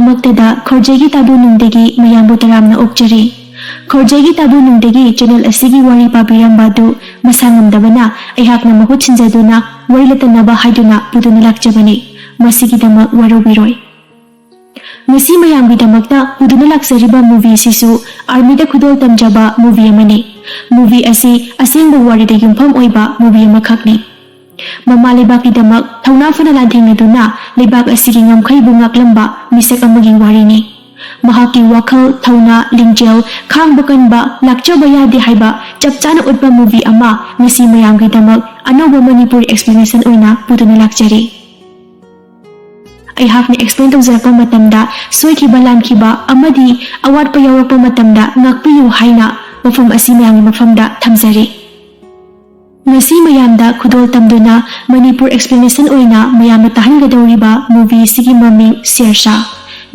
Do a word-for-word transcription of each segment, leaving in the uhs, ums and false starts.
ꯃꯛꯇꯗ ꯈꯣꯔꯖꯩꯒꯤ ꯇꯥꯕꯨ ꯅꯨꯡꯗꯒꯤ ꯃꯌꯥꯝꯕꯨ ꯇꯔꯥꯝꯅ ꯑꯣꯛꯆꯔꯤ꯫ ꯈꯣꯔꯖꯩꯒꯤ ꯇꯥꯕꯨ ꯅꯨꯡꯗꯒꯤ ꯆꯦꯅꯦꯜ ꯑꯁꯤꯒꯤ ꯋꯥꯔꯤ ꯄꯥꯕꯤꯔꯝꯕ ꯑꯗꯨ ꯃꯁꯥ ꯉꯝꯗꯕꯅ ꯑꯩꯍꯥꯛꯅ ꯃꯍꯨꯠ ꯁꯤꯟꯖꯗꯨꯅ ꯋꯥꯔꯤ ꯂꯇꯅꯕ ꯍꯥꯏꯗꯨꯅ ꯄꯨꯗꯨꯅ ꯂꯥꯛꯆꯕꯅꯤ꯫ ꯃꯁꯤꯒꯤꯗꯃꯛ ꯋꯥꯔꯧꯕꯤꯔꯣꯏ꯫ ꯉꯁꯤ ꯃꯌꯥꯝꯒꯤꯗꯃꯛꯇ ꯄꯨꯗꯨꯅ ꯂꯥꯛꯆꯔꯤꯕ movie ꯑꯁꯤꯁꯨ armyꯗ ꯈꯨꯗꯣꯜ ꯇꯝꯖꯕ movie ꯑꯃꯅꯤ꯫ Movie ꯑꯁꯤ ꯑꯁꯦꯡꯕ ꯋꯥꯔꯤꯗ ꯌꯨꯝꯐꯝ ꯑꯣꯏꯕ movie ꯑꯃꯈꯛꯅꯤ꯫ ꯃꯃꯥ ꯂꯩꯕꯥꯛꯀꯤꯗꯃꯛ ꯊꯧꯅꯥ ꯐꯅ ꯂꯥꯟꯊꯦꯡꯅꯗꯨꯅ ꯂꯩꯕꯥꯛ ꯑꯁꯤꯒꯤ ꯉꯝꯈꯩꯕꯨ ꯉꯥꯛꯂꯝꯕ ꯃꯤꯁꯛ ꯑꯃꯒꯤ ꯋꯥꯔꯤꯅꯤ꯫ ꯃꯍꯥꯛꯀꯤ ꯋꯥꯈꯜ, ꯊꯧꯅꯥ, ꯂꯤꯡꯖꯦꯜ, ꯈꯥꯡꯕ ꯀꯟꯕ, ꯂꯥꯛꯆꯕ ꯌꯥꯗꯦ ꯍꯥꯏꯕ ꯆꯞ ꯆꯥꯅ ꯎꯠꯄ movie ꯑꯃ ꯉꯁꯤ ꯃꯌꯥꯝꯒꯤꯗꯃꯛ ꯑꯅꯧꯕ ꯃꯅꯤꯄꯨꯔꯤ explanation ꯑꯣꯏꯅ ꯄꯨꯗꯨꯅ ꯂꯥꯛꯆꯔꯤ꯫ ꯑꯩꯍꯥꯛꯅ explain ꯇꯧꯖꯔꯛꯄ ꯃꯇꯝꯗ ꯁꯣꯏꯈꯤꯕ ꯂꯥꯟꯈꯤꯕ ꯑꯃꯗꯤ ꯑꯋꯥꯠꯄ ꯌꯥꯎꯔꯛꯄ ꯃꯇꯝꯗ ꯉꯥꯛꯄꯤꯌꯨ ꯍꯥꯏꯅ ꯋꯥꯐꯝ ꯑꯁꯤ ꯃꯌꯥꯝꯒꯤ ꯃꯐꯝꯗ ꯊꯝꯖꯔꯤ꯫ ꯉꯁꯤ ꯃꯌꯥꯝꯗ ꯈꯨꯗꯣꯜ ꯇꯝꯗꯨꯅ ꯃꯅꯤꯄꯨꯔ explanation ꯑꯣꯏꯅ ꯃꯌꯥꯝꯅ ꯇꯥꯍꯟꯒꯗꯧꯔꯤꯕ movie ꯑꯁꯤꯒꯤ ꯃꯃꯤꯡ ꯁꯦꯔꯁꯥ꯫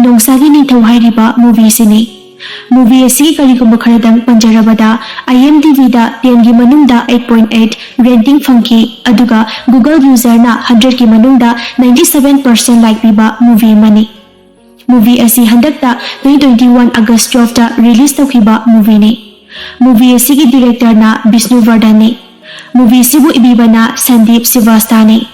ꯅꯣꯡꯁꯥꯒꯤ ꯅꯤꯡꯊꯧ ꯍꯥꯏꯔꯤꯕ movie ꯑꯁꯤꯅꯤ꯫ Movie ꯑꯁꯤꯒꯤ ꯀꯔꯤꯒꯨꯝꯕ ꯈꯔꯗꯪ ꯄꯟꯖꯔꯕꯗ, IMDbꯗ tenꯒꯤ ꯃꯅꯨꯡꯗ eight point eight rating ꯐꯪꯈꯤ, ꯑꯗꯨꯒ Google userꯅ hundredꯀꯤ ꯃꯅꯨꯡꯗ ninety seven percent like ꯄꯤꯕ movie ꯑꯃꯅꯤ꯫ Movie ꯑꯁꯤ ꯍꯟꯗꯛꯇ twenty twenty one August twelveꯇ release ꯇꯧꯈꯤꯕ movieꯅꯤ꯫ Movie ꯑꯁꯤꯒꯤ directorꯅ ꯕꯤꯁꯅꯨ ꯕꯔꯙꯟꯅꯤ꯫ Movie ꯑꯁꯤꯕꯨ ꯏꯕꯤꯕꯅ ꯁꯟꯗꯤꯞ ꯁ꯭ꯔꯤꯋꯥꯁꯇꯥꯅꯤ꯫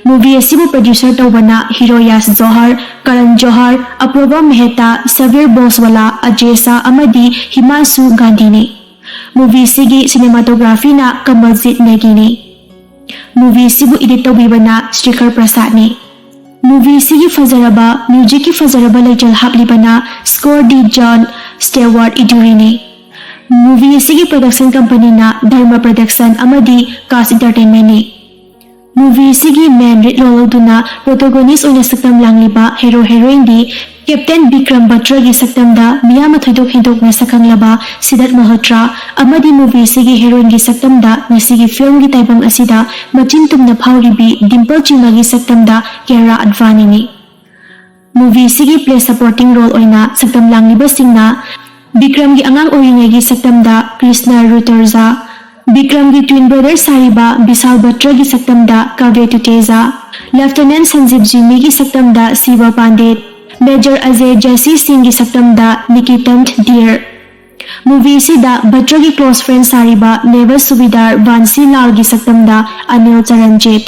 Movie ꯑꯁꯤꯕꯨ producer ꯇꯧꯕꯅ ꯍꯤꯔꯣ ꯌꯥꯁ ꯖꯣꯍꯔ, ꯀꯔꯟ ꯖꯣꯍꯔ, ꯑꯄ꯭ꯔꯚꯥ ꯃꯦꯍꯇꯥ, ꯁꯕꯤꯔ ꯕꯣꯁꯋꯥꯂꯥ, ꯑꯖꯦ ꯁꯥ ꯑꯃꯗꯤ ꯍꯤꯃꯥꯟꯁꯨ ꯒꯥꯟꯙꯤꯅꯤ꯫ Movie ꯑꯁꯤꯒꯤ cinematographyꯅ ꯀꯃꯜꯖꯤꯠ ꯅꯦꯒꯤꯅꯤ꯫ Movie ꯑꯁꯤꯕꯨ edit ꯇꯧꯕꯤꯕꯅ ꯁ꯭ꯔꯤꯀꯔ ꯄ꯭ꯔꯁꯥꯗꯅꯤ꯫ Movie ꯑꯁꯤꯒꯤ ꯐꯖꯔꯕ musicꯀꯤ ꯐꯖꯔꯕ ꯂꯩꯆꯜ ꯍꯥꯞꯂꯤꯕꯅ score ꯗꯤ ꯖꯣꯟ ꯁ꯭ꯇꯦꯋꯥꯔꯠ ꯏꯗꯨꯔꯤꯅꯤ꯫ Movie ꯑꯁꯤꯒꯤ production companyꯅ ꯙꯔꯃ Production ꯑꯃꯗꯤ Kaas Entertainmentꯅꯤ꯫ Movie ꯑꯁꯤꯒꯤ main lead role ꯂꯧꯗꯨꯅ protagonist ꯑꯣꯏꯅ ꯁꯛꯇꯝ ꯂꯥꯡꯂꯤꯕ hero heroineꯗꯤ Captain ꯕꯤꯀ꯭ꯔꯝ ꯕꯇ꯭ꯔꯒꯤ ꯁꯛꯇꯝꯗ ꯃꯤꯌꯥꯝꯅ ꯊꯣꯏꯗꯣꯛ ꯍꯦꯟꯗꯣꯛꯅ ꯁꯛꯈꯪꯂꯕ ꯁꯤꯗꯠ ꯃꯜꯍꯣꯇ꯭ꯔꯥ ꯑꯃꯗꯤ movie ꯑꯁꯤꯒꯤ heroineꯒꯤ ꯁꯛꯇꯝꯗ ꯉꯁꯤꯒꯤ filmꯒꯤ ꯇꯥꯏꯕꯪ ꯑꯁꯤꯗ ꯃꯆꯤꯟ ꯇꯨꯝꯅ ꯐꯥꯎꯔꯤꯕꯤ ꯗꯤꯝꯄꯜ ꯆꯤꯃꯥꯒꯤ ꯁꯛꯇꯝꯗ ꯀꯤꯌꯥꯔꯥ ꯑꯗꯚꯥꯅꯤꯅꯤ꯫ Movie ꯑꯁꯤꯒꯤ play supporting role ꯑꯣꯏꯅ ꯁꯛꯇꯝ ꯂꯥꯡꯂꯤꯕꯁꯤꯡꯅ ꯕꯤꯀ꯭ꯔꯝꯒꯤ ꯑꯉꯥꯡ ꯑꯣꯏꯔꯤꯉꯩꯒꯤ ꯁꯛꯇꯝꯗ ꯀ꯭ꯔꯤꯁꯅ ꯔꯨꯇꯔꯖꯥ, ꯕꯤꯀ꯭ꯔꯝꯒꯤ twin brother ꯁꯥꯔꯤꯕ ꯕꯤꯁꯥꯜ ꯕꯇ꯭ꯔꯒꯤ ꯁꯛꯇꯝꯗ ꯀꯥꯕ꯭ꯌ ꯇꯨꯇꯦꯖꯥ, Lieutenant ꯁꯟꯖꯤꯕ ꯖꯤꯃꯤꯒꯤ ꯁꯛꯇꯝꯗ ꯁꯤꯕ Pandit, Major Ajay Jasi Singhꯒꯤ ꯁꯛꯇꯝꯗ Nikitan Dheer꯫ Movie ꯑꯁꯤꯗ ꯕꯠꯇ꯭ꯔꯒꯤ close friend ꯁꯥꯔꯤꯕ Naval Subedar Vansi Lalꯒꯤ ꯁꯛꯇꯝꯗ Anil Charanjit꯫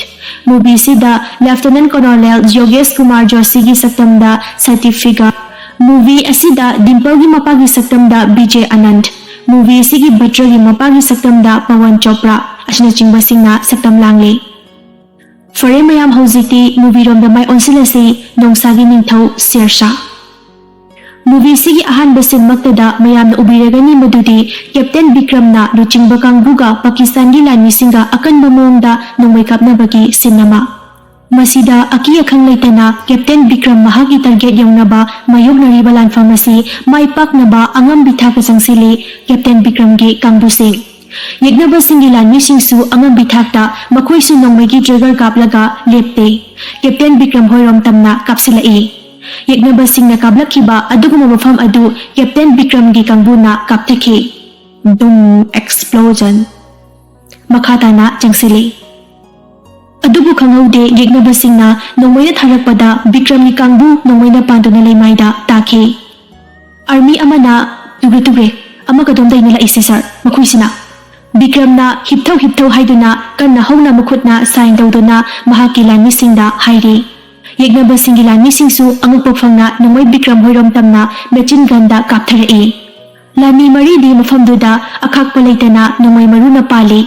Movie ꯑꯁꯤꯗ Lieutenant Colonel Yogesh Kumar Joshiꯒꯤ ꯁꯛꯇꯝꯗ Satifiga꯫ Movie ꯑꯁꯤꯗ Dimpleꯒꯤ ꯃꯄꯥꯒꯤ ꯁꯛꯇꯝꯗ Bijay Anand꯫ Movie ꯑꯁꯤꯒꯤ ꯕꯠꯇ꯭ꯔꯒꯤ ꯃꯄꯥꯒꯤ ꯁꯛꯇꯝꯗ Pawan Chopra ꯑꯁꯤꯅꯆꯤꯡꯕꯁꯤꯡꯅ ꯁꯛꯇꯝ ꯂꯥꯡꯂꯤ꯫ ꯐꯔꯦ ꯃꯌꯥꯝ, ꯍꯧꯖꯤꯛꯇꯤ movie ꯔꯣꯝꯗ ꯃꯥꯏ ꯑꯣꯟꯁꯤꯜꯂꯁꯤ꯫ ꯅꯣꯡꯁꯥꯒꯤ ꯅꯤꯡꯊꯧ ꯁꯦꯔꯁꯥ꯫ Movie ꯑꯁꯤꯒꯤ ꯑꯍꯥꯟꯕ sceneꯃꯛꯇꯗ ꯃꯌꯥꯝꯅ ꯎꯕꯤꯔꯒꯅꯤ ꯃꯗꯨꯗꯤ Captain ꯕꯤꯀ꯭ꯔꯝꯅ ꯂꯨꯆꯤꯡꯕ ꯀꯥꯡꯕꯨꯒ ꯄꯥꯀꯤꯁꯇꯥꯟꯒꯤ ꯂꯥꯟꯃꯤꯁꯤꯡꯒ ꯑꯀꯟꯕ ꯃꯑꯣꯡꯗ ꯅꯣꯡꯃꯩ ꯀꯥꯞꯅꯕꯒꯤ scene ꯑꯃ꯫ ꯃꯁꯤꯗ ꯑꯀꯤ ꯑꯈꯪ ꯂꯩꯇꯅ Captain ꯕꯤꯀ꯭ꯔꯝ ꯃꯍꯥꯛꯀꯤ target ꯌꯧꯅꯕ ꯃꯥꯌꯣꯛꯅꯔꯤꯕ ꯂꯥꯟꯐꯝ ꯑꯁꯤ ꯃꯥꯏ ꯄꯥꯛꯅꯕ ꯑꯉꯝꯕꯤ ꯊꯥꯛꯇ ꯆꯪꯁꯤꯜꯂꯤ꯫ Captain ꯕꯤꯀ꯭ꯔꯝꯒꯤ ꯀꯥꯡꯕꯨꯁꯤꯡ, ꯌꯦꯛꯅꯕꯁꯤꯡꯒꯤ ꯂꯥꯟꯃꯤꯁꯤꯡꯁꯨ ꯑꯉꯝꯕꯤ ꯊꯥꯛꯇ ꯃꯈꯣꯏꯁꯨ ꯅꯣꯡꯃꯩꯒꯤ trigger ꯀꯥꯞꯂꯒ ꯂꯦꯞꯇꯦ꯫ Captain ꯕꯤꯀ꯭ꯔꯝ ꯍꯣꯏꯔꯣꯝ ꯇꯝꯅ ꯀꯥꯞꯁꯤꯜꯂꯛꯏ꯫ ꯌꯦꯛꯅꯕꯁꯤꯡꯅ ꯀꯥꯞꯂꯛꯈꯤꯕ ꯑꯗꯨꯒꯨꯝꯕ ꯃꯐꯝ ꯑꯗꯨ Captain ꯕꯤꯀ꯭ꯔꯝꯒꯤ ꯀꯥꯡꯕꯨꯅ ꯀꯥꯞꯊꯈꯤ꯫ ꯗꯨꯝ explosion꯫ ꯃꯈꯥ ꯇꯥꯅ ꯆꯪꯁꯤꯜꯂꯤ꯫ ꯑꯗꯨꯕꯨ ꯈꯪꯍꯧꯗꯦ, ꯌꯦꯛꯅꯕꯁꯤꯡꯅ ꯅꯣꯡꯃꯩꯅ ꯊꯥꯔꯛꯄꯗ ꯕꯤꯀ꯭ꯔꯝꯒꯤ ꯀꯥꯡꯕꯨ ꯅꯣꯡꯃꯩꯅ ꯄꯥꯟꯗꯨꯅ ꯂꯩꯃꯥꯏꯗ ꯇꯥꯈꯤ꯫ Army ꯑꯃꯅ, "ꯇꯨꯒ꯭ꯔꯦ, ꯇꯨꯒ꯭ꯔꯦ, ꯑꯃ ꯀꯗꯣꯝꯗꯩꯅ ꯂꯥꯛꯏꯁꯦ sir? ꯃꯈꯣꯏꯁꯤꯅ?" ꯕꯤꯀ꯭ꯔꯝꯅ ꯍꯤꯞꯊꯧ ꯍꯤꯞꯊꯧ ꯍꯥꯏꯗꯨꯅ ꯀꯟꯅ ꯍꯧꯅ ꯃꯈꯨꯠꯅ sign ꯇꯧꯗꯨꯅ ꯃꯍꯥꯛꯀꯤ ꯂꯥꯟꯃꯤꯁꯤꯡꯗ ꯍꯥꯏꯔꯤ꯫ ꯌꯦꯛꯅꯕꯁꯤꯡꯒꯤ ꯂꯥꯟꯃꯤꯁꯤꯡꯁꯨ ꯑꯉꯛꯄ ꯐꯪꯅ ꯅꯣꯡꯃꯩ ꯕꯤꯀ꯭ꯔꯝ ꯍꯣꯏꯔꯣꯝ ꯇꯝꯅ machine gunꯗ ꯀꯥꯞꯊꯔꯛꯏ꯫ ꯂꯥꯟꯃꯤ ꯃꯔꯤꯗꯤ ꯃꯐꯝꯗꯨꯗ ꯑꯈꯥꯛꯄ ꯂꯩꯇꯅ ꯅꯣꯡꯃꯩ ꯃꯔꯨꯅ ꯄꯥꯜꯂꯤ꯫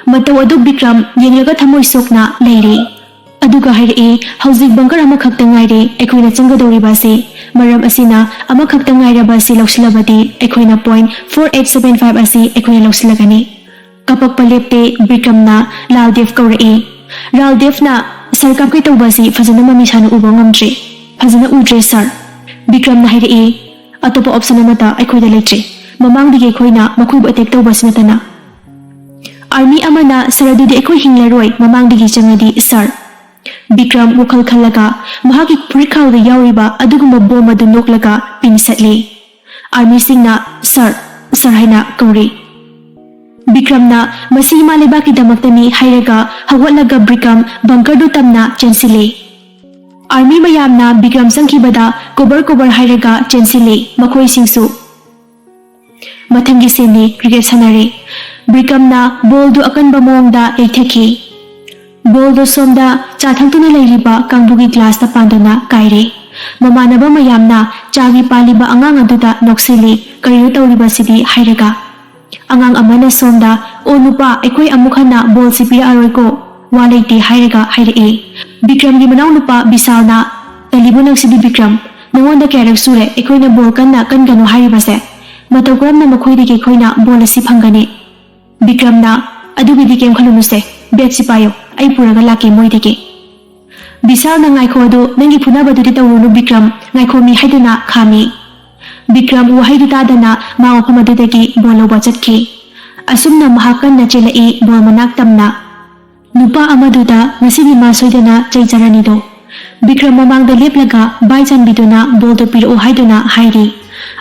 ꯃꯇꯧ ꯑꯗꯨ ꯕꯤꯀ꯭ꯔꯝ ꯌꯦꯡꯂꯒ ꯊꯃꯣꯏ ꯁꯣꯛꯅ ꯂꯩꯔꯤ꯫ ꯑꯗꯨꯒ ꯍꯥꯏꯔꯛꯏ, "ꯍꯧꯖꯤꯛ bunker ꯑꯃꯈꯛꯇ ꯉꯥꯏꯔꯦ ꯑꯩꯈꯣꯏꯅ ꯆꯪꯒꯗꯧꯔꯤꯕ ꯑꯁꯤ꯫ ꯃꯔꯝ ꯑꯁꯤꯅ ꯑꯃꯈꯛꯇ ꯉꯥꯏꯔꯕ ꯑꯁꯤ ꯂꯧꯁꯤꯜꯂꯕꯗꯤ ꯑꯩꯈꯣꯏꯅ point four eight seven five ꯑꯁꯤ ꯑꯩꯈꯣꯏꯅ ꯂꯧꯁꯤꯜꯂꯒꯅꯤ꯫" ꯀꯥꯄꯛꯄ ꯂꯦꯞꯇꯦ꯫ ꯕꯤꯀ꯭ꯔꯝꯅ ꯂꯥꯜꯗꯦꯕ ꯀꯧꯔꯛꯏ꯫ ꯂꯥꯜꯗꯦꯕꯅ, "Sir, ꯀꯥꯞꯀꯦ ꯇꯧꯕ ꯑꯁꯤ ꯐꯖꯅ ꯃꯃꯤ ꯁꯥꯅ ꯎꯕ ꯉꯝꯗ꯭ꯔꯦ꯫" "ꯐꯖꯅ ꯎꯗ꯭ꯔꯦ sir꯫" ꯕꯤꯀ꯭ꯔꯝꯅ ꯍꯥꯏꯔꯛꯏ, "ꯑꯇꯣꯞꯄ option ꯑꯃꯠꯇ ꯑꯩꯈꯣꯏꯗ ꯂꯩꯇ꯭ꯔꯦ꯫ ꯃꯃꯥꯡꯗꯒꯤ ꯑꯩꯈꯣꯏꯅ ꯃꯈꯣꯏꯕꯨ attack ꯇꯧꯕ ꯑꯁꯤ ꯅꯠꯇꯅ꯫" Army ꯑꯃꯅ, "Sir, ꯑꯗꯨꯗꯤ ꯑꯩꯈꯣꯏ ꯍꯤꯡꯂꯔꯣꯏ, ꯃꯃꯥꯡꯗꯒꯤ ꯆꯪꯉꯗꯤ sir꯫" ꯕꯤꯀ꯭ꯔꯝ ꯋꯥꯈꯜ ꯈꯜꯂꯒ ꯃꯍꯥꯛꯀꯤ ꯐꯨꯔꯤꯠꯈꯥꯎꯗ ꯌꯥꯎꯔꯤꯕ ꯑꯗꯨꯒꯨꯝꯕ bomb ꯑꯗꯨ ꯅꯣꯛꯂꯒ ꯄꯤꯟ ꯁꯠꯂꯤ꯫ Armyꯁꯤꯡꯅ, "Sir, sir" ꯍꯥꯏꯅ ꯀꯧꯔꯤ꯫ ꯕꯤꯀ꯭ꯔꯝꯅ, "ꯃꯁꯤ ꯏꯃꯥ ꯂꯩꯕꯥꯛꯀꯤꯗꯃꯛꯇꯅꯤ" ꯍꯥꯏꯔꯒ ꯍꯧꯒꯠꯂꯒ ꯕꯤꯀ꯭ꯔꯝ bunkerꯗꯨ ꯇꯝꯅ ꯆꯦꯟꯁꯤꯜꯂꯤ꯫ ꯑꯥꯔꯃꯤ ꯃꯌꯥꯝꯅ ꯕꯤꯀ꯭ꯔꯝ ꯆꯪꯈꯤꯕꯗ ꯀꯣꯕꯔ ꯀꯣꯕꯔ ꯍꯥꯏꯔꯒ ꯆꯦꯟꯁꯤꯜꯂꯤ꯫ ꯃꯈꯣꯏꯁꯤꯡꯁꯨ ꯃꯊꯪꯒꯤ ꯁꯤꯟꯅꯤ, ꯀ꯭ꯔꯤꯀꯦꯠ ꯁꯥꯟꯅꯔꯤ꯫ ꯕꯤꯀ꯭ꯔꯝꯅ ꯕꯣꯜꯗꯨ ꯑꯀꯟꯕ ꯃꯑꯣꯡꯗ ꯌꯩꯊꯈꯤ꯫ ꯕꯣꯜꯗꯨ ꯁꯣꯝꯗ ꯆꯥ ꯊꯛꯇꯨꯅ ꯂꯩꯔꯤꯕ ꯀꯥꯡꯕꯨꯒꯤ ꯒ꯭ꯂꯥꯁꯇ ꯄꯥꯟꯗꯨꯅ ꯀꯥꯏꯔꯦ꯫ ꯃꯃꯥꯟꯅꯕ ꯃꯌꯥꯝꯅ ꯆꯥꯒꯤ ꯄꯥꯜꯂꯤꯕ ꯑꯉꯥꯡ ꯑꯗꯨꯗ ꯅꯣꯛꯁꯤꯜꯂꯤ꯫ "ꯀꯔꯤꯅꯣ ꯇꯧꯔꯤꯕꯁꯤꯗꯤ?" ꯍꯥꯏꯔꯒ꯫ ꯑꯉꯥꯡ ꯑꯃꯅ ꯁꯣꯝꯗ, "ꯑꯣ ꯅꯨꯄꯥ, ꯑꯩꯈꯣꯏ ꯑꯃꯨꯛ ꯍꯟꯅ ꯕꯣꯜꯁꯤ ꯄꯤꯔꯛꯑꯔꯣꯏꯀꯣ, ꯋꯥ ꯂꯩꯇꯦ," ꯍꯥꯏꯔꯒ ꯍꯥꯏꯔꯛꯏ꯫ ꯕꯤꯀ꯭ꯔꯝꯒꯤ ꯃꯅꯥꯎꯅꯨꯄꯥ ꯕꯤꯁꯥꯜꯅ, "ꯇꯜꯂꯤꯕꯨ ꯅꯪꯁꯤꯗꯤ ꯕꯤꯀ꯭ꯔꯝ, ꯅꯉꯣꯟꯗ ꯀꯌꯥꯔꯛ ꯁꯨꯔꯦ ꯑꯩꯈꯣꯏꯅ ꯕꯣꯜ ꯀꯟꯅ ꯀꯟꯒꯅꯨ ꯍꯥꯏꯔꯤꯕꯁꯦ? ꯃꯇꯧ ꯀꯔꯝꯅ ꯃꯈꯣꯏꯗꯒꯤ ꯑꯩꯈꯣꯏꯅ ꯕꯣꯜ ꯑꯁꯤ ꯐꯪꯒꯅꯤ?" ꯕꯤꯀ꯭ꯔꯝꯅ, "ꯑꯗꯨꯒꯤꯗꯤ ꯀꯩꯝ ꯈꯜꯂꯨꯅꯨꯁꯦ, ꯕꯦꯠꯁꯤ ꯄꯥꯏꯌꯨ, ꯑꯩ ꯄꯨꯔꯒ ꯂꯥꯛꯀꯦ ꯃꯣꯏꯗꯒꯤ"꯫ ꯕꯤꯁꯥꯜꯅ, "ꯉꯥꯏꯈꯣ ꯑꯗꯨ, ꯅꯪꯒꯤ ꯐꯨꯅꯕꯗꯨꯗꯤ ꯇꯧꯔꯨꯅꯨ ꯕꯤꯀ꯭ꯔꯝ, ꯉꯥꯏꯈꯣꯃꯤ" ꯍꯥꯏꯗꯨꯅ ꯈꯥꯝꯃꯤ꯫ ꯕꯤꯀ꯭ꯔꯝ ꯋꯥꯍꯩꯗꯨ ꯇꯥꯗꯅ ꯃꯥ ꯃꯐꯝ ꯑꯗꯨꯗꯒꯤ ꯕꯣꯜ ꯂꯧꯕ ꯆꯠꯈꯤ꯫ ꯑꯁꯨꯝꯅ ꯃꯍꯥꯛ ꯀꯟꯅ ꯆꯦꯜꯂꯛꯏ ꯕꯣꯜ ꯃꯅꯥꯛ ꯇꯝꯅ꯫ ꯅꯨꯄꯥ ꯑꯃꯗꯨꯗ ꯉꯁꯤꯗꯤ ꯃꯥ ꯁꯣꯏꯗꯅ ꯆꯩ ꯆꯥꯔꯅꯤꯗꯣ꯫ ꯕꯤꯀ꯭ꯔꯝ ꯃꯃꯥꯡꯗ ꯂꯦꯞꯂꯒ, "ꯚꯥꯏ ꯆꯥꯟꯕꯤꯗꯨꯅ ꯕꯣꯜꯗꯨ ꯄꯤꯔꯛꯎ" ꯍꯥꯏꯗꯨꯅ ꯍꯥꯏꯔꯤ꯫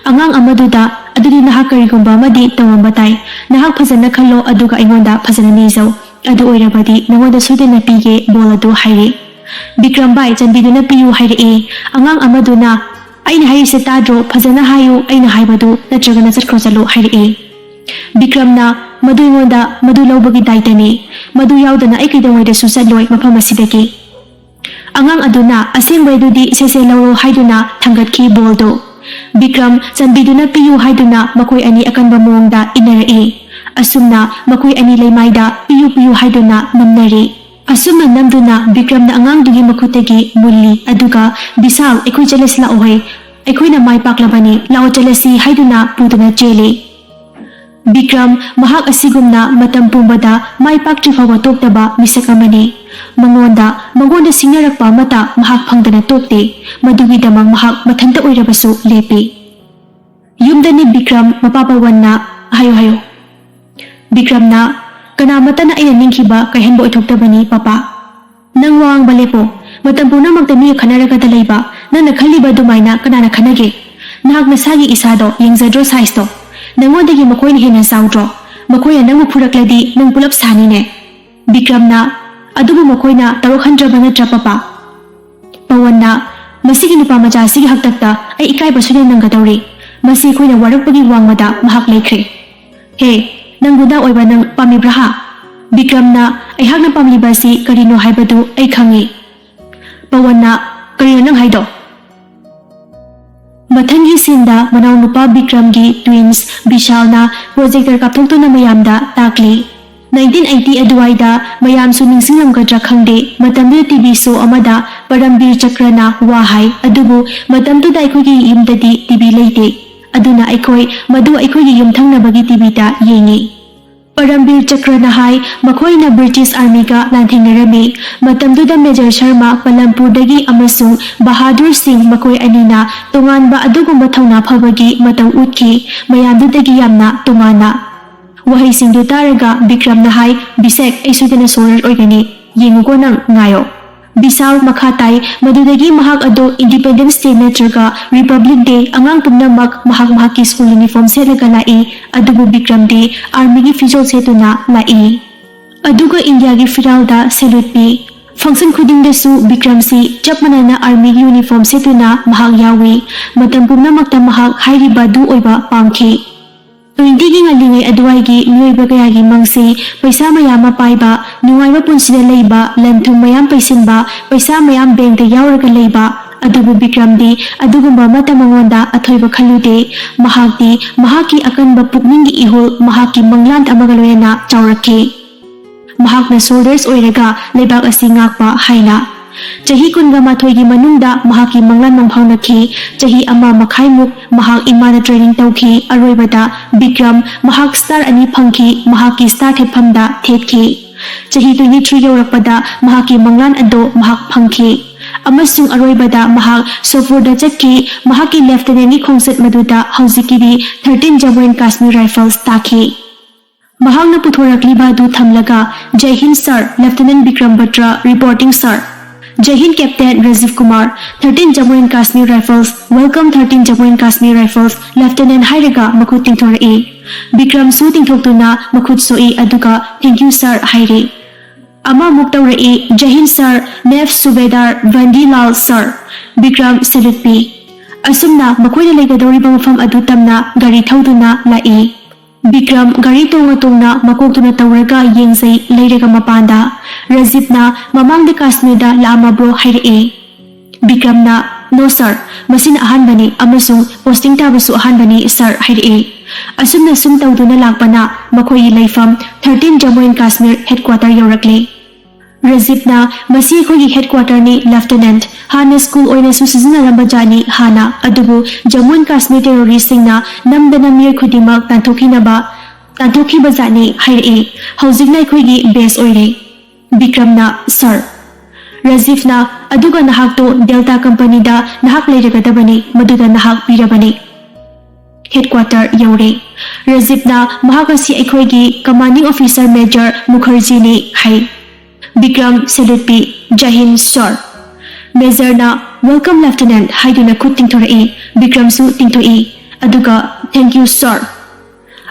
ꯑꯉꯥꯡ ꯑꯃꯗꯨꯗ, "ꯑꯗꯨꯗꯤ ꯅꯍꯥꯛ ꯀꯔꯤꯒꯨꯝꯕ ꯑꯃꯗꯤ ꯇꯧꯔꯝꯕ ꯇꯥꯏ꯫ ꯅꯍꯥꯛ ꯐꯖꯅ ꯈꯜꯂꯣ ꯑꯗꯨꯒ ꯑꯩꯉꯣꯟꯗ ꯐꯖꯅ ꯅꯤꯖꯧ꯫ ꯑꯗꯨ ꯑꯣꯏꯔꯕꯗꯤ ꯅꯉꯣꯟꯗ ꯁꯣꯏꯗꯅ ꯄꯤꯒꯦ ꯕꯣꯜ ꯑꯗꯨ" ꯍꯥꯏꯔꯤ꯫ ꯕꯤꯀ꯭ꯔꯝ, "ꯚꯥꯏ ꯆꯥꯟꯕꯤꯗꯨꯅ ꯄꯤꯌꯨ" ꯍꯥꯏꯔꯛꯏ꯫ ꯑꯉꯥꯡ ꯑꯃꯗꯨꯅ, "ꯑꯩꯅ ꯍꯥꯏꯔꯤꯁꯦ ꯇꯥꯗ꯭ꯔꯣ? ꯐꯖꯅ ꯍꯥꯏꯌꯨ, ꯑꯩꯅ ꯍꯥꯏꯕꯗꯨ, ꯅꯠꯇ꯭ꯔꯒꯅ ꯆꯠꯈ꯭ꯔꯣ ꯆꯠꯂꯣ" ꯍꯥꯏꯔꯛꯏ꯫ ꯕꯤꯀ꯭ꯔꯝꯅ, "ꯃꯗꯨ ꯑꯩꯉꯣꯟꯗ ꯃꯗꯨ ꯂꯧꯕꯒꯤ ꯗꯥꯏꯇꯅꯤ꯫ ꯃꯗꯨ ꯌꯥꯎꯗꯅ ꯑꯩ ꯀꯩꯗꯧꯉꯩꯗꯁꯨ ꯆꯠꯂꯣꯏ ꯃꯐꯝ ꯑꯁꯤꯗꯒꯤ"꯫ ꯑꯉꯥꯡ ꯑꯗꯨꯅ, "ꯑꯁꯦꯡꯕꯩꯗꯨꯗꯤ ꯁꯦ ꯁꯦ ꯂꯧꯔꯣ" ꯍꯥꯏꯗꯨꯅ ꯊꯥꯡꯒꯠꯈꯤ ꯕꯣꯜꯗꯨ꯫ ꯕꯤꯀ꯭ꯔꯝ, "ꯆꯥꯟꯕꯤꯗꯨꯅ ꯄꯤꯌꯨ" ꯍꯥꯏꯗꯨꯅ ꯃꯈꯣꯏ ꯑꯅꯤ ꯑꯀꯟꯕ ꯃꯑꯣꯡꯗ ꯏꯟꯅꯔꯛꯏ꯫ ꯑꯁꯨꯝꯅ ꯃꯈꯣꯏ ꯑꯅꯤ ꯂꯩꯃꯥꯏꯗ "ꯄꯤꯌꯨ, ꯄꯤꯌꯨ" ꯍꯥꯏꯗꯨꯅ ꯅꯝꯅꯔꯤ꯫ ꯑꯁꯨꯝꯅ ꯅꯝꯗꯨꯅ ꯕꯤꯀ꯭ꯔꯝꯅ ꯑꯉꯥꯡꯗꯨꯒꯤ ꯃꯈꯨꯠꯇꯒꯤ ꯃꯨꯜꯂꯤ, ꯑꯗꯨꯒ, "ꯕꯤꯁꯥꯜ, ꯑꯩꯈꯣꯏ ꯆꯠꯂꯁꯤ ꯂꯥꯛꯑꯣꯍꯦ, ꯑꯩꯈꯣꯏꯅ ꯃꯥꯏ ꯄꯥꯛꯂꯕꯅꯤ, ꯂꯥꯛꯑꯣ ꯆꯠꯂꯁꯤ" ꯍꯥꯏꯗꯨꯅ ꯄꯨꯗꯨꯅ ꯆꯦꯜꯂꯤ꯫ ꯕꯤꯀ꯭ꯔꯝ, ꯃꯍꯥꯛ ꯑꯁꯤꯒꯨꯝꯅ ꯃꯇꯝ ꯄꯨꯝꯕꯗ ꯃꯥꯏ ꯄꯥꯛꯇ꯭ꯔꯤ ꯐꯥꯎꯕ ꯇꯣꯛꯇꯕ ꯃꯤꯁꯛ ꯑꯃꯅꯤ꯫ ꯃꯉꯣꯟꯗ, ꯃꯉꯣꯟꯗ ꯁꯤꯡꯅꯔꯛꯄ ꯑꯃꯠꯇ ꯃꯍꯥꯛ ꯐꯪꯗꯅ ꯇꯣꯛꯇꯦ꯫ ꯃꯗꯨꯒꯤꯗꯃꯛ ꯃꯍꯥꯛ ꯃꯊꯟꯇ ꯑꯣꯏꯔꯕꯁꯨ ꯂꯦꯞꯄꯤ꯫ ꯌꯨꯝꯗꯅꯤ ꯕꯤꯀ꯭ꯔꯝ, ꯃꯄꯥ ꯄꯋꯟꯅ, "ꯍꯥꯏꯌꯨ, ꯍꯥꯏꯌꯨ"꯫ ꯕꯤꯀ꯭ꯔꯝꯅ, "ꯀꯅꯥꯃꯠꯇꯅ ꯑꯩꯅ ꯅꯤꯡꯈꯤꯕ ꯀꯥꯏꯍꯟꯕ ꯑꯣꯏꯊꯣꯛꯇꯕꯅꯤ ꯄꯄꯥ"꯫ "ꯅꯪ ꯋꯥ ꯉꯥꯡꯕ ꯂꯦꯞꯄꯣ꯫ ꯃꯇꯝ ꯄꯨꯝꯅꯃꯛꯇ ꯃꯤꯒ ꯈꯟꯅꯔꯒꯗ ꯂꯩꯕ꯫ ꯅꯪꯅ ꯈꯜꯂꯤꯕ ꯑꯗꯨꯃꯥꯏꯅ ꯀꯅꯥꯅ ꯈꯟꯅꯒꯦ? ꯅꯍꯥꯛ ꯅꯁꯥꯒꯤ ꯏꯁꯥꯗꯣ ꯌꯦꯡꯖꯗ꯭ꯔꯣ, ꯁꯥꯏꯖꯇꯣ? ꯅꯪꯉꯣꯟꯗꯒꯤ ꯃꯈꯣꯏꯅ ꯍꯦꯟꯅ ꯆꯥꯎꯗ꯭ꯔꯣ? ꯃꯈꯣꯏꯅ ꯅꯪꯕꯨ ꯐꯨꯔꯛꯂꯗꯤ ꯅꯪ ꯄꯨꯂꯞ ꯁꯥꯅꯤꯅꯦ"꯫ ꯕꯤꯀ꯭ꯔꯝꯅ, "ꯑꯗꯨꯕꯨ ꯃꯈꯣꯏꯅ ꯇꯧꯔꯛꯍꯟꯗ꯭ꯔꯕ ꯅꯠꯇ꯭ꯔꯥ ꯄꯄꯥ?" ꯄꯋꯟꯅ, "ꯃꯁꯤꯒꯤ ꯅꯨꯄꯥ ꯃꯆꯥ ꯑꯁꯤꯒꯤ ꯍꯥꯛꯇꯛꯇ ꯑꯩ ꯏꯀꯥꯏꯕ ꯁꯣꯏꯗꯅ ꯅꯪꯒꯗꯧꯔꯤ꯫ ꯃꯁꯤ ꯑꯩꯈꯣꯏꯅ ꯋꯥꯔꯛꯄꯒꯤ ꯋꯥꯡꯃꯗ ꯃꯍꯥꯛ ꯂꯩꯈ꯭ꯔꯦ꯫ ꯍꯦ, ꯅꯪ ꯒꯨꯟꯗꯥ ꯑꯣꯏꯕ ꯅꯪ ꯄꯥꯝꯃꯤꯕ꯭ꯔꯥ ꯍꯥ?" ꯕꯤꯀ꯭ꯔꯝꯅ, "ꯑꯩꯍꯥꯛꯅ ꯄꯥꯝꯂꯤꯕ ꯑꯁꯤ ꯀꯔꯤꯅꯣ ꯍꯥꯏꯕꯗꯨ ꯑꯩ ꯈꯪꯏ꯫" ꯄꯋꯟꯅ, "ꯀꯔꯤꯅꯣ ꯅꯪ ꯍꯥꯏꯗꯣ?" ꯃꯊꯪꯒꯤ ꯁꯤꯟꯗ ꯃꯅꯥꯎꯅꯨꯄꯥ ꯕꯤꯀ꯭ꯔꯝꯒꯤ ꯇ꯭ꯋꯤꯟꯁ ꯕꯤꯁꯥꯜꯅ ꯄ꯭ꯔꯣꯖꯦꯛꯇꯔ ꯀꯥꯞꯊꯣꯛꯇꯨꯅ ꯃꯌꯥꯝꯗ ꯇꯥꯛꯂꯤ꯫ ꯅꯥꯏꯟꯇꯤꯟ ꯑꯩꯠꯇꯤ ꯑꯗꯨꯋꯥꯏꯗ ꯃꯌꯥꯝꯁꯨ ꯅꯤꯡꯁꯤꯡꯂꯝꯒꯗ꯭ꯔꯥ ꯈꯪꯗꯦ, ꯃꯇꯝꯗꯨꯗ ꯇꯤ ꯚꯤ ꯁꯣ ꯑꯃꯗ ꯄꯔꯝꯕꯤꯔ ꯆꯀ꯭ꯔꯅ ꯋꯥ ꯍꯥꯏ, ꯑꯗꯨꯕꯨ ꯃꯇꯝꯗꯨꯗ ꯑꯩꯈꯣꯏꯒꯤ ꯌꯨꯝꯗꯗꯤ ꯇꯤ ꯚꯤ ꯂꯩꯇꯦ, ꯑꯗꯨꯅ ꯑꯩꯈꯣꯏ ꯃꯗꯨ ꯑꯩꯈꯣꯏꯒꯤ ꯌꯨꯝꯊꯪꯅꯕꯒꯤ ꯇꯤ ꯚꯤꯗ ꯌꯦꯡꯉꯤ꯫ ꯄꯔꯝꯕꯤꯔ ꯆꯀ꯭ꯔꯅ ꯍꯥꯏ, ꯃꯈꯣꯏꯅ ꯕ꯭ꯔꯤꯇꯤꯁ ꯑꯥꯔꯃꯤꯒ ꯂꯥꯟꯊꯦꯡꯅꯔꯝꯃꯤ꯫ ꯃꯇꯝꯗꯨꯗ ꯃꯦꯖꯔ ꯁꯔꯃ ꯄꯂꯝꯄꯨꯔꯗꯒꯤ ꯑꯃꯁꯨꯡ ꯕꯍꯥꯗꯨꯔ ꯁꯤꯡ, ꯃꯈꯣꯏ ꯑꯅꯤꯅ ꯇꯣꯉꯥꯟꯕ ꯑꯗꯨꯒꯨꯝꯕ ꯊꯧꯅꯥ ꯐꯕꯒꯤ ꯃꯇꯧ ꯎꯠꯈꯤ, ꯃꯌꯥꯝꯗꯨꯗꯒꯤ ꯌꯥꯝꯅ ꯇꯣꯉꯥꯟꯅ꯫ ꯋꯥꯍꯩꯁꯤꯡꯗꯨ ꯇꯥꯔꯒ ꯕꯤꯀ꯭ꯔꯝꯅ ꯍꯥꯏ, "ꯕꯤꯁꯦꯛ, ꯑꯩ ꯁꯣꯏꯗꯅ ꯁꯣꯜꯗꯔ ꯑꯣꯏꯒꯅꯤ꯫ ꯌꯦꯡꯉꯨꯀꯣ ꯅꯪ, ꯉꯥꯏꯌꯣ꯫" ꯕꯤꯁꯥꯜ ꯃꯈꯥ ꯇꯥꯏ, ꯃꯗꯨꯗꯒꯤ ꯃꯍꯥꯛ ꯑꯗꯨ ꯏꯟꯗꯤꯄꯦꯟꯗꯦꯟꯁ ꯗꯦ ꯅꯠꯇ꯭ꯔꯒ ꯔꯤꯄꯕ꯭ꯂꯤꯛ ꯗꯦ, ꯑꯉꯥꯡ ꯄꯨꯝꯅꯃꯛ ꯃꯍꯥꯛ ꯃꯍꯥꯛꯀꯤ ꯁ꯭ꯀꯨꯜ ꯌꯨꯅꯤꯐꯣꯔꯝ ꯁꯦꯠꯂꯒ ꯂꯥꯛꯏ, ꯑꯗꯨꯕꯨ ꯕꯤꯀ꯭ꯔꯝꯗꯤ ꯑꯥꯔꯃꯤꯒꯤ ꯐꯤꯖꯣꯜ ꯁꯦꯠꯇꯨꯅ ꯂꯥꯛꯏ꯫ ꯑꯗꯨꯒ ꯏꯟꯗꯤꯌꯥꯒꯤ ꯐꯤꯔꯥꯜꯗ ꯁꯦꯂꯨꯠ ꯄꯤ꯫ ꯐꯪꯁꯟ ꯈꯨꯗꯤꯡꯗꯁꯨ ꯕꯤꯀ꯭ꯔꯝꯁꯤ ꯆꯞ ꯃꯥꯟꯅꯅ ꯑꯥꯔꯃꯤꯒꯤ ꯌꯨꯅꯤꯐꯣꯔꯝ ꯁꯦꯠꯇꯨꯅ ꯃꯍꯥꯛ ꯌꯥꯎꯏ꯫ ꯃꯇꯝ ꯄꯨꯝꯅꯃꯛꯇ ꯃꯍꯥꯛ ꯍꯥꯏꯔꯤꯕ ꯑꯗꯨ ꯑꯣꯏꯕ ꯄꯥꯝꯈꯤ꯫ ꯇ꯭ꯋꯦꯟꯇꯤꯒꯤ ꯉꯜꯂꯤꯉꯩ ꯑꯗꯨꯋꯥꯏꯒꯤ ꯃꯤꯑꯣꯏꯕ ꯀꯌꯥꯒꯤ ꯃꯪꯁꯤ ꯄꯩꯁꯥ ꯃꯌꯥꯝ ꯑꯃ ꯄꯥꯏꯕ, ꯅꯨꯡꯉꯥꯏꯕ ꯄꯨꯟꯁꯤꯗ ꯂꯩꯕ, ꯂꯟ ꯊꯨꯝ ꯃꯌꯥꯝ ꯄꯩꯁꯤꯟꯕ, ꯄꯩꯁꯥ ꯃꯌꯥꯝ ꯕꯦꯡꯛꯇ ꯌꯥꯎꯔꯒ ꯂꯩꯕ, ꯑꯗꯨꯕꯨ ꯕꯤꯀ꯭ꯔꯝꯗꯤ ꯑꯗꯨꯒꯨꯝꯕ ꯑꯃꯠꯇ ꯃꯉꯣꯟꯗ ꯑꯊꯣꯏꯕ ꯈꯜꯂꯨꯗꯦ꯫ ꯃꯍꯥꯛꯇꯤ ꯃꯍꯥꯛꯀꯤ ꯑꯀꯟꯕ ꯄꯨꯛꯅꯤꯡꯒꯤ ꯏꯍꯨꯜ, ꯃꯍꯥꯛꯀꯤ ꯃꯪꯂꯥꯟ ꯑꯃꯒ ꯂꯣꯏꯅꯅ ꯆꯥꯎꯔꯛꯈꯤ꯫ ꯃꯍꯥꯛꯅ ꯁꯣꯜꯗꯔꯁ ꯑꯣꯏꯔꯒ ꯂꯩꯕꯥꯛ ꯑꯁꯤ ꯉꯥꯛꯄ ꯍꯥꯏꯅ꯫ ꯆꯍꯤ ꯀꯨꯟꯒ ꯃꯥꯊꯣꯏꯒꯤ ꯃꯅꯨꯡꯗ ꯃꯍꯥꯛꯀꯤ ꯃꯪꯂꯥꯟ ꯃꯪꯐꯥꯎꯅꯈꯤ꯫ ꯆꯍꯤ ꯑꯃ ꯃꯈꯥꯏꯃꯨꯛ ꯃꯍꯥꯛ ꯏꯃꯥꯅ ꯇ꯭ꯔꯦꯅꯤꯡ ꯇꯧꯈꯤ꯫ ꯑꯔꯣꯏꯕꯗ ꯕꯤꯀ꯭ꯔꯝ ꯃꯍꯥꯛ ꯁ꯭ꯇꯥꯔ ꯑꯅꯤ ꯐꯪꯈꯤ, ꯃꯍꯥꯛꯀꯤ ꯁ꯭ꯇꯥꯔ ꯊꯦꯠꯐꯝꯗ ꯊꯦꯠꯈꯤ꯫ ꯆꯍꯤ ꯇ꯭ꯋꯦꯟꯇꯤ ꯊ꯭ꯔꯤ ꯌꯧꯔꯛꯄꯗ ꯃꯍꯥꯛꯀꯤ ꯃꯪꯂꯥꯟ ꯑꯗꯨ ꯃꯍꯥꯛ ꯐꯪꯈꯤ꯫ ꯑꯃꯁꯨꯡ ꯑꯔꯣꯏꯕꯗ ꯃꯍꯥꯛ ꯁꯣꯄꯨꯔꯗ ꯆꯠꯈꯤ, ꯃꯍꯥꯛꯀꯤ ꯂꯦꯐꯇꯤꯅꯦꯟꯒꯤ ꯈꯣꯡꯆꯠ ꯃꯗꯨꯗ ꯍꯧꯖꯤꯛꯀꯤꯗꯤ thirteen Jammu and Kashmir rifles ꯇꯥꯈꯤ꯫ ꯃꯍꯥꯛꯅ ꯄꯨꯊꯣꯔꯛꯂꯤꯕ ꯑꯗꯨ ꯊꯝꯂꯒ, "Jai Hind sir, lieutenant Vikram Batra reporting sir." "Jai Hind captain Rajiv Kumar, thirteen Jammu and Kashmir rifles, welcome thirteen Jammu and Kashmir rifles, lieutenant" ꯍꯥꯏꯔꯒ ꯃꯈꯨꯠ ꯇꯤꯡꯊꯣꯔꯛꯏ꯫ ꯕꯤꯀ꯭ꯔꯝꯁꯨ ꯇꯤꯡꯊꯣꯛꯇꯨꯅ ꯃꯈꯨꯠ ꯁꯣꯛꯏ, ꯑꯗꯨꯒ "ꯊꯦꯡꯀ꯭ꯌꯨ ꯁꯥꯔ" ꯍꯥꯏꯔꯤ꯫ ꯑꯃꯃꯨꯛ ꯇꯧꯔꯛꯏ, "ꯖꯍꯤꯟ ꯁꯥꯔ, ꯅꯦꯐ ꯁꯨꯕꯦꯗꯥꯔ ꯚꯟꯗꯤꯂꯥꯜ ꯁꯥꯔ"꯫ ꯕꯤꯀ꯭ꯔꯝ ꯁꯦꯂꯨꯠ ꯄꯤ꯫ ꯑꯁꯨꯝꯅ ꯃꯈꯣꯏꯅ ꯂꯩꯒꯗꯧꯔꯤꯕ ꯃꯐꯝ ꯑꯗꯨ ꯇꯝꯅ ꯒꯥꯔꯤ ꯊꯧꯗꯨꯅ ꯂꯥꯛꯏ꯫ ꯕꯤꯀ꯭ꯔꯝ ꯒꯥꯔꯤ ꯇꯣꯡꯅ ꯇꯣꯡꯅ ꯃꯀꯣꯛꯇꯨꯅ ꯇꯧꯔꯒ ꯌꯦꯡꯖꯩ꯫ ꯂꯩꯔꯒ ꯃꯄꯥꯟꯗ ꯔꯖꯤꯞꯅ, "ꯃꯃꯥꯡꯗ ꯀꯥꯁꯃꯤꯔꯗ ꯂꯥꯛꯑꯝꯃꯕ꯭ꯔꯣ?" ꯍꯥꯏꯔꯛꯏ꯫ ꯕꯤꯀ꯭ꯔꯝꯅ, "No sir, ꯃꯁꯤꯅ ꯑꯍꯥꯟꯕꯅꯤ ꯑꯃꯁꯨꯡ posting ꯇꯥꯕꯁꯨ ꯑꯍꯥꯟꯕꯅꯤ sir" ꯍꯥꯏꯔꯛꯏ꯫ ꯑꯁꯨꯝꯅ ꯁꯨꯝ ꯇꯧꯗꯨꯅ ꯂꯥꯛꯄꯅ ꯃꯈꯣꯏꯒꯤ ꯂꯩꯐꯝ thirteen Jammu and Kashmir headquarter ꯌꯧꯔꯛꯂꯦ꯫ ꯔꯖꯤꯞꯅ, "ꯃꯁꯤ ꯑꯩꯈꯣꯏꯒꯤ headquarterꯅꯤ Lieutenant꯫ ꯍꯥꯟꯅ school ꯑꯣꯏꯅꯁꯨ ꯁꯤꯖꯤꯟꯅꯔꯝꯕ ꯖꯥꯠꯅꯤ ꯍꯥꯟꯅ, ꯑꯗꯨꯕꯨ Jammu and Kashmir terroristꯁꯤꯡꯅ ꯅꯝꯗꯅ ꯃꯤꯑꯣꯏ ꯈꯨꯗꯤꯡꯃꯛ ꯇꯥꯟꯊꯣꯛꯈꯤꯅꯕ, ꯇꯥꯟꯊꯣꯛꯈꯤꯕ ꯖꯥꯠꯅꯤ" ꯍꯥꯏꯔꯛꯏ꯫ "ꯍꯧꯖꯤꯛꯅ ꯑꯩꯈꯣꯏꯒꯤ base ꯑꯣꯏꯔꯦ"꯫ ꯕꯤꯀ꯭ꯔꯝꯅ, "Sir"꯫ ꯔꯖꯤꯐꯅ, "ꯑꯗꯨꯒ ꯅꯍꯥꯛꯇꯣ Delta Companyꯗ ꯅꯍꯥꯛ ꯂꯩꯔꯒꯗꯕꯅꯤ, ꯃꯗꯨꯗ ꯅꯍꯥꯛ ꯄꯤꯔꯕꯅꯤ"꯫ Headquarter ꯌꯧꯔꯦ꯫ ꯔꯖꯤꯐꯅ, "ꯃꯍꯥꯛ ꯑꯁꯤ ꯑꯩꯈꯣꯏꯒꯤ commanding officer Major ꯃꯨꯈꯔꯖꯤꯅꯤ" ꯍꯥꯏ꯫ ꯕꯤꯀ꯭ꯔꯝ salute ꯄꯤ, "Jai Hind, sir"꯫ Majorꯅ, "Welcome, Lieutenant" ꯍꯥꯏꯗꯨꯅ ꯈꯨꯠ ꯇꯤꯡꯊꯣꯔꯛꯏ꯫ ꯕꯤꯀ꯭ꯔꯝꯁꯨ ꯇꯤꯡꯊꯣꯛꯏ꯫ ꯑꯗꯨꯒ, "Thank you, sir"꯫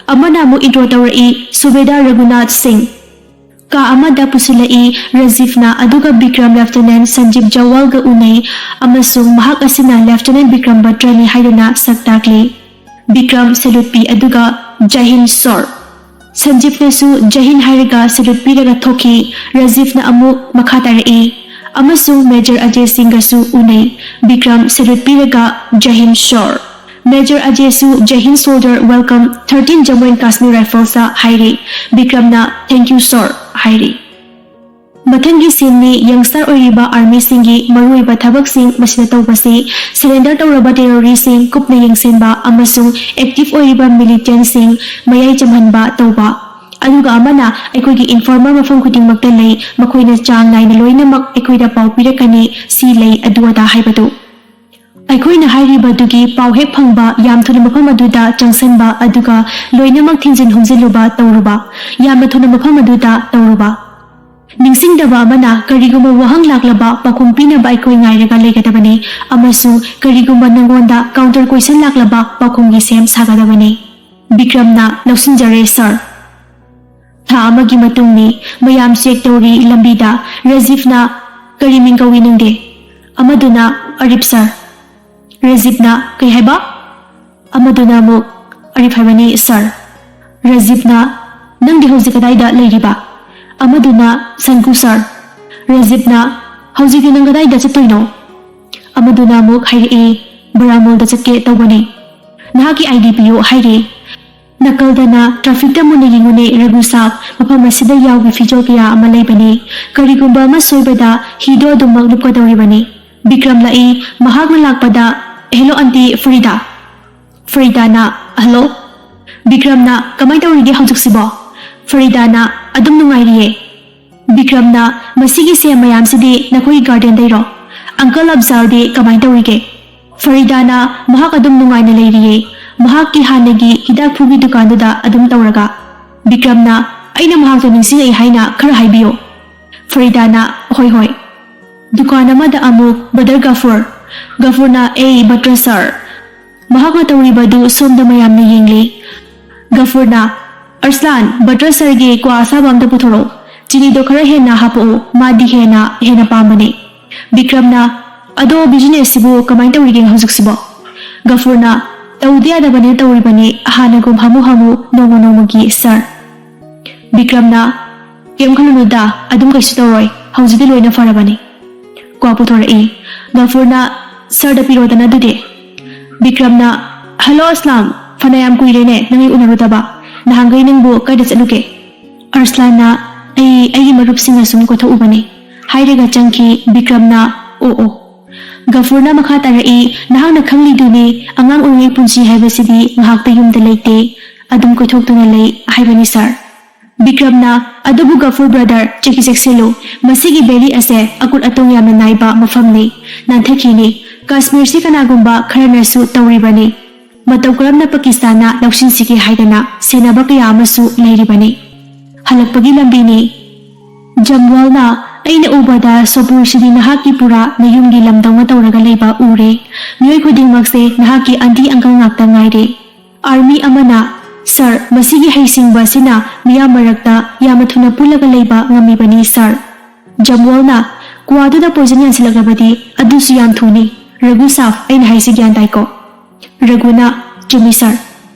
ꯑꯃꯅ ꯑꯃꯨꯛ intro ꯇꯧꯔꯛꯏ, "Subedar Raghunath Singh"꯫ ꯀꯥ ꯑꯃꯗ ꯄꯨꯁꯤꯜꯂꯛꯏ꯫ ꯔꯖꯤꯐꯅ ꯑꯗꯨꯒ ꯕꯤꯀ꯭ꯔꯝ Lieutenant ꯁꯟꯖꯤꯞ ꯖꯋꯥꯜꯒ ꯎꯅꯩ ꯑꯃꯁꯨꯡ ꯃꯍꯥꯛ ꯑꯁꯤꯅ Lieutenant ꯕꯤꯀ꯭ꯔꯝ ꯕꯇ꯭ꯔꯅꯤ ꯍꯥꯏꯗꯨꯅ ꯁꯛ ꯇꯥꯛꯂꯤ꯫ ꯕꯤꯀ꯭ꯔꯝ salute ꯄꯤ ꯑꯗꯨꯒ "Jai Hind, sir"꯫ ꯁꯟꯖꯤꯞꯅꯁꯨ "Jai Hind" ꯍꯥꯏꯔꯒ salute ꯄꯤꯔꯒ ꯊꯣꯛꯈꯤ꯫ ꯔꯖꯤꯐꯅ ꯑꯃꯨꯛ ꯃꯈꯥ ꯇꯥꯔꯛꯏ ꯑꯃꯁꯨꯡ Major ꯑꯖꯦ ꯁꯤꯡꯒꯁꯨ ꯎꯅꯩ꯫ ꯕꯤꯀ꯭ꯔꯝ salute ꯄꯤꯔꯒ "Jai Hind, sir"꯫ Major ꯑꯖꯦꯁꯨ "Jai Hind, soldier, welcome, thirteen Jammu and Kashmir Rifles" ꯍꯥꯏꯔꯤ꯫ ꯕꯤꯀ꯭ꯔꯝꯅ "Thank you, sir" ꯍꯥꯏꯔꯤ꯫ ꯃꯊꯪꯒꯤ sceneꯅꯤ youngster ꯑꯣꯏꯔꯤꯕ armyꯁꯤꯡꯒꯤ ꯃꯔꯨꯑꯣꯏꯕ ꯊꯕꯛꯁꯤꯡ꯫ ꯃꯁꯤꯗ ꯇꯧꯕꯁꯤ surrender ꯇꯧꯔꯕ terroristꯁꯤꯡ ꯀꯨꯞꯅ ꯌꯦꯡꯁꯤꯟꯕ ꯑꯃꯁꯨꯡ active ꯑꯣꯏꯔꯤꯕ militantꯁꯤꯡ ꯃꯌꯥꯏ ꯆꯝꯍꯟꯕ ꯇꯧꯕ꯫ ꯑꯗꯨꯒ ꯑꯃꯅ ꯑꯩꯈꯣꯏꯒꯤ informer ꯃꯐꯝ ꯈꯨꯗꯤꯡꯃꯛꯇ ꯂꯩ, ꯃꯈꯣꯏꯅ ꯆꯥꯡ ꯅꯥꯏꯅ ꯂꯣꯏꯅꯃꯛ ꯑꯩꯈꯣꯏꯗ ꯄꯥꯎ ꯄꯤꯔꯛꯀꯅꯤ, ꯁꯤ ꯂꯩ, ꯑꯗꯨ ꯑꯗꯥ ꯍꯥꯏꯕꯗꯨ꯫ ꯑꯩꯈꯣꯏꯅ ꯍꯥꯏꯔꯤꯕꯗꯨꯒꯤ ꯄꯥꯎ ꯍꯦꯛ ꯐꯪꯕ ꯌꯥꯝ ꯊꯨꯅ ꯃꯐꯝ ꯑꯗꯨꯗ ꯆꯪꯁꯤꯟꯕ, ꯑꯗꯨꯒ ꯂꯣꯏꯅꯃꯛ ꯊꯤꯟꯖꯤꯟ ꯍꯨꯝꯖꯤꯜꯂꯨꯕ ꯇꯧꯔꯨꯕ꯫ ꯌꯥꯝꯅ ꯊꯨꯅ ꯃꯐꯝ ꯑꯗꯨꯗ ꯇꯧꯔꯨꯕ꯫ ꯅꯤꯡꯁꯤꯡꯗꯕ ꯑꯃꯅ ꯀꯔꯤꯒꯨꯝꯕ ꯋꯥꯍꯪ ꯂꯥꯛꯂꯕ ꯄꯥꯎꯈꯨꯝ ꯄꯤꯅꯕ ꯑꯩꯈꯣꯏ ꯉꯥꯏꯔꯒ ꯂꯩꯒꯗꯕꯅꯤ, ꯑꯃꯁꯨꯡ ꯀꯔꯤꯒꯨꯝꯕ ꯅꯉꯣꯟꯗ counter question ꯂꯥꯛꯂꯕ ꯄꯥꯎꯈꯨꯝꯒꯤ ꯁꯦꯝ ꯁꯥꯒꯗꯕꯅꯤ꯫ ꯕꯤꯀ꯭ꯔꯝꯅ, "ꯂꯧꯁꯤꯟꯖꯔꯦ, sir"꯫ ꯊꯥ ꯑꯃꯒꯤ ꯃꯇꯨꯡꯅꯤ꯫ ꯃꯌꯥꯝ ꯆꯦꯛ ꯇꯧꯔꯤ ꯂꯝꯕꯤꯗ꯫ ꯔꯖꯤꯞꯅ, "ꯀꯔꯤ ꯃꯤꯡ ꯀꯧꯏ ꯅꯪꯗꯤ?" ꯑꯃꯗꯨꯅ, "ꯑꯔꯤꯞ ꯁꯥꯔ"꯫ ꯔꯖꯤꯞꯅ, "ꯀꯩ ꯍꯥꯏꯕ?" ꯑꯃꯗꯨꯅ ꯑꯃꯨꯛ, "ꯑꯔꯤꯞ ꯍꯥꯏꯕꯅꯤ ꯁꯥꯔ"꯫ ꯔꯖꯤꯞꯅ, "ꯅꯪꯗꯤ ꯍꯧꯖꯤꯛ ꯀꯗꯥꯏꯗ ꯂꯩꯔꯤꯕ?" ꯑꯃꯗꯨꯅ, "ꯁꯟꯀꯨ ꯁꯥꯔ"꯫ ꯔꯖꯤꯞꯅ, "ꯍꯧꯖꯤꯛꯇꯤ ꯅꯪ ꯀꯗꯥꯏꯗ ꯆꯠꯇꯣꯏꯅꯣ?" ꯑꯃꯗꯨꯅ ꯑꯃꯨꯛ ꯍꯥꯏꯔꯛꯏ, "ꯕꯔꯥꯃꯨꯜꯗ ꯆꯠꯀꯦ ꯇꯧꯕꯅꯤ"꯫ "ꯅꯍꯥꯛꯀꯤ ꯑꯥꯏ ꯗꯤ ꯄꯤꯌꯨ" ꯍꯥꯏꯔꯦ꯫ ꯅꯀꯜꯗꯅ, "ꯇ꯭ꯔꯥꯐꯤꯛꯇ ꯃꯨꯟꯅ ꯌꯦꯡꯉꯨꯅꯦ ꯔꯘꯨ ꯁꯥꯕ, ꯃꯐꯝ ꯑꯁꯤꯗ ꯌꯥꯎꯒꯤ ꯐꯤꯖꯣꯜ ꯀꯌꯥ ꯑꯃ ꯂꯩꯕꯅꯤ꯫ ꯀꯔꯤꯒꯨꯝꯕ ꯑꯃ ꯁꯣꯏꯕꯗ ꯍꯤꯗꯣ ꯑꯗꯨꯃꯛ ꯂꯨꯞꯀꯗꯧꯔꯤꯕꯅꯤ"꯫ ꯕꯤꯀ꯭ꯔꯝ ꯂꯥꯛꯏ꯫ ꯃꯍꯥꯛꯅ ꯂꯥꯛꯄꯗ, "ꯍꯦꯂꯣ ꯑꯟꯇꯤ ꯐꯔꯤꯗꯥ"꯫ ꯐꯔꯤꯗꯥꯅ, "ꯍꯜꯂꯣ"꯫ ꯕꯤꯀ꯭ꯔꯝꯅ, "ꯀꯃꯥꯏ ꯇꯧꯔꯤꯒꯦ ꯍꯧꯖꯤꯛꯁꯤꯕꯣ?" ꯐꯔꯤꯗꯥꯅ, "ꯑꯗꯨꯝ ꯅꯨꯡꯉꯥꯏꯔꯤꯌꯦ"꯫ ꯕꯤꯀ꯭ꯔꯝꯅ, "ꯃꯁꯤꯒꯤ ꯁꯦꯝ ꯃꯌꯥꯝꯁꯤꯗꯤ ꯅꯈꯣꯏꯒꯤ ꯒꯥꯔꯗꯦꯟꯗꯩꯔꯣ? ꯑꯪꯀꯜ ꯑꯐꯖꯥꯜꯗꯤ ꯀꯃꯥꯏ ꯇꯧꯔꯤꯒꯦ?" ꯐꯔꯤꯗꯥꯅ, "ꯃꯍꯥꯛ ꯑꯗꯨꯝ ꯅꯨꯡꯉꯥꯏꯅ ꯂꯩꯔꯤꯌꯦ, ꯃꯍꯥꯛꯀꯤ ꯍꯥꯟꯅꯒꯤ ꯍꯤꯗꯥꯛ ꯐꯨꯒꯤ ꯗꯨꯀꯥꯟꯗꯨꯗ ꯑꯗꯨꯝ ꯇꯧꯔꯒ"꯫ ꯕꯤꯀ꯭ꯔꯝꯅ, "ꯑꯩꯅ ꯃꯍꯥꯛꯇꯣ ꯅꯤꯡꯁꯤꯡꯉꯛꯏ ꯍꯥꯏꯅ ꯈꯔ ꯍꯥꯏꯕꯤꯌꯨ"꯫ ꯐꯔꯤꯗꯥꯅ, "ꯍꯣꯏ, ꯍꯣꯏ"꯫ ꯗꯨꯀꯥꯟ ꯑꯃꯗ ꯑꯃꯨꯛ ꯕꯗꯔ ꯒꯐꯨꯔ꯫ ꯒꯐꯨꯔꯅ, "ꯑꯦ ꯕꯇꯔ ꯁꯥꯔ, ꯃꯍꯥꯛꯅ ꯇꯧꯔꯤꯕꯗꯨ ꯁꯣꯝꯗ ꯃꯌꯥꯝꯅ ꯌꯦꯡꯂꯤ"꯫ ꯒꯐꯨꯔꯅ, "ꯑꯔꯁꯂꯥꯟ, ꯕꯇꯔ ꯁꯥꯔꯒꯤ ꯀ꯭ꯋꯥ ꯑꯁꯥꯕ ꯑꯝꯇ ꯄꯨꯊꯣꯔꯛꯎ꯫ ꯆꯤꯅꯤꯗꯣ ꯈꯔ ꯍꯦꯟꯅ ꯍꯥꯞꯄꯛꯎ, ꯃꯥꯗꯤ ꯍꯦꯟꯅ, ꯍꯦꯟꯅ ꯄꯥꯝꯕꯅꯤ"꯫ ꯕꯤꯀ꯭ꯔꯝꯅ, "ꯑꯗꯣ ꯕꯤꯖꯤꯅꯦꯁꯁꯤꯕꯨ ꯀꯃꯥꯏꯅ ꯇꯧꯔꯤꯒꯦ ꯍꯧꯖꯤꯛꯁꯤꯕꯣ?" ꯒꯐꯨꯔꯅ, "ꯇꯧꯗ ꯌꯥꯗꯕꯅꯤꯅ ꯇꯧꯔꯤꯕꯅꯤ, ꯍꯥꯟꯅꯒꯨꯝ ꯍꯥꯃꯨ ꯍꯥꯃꯨ, ꯅꯣꯡꯃ ꯅꯣꯡꯃꯒꯤ ꯁꯥꯔ"꯫ ꯕꯤꯀ꯭ꯔꯝꯅ, "ꯀꯩꯝ ꯈꯜꯂꯨꯅꯨꯗ, ꯑꯗꯨꯝ ꯀꯩꯁꯨ ꯇꯧꯔꯣꯏ, ꯍꯧꯖꯤꯛꯇꯤ ꯂꯣꯏꯅ ꯐꯔꯕꯅꯤ"꯫ ꯀ꯭ꯋꯥ ꯄꯨꯊꯣꯔꯛꯏ꯫ ꯒꯐꯨꯔꯅ, "ꯁꯥꯔꯗ ꯄꯤꯔꯣꯗꯅ ꯑꯗꯨꯗꯤ"꯫ ꯕꯤꯀ꯭ꯔꯝꯅ, "ꯍꯜꯂꯣ ꯑꯁꯂꯥꯝ, ꯐꯅꯌꯥꯝ ꯀꯨꯏꯔꯦꯅꯦ ꯅꯪ ꯑꯩ ꯎꯅꯔꯨꯗꯕ꯫ ꯅꯍꯥꯟꯈꯩ ꯅꯪꯕꯨ ꯀꯥꯏꯗ ꯆꯠꯂꯨꯒꯦ?" ꯑꯔꯁꯂꯥꯟꯅ, "ꯑꯩ ꯑꯩꯒꯤ ꯃꯔꯨꯞꯁꯤꯡꯒ ꯁꯨꯝ ꯀꯣꯏꯊꯣꯛꯎꯕꯅꯤ" ꯍꯥꯏꯔꯒ ꯆꯪꯈꯤ꯫ ꯕꯤꯀ꯭ꯔꯝꯅ, "ꯑꯣ ꯑꯣ"꯫ ꯒꯐꯨꯔꯅ ꯃꯈꯥ ꯇꯥꯔꯛꯏ, "ꯅꯍꯥꯛꯅ ꯈꯪꯂꯤꯗꯨꯅꯤ, ꯑꯉꯥꯡ ꯑꯣꯏꯔꯤꯉꯩ ꯄꯨꯟꯁꯤ ꯍꯥꯏꯕꯁꯤꯗꯤ ꯉꯥꯏꯍꯥꯛꯇ ꯌꯨꯝꯗ ꯂꯩꯇꯦ, ꯑꯗꯨꯝ ꯀꯣꯏꯊꯣꯛꯇꯨꯅ ꯂꯩ ꯍꯥꯏꯕꯅꯤ ꯁꯥꯔ"꯫ ꯕꯤꯀ꯭ꯔꯝꯅ, "ꯑꯗꯨꯕꯨ ꯒꯐꯨꯔ ꯕ꯭ꯔꯗꯔ, ꯆꯦꯛꯁꯤ ꯆꯦꯛꯁꯤꯜꯂꯨ꯫ ꯃꯁꯤꯒꯤ ꯚꯦꯂꯤ ꯑꯁꯦ ꯑꯀꯨꯠ ꯑꯇꯣꯡ ꯌꯥꯝꯅ ꯅꯥꯏꯕ ꯃꯐꯝꯅꯤ꯫ ꯅꯥꯟꯊꯈꯤꯅꯤ꯫ ꯀꯥꯁꯃꯤꯔꯁꯤ ꯀꯅꯥꯒꯨꯝꯕ ꯈꯔꯅꯁꯨ ꯇꯧꯔꯤꯕꯅꯤ꯫ ꯃꯇꯧ ꯀꯔꯝꯅ ꯄꯥꯀꯤꯁꯇꯥꯟꯅ ꯂꯧꯁꯤꯟꯁꯤꯒꯦ ꯍꯥꯏꯗꯅ ꯁꯦꯟꯅꯕ ꯀꯌꯥ ꯑꯃꯁꯨ ꯂꯩꯔꯤꯕꯅꯤ꯫ ꯍꯜꯂꯛꯄꯒꯤ ꯂꯝꯕꯤꯅꯤ꯫ ꯖꯝꯋꯥꯜꯅ, "ꯑꯩꯅ ꯎꯕꯗ ꯁꯣꯄꯨꯔꯁꯤꯗꯤ ꯅꯍꯥꯛꯀꯤ ꯄꯨꯔꯥ ꯅꯌꯨꯝꯒꯤ ꯂꯝꯗꯧꯅ ꯇꯧꯔꯒ ꯂꯩꯕ ꯎꯔꯦ꯫ ꯃꯤꯑꯣꯏ ꯈꯨꯗꯤꯡꯃꯛꯁꯦ ꯅꯍꯥꯛꯀꯤ ꯑꯟꯇꯤ ꯑꯪꯀꯜ ꯉꯥꯛꯇ ꯉꯥꯏꯔꯦ"꯫ ꯑꯥꯔꯃꯤ ꯑꯃꯅ, "ꯁꯥꯔ, ꯃꯁꯤꯒꯤ ꯍꯩꯁꯤꯡꯕ ꯑꯁꯤꯅ ꯃꯤꯌꯥꯝ ꯃꯔꯛꯇ ꯌꯥꯝꯅ ꯊꯨꯅ ꯄꯨꯜꯂꯒ ꯂꯩꯕ ꯉꯝꯃꯤꯕꯅꯤ, ꯁꯥꯔ"꯫ ꯖꯝꯋꯥꯜꯅ, "ꯀ꯭ꯋꯥꯗꯨꯗ ꯄꯣꯏꯖꯟ ꯌꯥꯟꯁꯤꯜꯂꯛꯂꯕꯗꯤ ꯑꯗꯨꯁꯨ ꯌꯥꯝ ꯊꯨꯅꯤ"꯫ "ꯔꯘꯨ ꯁꯥꯕ, ꯑꯩꯅ ꯍꯥꯏꯁꯤ ꯒ꯭ꯌꯥꯟ ꯇꯥꯏꯀꯣ?" ꯔꯘꯨꯅ, "ꯆꯨꯝꯃꯤ, ꯁꯥꯔ"꯫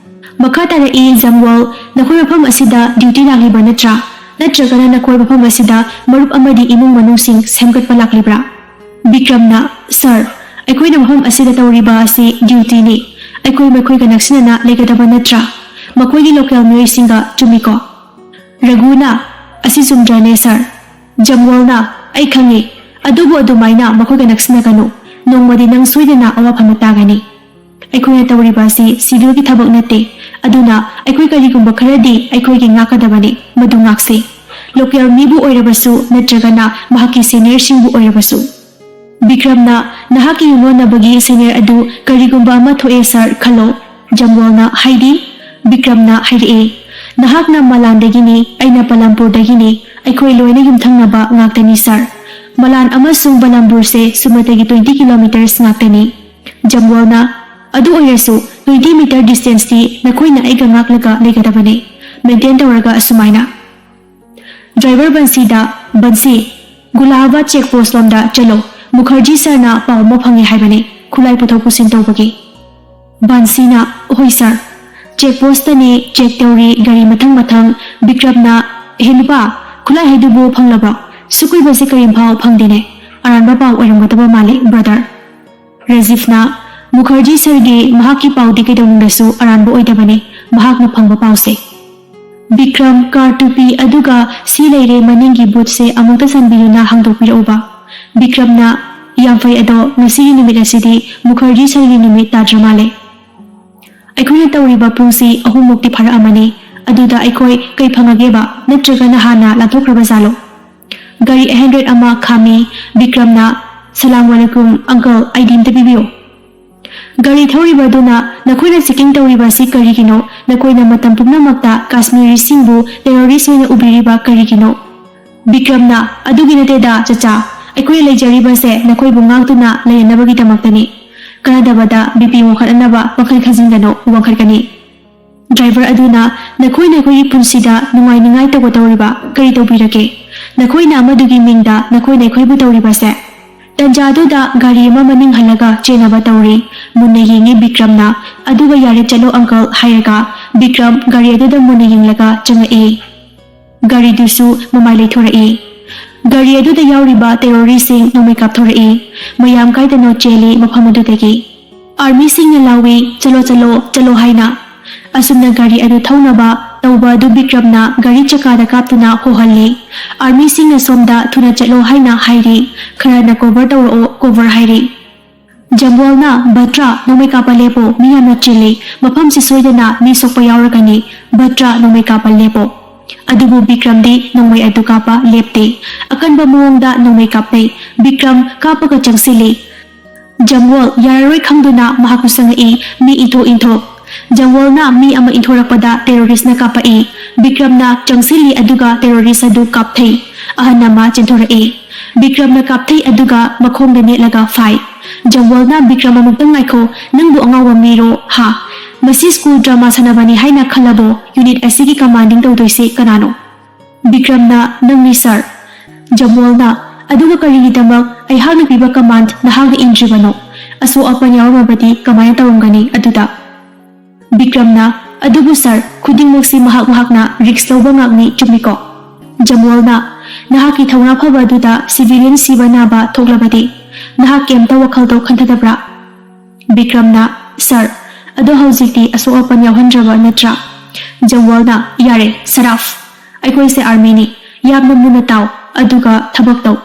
ꯃꯈꯥ ꯇꯥꯔꯛꯏ, "ꯖꯝꯋꯥꯜ, ꯅꯈꯣꯏ ꯃꯐꯝ ꯑꯁꯤꯗ ꯗ꯭ꯌꯨꯇꯤ ꯂꯥꯛꯂꯤꯕ ꯅꯠꯇ꯭ꯔꯥ? ꯅꯠꯇ꯭ꯔꯒꯅ ꯅꯈꯣꯏ ꯃꯐꯝ ꯑꯁꯤꯗ ꯃꯔꯨꯞ ꯑꯃꯗꯤ ꯏꯃꯨꯡ ꯃꯅꯨꯡꯁꯤꯡ ꯁꯦꯝꯒꯠꯄ ꯂꯥꯛꯂꯤꯕ꯭ꯔꯥ?" ꯕꯤꯀ꯭ꯔꯝꯅ, "ꯁꯥꯔ, ꯑꯩꯈꯣꯏꯅ ꯃꯐꯝ ꯑꯁꯤꯗ ꯇꯧꯔꯤꯕ ꯑꯁꯤ ꯗ꯭ꯌꯨꯇꯤꯅꯤ꯫ ꯑꯩꯈꯣꯏ ꯃꯈꯣꯏꯒ ꯅꯛꯁꯤꯟꯅꯅ ꯂꯩꯒꯗꯕ ꯅꯠꯇ꯭ꯔꯥ? ꯃꯈꯣꯏꯒꯤ ꯂꯣꯀꯦꯜ ꯃꯤꯑꯣꯏꯁꯤꯡꯒ, ꯆꯨꯝꯃꯤꯀꯣ?" ꯔꯘꯨꯅ, "ꯑꯁꯤ ꯆꯨꯝꯗ꯭ꯔꯅꯦ, ꯁꯥꯔ?" ꯖꯝꯋꯥꯜꯅ, "ꯑꯩ ꯈꯪꯉꯤ, ꯑꯗꯨꯕꯨ ꯑꯗꯨꯃꯥꯏꯅ ꯃꯈꯣꯏꯒ ꯅꯛꯁꯤꯟꯅꯒꯅꯨ꯫ ꯅꯣꯡꯃꯗꯤ ꯅꯪ ꯁꯣꯏꯗꯅ ꯑꯋꯥꯐꯝꯗ ꯇꯥꯒꯅꯤ꯫ ꯑꯩꯈꯣꯏꯅ ꯇꯧꯔꯤꯕ ꯑꯁꯤ ꯁꯤꯚꯤꯜꯒꯤ ꯊꯕꯛ ꯅꯠꯇꯦ, ꯑꯗꯨꯅ ꯑꯩꯈꯣꯏ ꯀꯔꯤꯒꯨꯝꯕ ꯈꯔꯗꯤ ꯑꯩꯈꯣꯏꯒꯤ ꯉꯥꯛꯀꯗꯕꯅꯤ, ꯃꯗꯨ ꯉꯥꯛꯁꯤ꯫ ꯂꯣꯀꯦꯜ ꯃꯤꯕꯨ ꯑꯣꯏꯔꯕꯁꯨ ꯅꯠꯇ꯭ꯔꯒꯅ ꯃꯍꯥꯛꯀꯤ ꯁꯦꯅꯤꯌꯔꯁꯤꯡꯕꯨ ꯑꯣꯏꯔꯕꯁꯨ"꯫ ꯕꯤꯀ꯭ꯔꯝꯅ, "ꯅꯍꯥꯛꯀꯤ ꯌꯨꯝꯂꯣꯟꯅꯕꯒꯤ ꯁꯦꯅꯤꯌꯔ ꯑꯗꯨ ꯀꯔꯤꯒꯨꯝꯕ ꯑꯃ ꯊꯣꯛꯑꯦ, ꯁꯥꯔ, ꯈꯜꯂꯣ"꯫ ꯖꯝꯋꯥꯜꯅ, "ꯍꯥꯏꯗꯤ?" ꯕꯤꯀ꯭ꯔꯝꯅ ꯍꯥꯏꯔꯛꯑꯦ, "ꯅꯍꯥꯛꯅ ꯃꯂꯥꯟꯗꯒꯤꯅꯤ, ꯑꯩꯅ ꯄꯂꯝꯄꯨꯔꯗꯒꯤꯅꯤ, ꯑꯩꯈꯣꯏ ꯂꯣꯏꯅ ꯌꯨꯝꯊꯪꯅꯕ ꯉꯥꯛꯇꯅꯤ, ꯁꯥꯔ꯫ ꯃꯂꯥꯟ ꯑꯃꯁꯨꯡ ꯄꯂꯝꯄꯨꯔꯁꯦ ꯁꯨꯞꯅꯇꯒꯤ twenty kilometres ꯉꯥꯛꯇꯅꯤ"꯫ ꯖꯝꯋꯥꯜꯅ, "ꯑꯗꯨ ꯑꯣꯏꯔꯁꯨ twenty metre distanceꯇꯤ ꯅꯈꯣꯏꯅ ꯑꯩꯒ ꯉꯥꯛꯂꯒ ꯂꯩꯒꯗꯕꯅꯤ, ꯃꯦꯟꯇꯦꯟ ꯇꯧꯔꯒ ꯑꯁꯨꯃꯥꯏꯅ"꯫ ꯗ꯭ꯔꯥꯏꯚꯔ ꯕꯟꯁꯤꯗ, "ꯕꯟꯁꯤ, ꯒꯨꯂꯥꯍꯕꯥꯗ ꯆꯦꯛ ꯄꯣꯁ ꯂꯣꯝꯗ ꯆꯠꯂꯣ, ꯃꯨꯈꯔꯖꯤ ꯁꯥꯔꯅ ꯄꯥꯎ ꯑꯃ ꯐꯪꯉꯦ ꯍꯥꯏꯕꯅꯤ, ꯈꯨꯠꯂꯥꯏ ꯄꯨꯊꯣꯛ ꯄꯨꯁꯤꯟ ꯇꯧꯕꯒꯤ"꯫ ꯕꯟꯁꯤꯅ, "ꯍꯣꯏ ꯁꯥꯔ"꯫ "ꯆꯦꯛ ꯄꯣꯁꯇꯅꯤ, ꯆꯦꯛ ꯇꯧꯔꯤ, ꯒꯥꯔꯤ ꯃꯊꯪ ꯃꯊꯪ"꯫ ꯕꯤꯀ꯭ꯔꯝꯅ, "ꯑꯦꯍꯦ ꯅꯨꯄꯥ, ꯈꯨꯠꯂꯥꯏ ꯍꯥꯏꯗꯨꯕꯨ ꯐꯪꯂꯕ꯭ꯔꯣ? ꯁꯨꯛ ꯀꯨꯏꯕꯁꯦ ꯀꯔꯤꯝꯐꯥꯎ ꯐꯪꯗꯦꯅꯦ꯫ ꯑꯔꯥꯟꯕ ꯄꯥꯎ ꯑꯣꯏꯔꯝꯒꯗꯕ ꯃꯥꯜꯂꯤ, ꯕ꯭ꯔꯗꯔ"꯫ ꯔꯦꯖꯤꯐꯅ, "ꯃꯨꯈꯔꯖꯤ ꯁꯔꯒꯤ ꯃꯍꯥꯛꯀꯤ ꯄꯥꯎꯗꯤ ꯀꯩꯗꯧꯅꯨꯡꯗꯁꯨ ꯑꯔꯥꯟꯕ ꯑꯣꯏꯗꯕꯅꯤ, ꯃꯍꯥꯛꯅ ꯐꯪꯕ ꯄꯥꯎꯁꯦ"꯫ ꯕꯤꯀ꯭ꯔꯝ, ꯀꯥꯔ ꯇꯨꯄꯤ ꯑꯗꯨꯒ ꯁꯤ ꯂꯩꯔꯦ ꯃꯅꯤꯡꯒꯤ ꯕꯨꯠꯁꯦ ꯑꯃꯨꯛꯇ ꯆꯥꯟꯕꯤꯗꯨꯅ ꯍꯥꯡꯗꯣꯛꯄꯤꯔꯛꯎꯕ꯫ ꯕꯤꯀ꯭ꯔꯝꯅ, "ꯌꯥꯝ ꯐꯩ, ꯑꯗꯣ ꯉꯁꯤꯒꯤ ꯅꯨꯃꯤꯠ ꯑꯁꯤꯗꯤ ꯃꯨꯈꯔꯖꯤ ꯁꯔꯒꯤ ꯅꯨꯃꯤꯠ ꯇꯥꯗ꯭ꯔ ꯃꯥꯜꯂꯦ"꯫ ꯑꯩꯈꯣꯏꯅ ꯇꯧꯔꯤꯕ ꯄꯨꯡꯁꯤ ꯑꯍꯨꯝꯃꯨꯛꯇꯤ ꯐꯥꯔꯛꯑꯃꯅꯤ꯫ ꯑꯗꯨꯗ ꯑꯩꯈꯣꯏ ꯀꯩ ꯐꯪꯉꯒꯦꯕ? ꯅꯠꯇ꯭ꯔꯒꯅ ꯍꯥꯟꯅ ꯂꯥꯟꯊꯣꯛꯈ꯭ꯔꯕ ꯖꯥꯠꯂꯣ? ꯒꯥꯔꯤ eight hundred ꯑꯃ ꯈꯥꯝꯃꯤ꯫ ꯕꯤꯀ꯭ꯔꯝꯅ, "ꯁꯂꯥꯝ ꯋꯥꯂꯦꯀꯨꯝ, ꯑꯪꯀꯜ, ID ꯑꯝꯇ ꯄꯤꯕꯤꯌꯨ"꯫ ꯒꯥꯔꯤ ꯊꯧꯔꯤꯕ ꯑꯗꯨꯅ, "ꯅꯈꯣꯏꯅ checking ꯇꯧꯔꯤꯕ ꯑꯁꯤ ꯀꯔꯤꯒꯤꯅꯣ? ꯅꯈꯣꯏꯅ ꯃꯇꯝ ꯄꯨꯝꯅꯃꯛꯇ ꯀꯥꯁꯃꯤꯔꯤꯁꯤꯡꯕꯨ terrorist ꯑꯣꯏꯅ ꯎꯕꯤꯔꯤꯕ ꯀꯔꯤꯒꯤꯅꯣ?" ꯕꯤꯀ꯭ꯔꯝꯅ, "ꯑꯗꯨꯒꯤ ꯅꯠꯇꯦꯗ, ꯆꯆꯥ꯫ ꯑꯩꯈꯣꯏ ꯂꯩꯖꯔꯤꯕꯁꯦ ꯅꯈꯣꯏꯕꯨ ꯉꯥꯛꯇꯨꯅ ꯂꯩꯅꯅꯕꯒꯤꯗꯃꯛꯇꯅꯤ꯫ ꯀꯥꯟꯅꯗꯕꯗ BP ꯋꯥꯡꯈꯠꯅꯅꯕ ꯄꯪꯈꯟ ꯈꯟꯖꯤꯟꯒꯅꯨ, ꯋꯥꯡꯈꯠꯀꯅꯤ"꯫ ꯗ꯭ꯔꯥꯏꯚꯔ ꯑꯗꯨꯅ, "ꯅꯈꯣꯏꯅ ꯑꯩꯈꯣꯏꯒꯤ ꯄꯨꯟꯁꯤꯗ ꯅꯨꯡꯉꯥꯏꯅꯤꯡꯉꯥꯏ ꯇꯧꯒꯗꯧꯔꯤꯕ ꯀꯔꯤ ꯇꯧꯕꯤꯔꯒꯦ? ꯅꯈꯣꯏꯅ ꯑꯃꯗꯨꯒꯤ ꯃꯤꯡꯗ ꯅꯈꯣꯏꯅ ꯑꯩꯈꯣꯏꯕꯨ ꯇꯧꯔꯤꯕꯁꯦ?" ꯇꯟꯖꯥ ꯑꯗꯨꯗ ꯒꯥꯔꯤ ꯑꯃ ꯃꯅꯤꯡ ꯍꯜꯂꯒ ꯆꯦꯟꯅꯕ ꯇꯧꯔꯤ꯫ ꯃꯨꯟꯅ ꯌꯦꯡꯉꯤ ꯕꯤꯀ꯭ꯔꯝꯅ, ꯑꯗꯨꯒ "ꯌꯥꯔꯦ, ꯆꯠꯂꯣ ꯑꯪꯀꯜ" ꯍꯥꯏꯔꯒ ꯕꯤꯀ꯭ꯔꯝ ꯒꯥꯔꯤ ꯑꯗꯨꯗ ꯃꯨꯟꯅ ꯌꯦꯡꯂꯒ ꯆꯪꯉꯛꯏ꯫ ꯒꯥꯔꯤꯗꯨꯁꯨ ꯃꯃꯥꯏ ꯂꯩꯊꯣꯔꯛꯏ꯫ ꯒꯥꯔꯤ ꯑꯗꯨꯗ ꯌꯥꯎꯔꯤꯕ ꯇꯦꯔꯣꯔꯤꯁꯁꯤꯡ ꯅꯣꯡꯃꯩ ꯀꯥꯞꯊꯣꯔꯛꯏ꯫ ꯃꯌꯥꯝ ꯀꯥꯏꯗꯅꯣ ꯆꯦꯜꯂꯤ ꯃꯐꯝ ꯑꯗꯨꯗꯒꯤ꯫ ꯑꯥꯔꯃꯤꯁꯤꯡꯅ ꯂꯥꯎꯏ, "ꯆꯠꯂꯣ, ꯆꯠꯂꯣ, ꯆꯠꯂꯣ" ꯍꯥꯏꯅ꯫ ꯑꯁꯨꯝꯅ ꯒꯥꯔꯤ ꯑꯗꯨ ꯊꯧꯅꯕ ꯇꯧꯕ ꯑꯗꯨ ꯕꯤꯀ꯭ꯔꯝꯅ ꯒꯥꯔꯤ ꯆꯀꯥꯗ ꯀꯥꯞꯇꯨꯅ ꯍꯣꯍꯜꯂꯤ꯫ ꯑꯥꯔꯃꯤꯁꯤꯡꯅ ꯁꯣꯝꯗ "ꯊꯨꯅ ꯆꯠꯂꯣ" ꯍꯥꯏꯅ ꯍꯥꯏꯔꯤ꯫ ꯈꯔꯅ "ꯀꯣꯚꯔ ꯇꯧꯔꯛꯑꯣ, ꯀꯣꯚꯔ" ꯍꯥꯏꯔꯤ꯫ ꯖꯝꯋꯥꯜꯅ, "ꯕꯠꯇ꯭ꯔꯥ, ꯅꯣꯡꯃꯩ ꯀꯥꯞꯄ ꯂꯦꯞꯄꯣ, ꯃꯤ ꯌꯥꯝꯅ ꯆꯤꯜꯂꯤ, ꯃꯐꯝꯁꯤ ꯁꯣꯏꯗꯅ ꯃꯤ ꯁꯣꯛꯄ ꯌꯥꯎꯔꯒꯅꯤ, ꯕꯠꯇ꯭ꯔꯥ, ꯅꯣꯡꯃꯩ ꯀꯥꯞꯄ ꯂꯦꯞꯄꯣ"꯫ ꯑꯗꯨꯕꯨ ꯕꯤꯀ꯭ꯔꯝꯗꯤ ꯅꯣꯡꯃꯩ ꯑꯗꯨ ꯀꯥꯞꯄ ꯂꯦꯞꯇꯦ꯫ ꯑꯀꯟꯕ ꯃꯑꯣꯡꯗ ꯅꯣꯡꯃꯩ ꯀꯥꯞꯅꯩ꯫ ꯕꯤꯀ꯭ꯔꯝ ꯀꯥꯞꯄꯒ ꯆꯪꯁꯤꯜꯂꯤ꯫ ꯖꯝꯋꯥꯜ ꯌꯥꯔꯔꯣꯏ ꯈꯪꯗꯨꯅ ꯃꯍꯥꯛꯄꯨ ꯆꯪꯉꯛꯏ, ꯃꯤ ꯏꯟꯊꯣꯛ ꯏꯟꯊꯣꯛ꯫ ꯖꯝꯋꯥꯜꯅ ꯃꯤ ꯑꯃ ꯏꯟꯊꯣꯔꯛꯄꯗ ꯇꯦꯔꯣꯔꯤꯁꯅ ꯀꯥꯞꯄꯛꯏ꯫ ꯕꯤꯀ꯭ꯔꯝꯅ ꯆꯪꯁꯤꯜꯂꯤ ꯑꯗꯨꯒ ꯇꯦꯔꯣꯔꯤꯁ ꯑꯗꯨ ꯀꯥꯞꯊꯩ꯫ ꯑꯍꯟ ꯑꯃ ꯆꯦꯟꯊꯣꯔꯛꯏ꯫ ꯕꯤꯀ꯭ꯔꯝꯅ ꯀꯥꯞꯊꯩ ꯑꯗꯨꯒ ꯃꯈꯣꯡꯗ ꯅꯦꯠꯂꯒ ꯐꯥꯏ꯫ ꯖꯝꯋꯥꯜꯅ, "ꯕꯤꯀ꯭ꯔꯝ, ꯑꯃꯨꯛꯇꯪ ꯉꯥꯏꯈꯣ, ꯅꯪꯕꯨ ꯑꯉꯥꯎꯕ ꯃꯤꯔꯣ? ꯍꯥ? ꯃꯁꯤ ꯁ꯭ꯀꯨꯜ ꯗ꯭ꯔꯃꯥ ꯁꯥꯟꯅꯕꯅꯤ ꯍꯥꯏꯅ ꯈꯜꯂꯕꯣ? ꯌꯨꯅꯤꯠ ꯑꯁꯤꯒꯤ ꯀꯃꯥꯟꯗꯤꯡ ꯇꯧꯗꯣꯏꯁꯤ ꯀꯅꯥꯅꯣ?" ꯕꯤꯀ꯭ꯔꯝꯅ, "ꯅꯪꯅꯤ ꯁꯥꯔ"꯫ ꯖꯝꯋꯥꯜꯅ, "ꯑꯗꯨꯒ ꯀꯔꯤꯒꯤꯗꯃꯛ ꯑꯩꯍꯥꯛꯅ ꯄꯤꯕ ꯀꯃꯥꯟꯗ ꯅꯍꯥꯛꯅ ꯏꯟꯗ꯭ꯔꯤꯕꯅꯣ? ꯑꯁꯣꯛ ꯑꯄꯟ ꯌꯥꯎꯔꯝꯃꯕꯗꯤ ꯀꯃꯥꯏꯅ ꯇꯧꯔꯝꯒꯅꯤ ꯑꯗꯨꯗ?" ꯕꯤꯀ꯭ꯔꯝꯅ, "ꯑꯗꯨꯕꯨ ꯁꯥꯔ, ꯈꯨꯗꯤꯡꯃꯛꯁꯤ ꯃꯍꯥꯛ ꯃꯍꯥꯛꯅ ꯔꯤꯛꯁ ꯂꯧꯕ ꯉꯥꯛꯅꯤ, ꯆꯨꯝꯃꯤꯀꯣ?" ꯖꯝꯋꯥꯜꯅ, "ꯅꯍꯥꯛꯀꯤ ꯊꯧꯅꯥ ꯐꯕ ꯑꯗꯨꯗ ꯁꯤꯚꯤꯂꯤꯌꯟ ꯁꯤꯕ ꯅꯥꯕ ꯊꯣꯛꯂꯕꯗꯤ ꯅꯍꯥꯛ ꯀꯩꯝꯇ ꯋꯥꯈꯜꯗꯣ ꯈꯟꯊꯗꯕ꯭ꯔꯥ?" ꯕꯤꯀ꯭ꯔꯝꯅ, "ꯁꯥꯔ, ꯑꯗꯣ ꯍꯧꯖꯤꯛꯇꯤ ꯑꯁꯣꯛ ꯑꯄꯟ ꯌꯥꯎꯍꯟꯗ꯭ꯔꯕ ꯅꯠꯇ꯭ꯔꯥ?" ꯖꯝꯋꯥꯜꯅ, "ꯌꯥꯔꯦ, ꯁꯔꯥꯐ꯫ ꯑꯩꯈꯣꯏꯁꯦ ꯑꯥꯔꯃꯤꯅꯤ꯫ ꯌꯥꯝꯅ ꯃꯨꯟꯅ ꯇꯥꯎ, ꯑꯗꯨꯒ ꯊꯕꯛ ꯇꯧ꯫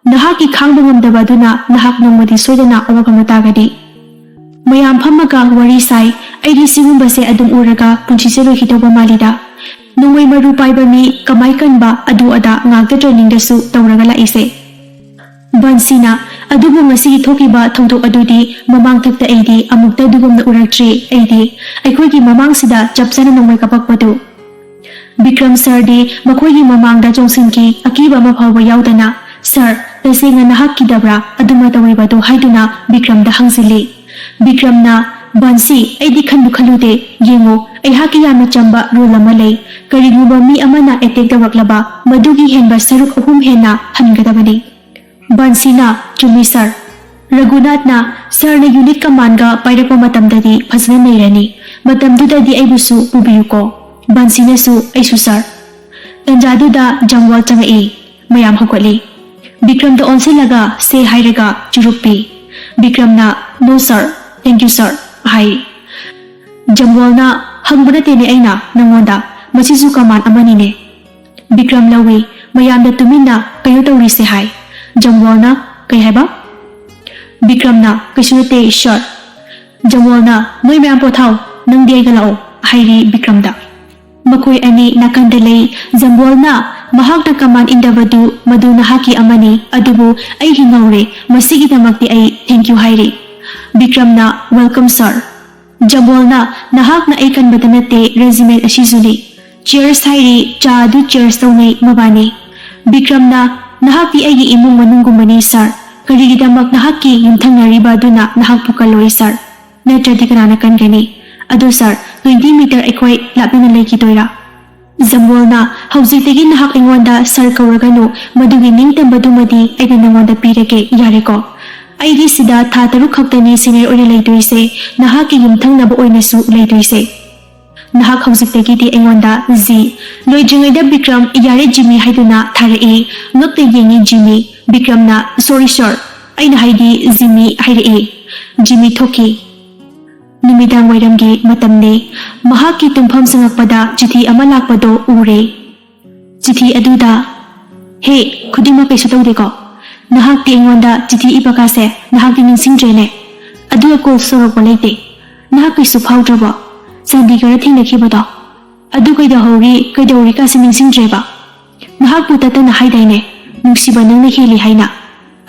ꯅꯍꯥꯛꯀꯤ ꯈꯥꯡꯕ ꯉꯝꯗꯕ ꯑꯗꯨꯅ ꯅꯍꯥꯛ ꯅꯣꯡꯃꯗꯤ ꯁꯣꯏꯗꯅ ꯑꯋꯥꯐꯝꯗ ꯇꯥꯒꯅꯤ"꯫ ꯃꯌꯥꯝ ꯐꯝꯃꯒ ꯋꯥꯔꯤ ꯁꯥꯏ꯫ ꯑꯩꯗꯤ ꯁꯤꯒꯨꯝꯕꯁꯦ ꯑꯗꯨꯝ ꯎꯔꯒ ꯄꯨꯟꯁꯤꯁꯦ ꯂꯣꯏꯈꯤꯗꯧꯕ ꯃꯥꯜꯂꯤꯗ꯫ ꯅꯣꯡꯃꯩ ꯃꯔꯨ ꯄꯥꯏꯕ ꯃꯤ ꯀꯃꯥꯏ ꯀꯟꯕ ꯑꯗꯨ ꯑꯗꯥ ꯉꯥꯛꯇ ꯇ꯭ꯔꯦꯅꯤꯡꯗꯁꯨ ꯇꯧꯔꯒ ꯂꯥꯛꯏꯁꯦ꯫ ꯕꯟꯁꯤꯅ, "ꯑꯗꯨꯕꯨ ꯉꯁꯤꯒꯤ ꯊꯣꯛꯈꯤꯕ ꯊꯧꯗꯣꯛ ꯑꯗꯨꯗꯤ ꯃꯃꯥꯡꯊꯛꯇ ꯑꯩꯗꯤ ꯑꯃꯨꯛꯇ ꯑꯗꯨꯒꯨꯝꯅ ꯎꯔꯛꯇ꯭ꯔꯤ꯫ ꯑꯩꯗꯤ ꯑꯩꯈꯣꯏꯒꯤ ꯃꯃꯥꯡꯁꯤꯗ ꯆꯞ ꯆꯥꯅ ꯅꯣꯡꯃꯩ ꯀꯥꯞꯄꯛꯄꯗꯨ"꯫ ꯕꯤꯀ꯭ꯔꯝ ꯁꯥꯔꯗꯤ ꯃꯈꯣꯏꯒꯤ ꯃꯃꯥꯡꯗ ꯆꯣꯡꯁꯤꯟꯈꯤ, ꯑꯀꯤꯕ ꯑꯃ ꯐꯥꯎꯕ ꯌꯥꯎꯗꯅ꯫ "ꯁꯥꯔ, ꯇꯁꯦꯡꯅ ꯅꯍꯥꯛ ꯀꯤꯗꯕ꯭ꯔꯥ ꯑꯗꯨꯃ ꯇꯧꯔꯤꯕꯗꯨ?" ꯍꯥꯏꯗꯨꯅ ꯕꯤꯀ꯭ꯔꯝꯗ ꯍꯪꯖꯤꯜꯂꯤ꯫ ꯕꯤꯀ꯭ꯔꯝꯅ, ꯕꯟꯁꯤ, ꯑꯩꯗꯤ ꯈꯟꯕꯨ ꯈꯜꯂꯨꯗꯦ꯫ ꯌꯦꯡꯉꯣ, ꯑꯩꯍꯥꯛꯀꯤ ꯌꯥꯝꯅ ꯆꯝꯕ rule ꯑꯃ ꯂꯩ꯫ ꯀꯔꯤꯒꯨꯝꯕ ꯃꯤ ꯑꯃꯅ attack ꯇꯧꯔꯛꯂꯕ, ꯃꯗꯨꯒꯤ ꯍꯦꯟꯕ ꯁꯔꯨꯛ ꯑꯍꯨꯝ ꯍꯦꯟꯅ ꯍꯟꯒꯗꯕꯅꯤ꯫ ꯕꯟꯁꯤꯅ, "ꯆꯨꯝꯃꯤ, sir꯫" ꯔꯘꯨꯅꯥꯊꯅ, "Sirꯅ unit commandꯒ ꯄꯥꯏꯔꯛꯄ ꯃꯇꯝꯗꯗꯤ ꯐꯖꯅ ꯅꯩꯔꯅꯤ꯫ ꯃꯇꯝꯗꯨꯗꯗꯤ ꯑꯩꯕꯨꯁꯨ ꯄꯨꯕꯤꯌꯨꯀꯣ꯫" ꯕꯟꯁꯤꯅꯁꯨ, "ꯑꯩꯁꯨ, sir꯫" ꯇꯟꯖꯥꯗꯨꯗ ꯖꯝꯋꯥꯜ ꯆꯪꯉꯛꯏ꯫ ꯃꯌꯥꯝ ꯍꯧꯒꯠꯂꯤ꯫ ꯕꯤꯀ꯭ꯔꯝꯗ ꯑꯣꯟꯁꯤꯜꯂꯒ "Sir" ꯍꯥꯏꯔꯒ ꯆꯨꯔꯨꯞ ꯄꯤ꯫ ꯕꯤꯀ꯭ꯔꯝꯅ, "No sir, thank you sir" ꯍꯥꯏ꯫ ꯖꯝꯋꯥꯜꯅ, "ꯍꯪꯕ ꯅꯠꯇꯦꯅꯦ ꯑꯩꯅ ꯅꯪꯉꯣꯟꯗ, ꯃꯁꯤꯁꯨ command ꯑꯃꯅꯤꯅꯦ꯫" ꯕꯤꯀ꯭ꯔꯝ ꯂꯧꯏ꯫ ꯃꯌꯥꯝꯗ ꯇꯨꯃꯤꯟꯅ ꯀꯩꯅꯣ ꯇꯧꯔꯤꯁꯦ ꯍꯥꯏ꯫ ꯖꯝꯋꯥꯜꯅ, "ꯀꯩ ꯍꯥꯏꯕ?" ꯕꯤꯀ꯭ꯔꯝꯅ, "ꯀꯩꯁꯨ ꯅꯠꯇꯦ, sir꯫" ꯖꯝꯋꯥꯜꯅ, "ꯅꯣꯏ ꯃꯌꯥꯝ ꯄꯣꯊꯥꯎ, ꯅꯪꯗꯤ ꯑꯩꯒ ꯂꯥꯛꯑꯣ" ꯍꯥꯏꯔꯤ ꯕꯤꯀ꯭ꯔꯝꯗ꯫ ꯃꯈꯣꯏ ꯑꯅꯤ ꯅꯥꯀꯟꯗ ꯂꯩ꯫ ꯖꯝꯋꯥꯜꯅ, "ꯃꯍꯥꯛꯅ command ꯏꯟꯗꯕꯗꯨ ꯃꯗꯨ ꯅꯍꯥꯛꯀꯤ ꯑꯃꯅꯤ, ꯑꯗꯨꯕꯨ ꯑꯩ ꯍꯤꯡꯍꯧꯔꯦ, ꯃꯁꯤꯒꯤꯗꯃꯛꯇꯤ ꯑꯩ thank you ꯍꯥꯏꯔꯤ꯫" ꯕꯤꯀ꯭ꯔꯝꯅ, "Welcome sir꯫" ꯖꯝꯋꯥꯜꯅ, "ꯅꯍꯥꯛꯅ ꯑꯩ ꯀꯟꯕꯗ ꯅꯠꯇꯦ, regiment ꯑꯁꯤꯁꯨꯅꯤ꯫" Cheers ꯍꯥꯏꯔꯤ, ꯆꯥ ꯑꯗꯨ cheers ꯇꯧꯅꯩ ꯃꯕꯥꯅꯤ꯫ ꯕꯤꯀ꯭ꯔꯝꯅ, "ꯅꯍꯥꯛꯇꯤ ꯑꯩꯒꯤ ꯏꯃꯨꯡ ꯃꯅꯨꯡꯒꯨꯝꯕꯅꯤ sir꯫ ꯀꯔꯤꯒꯤꯗꯃꯛ ꯅꯍꯥꯛꯀꯤ ꯌꯨꯝꯊꯪꯅꯔꯤꯕ ꯑꯗꯨꯅ ꯅꯍꯥꯛꯄꯨ ꯀꯜꯂꯣꯏ sir? ꯅꯠꯇ꯭ꯔꯗꯤ ꯀꯅꯥꯅ ꯀꯟꯒꯅꯤ? ꯑꯗꯣ sir, twenty meter ꯑꯩꯈꯣꯏ ꯂꯥꯞꯅꯅ ꯂꯩꯈꯤꯗꯣꯏꯔꯥ?" ꯖꯝꯋꯥꯜꯅ, "ꯍꯧꯖꯤꯛꯇꯒꯤ ꯅꯍꯥꯛ ꯑꯩꯉꯣꯟꯗ sir ꯀꯧꯔꯒꯅꯨ, ꯃꯗꯨꯒꯤ ꯅꯤꯡꯇꯝꯕꯗꯨꯃꯗꯤ ꯑꯩꯅ ꯅꯉꯣꯟꯗ ꯄꯤꯔꯒꯦ, ꯌꯥꯔꯦꯀꯣ? ꯑꯩꯗꯤ ꯁꯤꯗ ꯊꯥ ꯇꯔꯨꯛ ꯈꯛꯇꯅꯤ senior ꯑꯣꯏꯅ ꯂꯩꯗꯣꯏꯁꯦ, ꯅꯍꯥꯛꯀꯤ ꯌꯨꯝꯊꯪꯅꯕ ꯑꯣꯏꯅꯁꯨ ꯂꯩꯗꯣꯏꯁꯦ꯫ ꯅꯍꯥꯛ ꯍꯧꯖꯤꯛꯇꯒꯤꯗꯤ ꯑꯩꯉꯣꯟꯗ ꯖꯤ꯫" ꯂꯣꯏꯗ꯭ꯔꯤꯉꯩꯗ ꯕꯤꯀ꯭ꯔꯝ, "ꯌꯥꯔꯦ ꯖꯤꯃꯤ" ꯍꯥꯏꯗꯨꯅ ꯊꯥꯔꯛꯏ꯫ ꯉꯛꯇ ꯌꯦꯡꯉꯤ ꯖꯤꯃꯤ꯫ ꯕꯤꯀ꯭ꯔꯝꯅ, "Sorry sir, ꯑꯩꯅ ꯍꯥꯏꯗꯤ ꯖꯤꯃꯤ" ꯍꯥꯏꯔꯛꯏ꯫ ꯖꯤꯃꯤ ꯊꯣꯛꯈꯤ꯫ ꯅꯨꯃꯤꯗꯥꯡ ꯋꯥꯏꯔꯝꯒꯤ ꯃꯇꯝꯅꯤ꯫ ꯃꯍꯥꯛꯀꯤ ꯇꯨꯝꯐꯝ ꯆꯪꯉꯛꯄꯗ ꯆꯤꯊꯤ ꯑꯃ ꯂꯥꯛꯄꯗꯣ ꯎꯔꯦ꯫ ꯆꯤꯊꯤ ꯑꯗꯨꯗ, "ꯍꯦ, ꯈꯨꯗꯤꯡꯃꯛ ꯀꯩꯁꯨ ꯇꯧꯗꯦꯀꯣ? ꯅꯍꯥꯛꯇꯤ ꯑꯩꯉꯣꯟꯗ ꯆꯤꯊꯤ ꯏꯕꯀꯥꯁꯦ ꯅꯍꯥꯛꯇꯤ ꯅꯤꯡꯁꯤꯡꯗ꯭ꯔꯦꯅꯦ? ꯑꯗꯨꯒ call ꯇꯧꯔꯛꯄ ꯂꯩꯇꯦ꯫ ꯅꯍꯥꯛ ꯀꯩꯁꯨ ꯐꯥꯎꯗ꯭ꯔꯕꯣ? ꯆꯥꯟꯗꯤꯒꯔꯗ ꯊꯦꯡꯅꯈꯤꯕꯗꯣ? ꯑꯗꯨ ꯀꯩꯗꯧꯍꯧꯔꯤ, ꯀꯩꯗꯧꯔꯤꯀꯥꯁꯦ ꯅꯤꯡꯁꯤꯡꯗ꯭ꯔꯦꯕ? ꯅꯍꯥꯛꯄꯨ ꯇꯠꯇꯅ ꯍꯥꯏꯗꯥꯏꯅꯦ, ꯅꯨꯡꯁꯤꯕ ꯅꯪꯅ ꯍꯦꯜꯂꯤ ꯍꯥꯏꯅ꯫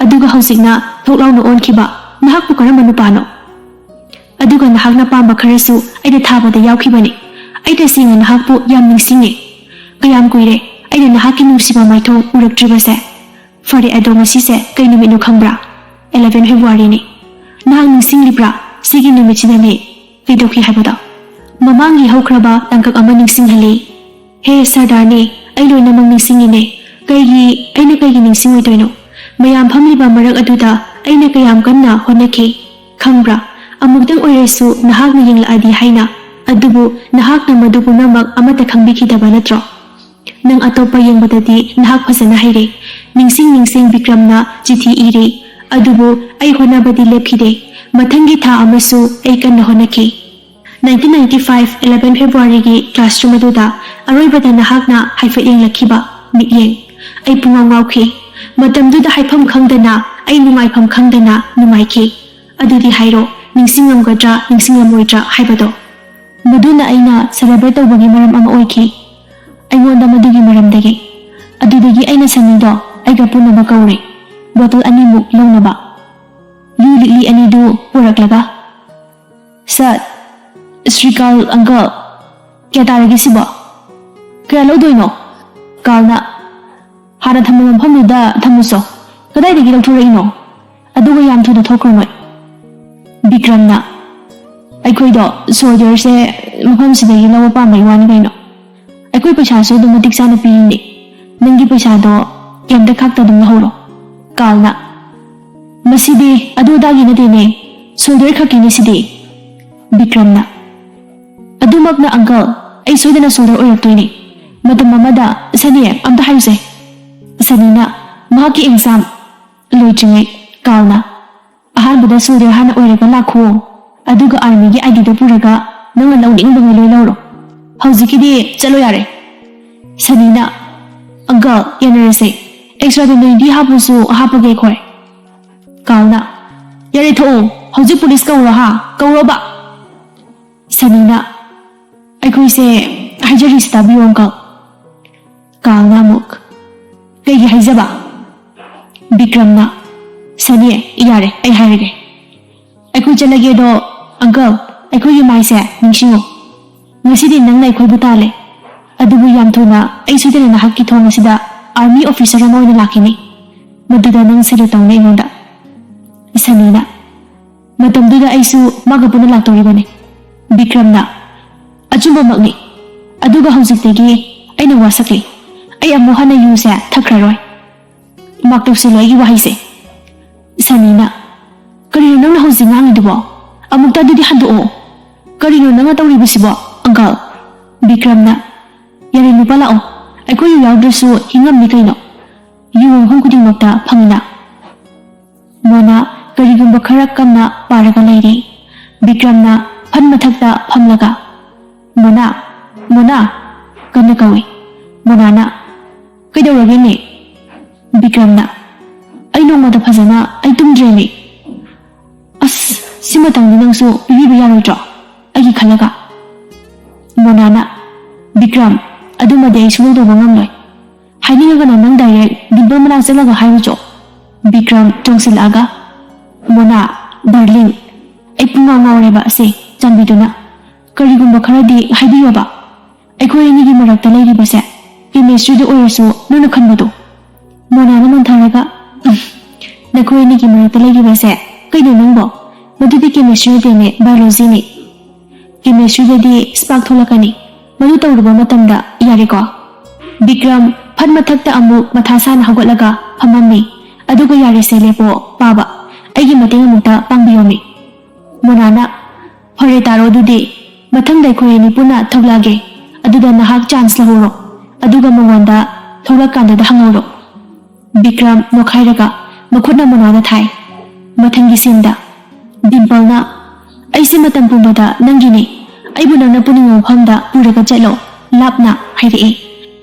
ꯑꯗꯨꯒ ꯍꯧꯖꯤꯛꯅ ꯊꯣꯛ ꯂꯥꯎꯅ ꯑꯣꯟꯈꯤꯕ꯫ ꯅꯍꯥꯛꯄꯨ ꯀꯔꯝꯕ ꯅꯨꯄꯥꯅꯣ? ꯑꯗꯨꯒ ꯅꯍꯥꯛꯅ ꯄꯥꯝꯕ ꯈꯔꯁꯨ ꯑꯩꯅ ꯊꯥꯕꯗ ꯌꯥꯎꯈꯤꯕꯅꯤ꯫ ꯑꯩ ꯇꯁꯦꯡꯅ ꯅꯍꯥꯛꯄꯨ ꯌꯥꯝ ꯅꯤꯡꯁꯤꯡꯉꯦ꯫ ꯀꯌꯥꯝ ꯀꯨꯏꯔꯦ ꯑꯩꯅ ꯅꯍꯥꯛꯀꯤ ꯅꯨꯡꯁꯤꯕ ꯃꯥꯏꯊꯣꯡ ꯎꯔꯛꯇ꯭ꯔꯤꯕꯁꯦ꯫ ꯐꯔꯦ, ꯑꯗꯣ ꯉꯁꯤꯁꯦ ꯀꯩ ꯅꯨꯃꯤꯠꯅꯣ ꯈꯪꯕ꯭ꯔꯥ? Eleven February ꯅꯤ꯫ ꯅꯍꯥꯛ ꯅꯤꯡꯁꯤꯡꯂꯤꯕ꯭ꯔꯥ? ꯁꯤꯒꯤ ꯅꯨꯃꯤꯠꯁꯤꯗꯅꯦ ꯀꯩꯗꯧꯈꯤ ꯍꯥꯏꯕꯗꯣ ꯃꯃꯥꯡꯒꯤ ꯍꯧꯈ꯭ꯔꯕ ꯇꯥꯡꯀꯛ ꯑꯃ ꯅꯤꯡꯁꯤꯡꯍꯜꯂꯤ꯫ ꯍꯦ ꯁꯔꯗꯥꯔꯅꯦ, ꯑꯩ ꯂꯣꯏꯅꯃꯛ ꯅꯤꯡꯁꯤꯡꯉꯤꯅꯦ꯫ ꯀꯩꯒꯤ, ꯑꯩꯅ ꯀꯩꯒꯤ ꯅꯤꯡꯁꯤꯡꯉꯣꯏꯗꯣꯏꯅꯣ? ꯃꯌꯥꯝ ꯐꯝꯂꯤꯕ ꯃꯔꯛ ꯑꯗꯨꯗ ꯑꯩꯅ ꯀꯌꯥꯝ ꯀꯟꯅ ꯍꯣꯠꯅꯈꯤ, ꯈꯪꯕ꯭ꯔꯥ? ꯑꯃꯨꯛꯇꯪ ꯑꯣꯏꯔꯁꯨ ꯅꯍꯥꯛꯅ ꯌꯦꯡꯂꯛꯑꯗꯤ ꯍꯥꯏꯅ꯫ ꯑꯗꯨꯕꯨ ꯅꯍꯥꯛꯅ ꯃꯗꯨ ꯄꯨꯝꯅꯃꯛ ꯑꯃꯠꯇ ꯈꯪꯕꯤꯈꯤꯗꯕ ꯅꯠꯇ꯭ꯔꯣ? ꯅꯪ ꯑꯇꯣꯞꯄ ꯌꯦꯡꯕꯗꯗꯤ ꯅꯍꯥꯛ ꯐꯖꯅ ꯍꯩꯔꯦ꯫ ꯅꯤꯡꯁꯤꯡ ꯅꯤꯡꯁꯤꯡ ꯕꯤꯀ꯭ꯔꯝꯅ ꯆꯤꯊꯤ ꯏꯔꯦ꯫ ꯑꯗꯨꯕꯨ ꯑꯩ ꯍꯣꯠꯅꯕꯗꯤ ꯂꯦꯞꯈꯤꯗꯦ꯫ ꯃꯊꯪꯒꯤ ꯊꯥ ꯑꯃꯁꯨ ꯑꯩ ꯀꯟꯅ ꯍꯣꯠꯅꯈꯤ꯫ Nineteen ninety five eleven Februaryꯒꯤ classroom ꯑꯗꯨꯗ ꯑꯔꯣꯏꯕꯗ ꯅꯍꯥꯛꯅ ꯍꯥꯏꯐꯦꯠ ꯌꯦꯡꯂꯛꯈꯤꯕ ꯃꯤꯠꯌꯦꯡ꯫ ꯑꯩ ꯄꯨꯡꯉꯥꯎ ꯉꯥꯎꯈꯤ꯫ ꯃꯇꯝꯗꯨꯗ ꯍꯥꯏꯐꯝ ꯈꯪꯗꯅ, ꯑꯩ ꯅꯨꯡꯉꯥꯏꯐꯝ ꯈꯪꯗꯅ ꯅꯨꯡꯉꯥꯏꯈꯤ꯫ ꯑꯗꯨꯗꯤ ꯍꯥꯏꯔꯣ, ꯅꯤꯡꯁꯤꯡꯂꯝꯒꯗ꯭ꯔꯥ ꯅꯤꯡꯁꯤꯡꯂꯝꯃꯣꯏꯗ꯭ꯔꯥ ꯍꯥꯏꯕꯗꯣ? ꯃꯗꯨꯅ ꯑꯩꯅ celebrate ꯇꯧꯕꯒꯤ ꯃꯔꯝ ꯑꯃ ꯑꯣꯏꯈꯤ꯫ ꯑꯩꯉꯣꯟꯗ ꯃꯗꯨꯒꯤ ꯃꯔꯝꯗꯒꯤ꯫ ꯑꯗꯨꯗꯒꯤ ꯑꯩꯅ ꯁꯅꯤꯗꯣ ꯑꯩꯒ ꯄꯨꯟꯅꯕ ꯀꯧꯔꯦ, bottle ꯑꯅꯤꯃꯨꯛ ꯂꯧꯅꯕ꯫ ꯌꯨ ꯂꯤꯛꯂꯤ ꯑꯅꯤꯗꯨ ꯄꯨꯔꯛꯂꯒ, "ꯁꯠ, ꯁ꯭ꯔꯤꯀꯥꯜ uncle, ꯀꯌꯥ ꯇꯥꯔꯒꯦ ꯁꯤꯕꯣ? ꯀꯌꯥ ꯂꯧꯗꯣꯏꯅꯣ?" ꯀꯥꯜꯅ, "ꯍꯥꯟꯅ ꯊꯝꯕ ꯃꯐꯝꯗꯨꯗ ꯊꯝꯃꯨꯆꯣ꯫ ꯀꯗꯥꯏꯗꯒꯤ ꯂꯧꯊꯣꯔꯛꯏꯅꯣ? ꯑꯗꯨꯒ ꯌꯥꯝ ꯊꯨꯅ ꯊꯣꯛꯈ꯭ꯔꯣ ꯅꯣꯏ꯫" ꯕꯤꯀ꯭ꯔꯝꯅ, "ꯑꯩꯈꯣꯏꯗꯣ soldierꯁꯦ ꯃꯐꯝꯁꯤꯗꯒꯤ ꯂꯧꯕ ꯄꯥꯝꯕꯩ ꯋꯥꯅꯤ ꯀꯩꯅꯣ꯫ ꯑꯩꯈꯣꯏ ꯄꯩꯁꯥꯁꯨ ꯑꯗꯨꯝ ꯃꯇꯤꯛ ꯆꯥꯅ ꯄꯤꯔꯤꯅꯦ꯫ ꯅꯪꯒꯤ ꯄꯩꯁꯥꯗꯣ ꯀꯩꯝꯇ ꯈꯥꯛꯇ ꯑꯗꯨꯝ ꯂꯧꯍꯧꯔꯣ꯫" ꯀꯥꯜꯅ, "ꯃꯁꯤꯗꯤ ꯑꯗꯨ ꯑꯗꯥꯒꯤ ꯅꯠꯇꯦꯅꯦ, soldier ꯈꯛꯀꯤꯅꯦ ꯁꯤꯗꯤ꯫" ꯕꯤꯀ꯭ꯔꯝꯅ, "ꯑꯗꯨꯃꯛꯅ uncle, ꯑꯩ ꯁꯣꯏꯗꯅ soldier ꯑꯣꯏꯔꯛꯇꯣꯏꯅꯦ꯫ ꯃꯇꯝ ꯑꯃꯗ, ꯁꯅꯤ, ꯑꯝꯇ ꯍꯥꯏꯌꯨꯁꯦ꯫" ꯁꯅꯤꯅ, "ꯃꯍꯥꯛꯀꯤ exam ꯂꯣꯏꯗ꯭ꯔꯤꯉꯩ ꯀꯥꯜꯅ ꯑꯍꯥꯟꯕꯗ soldier ꯍꯥꯟꯅ ꯑꯣꯏꯔꯒ ꯂꯥꯛꯈꯣ, ꯑꯗꯨꯒ armyꯒꯤ IDꯗꯣ ꯄꯨꯔꯒ ꯅꯪꯅ ꯂꯧꯅꯤꯡꯕꯉꯩ ꯂꯣꯏ ꯂꯧꯔꯣ꯫ ꯍꯧꯖꯤꯛꯀꯤꯗꯤ ꯆꯠꯂꯣ ꯌꯥꯔꯦ꯫" ꯁꯅꯤꯅ, "Uncle, ꯌꯥꯅꯔꯁꯦ꯫ Extraꯗꯣ ꯅꯣꯏꯗꯤ ꯍꯥꯞꯄꯁꯨ ꯍꯥꯞꯄꯒꯦ ꯑꯩꯈꯣꯏ꯫" ꯀꯥꯜꯅ, "ꯌꯥꯔꯦ, ꯊꯣꯛꯑꯣ꯫ ꯍꯧꯖꯤꯛ police ꯀꯧꯔꯣ ꯍꯥ? ꯀꯧꯔꯣꯕ꯫" ꯁꯅꯤꯅ, "ꯑꯩꯈꯣꯏꯁꯦ ꯍꯥꯏꯖꯔꯤꯁꯤ ꯇꯥꯕꯤꯌꯣ uncle꯫" ꯀꯥꯜꯅ ꯑꯃꯨꯛ, "ꯀꯩꯒꯤ ꯍꯥꯏꯖꯕ?" ꯕꯤꯀ꯭ꯔꯝꯅ, "ꯁꯅꯤ, ꯌꯥꯔꯦ, ꯑꯩ ꯍꯥꯏꯔꯒꯦ꯫ ꯑꯩꯈꯣꯏ ꯆꯠꯂꯒꯦ ꯑꯗꯣ uncle, ꯑꯩꯈꯣꯏꯒꯤ ꯃꯥꯏꯁꯦ ꯅꯤꯡꯁꯤꯡꯉꯣ꯫ ꯉꯁꯤꯗꯤ ꯅꯪꯅ ꯑꯩꯈꯣꯏꯕꯨ ꯇꯥꯜꯂꯦ꯫ ꯑꯗꯨꯕꯨ ꯌꯥꯝ ꯊꯨꯅ ꯑꯩ ꯁꯣꯏꯗꯅ ꯅꯍꯥꯛꯀꯤ ꯊꯣꯡ ꯑꯁꯤꯗ army officer ꯑꯃ ꯑꯣꯏꯅ ꯂꯥꯛꯈꯤꯅꯤ꯫ ꯃꯗꯨꯗ ꯅꯪ salute ꯇꯧꯅꯤ ꯑꯩꯉꯣꯟꯗ꯫" ꯁꯅꯤꯅ, ꯃꯇꯝꯗꯨꯗ ꯑꯩꯁꯨ ꯃꯥꯒ ꯄꯨꯟꯅ ꯂꯥꯛꯇꯧꯔꯤꯕꯅꯤ꯫ ꯕꯤꯀ꯭ꯔꯝꯅ, ꯑꯆꯨꯝꯕꯃꯛꯅꯤ꯫ ꯑꯗꯨꯒ ꯍꯧꯖꯤꯛꯇꯒꯤ ꯑꯩꯅ ꯋꯥꯁꯛꯂꯤ꯫ ꯑꯩ ꯑꯃꯨꯛ ꯍꯟꯅ ꯌꯨꯁꯦ ꯊꯛꯈ꯭ꯔꯔꯣꯏ꯫ ꯃꯥꯛ ꯇꯧꯁꯤꯜꯂꯣ ꯑꯩꯒꯤ ꯋꯥꯍꯩꯁꯦ꯫ ꯁꯅꯤꯅ, ꯀꯔꯤꯅꯣ ꯅꯪꯅ ꯍꯧꯖꯤꯛ ꯉꯥꯡꯉꯤꯗꯨꯕꯣ? ꯑꯃꯨꯛꯇ ꯑꯗꯨꯗꯤ ꯍꯟꯗꯣꯛꯑꯣ꯫ ꯀꯔꯤꯅꯣ ꯅꯪꯅ ꯇꯧꯔꯤꯕꯁꯤꯕꯣ, ꯑꯪꯀꯜ? ꯕꯤꯀ꯭ꯔꯝꯅ, ꯌꯥꯔꯦ ꯅꯨꯄꯥ, ꯂꯥꯛꯑꯣ꯫ ꯑꯩꯈꯣꯏ ꯌꯨ ꯌꯥꯎꯗ꯭ꯔꯁꯨ ꯍꯤꯡꯉꯝꯅꯤ ꯀꯩꯅꯣ꯫ ꯌꯨ ꯃꯐꯝ ꯈꯨꯗꯤꯡꯃꯛꯇ ꯐꯪꯅ꯫ ꯃꯣꯅꯥ ꯀꯔꯤꯒꯨꯝꯕ ꯈꯔ ꯀꯟꯅ ꯄꯥꯔꯒ ꯂꯩꯔꯤ꯫ ꯕꯤꯀ꯭ꯔꯝꯅ ꯐꯟ ꯃꯊꯛꯇ ꯐꯝꯂꯒ, "ꯃꯣꯅꯥ, ꯃꯣꯅꯥ!" ꯀꯟꯅ ꯀꯧꯏ꯫ ꯃꯣꯅꯥꯅ, "ꯀꯩꯗꯧꯔꯒꯦꯅꯦ?" ꯕꯤꯀ꯭ꯔꯝꯅ, "ꯑꯩ ꯅꯣꯡꯃꯗ ꯐꯖꯅ ꯑꯩ ꯇꯨꯝꯗ꯭ꯔꯦꯅꯦ꯫ ꯑꯁ, ꯁꯤꯃꯇꯪꯗꯤ ꯅꯪꯁꯨ ꯄꯤꯕꯤꯕ ꯌꯥꯔꯣꯏꯗ꯭ꯔꯣ? ꯑꯩꯒꯤ ꯈꯜꯂꯒ?" ꯃꯣꯅꯥꯅ, "ꯕꯤꯀ꯭ꯔꯝ, ꯑꯗꯨꯃꯗꯤ ꯑꯩ ꯁꯨꯡꯇꯧ ꯇꯧꯕ ꯉꯝꯂꯣꯏ꯫ ꯍꯥꯏꯅꯤꯡꯉꯒꯅ ꯅꯪ ꯗꯥꯏꯔꯦꯛ ꯗꯤꯝꯄꯜ ꯃꯅꯥꯛ ꯆꯠꯂꯒ ꯍꯥꯏꯔꯨꯆꯣ꯫" ꯕꯤꯀ꯭ꯔꯝ ꯆꯣꯡꯁꯤꯜꯂꯛꯑꯒ, "ꯃꯣꯅꯥ, ꯗꯥꯔꯂꯤꯡ, ꯑꯩ ꯄꯨꯡꯉꯥꯎ ꯉꯥꯎꯔꯦꯕ ꯑꯁꯦ, ꯆꯥꯟꯕꯤꯗꯨꯅ ꯀꯔꯤꯒꯨꯝꯕ ꯈꯔꯗꯤ ꯍꯥꯏꯕꯤꯌꯣꯕ꯫ ꯑꯩꯈꯣꯏ ꯑꯅꯤꯒꯤ ꯃꯔꯛꯇ ꯂꯩꯔꯤꯕꯁꯦ ꯀꯦꯃꯤꯁꯇ꯭ꯔꯤꯗ ꯑꯣꯏꯔꯁꯨ ꯅꯪꯅ ꯈꯟꯕꯗꯣ꯫" ꯃꯣꯅꯥꯅ ꯃꯟꯊꯔꯒ, "ꯎꯝ, ꯅꯈꯣꯏ ꯑꯅꯤꯒꯤ ꯃꯔꯛꯇ ꯂꯩꯔꯤꯕꯁꯦ ꯀꯩꯅꯣ ꯅꯪꯕꯣ? ꯃꯗꯨꯗꯤ ꯀꯦꯃꯤꯁꯇ꯭ꯔꯤ ꯅꯠꯇꯦꯅꯦ, ꯕꯥꯏꯑꯣꯂꯣꯖꯤꯅꯦ꯫ ꯀꯦꯃꯤꯁꯇ꯭ꯔꯤꯗꯗꯤ ꯁ꯭ꯄꯥꯔꯛ ꯊꯣꯛꯂꯛꯀꯅꯤ, ꯃꯗꯨ ꯇꯧꯔꯨꯕ ꯃꯇꯝꯗ ꯌꯥꯔꯦꯀꯣ?" ꯕꯤꯀ꯭ꯔꯝ ꯐꯟ ꯃꯊꯛꯇ ꯑꯃꯨꯛ ꯃꯊꯥ ꯁꯥꯅ ꯍꯧꯒꯠꯂꯒ ꯐꯝꯃꯝꯃꯤ꯫ ꯑꯗꯨꯒ, "ꯌꯥꯔꯦꯁꯦ, ꯂꯦꯞꯄꯣ, ꯄꯥꯕ꯫ ꯑꯩꯒꯤ ꯃꯇꯦꯡ ꯑꯃꯨꯛꯇ ꯄꯥꯡꯕꯤꯌꯣꯃꯤ꯫" ꯃꯣꯅꯥꯅ, "ꯐꯔꯦ, ꯇꯥꯔꯣ ꯑꯗꯨꯗꯤ꯫ ꯃꯊꯪꯗ ꯑꯩꯈꯣꯏ ꯑꯅꯤ ꯄꯨꯟꯅ ꯊꯣꯛꯂꯛꯑꯒꯦ꯫ ꯑꯗꯨꯗ ꯅꯍꯥꯛ ꯆꯥꯟꯁ ꯂꯧꯍꯧꯔꯣ꯫ ꯑꯗꯨꯒ ꯃꯉꯣꯟꯗ ꯊꯣꯛꯂꯛꯀꯥꯟꯗꯨꯗ ꯍꯪꯍꯧꯔꯣ꯫" ꯕꯤꯀ꯭ꯔꯝ ꯅꯣꯛꯈꯥꯏꯔꯒ ꯃꯈꯨꯠꯅ ꯃꯣꯅꯥꯗ ꯊꯥꯏ꯫ ꯃꯊꯪꯒꯤ ꯁꯤꯟꯗ ꯗꯤꯝꯄꯜꯅ, "ꯑꯩꯁꯦ ꯃꯇꯝ ꯄꯨꯝꯕꯗ ꯅꯪꯒꯤꯅꯤ꯫ ꯑꯩꯕꯨ ꯅꯪꯅ ꯄꯨꯅꯤꯡꯕ ꯃꯐꯝꯗ ꯄꯨꯔꯒ ꯆꯠꯂꯣ, ꯂꯥꯞꯅ", ꯍꯥꯏꯔꯛꯏ꯫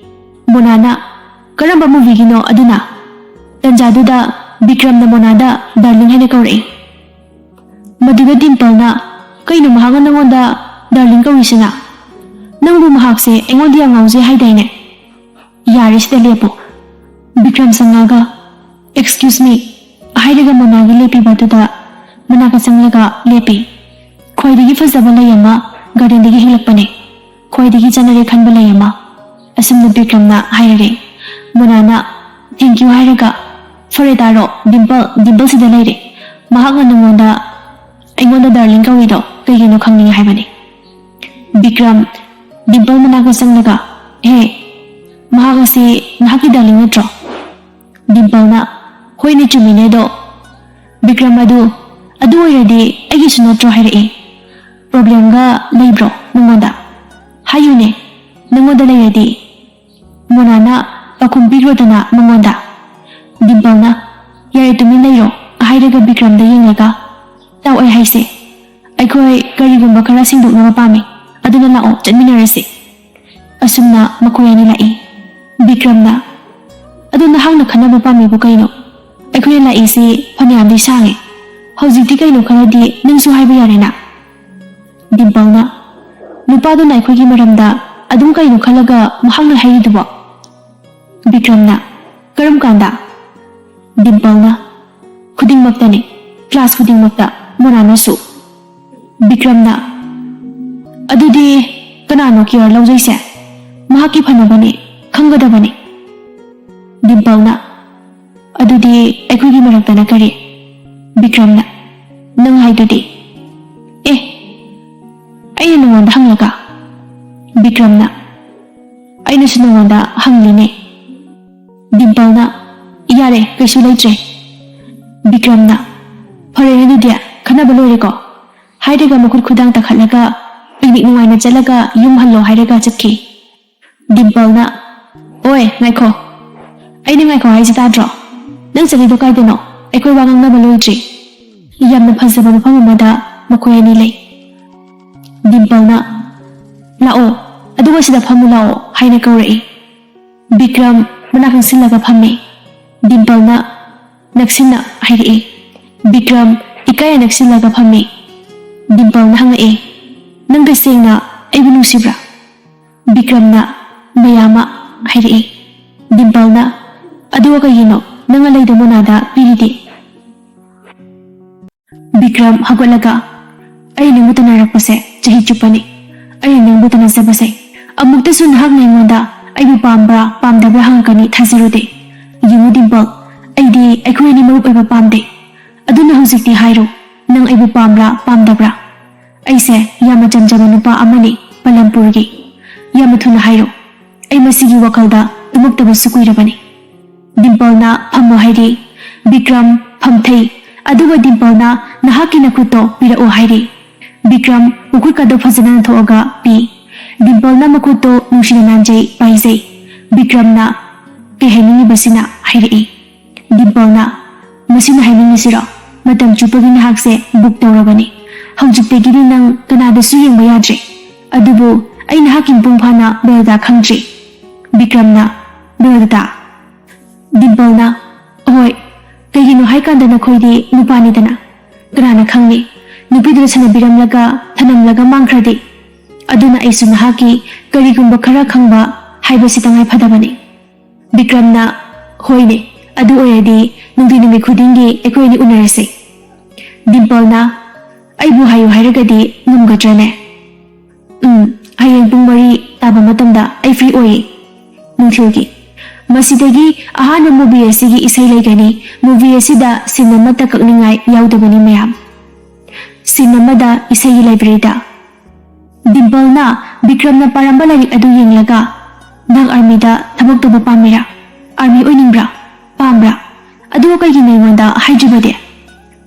ꯃꯣꯅꯥꯅ, "ꯀꯔꯝꯕ ꯃꯨꯚꯤꯒꯤꯅꯣ ꯑꯗꯨꯅ?" ꯇꯟꯖꯥꯗꯨꯗ ꯕꯤꯀ꯭ꯔꯝꯅ ꯃꯣꯅꯥꯗ ꯗꯥꯔꯂꯤꯡ ꯍꯥꯏꯅ ꯀꯧꯔꯛꯏ꯫ ꯃꯗꯨꯗ ꯗꯤꯝꯄꯜꯅ, "ꯀꯩꯅꯣ ꯃꯍꯥꯛꯅ ꯅꯪꯉꯣꯟꯗ ꯗꯥꯔꯂꯤꯡ ꯀꯧꯔꯤꯁꯤꯅ? ꯅꯪꯕꯨ ꯃꯍꯥꯛꯁꯦ ꯑꯩꯉꯣꯟꯗ ꯌꯥꯝ ꯉꯥꯎꯖꯩ ꯍꯥꯏꯗꯥꯏꯅꯦ? ꯌꯥꯔꯦ, ꯁꯤꯗ ꯂꯦꯞꯄꯨ꯫" ꯕꯤꯀ꯭ꯔꯝ ꯆꯪꯉꯛꯑꯒ, "Excuse me" ꯍꯥꯏꯔꯒ ꯃꯣꯅꯥꯒꯤ ꯂꯦꯞꯄꯤꯕ ꯑꯗꯨꯗ ꯃꯅꯥꯛꯇ ꯆꯪꯂꯒ ꯂꯦꯞꯄꯤ꯫ "ꯈ꯭ꯋꯥꯏꯗꯒꯤ ꯐꯖꯕ ꯂꯩ ꯑꯃ ꯒꯥꯔꯗꯦꯟꯗꯒꯤ ꯍꯦꯛꯂꯛꯄꯅꯦ꯫ ꯈ꯭ꯋꯥꯏꯗꯒꯤ ꯆꯥꯟꯅꯔꯦ ꯈꯟꯕ ꯂꯩ ꯑꯃ꯫" ꯑꯁꯨꯝꯅ ꯕꯤꯀ꯭ꯔꯝꯅ ꯍꯥꯏꯔꯔꯦ꯫ ꯃꯣꯅꯥꯅ "Thank you" ꯍꯥꯏꯔꯒ, "ꯐꯔꯦ, ꯇꯥꯔꯣ, ꯗꯤꯝꯄꯜ, ꯗꯤꯝꯄꯜ ꯁꯤꯗ ꯂꯩꯔꯦ꯫ ꯃꯍꯥꯛꯅ ꯅꯉꯣꯟꯗ ꯑꯩꯉꯣꯟꯗ ꯗꯥꯔꯂꯤꯡ ꯀꯧꯔꯤꯗꯣ ꯀꯩꯒꯤꯅꯣ ꯈꯪꯅꯤꯡꯉꯦ ꯍꯥꯏꯕꯅꯤ꯫ ꯕꯤꯀ꯭ꯔꯝ ꯗꯤꯝꯄꯜ ꯃꯅꯥꯛꯇ ꯆꯪꯂꯒ, "ꯍꯦ, ꯃꯍꯥꯛ ꯑꯁꯤ ꯅꯍꯥꯛꯀꯤ ꯗꯥꯔꯂꯤꯡ ꯅꯠꯇ꯭ꯔꯣ?" ꯗꯤꯝꯄꯜꯅ, "ꯍꯣꯏꯅꯦ, ꯆꯨꯝꯃꯤꯅꯦ, ꯑꯗꯣ ꯕꯤꯀ꯭ꯔꯝ ꯑꯗꯨ, ꯑꯗꯨ ꯑꯣꯏꯔꯗꯤ ꯑꯩꯒꯤꯁꯨ ꯅꯠꯇ꯭ꯔꯣ?" ꯍꯥꯏꯔꯛꯏ꯫ "ꯄ꯭ꯔꯣꯕ꯭ꯂꯦꯝꯒ ꯂꯩꯕ꯭ꯔꯣ ꯅꯉꯣꯟꯗ? ꯍꯥꯏꯌꯨꯅꯦ, ꯅꯉꯣꯟꯗ ꯂꯩꯔꯗꯤ?" ꯃꯣꯅꯥꯅ ꯄꯥꯎꯈꯨꯝ ꯄꯤꯈ꯭ꯔꯣꯗꯅ ꯃꯉꯣꯟꯗ꯫ ꯗꯤꯝꯄꯜꯅ, "ꯌꯥꯔꯦ, ꯇꯨꯃꯤꯟ ꯂꯩꯔꯣ," ꯍꯥꯏꯔꯒ ꯕꯤꯀ꯭ꯔꯝꯗ ꯌꯦꯡꯂꯒ, "ꯇꯥꯎ, ꯑꯩ ꯍꯥꯏꯁꯦ, ꯑꯩꯈꯣꯏ ꯀꯔꯤꯒꯨꯝꯕ ꯈꯔ ꯁꯦꯡꯗꯣꯛꯅꯕ ꯄꯥꯝꯃꯤ, ꯑꯗꯨꯅ ꯂꯥꯛꯑꯣ, ꯆꯠꯃꯤꯟꯅꯔꯁꯤ꯫" ꯑꯁꯨꯝꯅ ꯃꯈꯣꯏ ꯑꯅꯤ ꯂꯥꯛꯏ꯫ ꯕꯤꯀ꯭ꯔꯝꯅ, "ꯑꯗꯣ ꯅꯍꯥꯛꯅ ꯈꯟꯅꯕ ꯄꯥꯝꯃꯤꯕꯨ ꯀꯩꯅꯣ? ꯑꯩꯈꯣꯏꯅ ꯂꯥꯛꯏꯁꯤ ꯐꯅꯌꯥꯝꯗꯤ ꯁꯥꯡꯉꯦ꯫ ꯍꯧꯖꯤꯛꯇꯤ ꯀꯩꯅꯣ ꯈꯔꯗꯤ ꯅꯪꯁꯨ ꯍꯥꯏꯕ ꯌꯥꯔꯦꯅ?" ꯗꯤꯝꯄꯜꯅ, "ꯅꯨꯄꯥꯗꯨꯅ ꯑꯩꯈꯣꯏꯒꯤ ꯃꯔꯝꯗ ꯑꯗꯨꯝ ꯀꯩꯅꯣ ꯈꯜꯂꯒ ꯃꯍꯥꯛꯅ ꯍꯥꯏꯔꯤꯗꯨꯕꯣ?" ꯕꯤꯀ꯭ꯔꯝꯅ, "ꯀꯔꯝ ꯀꯥꯟꯗ?" ꯗꯤꯝꯄꯜꯅ, "ꯈꯨꯗꯤꯡꯃꯛꯇꯅꯤ, ꯀ꯭ꯂꯥꯁ ꯈꯨꯗꯤꯡꯃꯛꯇ, ꯃꯣꯅꯥꯅꯁꯨ꯫" ꯕꯤꯀ꯭ꯔꯝꯅ, "ꯑꯗꯨꯗꯤ ꯀꯅꯥꯅꯣ ꯀꯤꯌꯔ ꯂꯧꯖꯩꯁꯦ? ꯃꯍꯥꯛꯀꯤ ꯐꯅꯕꯅꯤ, ꯈꯪꯒꯗꯕꯅꯤ꯫" ꯗꯤꯝꯄꯜꯅ, "ꯑꯗꯨꯗꯤ ꯑꯩꯈꯣꯏꯒꯤ ꯃꯔꯛꯇꯅ ꯀꯔꯤ?" ꯕꯤꯀ꯭ꯔꯝꯅ, "ꯅꯪ ꯍꯥꯏꯗꯨꯗꯤ꯫" "ꯑꯦ, ꯑꯩꯅ ꯅꯉꯣꯟꯗ ꯍꯪꯂꯒ?" ꯕꯤꯀ꯭ꯔꯝꯅ, "ꯑꯩꯅꯁꯨ ꯅꯉꯣꯟꯗ ꯍꯪꯂꯤꯅꯦ꯫" ꯗꯤꯝꯄꯜꯅ, "ꯌꯥꯔꯦ, ꯀꯩꯁꯨ ꯂꯩꯇ꯭ꯔꯦ꯫" ꯕꯤꯀ꯭ꯔꯝꯅ, "ꯐꯔꯦꯅꯦ, ꯑꯗꯨꯗꯤ ꯈꯟꯅꯕ ꯂꯣꯏꯔꯦꯀꯣ?" ꯍꯥꯏꯔꯒ ꯃꯈꯨꯠ ꯈꯨꯗꯥꯡ ꯇꯥꯈꯠꯂꯒ, "ꯄꯤꯛꯅꯤꯛ ꯅꯨꯡꯉꯥꯏꯅ ꯆꯠꯂꯒ ꯌꯨꯝ ꯍꯜꯂꯣ," ꯍꯥꯏꯔꯒ ꯆꯠꯈꯤ꯫ ꯗꯤꯝꯄꯜꯅ, "ꯑꯣꯏ, ꯉꯥꯏꯈꯣ꯫ ꯑꯩꯅ ꯉꯥꯏꯈꯣ ꯍꯥꯏꯁꯦ ꯇꯥꯗ꯭ꯔꯣ? ꯅꯪ ꯆꯠꯂꯤꯗꯣ ꯀꯥꯏꯗꯅꯣ? ꯑꯩꯈꯣꯏ ꯋꯥ ꯉꯥꯡꯅꯕ ꯂꯣꯏꯗ꯭ꯔꯤ꯫" ꯌꯥꯝꯅ ꯐꯖꯕ ꯃꯐꯝ ꯑꯃꯗ ꯃꯈꯣꯏ ꯑꯅꯤ ꯂꯩ꯫ ꯗꯤꯝꯄꯜꯅ, "ꯂꯥꯛꯑꯣ, ꯑꯗꯨꯒ ꯁꯤꯗ ꯐꯝꯃꯨ ꯂꯥꯛꯑꯣ," ꯍꯥꯏꯅ ꯀꯧꯔꯛꯏ꯫ ꯕꯤꯀ꯭ꯔꯝ ꯃꯅꯥꯛ ꯅꯛꯁꯤꯜꯂꯒ ꯐꯝꯃꯤ꯫ ꯗꯤꯝꯄꯜꯅ ꯅꯛꯁꯤꯟꯅ ꯍꯥꯏꯔꯛꯏ꯫ ꯕꯤꯀ꯭ꯔꯝ ꯏꯀꯥꯏꯅ ꯅꯛꯁꯤꯜꯂꯒ ꯐꯝꯃꯤ꯫ ꯗꯤꯝꯄꯜꯅ ꯍꯪꯉꯛꯏ, "ꯅꯪ ꯇꯁꯦꯡꯅ ꯑꯩꯕꯨ ꯅꯨꯡꯁꯤꯕ꯭ꯔꯥ?" ꯕꯤꯀ꯭ꯔꯝꯅ ꯃꯌꯥꯝ ꯑꯃ ꯍꯥꯏꯔꯛꯏ꯫ ꯗꯤꯝꯄꯜꯅ, "ꯑꯗꯨꯒ ꯀꯩꯒꯤꯅꯣ ꯅꯪꯅ ꯂꯩꯗꯣ ꯃꯣꯅꯥꯗ ꯄꯤꯔꯤꯗꯤ?" ꯕꯤꯀ꯭ꯔꯝ ꯍꯧꯒꯠꯂꯒ, "ꯑꯩ ꯅꯪꯕꯨ ꯇꯟꯅꯔꯛꯄꯁꯦ ꯆꯍꯤ ꯆꯨꯞꯄꯅꯤ꯫ ꯑꯩꯅ ꯅꯪꯕꯨ ꯇꯟꯅꯖꯕꯁꯦ ꯑꯃꯨꯛꯇꯁꯨ ꯅꯍꯥꯛꯅ ꯑꯩꯉꯣꯟꯗ ꯑꯩꯕꯨ ꯄꯥꯝꯕ꯭ꯔꯥ ꯄꯥꯝꯗꯕ꯭ꯔꯥ ꯍꯪꯉꯛꯀꯅꯤ ꯊꯥꯖꯔꯨꯗꯦ꯫ ꯌꯦꯡꯉꯨ ꯗꯤꯝꯄꯜ, ꯑꯩꯗꯤ ꯑꯩꯈꯣꯏ ꯑꯅꯤ ꯃꯔꯨꯞ ꯑꯣꯏꯕ ꯄꯥꯝꯗꯦ꯫ ꯑꯗꯨꯅ ꯍꯧꯖꯤꯛꯇꯤ ꯍꯥꯏꯔꯣ, "ꯅꯪ ꯑꯩꯕꯨ ꯄꯥꯝꯕ꯭ꯔꯥ ꯄꯥꯝꯗꯕ꯭ꯔꯥ? ꯑꯩꯁꯦ ꯌꯥꯝꯅ ꯆꯝꯖꯕ ꯅꯨꯄꯥ ꯑꯃꯅꯤ, ꯄꯂꯝꯄꯨꯔꯒꯤ꯫ ꯌꯥꯝꯅ ꯊꯨꯅ ꯍꯥꯏꯔꯣ꯫ ꯑꯩ ꯃꯁꯤꯒꯤ ꯋꯥꯈꯜꯗ ꯇꯨꯝꯃꯛꯇꯕꯁꯨ ꯀꯨꯏꯔꯕꯅꯤ꯫" ꯗꯤꯝꯄꯜꯅ "ꯐꯝꯃꯣ" ꯍꯥꯏꯔꯤ꯫ ꯕꯤꯀ꯭ꯔꯝ ꯐꯝꯊꯩ, ꯑꯗꯨꯒ ꯗꯤꯝꯄꯜꯅ "ꯅꯍꯥꯛꯀꯤ ꯅꯈꯨꯠꯇꯣ ꯄꯤꯔꯛꯑꯣ" ꯍꯥꯏꯔꯤ꯫ ꯕꯤꯀ꯭ꯔꯝ ꯃꯈꯨꯠꯀꯗꯣ ꯐꯖꯅ ꯅꯥꯟꯊꯣꯛꯑꯒ ꯄꯤ꯫ ꯗꯤꯝꯄꯜꯅ ꯃꯈꯨꯠꯇꯣ ꯅꯨꯡꯁꯤꯅ ꯅꯥꯟꯖꯩ, ꯄꯥꯏꯖꯩ꯫ ꯕꯤꯀ꯭ꯔꯝꯅ "ꯀꯩ ꯍꯥꯏꯅꯤꯡꯉꯤꯕꯁꯤꯅ?" ꯍꯥꯏꯔꯛꯏ꯫ ꯗꯤꯝꯄꯜꯅ "ꯃꯁꯤꯅ ꯍꯥꯏꯅꯤꯡꯉꯤꯁꯤꯔꯣ? ꯃꯇꯝ ꯆꯨꯞꯄꯒꯤ ꯅꯍꯥꯛꯁꯦ ꯕꯨꯛ ꯇꯧꯔꯕꯅꯤ꯫ ꯍꯧꯖꯤꯛꯇꯒꯤꯗꯤ ꯅꯪ ꯀꯅꯥꯗꯁꯨ ꯌꯦꯡꯕ ꯌꯥꯗ꯭ꯔꯦ꯫ ꯑꯗꯨꯕꯨ ꯑꯩ ꯅꯍꯥꯛꯀꯤ ꯃꯄꯨꯡ ꯐꯥꯅ ꯕꯦꯜꯗꯥ ꯈꯪꯗ꯭ꯔꯤ꯫" ꯕꯤꯀ꯭ꯔꯝꯅ "ꯕꯦꯜꯗꯥ?" ꯗꯤꯝꯄꯜꯅ "ꯍꯣꯏ, ꯀꯩꯒꯤꯅꯣ ꯍꯥꯏꯀꯥꯟꯗ ꯅꯈꯣꯏꯗꯤ ꯅꯨꯄꯥꯅꯤꯗꯅ꯫ ꯀꯅꯥꯅ ꯈꯪꯅꯤ, ꯅꯨꯄꯤꯗꯨꯅ ꯁꯥꯟꯅꯕꯤꯔꯝꯂꯒ ꯊꯅꯝꯂꯒ ꯃꯥꯡꯈ꯭ꯔꯗꯤ? ꯑꯗꯨꯅ ꯑꯩꯁꯨ ꯅꯍꯥꯛꯀꯤ ꯀꯔꯤꯒꯨꯝꯕ ꯈꯔ ꯈꯪꯕ ꯍꯥꯏꯕꯁꯤ ꯇꯉꯥꯏ ꯐꯗꯕꯅꯤ꯫" ꯕꯤꯀ꯭ꯔꯝꯅ "ꯍꯣꯏꯅꯦ, ꯑꯗꯨ ꯑꯣꯏꯔꯗꯤ ꯅꯨꯡꯇꯤ ꯅꯨꯃꯤꯠ ꯈꯨꯗꯤꯡꯒꯤ ꯑꯩꯈꯣꯏ ꯑꯅꯤ ꯎꯅꯔꯁꯦ꯫" ꯗꯤꯝꯄꯜꯅ "ꯑꯩꯕꯨ ꯍꯥꯏꯌꯨ ꯍꯥꯏꯔꯒꯗꯤ ꯉꯝꯒꯗ꯭ꯔꯅꯦ?" "ꯎꯝ, ꯍꯌꯦꯡ ꯄꯨꯡ ꯃꯔꯤ ꯇꯥꯕ ꯃꯇꯝꯗ ꯑꯩ ꯐ꯭ꯔꯤ ꯑꯣꯏꯌꯦ, ꯅꯨꯡꯊꯤꯜꯒꯤ꯫ ꯃꯁꯤꯗꯒꯤ ꯑꯍꯥꯟꯕ ꯃꯨꯚꯤ ꯑꯁꯤꯒꯤ ꯏꯁꯩ ꯂꯩꯒꯅꯤ꯫ ꯃꯨꯚꯤ ꯑꯁꯤꯗ ꯁꯤꯟ ꯑꯃꯠꯇ ꯀꯛꯅꯤꯡꯉꯥꯏ ꯌꯥꯎꯗꯕꯅꯤ ꯃꯌꯥꯝ꯫ ꯁꯤꯟ ꯑꯃꯗ ꯏꯁꯩꯒꯤ ꯂꯥꯏꯕ꯭ꯔꯦꯔꯤꯗ꯫" ꯗꯤꯝꯄꯜꯅ ꯕꯤꯀ꯭ꯔꯝꯅ ꯄꯥꯔꯝꯕ ꯂꯥꯏꯔꯤꯛ ꯑꯗꯨ ꯌꯦꯡꯂꯒ, "ꯅꯪ ꯑꯥꯔꯃꯤꯗ ꯊꯕꯛ ꯇꯧꯕ ꯄꯥꯝꯃꯤꯔꯥ? ꯑꯥꯔꯃꯤ ꯑꯣꯏꯅꯤꯡꯕ꯭ꯔꯥ? ꯄꯥꯝꯕ꯭ꯔꯥ? ꯑꯗꯨꯒ ꯀꯩꯒꯤꯅꯣ ꯑꯩꯉꯣꯟꯗ ꯍꯥꯏꯗ꯭ꯔꯤꯕꯗꯤ?"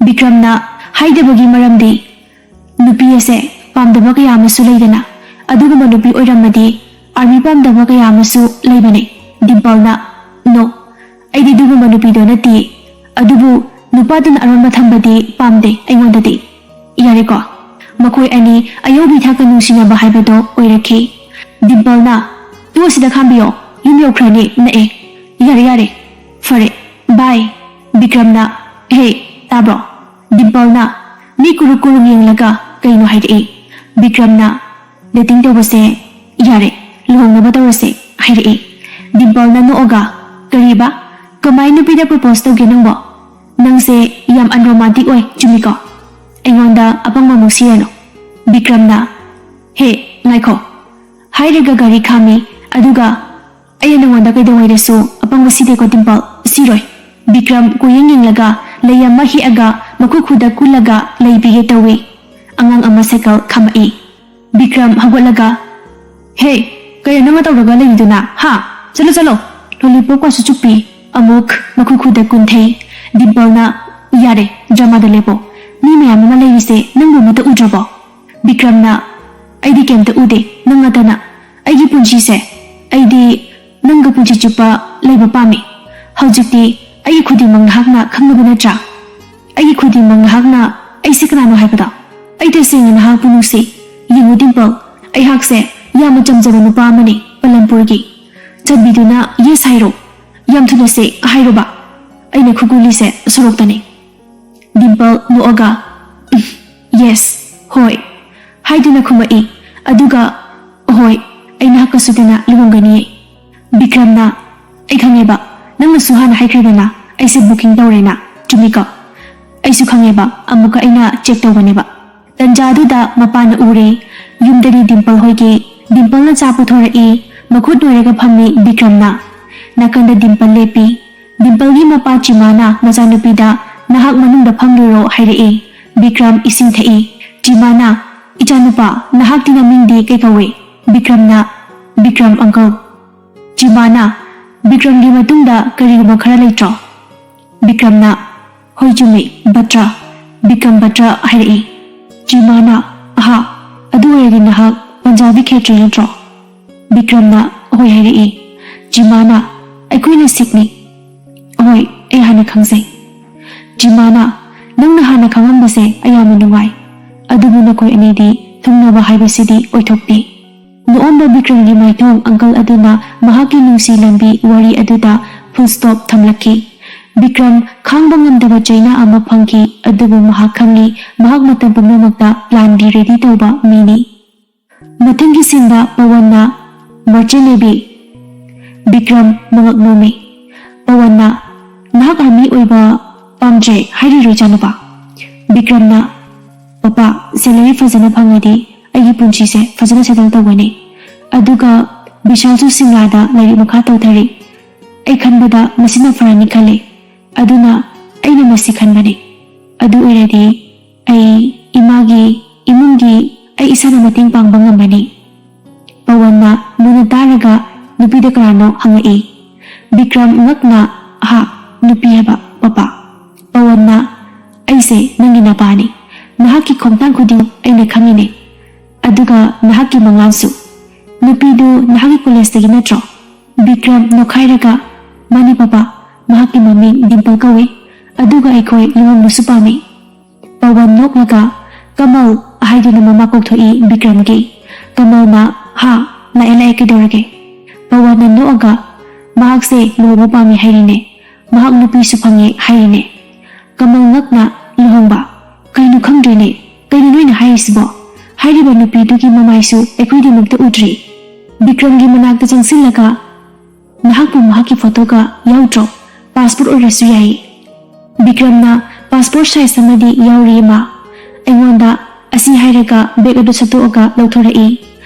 ꯕꯤꯀ꯭ꯔꯝꯅ ꯍꯥꯏꯗꯕꯒꯤ ꯃꯔꯝꯗꯤ, ꯅꯨꯄꯤ ꯑꯁꯦ ꯄꯥꯝꯗꯕ ꯀꯌꯥ ꯑꯃꯁꯨ ꯂꯩꯗꯅ, ꯑꯗꯨꯒꯨꯝꯕ ꯅꯨꯄꯤ ꯑꯣꯏꯔꯝꯃꯗꯤ ꯑꯥꯔꯃꯤ ꯄꯥꯝꯗꯕ ꯀꯌꯥ ꯑꯃꯁꯨ ꯂꯩꯕꯅꯦ꯫ ꯗꯤꯝꯄꯜꯅ, "ꯅꯣ, ꯑꯩꯗꯤ ꯑꯗꯨꯒꯨꯝꯕ ꯅꯨꯄꯤꯗꯣ ꯅꯠꯇꯦ꯫ ꯑꯗꯨꯕꯨ ꯅꯨꯄꯥꯗꯨꯅ ꯑꯔꯣꯟꯕ ꯊꯝꯕꯗꯤ ꯄꯥꯝꯗꯦ ꯑꯩꯉꯣꯟꯗꯗꯤ꯫" ꯌꯥꯔꯦꯀꯣ, ꯃꯈꯣꯏ ꯑꯅꯤ ꯑꯌꯧꯕꯤ ꯊꯥꯛꯇ ꯅꯨꯡꯁꯤꯅꯕ ꯍꯥꯏꯕꯗꯣ ꯑꯣꯏꯔꯛꯈꯤ꯫ ꯗꯤꯝꯄꯜꯅ, "ꯇꯣꯛꯑꯁꯤꯗ ꯈꯥꯝꯕꯤꯌꯣ, ꯌꯨꯝ ꯌꯧꯈ꯭ꯔꯅꯤ, ꯅꯛꯑꯦ꯫ ꯌꯥꯔꯦ, ꯌꯥꯔꯦ, ꯐꯔꯦ, ꯕꯥꯏ꯫" ꯕꯤꯀ꯭ꯔꯝꯅ, "ꯍꯦ, ꯇꯥꯕ꯭ꯔꯣ?" ꯗꯤꯝꯄꯜꯅ ꯃꯤ ꯀꯨꯔꯨꯛ ꯀꯨꯔꯨꯛ ꯌꯦꯡꯂꯒ ꯀꯩꯅꯣ ꯍꯥꯏꯔꯛꯏ꯫ ꯕꯤꯀ꯭ꯔꯝꯅ, "ꯗꯦꯇꯤꯡ ꯇꯧꯕꯁꯦ ꯌꯥꯔꯦ, ꯂꯨꯍꯣꯡꯅꯕ ꯇꯧꯔꯁꯦ," ꯍꯥꯏꯔꯛꯏ꯫ ꯗꯤꯝꯄꯜꯅ ꯅꯣꯛꯑꯒ, "ꯀꯔꯤꯕ? ꯀꯃꯥꯏ ꯅꯨꯄꯤꯗ ꯄ꯭ꯔꯣꯄꯣꯁ ꯇꯧꯒꯦ ꯅꯪꯕꯣ? ꯅꯪꯁꯦ ꯌꯥꯝ ꯑꯟꯔꯣꯃꯥꯟꯇꯤꯛ ꯑꯣꯏ, ꯆꯨꯝꯃꯤꯀꯣ? ꯑꯩꯉꯣꯟꯗ ꯑꯄꯪꯕ ꯑꯃꯨꯛ ꯁꯤꯔꯅꯨ꯫" ꯕꯤꯀ꯭ꯔꯝꯅ, "ꯍꯦ, ꯉꯥꯏꯈꯣ, ꯍꯥꯏꯔꯒ ꯒꯥꯔꯤ ꯈꯥꯝꯃꯤ, ꯑꯗꯨꯒ ꯑꯩꯅ ꯅꯉꯣꯟꯗ ꯀꯩꯗꯧꯉꯩꯗꯁꯨ ꯑꯄꯪꯕ ꯁꯤꯗꯦꯀꯣ ꯗꯤꯝꯄꯜ, ꯁꯤꯔꯣꯏ꯫" ꯕꯤꯀ꯭ꯔꯝ ꯀꯣꯏꯌꯦꯡ ꯌꯦꯡꯂꯒ ꯂꯩ ꯑꯃ ꯍꯦꯛꯑꯒ ꯃꯈꯨꯠ ꯈꯨꯗ ꯀꯨꯜꯂꯒ ꯂꯩꯕꯤꯒꯦ ꯇꯧꯏ꯫ ꯑꯉꯥꯡ ꯑꯃ ꯁꯥꯏꯀꯜ ꯈꯝꯃꯛꯏ꯫ ꯕꯤꯀ꯭ꯔꯝ ꯍꯧꯒꯠꯂꯒ, "ꯍꯦ, ꯀꯩꯅꯣ ꯅꯪꯅ ꯇꯧꯔꯒ ꯂꯩꯔꯤꯗꯨꯅ? ꯍꯥ? ꯆꯠꯂꯣ, ꯆꯠꯂꯣ!" ꯂꯣꯂꯤꯄꯣꯞꯀꯁꯨ ꯆꯨꯞꯄꯤ꯫ ꯑꯃꯨꯛ ꯃꯈꯨꯠ ꯈꯨꯗ ꯀꯨꯟꯊꯩ꯫ ꯗꯤꯝꯄꯜꯅ, "ꯌꯥꯔꯦ, ꯗ꯭ꯔꯃꯥꯗ ꯂꯦꯞꯄꯣ꯫ ꯃꯤ ꯃꯌꯥꯝ ꯑꯃ ꯂꯩꯔꯤꯁꯦ ꯅꯪꯕꯨ ꯑꯃꯠꯇ ꯎꯗ꯭ꯔꯕꯣ?" ꯕꯤꯀ꯭ꯔꯝꯅ, "ꯑꯩꯗꯤ ꯀꯩꯝꯇ ꯎꯗꯦ, ꯅꯪ ꯅꯠꯇꯅ꯫ ꯑꯩꯒꯤ ꯄꯨꯟꯁꯤꯁꯦ, ꯑꯩꯗꯤ ꯅꯪꯒ ꯄꯨꯟꯁꯤ ꯆꯨꯞꯄ ꯂꯩꯕ ꯄꯥꯝꯃꯤ꯫ ꯍꯧꯖꯤꯛꯇꯤ ꯑꯩꯒꯤ ꯈꯨꯗꯤꯡꯃꯛ ꯅꯍꯥꯛꯅ ꯈꯪꯂꯕ ꯅꯠꯇ꯭ꯔꯥ? ꯑꯩꯒꯤ ꯈꯨꯗꯤꯡꯃꯛ ꯅꯍꯥꯛꯅ ꯑꯩꯁꯦ ꯀꯅꯥꯅꯣ ꯍꯥꯏꯕꯗꯣ? ꯑꯩ ꯇꯁꯦꯡꯅ ꯅꯍꯥꯛꯄꯨ ꯅꯨꯡꯁꯤ꯫ ꯌꯦꯡꯉꯨ ꯗꯤꯝꯄꯜ, ꯑꯩꯍꯥꯛꯁꯦ ꯌꯥꯝꯅ ꯆꯝꯖꯕ ꯅꯨꯄꯥ ꯑꯃꯅꯤ, ꯄꯂꯝꯄꯨꯔꯒꯤ꯫ ꯆꯥꯟꯕꯤꯗꯨꯅ ꯌꯦꯁ ꯍꯥꯏꯔꯣ꯫ ꯌꯥꯝ ꯊꯨꯅꯁꯦ ꯍꯥꯏꯔꯣꯕ꯫ ꯑꯩꯅ ꯈꯨꯒꯨꯂꯤꯁꯦ ꯁꯣꯔꯣꯛꯇꯅꯤ꯫" ꯗꯤꯝꯄꯜ ꯅꯣꯛꯑꯒ, "ꯎꯝ, ꯌꯦꯁ, ꯍꯣꯏ," ꯍꯥꯏꯗꯨꯅ ꯈꯨꯝꯃꯛꯏ꯫ ꯑꯗꯨꯒ, "ꯍꯣꯏ, ꯑꯩ ꯅꯍꯥꯛꯀ ꯁꯣꯏꯗꯅ ꯂꯨꯍꯣꯡꯒꯅꯤꯌꯦ꯫" ꯕꯤꯀ꯭ꯔꯝꯅ, "ꯑꯩ ꯈꯪꯉꯦꯕ, ꯅꯪꯅꯁꯨ ꯍꯥꯟꯅ ꯍꯥꯏꯈ꯭ꯔꯦꯗꯅ ꯑꯩꯁꯦ ꯕꯨꯀꯤꯡ ꯇꯧꯔꯦꯅ, ꯆꯨꯝꯃꯤꯀꯣ?" "ꯑꯩꯁꯨ ꯈꯪꯉꯦꯕ, ꯑꯃꯨꯛꯀ ꯑꯩꯅ ꯆꯦꯛ ꯇꯧꯕꯅꯦꯕ꯫" ꯇꯟꯖꯥꯗꯨꯗ ꯃꯄꯥꯅ ꯎꯔꯦ꯫ ꯌꯨꯝꯗꯒꯤ ꯗꯤꯝꯄꯜ ꯍꯣꯏꯒꯤ꯫ ꯗꯤꯝꯄꯜꯅ ꯆꯥ ꯄꯨꯊꯣꯔꯛꯏ꯫ ꯃꯈꯨꯠ ꯅꯣꯏꯔꯒ ꯐꯝꯃꯤ ꯕꯤꯀ꯭ꯔꯝꯅ꯫ ꯅꯥꯀꯟꯗ ꯗꯤꯝꯄꯜ ꯂꯦꯞꯄꯤ꯫ ꯗꯤꯝꯄꯜꯒꯤ ꯃꯄꯥ ꯆꯤꯃꯥꯅ ꯃꯆꯥꯅꯨꯄꯤꯗ, "ꯅꯍꯥꯛ ꯃꯅꯨꯡꯗ ꯐꯝꯂꯨꯔꯣ," ꯍꯥꯏꯔꯛꯏ꯫ ꯕꯤꯀ꯭ꯔꯝ ꯏꯁꯤꯡ ꯊꯛꯏ꯫ ꯆꯤꯃꯥꯅ, "ꯏꯆꯥꯅꯨꯄꯥ, ꯅꯍꯥꯛꯀꯤ ꯅꯃꯤꯡꯗꯤ ꯀꯩ ꯀꯧꯏ?" ꯕꯤꯀ꯭ꯔꯝꯅ, "ꯕꯤꯀ꯭ꯔꯝ ꯑꯪꯀꯜ꯫" ꯆꯤꯃꯥꯅ, "ꯕꯤꯀ꯭ꯔꯝꯒꯤ ꯃꯇꯨꯡꯗ ꯀꯔꯤꯒꯨꯝꯕ ꯈꯔ ꯂꯩꯇ꯭ꯔꯣ?" ꯕꯤꯀ꯭ꯔꯝꯅ, "ꯍꯣꯏ, ꯆꯨꯝꯃꯤ, ꯕꯇ꯭ꯔ, ꯕꯤꯀ꯭ꯔꯝ ꯕꯇ꯭ꯔ ꯍꯥꯏꯔꯛꯏ꯫" ꯆꯤꯃꯥꯅ, "ꯑꯍꯥ, ꯑꯗꯨ ꯑꯣꯏꯔꯗꯤ ꯅꯍꯥꯛ ꯄꯟꯖꯥꯕꯤ ꯈꯦꯇ꯭ꯔꯤ ꯅꯠꯇ꯭ꯔꯣ?" ꯕꯤꯀ꯭ꯔꯝꯅ, "ꯍꯣꯏ" ꯍꯥꯏꯔꯛꯏ꯫ ꯆꯤꯃꯥꯅ, "ꯑꯩꯈꯣꯏꯅ ꯁꯤꯛꯅꯤ꯫" "ꯍꯣꯏ, ꯑꯩ ꯍꯥꯟꯅ ꯈꯪꯖꯩ꯫" ꯆꯤꯃꯥꯅ, "ꯅꯪꯅ ꯍꯥꯟꯅ ꯈꯪꯂꯝꯕꯁꯦ ꯑꯩ ꯌꯥꯝꯅ ꯅꯨꯡꯉꯥꯏ꯫ ꯑꯗꯨꯕꯨ ꯅꯈꯣꯏ ꯑꯅꯤꯗꯤ ꯊꯨꯡꯅꯕ ꯍꯥꯏꯕꯁꯤꯗꯤ ꯑꯣꯏꯊꯣꯛꯇꯦ꯫" ꯅꯣꯛꯑꯝꯕ ꯕꯤꯀ꯭ꯔꯝꯒꯤ ꯃꯥꯏꯊꯣꯡ ꯑꯪꯀꯜ ꯑꯗꯨꯅ ꯃꯍꯥꯛꯀꯤ ꯅꯨꯡꯁꯤ ꯂꯝꯕꯤ ꯋꯥꯔꯤ ꯑꯗꯨꯗ ꯐꯨꯜ ꯁ꯭ꯇꯣꯞ ꯊꯝꯂꯛꯈꯤ꯫ ꯕꯤꯀ꯭ꯔꯝ ꯈꯥꯡꯕ ꯉꯝꯗꯕ ꯆꯩꯅꯥ ꯑꯃ ꯐꯪꯈꯤ, ꯑꯗꯨꯕꯨ ꯃꯍꯥꯛ ꯈꯪꯏ, ꯃꯍꯥꯛ ꯃꯇꯝ ꯄꯨꯝꯅꯃꯛꯇ ꯄ꯭ꯂꯥꯟ ꯕꯤ ꯔꯦꯗꯤ ꯇꯧꯕ ꯃꯤꯅꯤ꯫ ꯃꯊꯪꯒꯤ ꯁꯤꯟꯗ ꯄꯋꯟꯅ ꯃꯔꯆꯦꯟ ꯅꯦꯚꯤ꯫ ꯕꯤꯀ꯭ꯔꯝ ꯃꯉꯛ ꯅꯣꯝꯃꯤ꯫ ꯄꯋꯟꯅ, "ꯅꯍꯥꯛ ꯑꯥꯔꯃꯤ ꯑꯣꯏꯕ ꯄꯥꯝꯖꯩ ꯍꯥꯏꯔꯤꯔꯣ, ꯏꯆꯥꯅꯨꯄꯥ?" ꯕꯤꯀ꯭ꯔꯝꯅ, "ꯄꯄꯥ, ꯁꯦꯂꯔꯤ ꯐꯖꯅ ꯐꯪꯂꯗꯤ ꯑꯩꯒꯤ ꯄꯨꯟꯁꯤꯁꯦ ꯐꯖꯅ ꯁꯦꯇꯜ ꯇꯧꯒꯅꯤ꯫ ꯑꯗꯨꯒ ꯕꯤꯁꯥꯜꯁꯨ ꯁꯤꯝꯂꯥꯗ ꯂꯥꯏꯔꯤꯛ ꯃꯈꯥ ꯇꯧꯊꯔꯤ꯫ ꯑꯩ ꯈꯟꯕꯗ ꯃꯁꯤꯅ ꯐꯔꯅꯤ ꯈꯜꯂꯤ꯫ ꯑꯗꯨꯅ ꯑꯩꯅ ꯃꯁꯤ ꯈꯟꯕꯅꯤ꯫ ꯑꯗꯨ ꯑꯣꯏꯔꯗꯤ ꯑꯩ ꯏꯃꯥꯒꯤ, ꯏꯃꯨꯡꯒꯤ ꯑꯩ ꯏꯁꯥꯅ ꯃꯇꯦꯡ ꯄꯥꯡꯕ ꯉꯝꯃꯅꯤ꯫ ꯄꯋꯟꯅ ꯃꯨꯟꯅ ꯇꯥꯔꯒ ꯅꯨꯄꯤꯗ ꯀꯅꯥꯅꯣ ꯍꯪꯉꯛꯏ꯫ ꯕꯤꯀ꯭ꯔꯝ ꯉꯛꯅ, "ꯍꯥ? ꯅꯨꯄꯤ ꯍꯥꯏꯕ, ꯄꯄꯥ?" ꯄꯋꯟꯅ, "ꯑꯩꯁꯦ ꯅꯪꯒꯤ ꯅꯄꯥꯅꯤ꯫ ꯅꯍꯥꯛꯀꯤ ꯈꯣꯡꯊꯥꯡ ꯈꯨꯗꯤꯡꯃꯛ ꯑꯩꯅ ꯈꯪꯉꯤꯅꯦ꯫ ꯑꯗꯨꯒ ꯅꯍꯥꯛꯀꯤ ꯃꯉꯥꯜꯁꯨ꯫ ꯅꯨꯄꯤꯗꯨ ꯅꯍꯥꯛꯀꯤ ꯀꯣꯂꯦꯖꯇꯒꯤ ꯅꯠꯇ꯭ꯔꯣ?" ꯕꯤꯀ꯭ꯔꯝ ꯅꯣꯛꯈꯥꯏꯔꯒ, "ꯃꯥꯅꯤ ꯄꯄꯥ, ꯃꯍꯥꯛꯀꯤ ꯃꯃꯤꯡ ꯗꯤꯝꯄꯜ ꯀꯧꯏ, ꯑꯗꯨꯒ ꯑꯩꯈꯣꯏ ꯂꯨꯍꯣꯡꯕꯁꯨ ꯄꯥꯝꯃꯤ꯫" ꯄꯋꯟ ꯅꯣꯛꯂꯒ, "ꯀꯃꯜ" ꯍꯥꯏꯗꯨꯅ ꯃꯃꯥ ꯀꯧꯊꯣꯛꯏ ꯕꯤꯀ꯭ꯔꯝꯒꯤ꯫ ꯀꯃꯜꯅ, "ꯍꯥ, ꯂꯥꯛꯑꯦ, ꯂꯥꯛꯑꯦ, ꯀꯩꯗꯧꯔꯒꯦ?" ꯄꯋꯟꯅ ꯅꯣꯛꯑꯒ, "ꯃꯍꯥꯛꯁꯦ ꯂꯨꯍꯣꯡꯕ ꯄꯥꯝꯃꯤ ꯍꯥꯏꯔꯤꯅꯦ, ꯃꯍꯥꯛ ꯅꯨꯄꯤꯁꯨ ꯐꯪꯉꯦ ꯍꯥꯏꯔꯤꯅꯦ꯫" ꯀꯃꯜ ꯉꯛꯅ, "ꯂꯨꯍꯣꯡꯕ? ꯀꯩꯅꯣ ꯈꯪꯗ꯭ꯔꯦꯅꯦ, ꯀꯩꯅꯣ ꯅꯣꯏꯅ ꯍꯥꯏꯔꯤꯁꯤꯕꯣ? ꯍꯥꯏꯔꯤꯕ ꯅꯨꯄꯤꯗꯨꯒꯤ ꯃꯃꯥꯏꯁꯨ ꯑꯩꯈꯣꯏꯗꯃꯛꯇ ꯎꯗ꯭ꯔꯤ꯫" ꯕꯤꯀ꯭ꯔꯝꯒꯤ ꯃꯅꯥꯛꯇ ꯆꯪꯁꯤꯜꯂꯒ, "ꯅꯍꯥꯛꯄꯨ ꯃꯍꯥꯛꯀꯤ ꯐꯣꯇꯣꯒ ꯌꯥꯎꯗ꯭ꯔꯣ? ꯄꯥꯁꯄꯣꯔꯠ ꯑꯣꯏꯔꯁꯨ ꯌꯥꯏꯌꯦ꯫" ꯕꯤꯀ꯭ꯔꯝꯅ, "ꯄꯥꯁꯄꯣꯔꯠ ꯁꯥꯏꯖ ꯑꯃꯗꯤ ꯌꯥꯎꯔꯤ, ꯏꯃꯥ꯫ ꯑꯩꯉꯣꯟꯗ ꯑꯁꯤ ꯍꯥꯏꯔꯒ ꯕꯦꯒ ꯑꯗꯨ ꯁꯠꯇꯣꯛꯑꯒ ꯂꯧꯊꯣꯔꯛꯏ꯫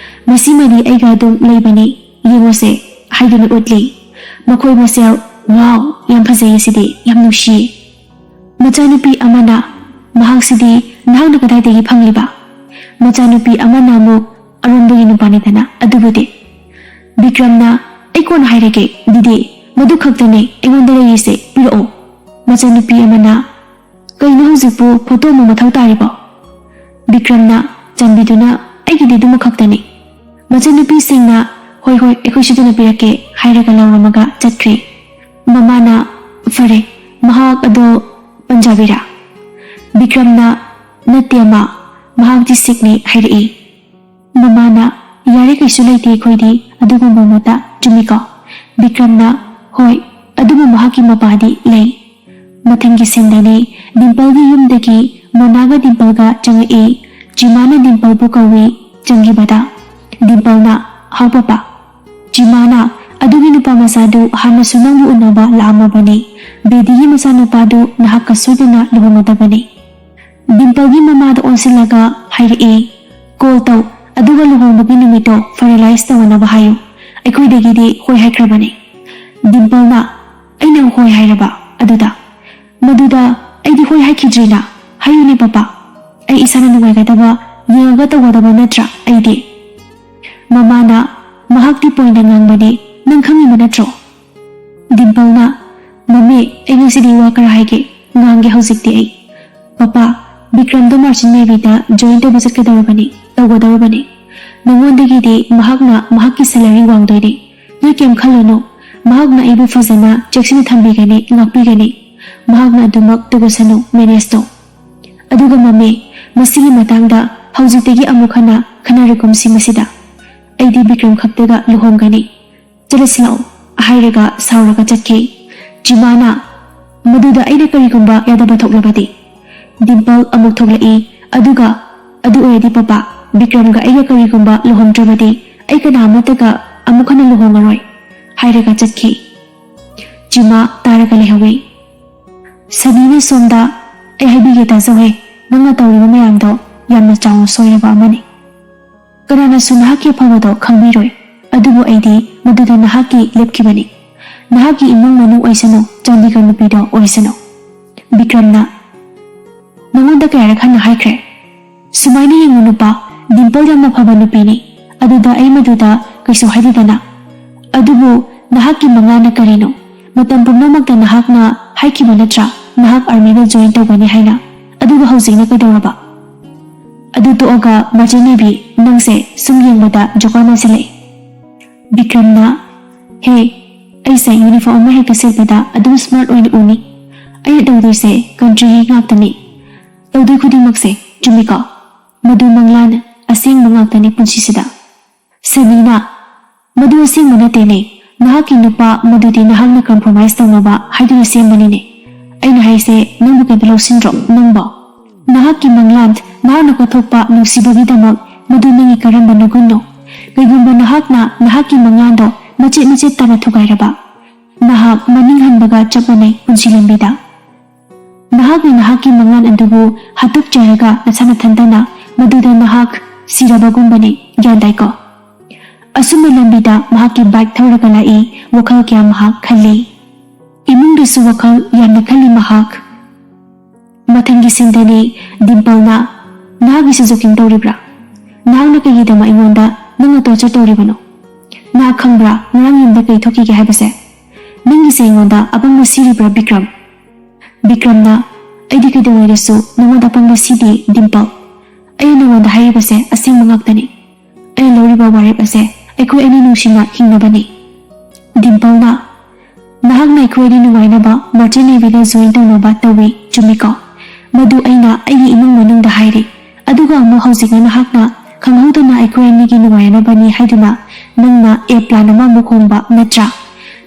ꯃꯁꯤꯃꯗꯤ ꯑꯩꯒ ꯑꯗꯨꯝ ꯂꯩꯕꯅꯤ, ꯌꯦꯡꯉꯨꯁꯦ" ꯍꯥꯏꯗꯨꯅ ꯎꯠꯂꯤ꯫ ꯃꯈꯣꯏ ꯃꯁꯦꯜ, "ꯋꯥꯎ, ꯌꯥꯝ ꯐꯖꯩꯌꯦ ꯁꯤꯗꯤ, ꯌꯥꯝ ꯅꯨꯡꯁꯤꯌꯦ꯫" ꯃꯆꯥꯅꯨꯄꯤ ꯑꯃꯅ, "ꯃꯍꯥꯛꯁꯤꯗꯤ ꯅꯍꯥꯛꯅ ꯀꯗꯥꯏꯗꯒꯤ ꯐꯪꯂꯤꯕ?" ꯃꯆꯥꯅꯨꯄꯤ ꯑꯃꯅ ꯑꯃꯨꯛ, "ꯑꯔꯣꯝꯗꯒꯤ ꯅꯨꯄꯥꯅꯤꯗꯅ ꯑꯗꯨꯕꯨꯗꯤ꯫" ꯕꯤꯀ꯭ꯔꯝꯅ, "ꯑꯩ ꯀꯣꯟꯅ ꯍꯥꯏꯔꯒꯦ, ꯗꯤꯗꯤ, ꯃꯗꯨ ꯈꯛꯇꯅꯦ ꯑꯩꯉꯣꯟꯗ ꯂꯩꯔꯤꯁꯦ, ꯄꯤꯔꯛꯑꯣ꯫" ꯃꯆꯥꯅꯨꯄꯤ ꯑꯃꯅ, "ꯀꯩꯅꯣ ꯍꯧꯖꯤꯛꯄꯨ ꯐꯣꯇꯣ ꯑꯃꯨꯛ ꯃꯊꯧ ꯇꯥꯔꯤꯕꯣ?" ꯕꯤꯀ꯭ꯔꯝꯅ, "ꯆꯥꯟꯕꯤꯗꯨꯅ ꯑꯩꯒꯤꯗꯤ ꯑꯗꯨꯃ ꯈꯛꯇꯅꯤ꯫" ꯃꯆꯟꯅꯨꯄꯤꯁꯤꯡꯅ, "ꯍꯣꯏ, ꯍꯣꯏ, ꯑꯩꯈꯣꯏ ꯁꯣꯏꯗꯅ ꯄꯤꯔꯛꯀꯦ" ꯍꯥꯏꯔꯒ ꯂꯧꯔꯝꯃꯒ ꯆꯠꯈ꯭ꯔꯦ꯫ ꯃꯃꯥꯅ, "ꯐꯔꯦ, ꯃꯍꯥꯛ ꯑꯗꯣ ꯄꯟꯖꯥꯕꯤꯔꯥ?" ꯕꯤꯀ꯭ꯔꯝꯅ, "ꯅꯠꯇꯦ ꯑꯃ, ꯃꯍꯥꯛꯇꯤ ꯁꯤꯈꯅꯤ" ꯍꯥꯏꯔꯛꯏ꯫ ꯃꯃꯥꯅ, "ꯌꯥꯔꯦ, ꯀꯩꯁꯨ ꯂꯩꯇꯦ ꯑꯩꯈꯣꯏꯗꯤ ꯑꯗꯨꯒꯨꯝꯕ ꯑꯃꯠꯇ, ꯆꯨꯝꯃꯤꯀꯣ?" ꯕꯤꯀ꯭ꯔꯝꯅ, "ꯍꯣꯏ, ꯑꯗꯨꯕꯨ ꯃꯍꯥꯛꯀꯤ ꯃꯄꯥꯗꯤ ꯂꯩ꯫" ꯃꯊꯪꯒꯤ ꯁꯤꯟꯗꯅꯤ, ꯗꯤꯝꯄꯜꯒꯤ ꯌꯨꯝꯗꯒꯤ ꯃꯣꯅꯥꯒ ꯗꯤꯝꯄꯜꯒ ꯆꯪꯉꯛꯏ꯫ ꯆꯤꯃꯥꯅ ꯗꯤꯝꯄꯜꯕꯨ ꯀꯧꯏ꯫ ꯆꯪꯈꯤꯕꯗ ꯗꯤꯝꯄꯜꯅ, "ꯍꯥꯎ ꯄꯄꯥ꯫" ꯆꯤꯃꯥꯅ, "ꯑꯗꯨꯒꯤ ꯅꯨꯄꯥ ꯃꯆꯥꯗꯨ ꯍꯥꯟꯅꯁꯨ ꯅꯪꯕꯨ ꯎꯅꯕ ꯂꯥꯛꯑꯝꯃꯕꯅꯤ꯫ ꯕꯦꯗꯤꯒꯤ ꯃꯆꯥꯅꯨꯄꯥꯗꯨ ꯅꯍꯥꯛꯀ ꯁꯣꯏꯗꯅ ꯂꯨꯍꯣꯡꯒꯗꯕꯅꯤ꯫" ꯗꯤꯝꯄꯜꯒꯤ ꯃꯃꯥꯗ ꯑꯣꯟꯁꯤꯜꯂꯒ ꯍꯥꯏꯔꯛꯏ, "ꯀꯣꯜ ꯇꯧ, ꯑꯗꯨꯒ ꯂꯨꯍꯣꯡꯕꯒꯤ ꯅꯨꯃꯤꯠꯇꯣ ꯐꯥꯏꯅꯦꯂꯥꯏꯁ ꯇꯧꯅꯅꯕ ꯍꯥꯏꯌꯨ꯫ ꯑꯩꯈꯣꯏꯗꯒꯤꯗꯤ ꯍꯣꯏ ꯍꯥꯏꯈ꯭ꯔꯕꯅꯤ꯫" ꯗꯤꯝꯄꯜꯅ, "ꯑꯩꯅ ꯍꯣꯏ ꯍꯥꯏꯔꯕ ꯑꯗꯨꯗ?" ꯃꯗꯨꯗ ꯑꯩꯗꯤ ꯍꯣꯏ ꯍꯥꯏꯈꯤꯗ꯭ꯔꯤꯅ꯫ ꯍꯥꯏꯌꯨꯅꯦ ꯄꯄꯥ, ꯑꯩ ꯏꯁꯥꯅ ꯅꯨꯡꯉꯥꯏꯒꯗꯕ ꯌꯦꯡꯉꯒ ꯇꯧꯒꯗꯕ ꯅꯠꯇ꯭ꯔꯥ ꯑꯩꯗꯤ? ꯃꯃꯥꯅ, ꯃꯍꯥꯛꯇꯤ ꯄꯣꯏꯟꯗ ꯉꯥꯡꯕꯅꯤ, ꯅꯪ ꯈꯪꯉꯤꯕ ꯅꯠꯇ꯭ꯔꯣ? ꯗꯤꯝꯄꯜꯅ, ꯃꯝꯃꯤ, ꯑꯩ ꯉꯁꯤꯗꯤ ꯋꯥ ꯈꯔ ꯍꯥꯏꯒꯦ, ꯉꯥꯡꯒꯦ ꯍꯧꯖꯤꯛꯇꯤ ꯑꯩ꯫ ꯄꯄꯥ, ꯕꯤꯀ꯭ꯔꯝꯗꯣ ꯃꯥꯔꯆꯦꯟ ꯅꯦꯚꯤꯗ ꯖꯣꯏꯟ ꯇꯧꯕ ꯆꯠꯀꯗꯧꯔꯕꯅꯤ, ꯇꯧꯒꯗꯧꯔꯕꯅꯤ꯫ ꯅꯉꯣꯟꯗꯒꯤꯗꯤ ꯃꯍꯥꯛꯅ ꯃꯍꯥꯛꯀꯤ ꯁꯦꯂꯔꯤ ꯋꯥꯡꯗꯣꯏꯅꯤ꯫ ꯅꯣꯏ ꯀꯩꯝ ꯈꯜꯂꯨꯅꯨ, ꯃꯍꯥꯛꯅ ꯑꯩꯕꯨ ꯐꯖꯅ ꯆꯦꯛꯁꯤꯟꯅ ꯊꯝꯕꯤꯒꯅꯤ, ꯉꯥꯛꯄꯤꯒꯅꯤ꯫ ꯃꯍꯥꯛꯅ ꯑꯗꯨꯃꯛ ꯇꯧꯒꯁꯅꯨ, ꯃꯦꯅꯦꯖꯇꯣ꯫ ꯑꯗꯨꯒ ꯃꯃꯤ, ꯃꯁꯤꯒꯤ ꯃꯇꯥꯡꯗ ꯍꯧꯖꯤꯛꯇꯒꯤ ꯑꯃꯨꯛ ꯍꯟꯅ ꯈꯟꯅꯔꯒꯨꯝꯁꯤ ꯃꯁꯤꯗ꯫ ꯑꯩꯗꯤ ꯕꯤꯀ꯭ꯔꯝ ꯈꯛꯇꯒ ꯂꯨꯍꯣꯡꯒꯅꯤ꯫ ꯆꯠꯂꯁꯤ ꯂꯥꯛꯑꯣ, ꯍꯥꯏꯔꯒ ꯁꯥꯎꯔꯒ ꯆꯠꯈꯤ꯫ ꯆꯤꯃꯥꯅ, ꯃꯗꯨꯗ ꯑꯩꯅ ꯀꯔꯤꯒꯨꯝꯕ ꯌꯥꯗꯕ ꯊꯣꯛꯂꯕꯗꯤ? ꯗꯤꯝꯄꯜ ꯑꯃꯨꯛ ꯊꯣꯛꯂꯛꯏ, ꯑꯗꯨꯒ, ꯑꯗꯨ ꯑꯣꯏꯔꯗꯤ ꯄꯄꯥ, ꯕꯤꯀ꯭ꯔꯝꯒ ꯑꯩꯒ ꯀꯔꯤꯒꯨꯝꯕ ꯂꯨꯍꯣꯡꯗ꯭ꯔꯕꯗꯤ ꯑꯩ ꯀꯅꯥ ꯑꯃꯠꯇꯒ ꯑꯃꯨꯛ ꯍꯟꯅ ꯂꯨꯍꯣꯡꯉꯔꯣꯏ, ꯍꯥꯏꯔꯒ ꯆꯠꯈꯤ꯫ ꯆꯤꯃꯥ ꯇꯥꯔꯒ ꯂꯩꯍꯧꯏ꯫ ꯁꯅꯤꯅ ꯁꯣꯝꯗ, ꯑꯩ ꯍꯥꯏꯕꯤꯒꯦ ꯇꯥꯖꯧꯍꯦ, ꯅꯪꯅ ꯇꯧꯔꯤꯕ ꯃꯌꯥꯝꯗꯣ ꯌꯥꯝꯅ ꯆꯥꯎꯅ ꯁꯣꯏꯔꯕ ꯑꯃꯅꯤ꯫ ꯀꯅꯥꯅꯁꯨ ꯅꯍꯥꯛꯀꯤ ꯑꯐꯕꯗꯣ ꯈꯪꯕꯤꯔꯣꯏ, ꯑꯗꯨꯕꯨ ꯑꯩꯗꯤ ꯃꯗꯨꯗ ꯅꯍꯥꯛꯀꯤ ꯂꯦꯞꯈꯤꯕꯅꯤ꯫ ꯅꯍꯥꯛꯀꯤ ꯏꯃꯨꯡ ꯃꯅꯨꯡ ꯑꯣꯏꯁꯅꯨ, ꯆꯥꯟꯗꯤꯒꯔ ꯅꯨꯄꯤꯗꯣ ꯑꯣꯏꯁꯅꯨ꯫ ꯕꯤꯀ꯭ꯔꯝꯅ, ꯅꯉꯣꯟꯗ ꯀꯌꯥꯔꯛ ꯍꯟꯅ ꯍꯥꯏꯈ꯭ꯔꯦ? ꯁꯨꯃꯥꯏꯅ ꯌꯦꯡꯉꯨ ꯅꯨꯄꯥ, ꯗꯤꯝꯄꯜ ꯌꯥꯝꯅ ꯐꯕ ꯅꯨꯄꯤꯅꯤ, ꯑꯗꯨꯗ ꯑꯩ ꯃꯗꯨꯗ ꯀꯩꯁꯨ ꯍꯥꯏꯗꯦꯗꯅ꯫ ꯑꯗꯨꯕꯨ ꯅꯍꯥꯛꯀꯤ ꯃꯉꯥꯅ ꯀꯔꯤꯅꯣ? ꯃꯇꯝ ꯄꯨꯝꯅꯃꯛꯇ ꯅꯍꯥꯛꯅ ꯍꯥꯏꯈꯤꯕ ꯅꯠꯇ꯭ꯔꯥ, ꯅꯍꯥꯛ ꯑꯥꯔꯃꯤꯗ ꯖꯣꯏꯟ ꯇꯧꯒꯅꯤ ꯍꯥꯏꯅ? ꯑꯗꯨꯒ ꯍꯧꯖꯤꯛꯅ ꯀꯩꯗꯧꯔꯕ? ꯑꯗꯨ ꯇꯣꯛꯑꯒ ꯃꯥꯔꯆꯦꯟ ꯅꯦꯚꯤ, ꯅꯪꯁꯦ ꯁꯨꯝ ꯌꯦꯡꯕꯗ ꯖꯣꯀꯔ ꯃꯥꯟꯁꯤꯜꯂꯛꯑꯦ꯫ ꯕꯤꯀ꯭ꯔꯝꯅ, ꯍꯦ, ꯑꯩꯁꯦ ꯌꯨꯅꯤꯐꯣꯔꯝ ꯑꯃ ꯍꯦꯛꯇ ꯁꯦꯠꯄꯗ ꯑꯗꯨꯝ ꯁ꯭ꯃꯥꯔꯠ ꯑꯣꯏꯅ ꯎꯅꯤ꯫ ꯑꯩꯅ ꯇꯧꯗꯣꯏꯁꯦ ꯀꯟꯇ꯭ꯔꯤꯒꯤ ꯉꯥꯛꯇꯅꯤ꯫ ꯇꯧꯗꯣꯏ ꯈꯨꯗꯤꯡꯃꯛꯁꯦ ꯆꯨꯝꯃꯤꯀꯣ? ꯃꯗꯨ ꯃꯪꯂꯥꯟ ꯑꯁꯦꯡꯕ ꯉꯥꯛꯇꯅꯤ ꯄꯨꯟꯁꯤꯁꯤꯗ꯫ ꯁꯅꯤꯅ, ꯃꯗꯨ ꯑꯁꯦꯡꯕ ꯅꯠꯇꯦꯅꯦ꯫ ꯅꯍꯥꯛꯀꯤ ꯅꯨꯄꯥ ꯃꯗꯨꯗꯤ ꯅꯍꯥꯛꯅ ꯀꯝꯄ꯭ꯔꯣꯃꯥꯏꯁ ꯇꯧꯅꯕ ꯍꯥꯏꯗꯨꯅ ꯁꯦꯝꯕꯅꯤꯅꯦ꯫ ꯑꯩꯅ ꯍꯥꯏꯁꯦ ꯅꯪꯕꯨ ꯀꯩꯗ ꯂꯧꯁꯤꯟꯗ꯭ꯔꯣ ꯅꯪꯕꯣ? ꯅꯍꯥꯛꯀꯤ ꯃꯪꯂꯥꯟ, ꯅꯍꯥꯛꯅ ꯀꯠꯊꯣꯛꯄ ꯅꯨꯡꯁꯤꯕꯒꯤꯗꯃꯛ ꯃꯗꯨ ꯅꯪꯒꯤ ꯀꯔꯝꯕ ꯅꯒꯨꯟꯅꯣ? ꯀꯩꯒꯨꯝꯕ ꯅꯍꯥꯛꯅ ꯅꯍꯥꯛꯀꯤ ꯃꯪꯂꯥꯟꯗꯣ ꯃꯆꯦꯠ ꯃꯆꯦꯠ ꯇꯥꯅ ꯊꯨꯒꯥꯏꯔꯕ, ꯅꯍꯥꯛ ꯃꯅꯤꯡ ꯍꯟꯕꯒ ꯆꯞ ꯃꯥꯟꯅꯩ ꯄꯨꯟꯁꯤ ꯂꯝꯕꯤꯗ꯫ ꯅꯍꯥꯛꯅ ꯅꯍꯥꯛꯀꯤ ꯃꯪꯂꯥꯟ ꯑꯗꯨꯕꯨ ꯍꯥꯠꯇꯣꯛꯆꯔꯒ ꯅꯁꯥ ꯅꯊꯟꯇꯅ ꯃꯗꯨꯗ ꯅꯍꯥꯛ ꯁꯤꯔꯕꯒꯨꯝꯕꯅꯤ, ꯒ꯭ꯌꯥꯟ ꯇꯥꯏꯀꯣ? ꯑꯁꯨꯝꯅ ꯂꯝꯕꯤꯗ ꯃꯍꯥꯛꯀꯤ ꯕꯥꯏꯛ ꯊꯧꯔꯒ ꯂꯥꯛꯏ, ꯋꯥꯈꯜ ꯀꯌꯥ ꯃꯍꯥꯛ ꯈꯜꯂꯤ꯫ ꯏꯃꯨꯡ ꯑꯗꯨꯁꯨ ꯋꯥꯈꯜ ꯌꯥꯝꯅ ꯈꯜꯂꯤ ꯃꯍꯥꯛ꯫ ꯃꯊꯪꯒꯤ ꯁꯤꯟꯗꯅꯤ꯫ ꯗꯤꯝꯄꯜꯅ, "ꯅꯍꯥꯛꯀꯤꯁꯤ ꯖꯣꯀꯤꯡ ꯇꯧꯔꯤꯕ꯭ꯔꯥ? ꯅꯍꯥꯛꯅ ꯀꯩꯒꯤꯗꯃꯛ ꯑꯩꯉꯣꯟꯗ ꯅꯪꯅ ꯇꯣꯔꯆꯔ ꯇꯧꯔꯤꯕꯅꯣ? ꯅꯍꯥꯛ ꯈꯪꯕ꯭ꯔꯥ ꯉꯔꯥꯡ ꯌꯨꯝꯗ ꯀꯩ ꯊꯣꯛꯈꯤꯒꯦ ꯍꯥꯏꯕꯁꯦ? ꯅꯪꯒꯤꯁꯦ ꯑꯩꯉꯣꯟꯗ ꯑꯄꯪꯕ ꯁꯤꯔꯤꯕ꯭ꯔꯥ ꯕꯤꯀ꯭ꯔꯝ?" ꯕꯤꯀ꯭ꯔꯝꯅ, "ꯑꯩꯗꯤ ꯀꯩꯗꯧꯉꯩꯗꯁꯨ ꯅꯉꯣꯟꯗ ꯑꯄꯪꯕ ꯁꯤꯗꯦ ꯗꯤꯝꯄꯜ꯫ ꯑꯩꯅ ꯅꯉꯣꯟꯗ ꯍꯥꯏꯔꯤꯕꯁꯦ ꯑꯁꯦꯡꯕ ꯉꯥꯛꯇꯅꯤ꯫ ꯑꯩꯅ ꯂꯧꯔꯤꯕ ꯋꯥꯔꯦꯞ ꯑꯁꯦ ꯑꯩꯈꯣꯏ ꯑꯅꯤ ꯅꯨꯡꯁꯤꯅ ꯍꯤꯡꯅꯕꯅꯤ꯫" ꯗꯤꯝꯄꯜꯅ, "ꯅꯍꯥꯛꯅ ꯑꯩꯈꯣꯏ ꯑꯅꯤ ꯅꯨꯡꯉꯥꯏꯅꯕ ꯃꯔꯆꯦꯟ ꯅꯦꯚꯤꯗ ꯖꯣꯏꯟ ꯇꯧꯅꯕ ꯇꯧꯏ, ꯆꯨꯝꯃꯤꯀꯣ? ꯃꯗꯨ ꯑꯩꯅ ꯑꯩꯒꯤ ꯏꯃꯨꯡ ꯃꯅꯨꯡꯗ ꯍꯥꯏꯔꯤ꯫ ꯑꯗꯨꯒ ꯑꯃꯨꯛ ꯍꯧꯖꯤꯛꯅ ꯅꯍꯥꯛꯅ ꯈꯪꯍꯧꯗꯅ ꯑꯩꯈꯣꯏ ꯑꯅꯤꯒꯤ ꯅꯨꯡꯉꯥꯏꯅꯕꯅꯤ ꯍꯥꯏꯗꯨꯅ ꯅꯪꯅ ꯑꯦ ꯄ꯭ꯂꯥꯟ ꯑꯃ ꯑꯃꯨꯛ ꯍꯣꯡꯕ ꯅꯠꯇ꯭ꯔꯥ?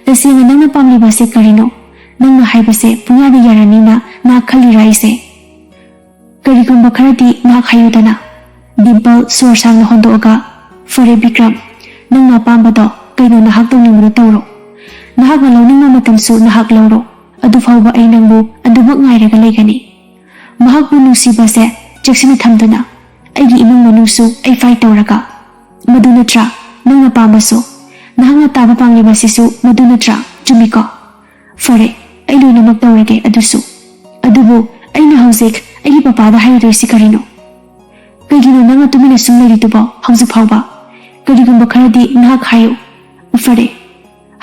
ꯇꯁꯦꯡꯅ ꯅꯪꯅ ꯄꯥꯝꯂꯤꯕꯁꯦ ꯀꯔꯤꯅꯣ? ꯅꯪꯅ ꯍꯥꯏꯕꯁꯦ ꯄꯨꯡꯌꯥꯗ ꯌꯥꯔꯅꯤꯅ ꯅꯍꯥꯛ ꯈꯜꯂꯤꯔꯥ ꯑꯩꯁꯦ? ꯀꯔꯤꯒꯨꯝꯕ ꯈꯔꯗꯤ ꯅꯍꯥꯛ ꯍꯥꯏꯌꯨꯗꯅ꯫" ꯗꯤꯝꯄꯜ ꯁꯣꯔ ꯁꯥꯡꯅ ꯍꯣꯟꯗꯣꯛꯑꯒ, "ꯐꯔꯦ ꯕꯤꯀ꯭ꯔꯝ, ꯅꯪꯅ ꯑꯄꯥꯝꯕꯗꯣ ꯀꯩꯅꯣ ꯅꯍꯥꯛ ꯇꯧꯅꯤꯡꯕꯗꯣ ꯇꯧꯔꯣ꯫ ꯅꯍꯥꯛꯅ ꯂꯧꯅꯤꯡꯕ ꯃꯇꯝꯁꯨ ꯅꯍꯥꯛ ꯂꯧꯔꯣ꯫ ꯑꯗꯨꯐꯥꯎꯕ ꯑꯩ ꯅꯪꯕꯨ ꯑꯗꯨꯃꯛ ꯉꯥꯏꯔꯒ ꯂꯩꯒꯅꯤ꯫ ꯃꯍꯥꯛꯄꯨ ꯅꯨꯡꯁꯤꯕꯁꯦ ꯆꯦꯛꯁꯤꯟꯅ ꯊꯝꯗꯨꯅ ꯑꯩꯒꯤ ꯏꯃꯨꯡ ꯃꯅꯨꯡꯁꯨ ꯑꯩ ꯐꯥꯏꯠ ꯇꯧꯔꯒ꯫ ꯃꯗꯨ ꯅꯠꯇ꯭ꯔꯥ ꯅꯪꯅ ꯄꯥꯝꯕꯁꯨ? ꯅꯍꯥꯛꯅ ꯇꯥꯕ ꯄꯥꯝꯂꯤꯕꯁꯤꯁꯨ ꯃꯗꯨ ꯅꯠꯇ꯭ꯔꯥ? ꯆꯨꯝꯃꯤꯀꯣ? ꯐꯔꯦ, ꯑꯩ ꯂꯣꯏꯅꯃꯛ ꯇꯧꯔꯒꯦ ꯑꯗꯨꯁꯨ꯫ ꯑꯗꯨꯕꯨ ꯑꯩꯅ ꯍꯧꯖꯤꯛ ꯑꯩꯒꯤ ꯄꯄꯥꯗ ꯍꯥꯏꯔꯨꯗꯣꯏꯁꯤ ꯀꯔꯤꯅꯣ? ꯀꯩꯒꯤꯅꯣ ꯅꯪꯅ ꯇꯨꯃꯤꯟꯅ ꯁꯨꯝ ꯂꯩꯔꯤꯗꯨꯕꯣ ꯍꯧꯖꯤꯛ ꯐꯥꯎꯕ? ꯀꯔꯤꯒꯨꯝꯕ ꯈꯔꯗꯤ ꯅꯍꯥꯛ ꯍꯥꯏꯌꯨ꯫" "ꯐꯔꯦ꯫"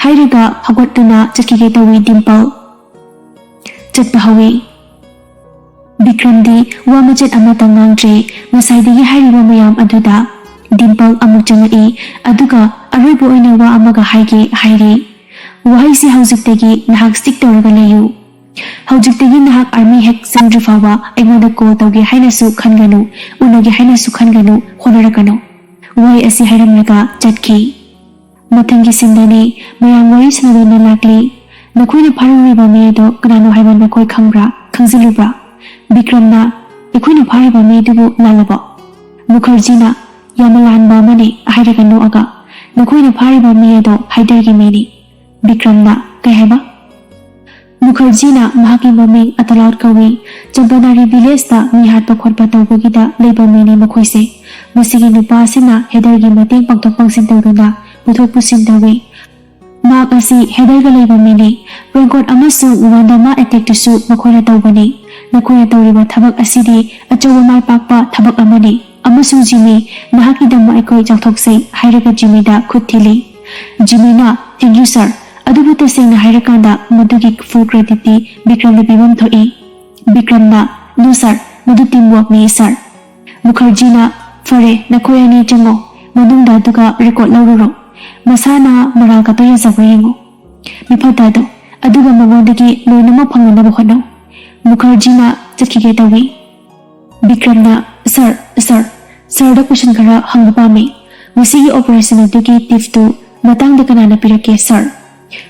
ꯍꯥꯏꯔꯒ ꯍꯧꯒꯠꯇꯨꯅ ꯆꯠꯈꯤꯒꯦ ꯇꯧꯏ ꯗꯤꯝꯄꯜ꯫ ꯆꯠꯄ ꯍꯧꯏ꯫ ꯕꯤꯀ꯭ꯔꯝꯗꯤ ꯋꯥ ꯃꯆꯦꯠ ꯑꯃꯠꯇ ꯉꯥꯡꯗ꯭ꯔꯦ꯫ ꯉꯁꯥꯏꯗꯒꯤ ꯍꯥꯏꯔꯤꯕ ꯃꯌꯥꯝ ꯑꯗꯨꯗ ꯗꯤꯝꯄꯜ ꯑꯃꯨꯛ ꯆꯪꯉꯛꯏ, ꯑꯗꯨꯒ ꯑꯔꯣꯏꯕ ꯑꯣꯏꯅ ꯋꯥ ꯑꯃꯒ ꯍꯥꯏꯒꯦ ꯍꯥꯏꯔꯤ꯫ "ꯋꯥꯍꯩꯁꯤ ꯍꯧꯖꯤꯛꯇꯒꯤ ꯅꯍꯥꯛ ꯁ꯭ꯇꯤꯛ ꯇꯧꯔꯒ ꯂꯩꯌꯨ꯫ ꯍꯧꯖꯤꯛꯇꯒꯤ ꯅꯍꯥꯛ ꯑꯥꯔꯃꯤ ꯍꯦꯛ ꯆꯪꯗ꯭ꯔꯤ ꯐꯥꯎꯕ ꯑꯩꯉꯣꯟꯗ ꯀꯣꯜ ꯇꯧꯒꯦ ꯍꯥꯏꯅꯁꯨ ꯈꯟꯒꯅꯨ, ꯎꯅꯒꯦ ꯍꯥꯏꯅꯁꯨ ꯈꯟꯒꯅꯨ, ꯍꯣꯠꯅꯔꯛꯀꯅꯨ꯫" ꯋꯥꯍꯩ ꯑꯁꯤ ꯍꯥꯏꯔꯝꯂꯒ ꯆꯠꯈꯤ꯫ ꯃꯊꯪꯒꯤ ꯁꯤꯟꯗꯅꯤ꯫ ꯃꯌꯥꯝ ꯋꯥꯔꯤ ꯁꯥꯟꯅꯗꯨꯅ ꯂꯥꯛꯂꯤ꯫ "ꯅꯈꯣꯏꯅ ꯐꯥꯔꯨꯔꯤꯕ ꯃꯤ ꯑꯗꯣ ꯀꯅꯥꯅꯣ ꯍꯥꯏꯕ ꯅꯈꯣꯏ ꯈꯪꯕ꯭ꯔꯥ, ꯈꯪꯖꯤꯜꯂꯨꯕ꯭ꯔꯥ?" ꯕꯤꯀ꯭ꯔꯝꯅ, "ꯑꯩꯈꯣꯏꯅ ꯐꯥꯔꯤꯕ ꯃꯤ ꯑꯗꯨꯕꯨ ꯂꯥꯜꯂꯕꯣ?" ꯃꯨꯈꯔꯖꯤꯅ, "ꯌꯥꯝꯅ ꯂꯥꯟꯕ ꯑꯃꯅꯤ" ꯍꯥꯏꯔꯒ ꯅꯣꯛꯑꯒ, "ꯅꯈꯣꯏꯅ ꯐꯥꯔꯤꯕ ꯃꯤ ꯑꯗꯣ ꯍꯥꯏꯗꯔꯒꯤ ꯃꯤꯅꯤ꯫" ꯕꯤꯀ꯭ꯔꯝꯅ, "ꯀꯩ ꯍꯥꯏꯕ?" ꯃꯨꯈꯔꯖꯤꯅ, "ꯃꯍꯥꯛꯀꯤ ꯃꯃꯤꯡ ꯑꯇꯂꯥꯎꯠ ꯀꯧꯏ꯫ ꯆꯝꯄꯅꯥꯔꯤ ꯚꯤꯂꯦꯖꯇ ꯃꯤ ꯍꯥꯠꯄ ꯈꯣꯠꯄ ꯇꯧꯕꯒꯤꯗ ꯂꯩꯕ ꯃꯤꯅꯤ ꯃꯈꯣꯏꯁꯦ꯫ ꯃꯁꯤꯒꯤ ꯅꯨꯄꯥ ꯑꯁꯤꯅ ꯍꯦꯗꯔꯒꯤ ꯃꯇꯦꯡ ꯄꯥꯡꯊꯣꯛ ꯄꯥꯡꯁꯤꯟ ꯇꯧꯗꯨꯅ ꯄꯨꯊꯣꯛ ꯄꯨꯁꯤꯟ ꯇꯧꯏ꯫ ꯃꯍꯥꯛ ꯑꯁꯤ ꯍꯦꯗꯔꯒ ꯂꯩꯕ ꯃꯤꯅꯤ꯫ ꯔꯦꯟꯀꯣꯠ ꯑꯃꯁꯨꯡ ꯋꯥꯟꯗꯃꯥ ꯑꯦꯇꯦꯛꯇꯨꯁꯨ ꯃꯈꯣꯏꯅ ꯇꯧꯕꯅꯤ꯫ ꯅꯈꯣꯏꯅ ꯇꯧꯔꯤꯕ ꯊꯕꯛ ꯑꯁꯤꯗꯤ ꯑꯆꯧꯕ ꯃꯥꯏ ꯄꯥꯛꯄ ꯊꯕꯛ ꯑꯃꯅꯤ꯫ ꯑꯃꯁꯨꯡ ꯖꯤꯃꯤ, ꯅꯍꯥꯛꯀꯤꯗꯃꯛ ꯑꯩꯈꯣꯏ ꯆꯥꯎꯊꯣꯛꯆꯩ ꯍꯥꯏꯔꯒ ꯖꯤꯃꯤꯗ ꯈꯨꯠ ꯊꯤꯜꯂꯤ꯫ ꯖꯤꯃꯤꯅ, "Thank you, sir꯫ ꯑꯗꯨꯕꯨ ꯇꯁꯦꯡꯅ ꯍꯥꯏꯔꯀꯥꯟꯗ ꯃꯗꯨꯒꯤ full creditꯇꯤ ꯕꯤꯀ꯭ꯔꯝꯗ ꯄꯤꯐꯝ ꯊꯣꯛꯏ꯫" ꯕꯤꯀ꯭ꯔꯝꯅ, "No, sir, ꯃꯗꯨ teamworkꯅꯤ, sir꯫" ꯃꯨꯈꯔꯖꯤꯅ, "ꯐꯔꯦ, ꯅꯈꯣꯏ ꯑꯅꯤ ꯆꯪꯉꯣ ꯃꯅꯨꯡꯗ, ꯑꯗꯨꯒ ꯔꯦꯀꯣꯔꯗ ꯂꯧꯔꯨꯔꯣ꯫ ꯃꯁꯥꯅ ꯃꯔꯥꯜ ꯀꯠꯄ ꯌꯥꯖꯕ꯭ꯔꯥ ꯌꯦꯡꯉꯣ, ꯃꯤꯐꯠꯇ ꯑꯗꯣ, ꯑꯗꯨꯒ ꯃꯉꯣꯟꯗꯒꯤ ꯂꯣꯏꯅꯃꯛ ꯐꯪꯅꯅꯕ ꯍꯣꯠꯅꯧ꯫" ꯃꯨꯈꯔꯖꯤꯅ ꯆꯠꯈꯤꯒꯦ ꯇꯧꯏ꯫ ꯕꯤꯀ꯭ꯔꯝꯅ, "Sir, sir, sirꯗ question ꯈꯔ ꯍꯪꯕ ꯄꯥꯝꯃꯤ꯫ ꯉꯁꯤꯒꯤ operation ꯑꯗꯨꯒꯤ tipꯇꯨ ꯃꯇꯥꯡꯗ ꯀꯅꯥꯅ ꯄꯤꯔꯛꯀꯦ, sir?"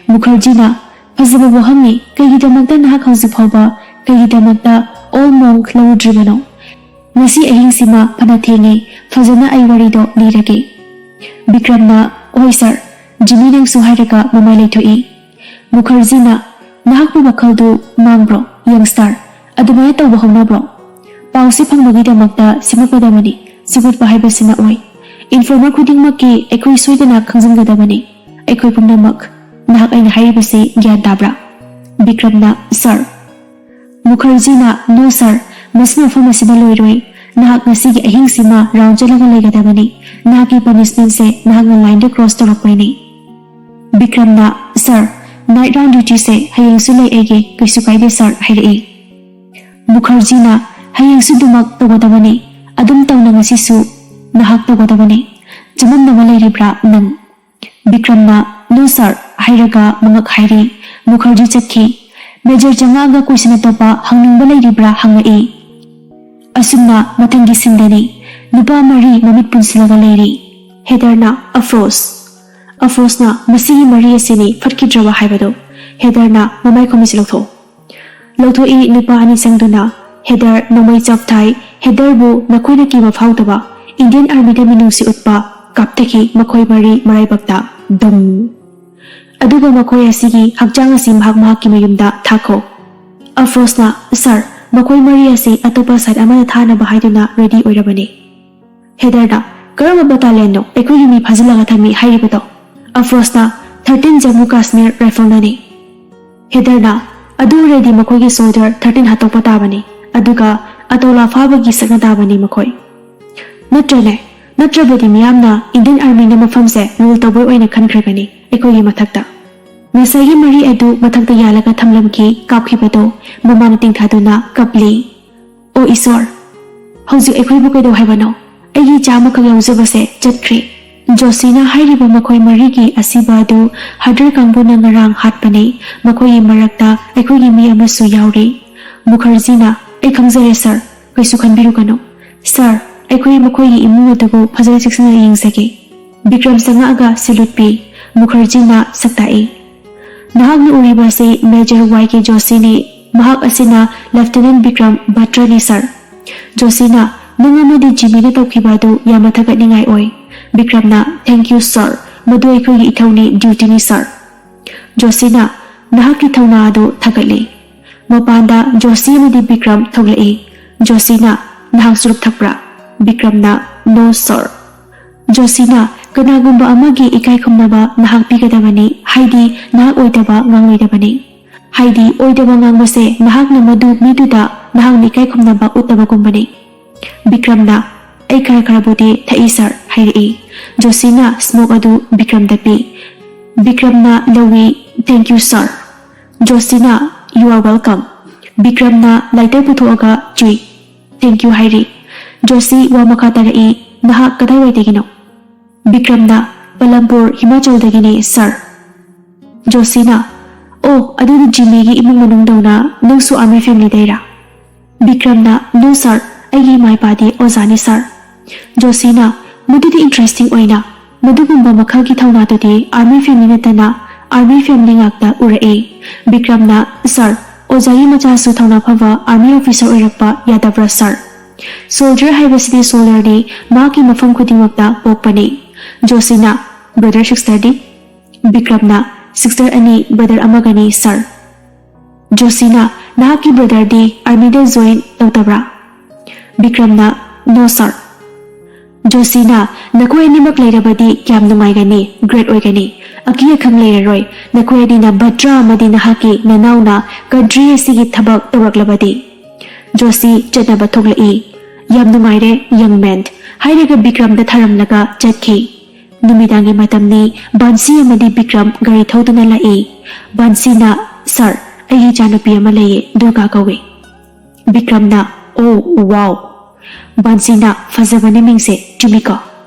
ꯃꯨꯈꯔꯖꯤꯅ, "ꯐꯖꯕ ꯋꯥꯍꯪꯅꯤ꯫ ꯀꯩꯒꯤꯗꯃꯛꯇ ꯅꯍꯥꯛ ꯍꯧꯖꯤꯛ ꯐꯥꯎꯕ, ꯀꯩꯒꯤꯗꯃꯛꯇ ꯑꯣꯜ ꯃꯣꯡꯛ ꯂꯧꯔꯨꯗ꯭ꯔꯤꯕꯅꯣ? ꯉꯁꯤ ꯑꯍꯤꯡꯁꯤꯃ ꯐꯅ ꯊꯦꯡꯉꯦ, ꯐꯖꯅ ꯑꯩ ꯋꯥꯔꯤꯗꯣ ꯂꯤꯔꯒꯦ꯫" ꯕꯤꯀ꯭ꯔꯝꯅ, "ꯍꯣꯏ, sir꯫" ꯖꯤꯃꯤ, ꯅꯪꯁꯨ ꯍꯥꯏꯔꯒ ꯃꯃꯥꯏ ꯂꯩꯊꯣꯛꯏ꯫ ꯃꯨꯈꯔꯖꯤꯅ, "ꯅꯍꯥꯛꯄꯨ ꯋꯥꯈꯜꯗꯨ ꯃꯥꯡꯕ꯭ꯔꯣ, youngster? ꯑꯗꯨꯃꯥꯏꯅ ꯇꯧꯕ ꯍꯧꯅꯕ꯭ꯔꯣ? ꯄꯥꯎꯁꯤ ꯐꯪꯕꯒꯤꯗꯃꯛꯇ ꯁꯦꯝꯒꯠꯄꯗꯕꯅꯤ꯫ ꯁꯦꯝꯒꯠꯄ ꯍꯥꯏꯕꯁꯤꯅ ꯑꯣꯏ꯫ Informer ꯈꯨꯗꯤꯡꯃꯛꯀꯤ ꯑꯩꯈꯣꯏ ꯁꯣꯏꯗꯅ ꯈꯪꯖꯤꯟꯒꯗꯕꯅꯤ꯫ ꯑꯩꯈꯣꯏ ꯄꯨꯝꯅꯃꯛ꯫ ꯅꯍꯥꯛ ꯑꯩꯅ ꯍꯥꯏꯔꯤꯕꯁꯤ ꯒ꯭ꯌꯥꯟ ꯇꯥꯕ꯭ꯔꯥ?" ꯕꯤꯀ꯭ꯔꯝꯅ, "Sir꯫" ꯃꯨꯈꯔꯖꯤꯅ, "No, sir꯫ ꯃꯁꯤ ꯃꯐꯝ ꯑꯁꯤꯗ ꯂꯣꯏꯔꯣꯏ꯫ ꯅꯍꯥꯛ ꯉꯁꯤꯒꯤ ꯑꯍꯤꯡꯁꯤꯃ round ꯆꯠꯂꯒ ꯂꯩꯒꯗꯕꯅꯤ꯫ ꯅꯍꯥꯛꯀꯤ punishmentꯁꯦ ꯅꯍꯥꯛꯅ lineꯗꯨ cross ꯇꯧꯔꯛꯄꯩꯅꯤ꯫" ꯕꯤꯀ꯭ꯔꯝꯅ, "Sir, night round dutyꯁꯦ ꯍꯌꯦꯡꯁꯨ ꯂꯩ ꯑꯩꯒꯤ, ꯀꯩꯁꯨ ꯀꯥꯏꯗꯦ, sir," ꯍꯥꯏꯔꯛꯏ꯫ ꯃꯨꯈꯔꯖꯤꯅ, "ꯍꯌꯦꯡꯁꯨ ꯑꯗꯨꯃꯛ ꯇꯧꯒꯗꯕꯅꯤ꯫ ꯑꯗꯨꯝ ꯇꯧꯅ ꯉꯁꯤꯁꯨ ꯅꯍꯥꯛ ꯇꯧꯒꯗꯕꯅꯤ꯫ ꯆꯃꯝꯅꯕ ꯂꯩꯔꯤꯕ꯭ꯔꯥ ꯅꯪ?" ꯕꯤꯀ꯭ꯔꯝꯅ, "No, sir," ꯍꯥꯏꯔꯒ ꯃꯉꯛ ꯍꯥꯏꯔꯤ꯫ ꯃꯨꯈꯔꯖꯤ ꯆꯠꯈꯤ꯫ Major ꯆꯪꯉꯛꯑꯒ question ꯑꯇꯣꯞꯄ ꯍꯪꯅꯤꯡꯕ ꯂꯩꯔꯤꯕ꯭ꯔꯥ ꯍꯪꯉꯛꯏ꯫ ꯑꯁꯨꯝꯅ ꯃꯊꯪꯒꯤ sceneꯗꯅꯤ꯫ ꯅꯨꯄꯥ ꯃꯔꯤ ꯃꯃꯤꯠ ꯄꯨꯟꯁꯤꯜꯂꯒ ꯂꯩꯔꯤ꯫ ꯍꯦꯗꯔꯅ, "ꯑꯐ꯭ꯔꯣꯁ, ꯑꯐ꯭ꯔꯣꯁꯅ ꯃꯁꯤꯒꯤ ꯃꯔꯤ ꯑꯁꯤꯅꯤ ꯐꯠꯈꯤꯗ꯭ꯔꯕ ꯍꯥꯏꯕꯗꯨ꯫" ꯍꯦꯗꯔꯅ, "ꯃꯃꯥꯏ ꯈꯨꯃꯤꯁꯤ ꯂꯧꯊꯣꯛꯎ꯫" ꯂꯧꯊꯣꯛꯏ꯫ ꯅꯨꯄꯥ ꯑꯅꯤ ꯆꯪꯗꯨꯅ꯫ ꯍꯦꯗꯔ ꯅꯣꯡꯃꯩ ꯆꯞ ꯊꯥꯏ꯫ ꯍꯦꯗꯔꯕꯨ ꯅꯈꯣꯏꯅ ꯀꯤꯕ ꯐꯥꯎꯗꯕ꯫ Indian Armyꯗ ꯃꯤꯅꯨꯡꯁꯤ ꯎꯠꯄ꯫ ꯀꯥꯞꯊꯈꯤ ꯃꯈꯣꯏ ꯃꯔꯤ ꯃꯔꯥꯏꯕꯛꯇ꯫ ꯗꯨꯝ꯫ ꯑꯗꯨꯒ ꯃꯈꯣꯏ ꯑꯁꯤꯒꯤ ꯍꯛꯆꯥꯡ ꯑꯁꯤ ꯃꯍꯥꯛ ꯃꯍꯥꯛꯀꯤ ꯃꯌꯨꯝꯗ ꯊꯥꯈꯣ꯫ ꯑꯐ꯭ꯔꯣꯁꯅ, "Sir, ꯃꯈꯣꯏ ꯃꯔꯤ ꯑꯁꯤ ꯑꯇꯣꯞꯄ site ꯑꯃꯗ ꯊꯥꯅꯕ ꯍꯥꯏꯗꯨꯅ ready ꯑꯣꯏꯔꯕꯅꯤ꯫" ꯍꯦꯗꯔꯅ, "ꯀꯔꯝꯕ battalionꯅꯣ ꯑꯩꯈꯣꯏꯒꯤ ꯃꯤ ꯐꯥꯖꯤꯜꯂꯒ ꯊꯝꯃꯤ ꯍꯥꯏꯔꯤꯕꯗꯣ?" ꯑꯐ꯭ꯔꯣꯁꯅ, ꯊꯥꯔꯇꯤꯟ ꯖꯝꯃꯨ ꯀꯥꯁꯃꯤꯔ ꯔꯥꯏꯐꯜꯅꯅꯤ꯫ ꯍꯦꯗꯔꯅ, "ꯑꯗꯨ ꯑꯣꯏꯔꯗꯤ ꯃꯈꯣꯏꯒꯤ ꯁꯣꯜꯖꯔ ꯊꯥꯔꯇꯤꯟ ꯍꯥꯠꯇꯣꯛꯄ ꯇꯥꯕꯅꯤ, ꯑꯗꯨꯒ ꯑꯇꯧꯂꯥ ꯐꯥꯕꯒꯤ ꯁꯛꯅ ꯇꯥꯕꯅꯤ ꯃꯈꯣꯏ꯫ ꯅꯠꯇ꯭ꯔꯅꯦ? ꯅꯠꯇ꯭ꯔꯕꯗꯤ ꯃꯤꯌꯥꯝꯅ ꯏꯟꯗꯤꯌꯟ ꯑꯥꯔꯃꯤꯅ ꯃꯐꯝꯁꯦ ꯔꯨꯜ ꯇꯧꯕ ꯑꯣꯏꯅ ꯈꯟꯈ꯭ꯔꯒꯅꯤ ꯑꯩꯈꯣꯏꯒꯤ ꯃꯊꯛꯇ꯫" ꯉꯁꯥꯏꯒꯤ ꯃꯔꯤ ꯑꯗꯨ ꯃꯊꯛꯇ ꯌꯥꯜꯂꯒ ꯊꯝꯂꯝꯈꯤ ꯀꯥꯞꯈꯤꯕꯗꯣ ꯃꯃꯥꯅ ꯇꯦꯡꯊꯥꯗꯨꯅ ꯀꯞꯂꯤ꯫ "ꯑꯣ ꯏꯁꯣꯔ, ꯍꯧꯖꯤꯛ ꯑꯩꯈꯣꯏꯕꯨ ꯀꯩꯗꯧ ꯍꯥꯏꯕꯅꯣ? ꯑꯩꯒꯤ ꯏꯆꯥ ꯑꯃꯈꯛ ꯌꯥꯎꯖꯕꯁꯦ ꯆꯠꯈ꯭ꯔꯦ꯫" ꯖꯣꯁꯤꯅ ꯍꯥꯏꯔꯤꯕ ꯃꯈꯣꯏ ꯃꯔꯤꯒꯤ ꯑꯁꯤꯕ ꯑꯗꯨ ꯍꯗꯔ ꯀꯥꯡꯕꯨꯅ ꯉꯔꯥꯡ ꯍꯥꯠꯄꯅꯤ꯫ ꯃꯈꯣꯏꯒꯤ ꯃꯔꯛꯇ ꯑꯩꯈꯣꯏꯒꯤ ꯃꯤ ꯑꯃꯁꯨ ꯌꯥꯎꯔꯤ꯫ ꯃꯨꯈꯔꯖꯤꯅ, "ꯑꯩ ꯈꯪꯖꯔꯦ ꯁꯥꯔ, ꯀꯩꯁꯨ ꯈꯟꯕꯤꯔꯨꯒꯅꯨ꯫ ꯁꯥꯔ, ꯑꯩꯈꯣꯏ ꯃꯈꯣꯏꯒꯤ ꯏꯃꯨꯡ ꯑꯗꯨꯕꯨ ꯐꯖꯅ ꯆꯦꯛꯁꯤꯟꯅ ꯌꯦꯡꯖꯒꯦ꯫" ꯕꯤꯀ꯭ꯔꯝ ꯆꯪꯉꯛꯑꯒ ꯁꯦꯂꯨꯠ ꯄꯤ꯫ ꯃꯨꯈꯔꯖꯤꯅ ꯁꯛꯇꯥꯛꯏ, "ꯅꯍꯥꯛꯅ ꯎꯔꯤꯕ ꯑꯁꯤ ꯃꯦꯖꯔ ꯋꯥꯏ ꯀꯦ ꯖꯣꯁꯤꯅꯤ꯫ ꯃꯍꯥꯛ ꯑꯁꯤꯅ ꯂꯦꯐꯇꯤꯅꯦꯟ ꯕꯤꯀ꯭ꯔꯝ ꯕꯠꯇ꯭ꯔꯅꯤ ꯁꯥꯔ꯫" ꯖꯣꯁꯤꯅ, "ꯅꯪ ꯑꯃꯗꯤ ꯖꯤꯃꯤꯅ ꯇꯧꯈꯤꯕ ꯑꯗꯨ ꯌꯥꯝꯅ ꯊꯥꯒꯠꯅꯤꯡꯉꯥꯏ ꯑꯣꯏ꯫" ꯕꯤꯀ꯭ꯔꯝꯅ, "ꯊꯦꯡꯛ ꯌꯨ ꯁꯥꯔ, ꯃꯗꯨ ꯑꯩꯈꯣꯏꯒꯤ ꯏꯊꯧꯅꯤ, ꯗ꯭ꯌꯨꯇꯤꯅꯤ ꯁꯥꯔ꯫" ꯖꯣꯁꯤꯅ, "ꯅꯍꯥꯛꯀꯤ ꯊꯧꯅꯥ ꯑꯗꯨ ꯊꯥꯒꯠꯂꯤ꯫" ꯃꯄꯥꯟꯗ ꯖꯣꯁꯤ ꯑꯃꯗꯤ ꯕꯤꯀ꯭ꯔꯝ ꯊꯣꯛꯂꯛꯏ꯫ ꯖꯣꯁꯤꯅ, "ꯅꯍꯥꯛ ꯆꯨꯔꯨꯞ ꯊꯛꯄ꯭ꯔꯥ?" ꯕꯤꯀ꯭ꯔꯝꯅ, "ꯅꯣ ꯁꯥꯔ꯫" ꯖꯣꯁꯤꯅ, "ꯀꯅꯥꯒꯨꯝꯕ ꯑꯃꯒꯤ ꯏꯀꯥꯏ ꯈꯨꯝꯅꯕ ꯅꯍꯥꯛ ꯄꯤꯒꯗꯕꯅꯤ, ꯍꯥꯏꯗꯤ ꯅꯍꯥꯛ ꯑꯣꯏꯗꯕ ꯉꯥꯡꯂꯣꯏꯗꯕꯅꯤ꯫ ꯍꯥꯏꯗꯤ ꯑꯣꯏꯗꯕ ꯉꯥꯡꯕꯁꯦ ꯅꯍꯥꯛꯅ ꯃꯗꯨ ꯃꯤꯗꯨꯗ ꯅꯍꯥꯛꯅ ꯏꯀꯥꯏ ꯈꯨꯝꯅꯕ ꯎꯠꯇꯕꯒꯨꯝꯕꯅꯤ꯫" ꯕꯤꯀ꯭ꯔꯝꯅ, "ꯑꯩ ꯈꯔ ꯈꯔꯕꯨꯗꯤ ꯊꯛꯏ ꯁꯥꯔ," ꯍꯥꯏꯔꯛꯏ꯫ ꯖꯣꯁꯤꯅ ꯁ꯭ꯃꯣꯛ ꯑꯗꯨ ꯕꯤꯀ꯭ꯔꯝꯗ ꯄꯤ꯫ ꯕꯤꯀ꯭ꯔꯝꯅ ꯂꯧꯏ꯫ "Thank you sir." ꯖꯣꯁꯤꯅ, "ꯌꯨ ꯑꯥꯔ ꯋꯦꯜꯀꯝ꯫" ꯕꯤꯀ꯭ꯔꯝꯅ ꯂꯥꯏꯇꯔ ꯄꯨꯊꯣꯛꯑꯒ ꯆꯨꯏ꯫ "ꯊꯦꯡꯛ ꯌꯨ" ꯍꯥꯏꯔꯤ꯫ ꯖꯣꯁꯤ ꯋꯥ ꯃꯈꯥ ꯇꯥꯔꯛꯏ, "ꯅꯍꯥꯛ ꯀꯗꯥꯏꯋꯥꯏꯗꯒꯤꯅꯣ?" ꯕꯤꯀ꯭ꯔꯝꯅ, "ꯄꯂꯝꯄꯨꯔ, ꯍꯤꯃꯥꯆꯜꯗꯒꯤꯅꯤ ꯁꯥꯔ꯫" ꯖꯣꯁꯤꯅ, "ꯑꯣ, ꯑꯗꯨꯗꯤ ꯖꯤꯃꯤꯒꯤ ꯏꯃꯨꯡ ꯃꯅꯨꯡꯗꯧꯅ ꯅꯪꯁꯨ ꯑꯥꯔꯃꯤ ꯐꯦꯃꯤꯂꯤꯗꯩꯔꯥ?" ꯕꯤꯀ꯭ꯔꯝꯅ, "ꯅꯣ ꯁꯥꯔ, ꯑꯩꯒꯤ ꯏꯃꯥ ꯏꯄꯥꯗꯤ ꯑꯣꯖꯥꯅꯤ ꯁꯥꯔ꯫" ꯖꯣꯁꯤꯅ, "ꯃꯗꯨꯗꯤ ꯏꯟꯇꯔꯦꯁꯇꯤꯡ ꯑꯣꯏꯅ, ꯃꯗꯨꯒꯨꯝꯕ ꯃꯈꯜꯒꯤ ꯊꯧꯅꯥꯗꯨꯗꯤ ꯑꯥꯔꯃꯤ ꯐꯦꯃꯤꯂꯤ ꯅꯠꯇꯅ ꯑꯥꯔꯃꯤ ꯐꯦꯃꯤꯂꯤ ꯉꯥꯛꯇ ꯎꯔꯛꯏ꯫" ꯕꯤꯀ꯭ꯔꯝꯅ, "ꯁꯥꯔ, ꯑꯣꯖꯥꯒꯤ ꯃꯆꯥꯁꯨ ꯊꯧꯅꯥ ꯐꯕ ꯑꯥꯔꯃꯤ ꯑꯣꯐꯤꯁꯥꯔ ꯑꯣꯏꯔꯛꯄ ꯌꯥꯗꯕ꯭ꯔꯥ ꯁꯥꯔ? ꯁꯣꯜꯖꯔ ꯍꯥꯏꯕꯁꯤꯗꯤ ꯁꯣꯜꯖꯔꯅꯤ, ꯃꯍꯥꯛꯀꯤ ꯃꯐꯝ ꯈꯨꯗꯤꯡꯃꯛꯇ ꯄꯣꯛꯄꯅꯤ꯫" ꯖꯣꯁꯤꯅ, "ꯕ꯭ꯔꯗꯔ ꯁꯤꯁꯇꯔꯗꯤ?" ꯕꯤꯀ꯭ꯔꯝꯅ, "ꯁꯤꯁꯇꯔ ꯑꯅꯤ, ꯕ꯭ꯔꯗꯔ ꯑꯃꯒꯅꯤ ꯁꯥꯔ꯫" ꯖꯣꯁꯤꯅ, "ꯅꯍꯥꯛꯀꯤ ꯕ꯭ꯔꯗꯔꯗꯤ ꯑꯥꯔꯃꯤꯗ ꯖꯣꯏꯟ ꯇꯧꯗꯕ꯭ꯔꯥ?" ꯕꯤꯀ꯭ꯔꯝꯅ, "ꯅꯣ ꯁꯥꯔ꯫" ꯖꯣꯁꯤꯅ, "ꯅꯈꯣꯏ ꯑꯅꯤꯃꯛ ꯂꯩꯔꯕꯗꯤ ꯀꯌꯥꯝ ꯅꯨꯡꯉꯥꯏꯒꯅꯤ, ꯒ꯭ꯔꯦꯠ ꯑꯣꯏꯒꯅꯤ꯫ ꯑꯀꯤ ꯑꯈꯪ ꯂꯩꯔꯔꯣꯏ, ꯅꯈꯣꯏ ꯑꯅꯤꯅ ꯚꯗ꯭ꯔꯥ ꯑꯃꯗꯤ ꯅꯍꯥꯛꯀꯤ ꯅꯅꯥꯎꯅ ꯀꯟꯇ꯭ꯔꯤ ꯑꯁꯤꯒꯤ ꯊꯕꯛ ꯇꯧꯔꯛꯂꯕꯗꯤ꯫ ꯖꯣꯁꯤ ꯆꯠꯅꯕ ꯊꯣꯛꯂꯛꯏ꯫ ꯌꯥꯝ ꯅꯨꯡꯉꯥꯏꯔꯦ, ꯌꯪ ꯃꯦꯟ, ꯍꯥꯏꯔꯒ ꯕꯤꯀ꯭ꯔꯝꯗ ꯊꯔꯝꯂꯒ ꯆꯠꯈꯤ꯫ ꯅꯨꯃꯤꯗꯥꯡꯒꯤ ꯃꯇꯝꯅꯤ꯫ ꯕꯥꯟꯁꯤ ꯑꯃꯗꯤ ꯕꯤꯀ꯭ꯔꯝ ꯒꯥꯔꯤ ꯊꯧꯗꯨꯅ ꯂꯥꯛꯏ꯫ ꯕꯥꯟꯁꯤꯅ, "ꯁꯥꯔ, ꯑꯩꯒꯤ ꯏꯆꯥꯅꯨꯄꯤ ꯑꯃ ꯂꯩꯌꯦ, ꯗꯨꯔꯒꯥ ꯀꯧꯏ꯫" ꯕꯤꯀ꯭ꯔꯝꯅ, "ꯑꯣ, ꯋꯥꯎ!" ꯕꯥꯟꯁꯤꯅ, "ꯐꯖꯕꯅꯦ ꯃꯤꯡꯁꯦ, ꯆꯨꯝꯃꯤꯀꯣ?"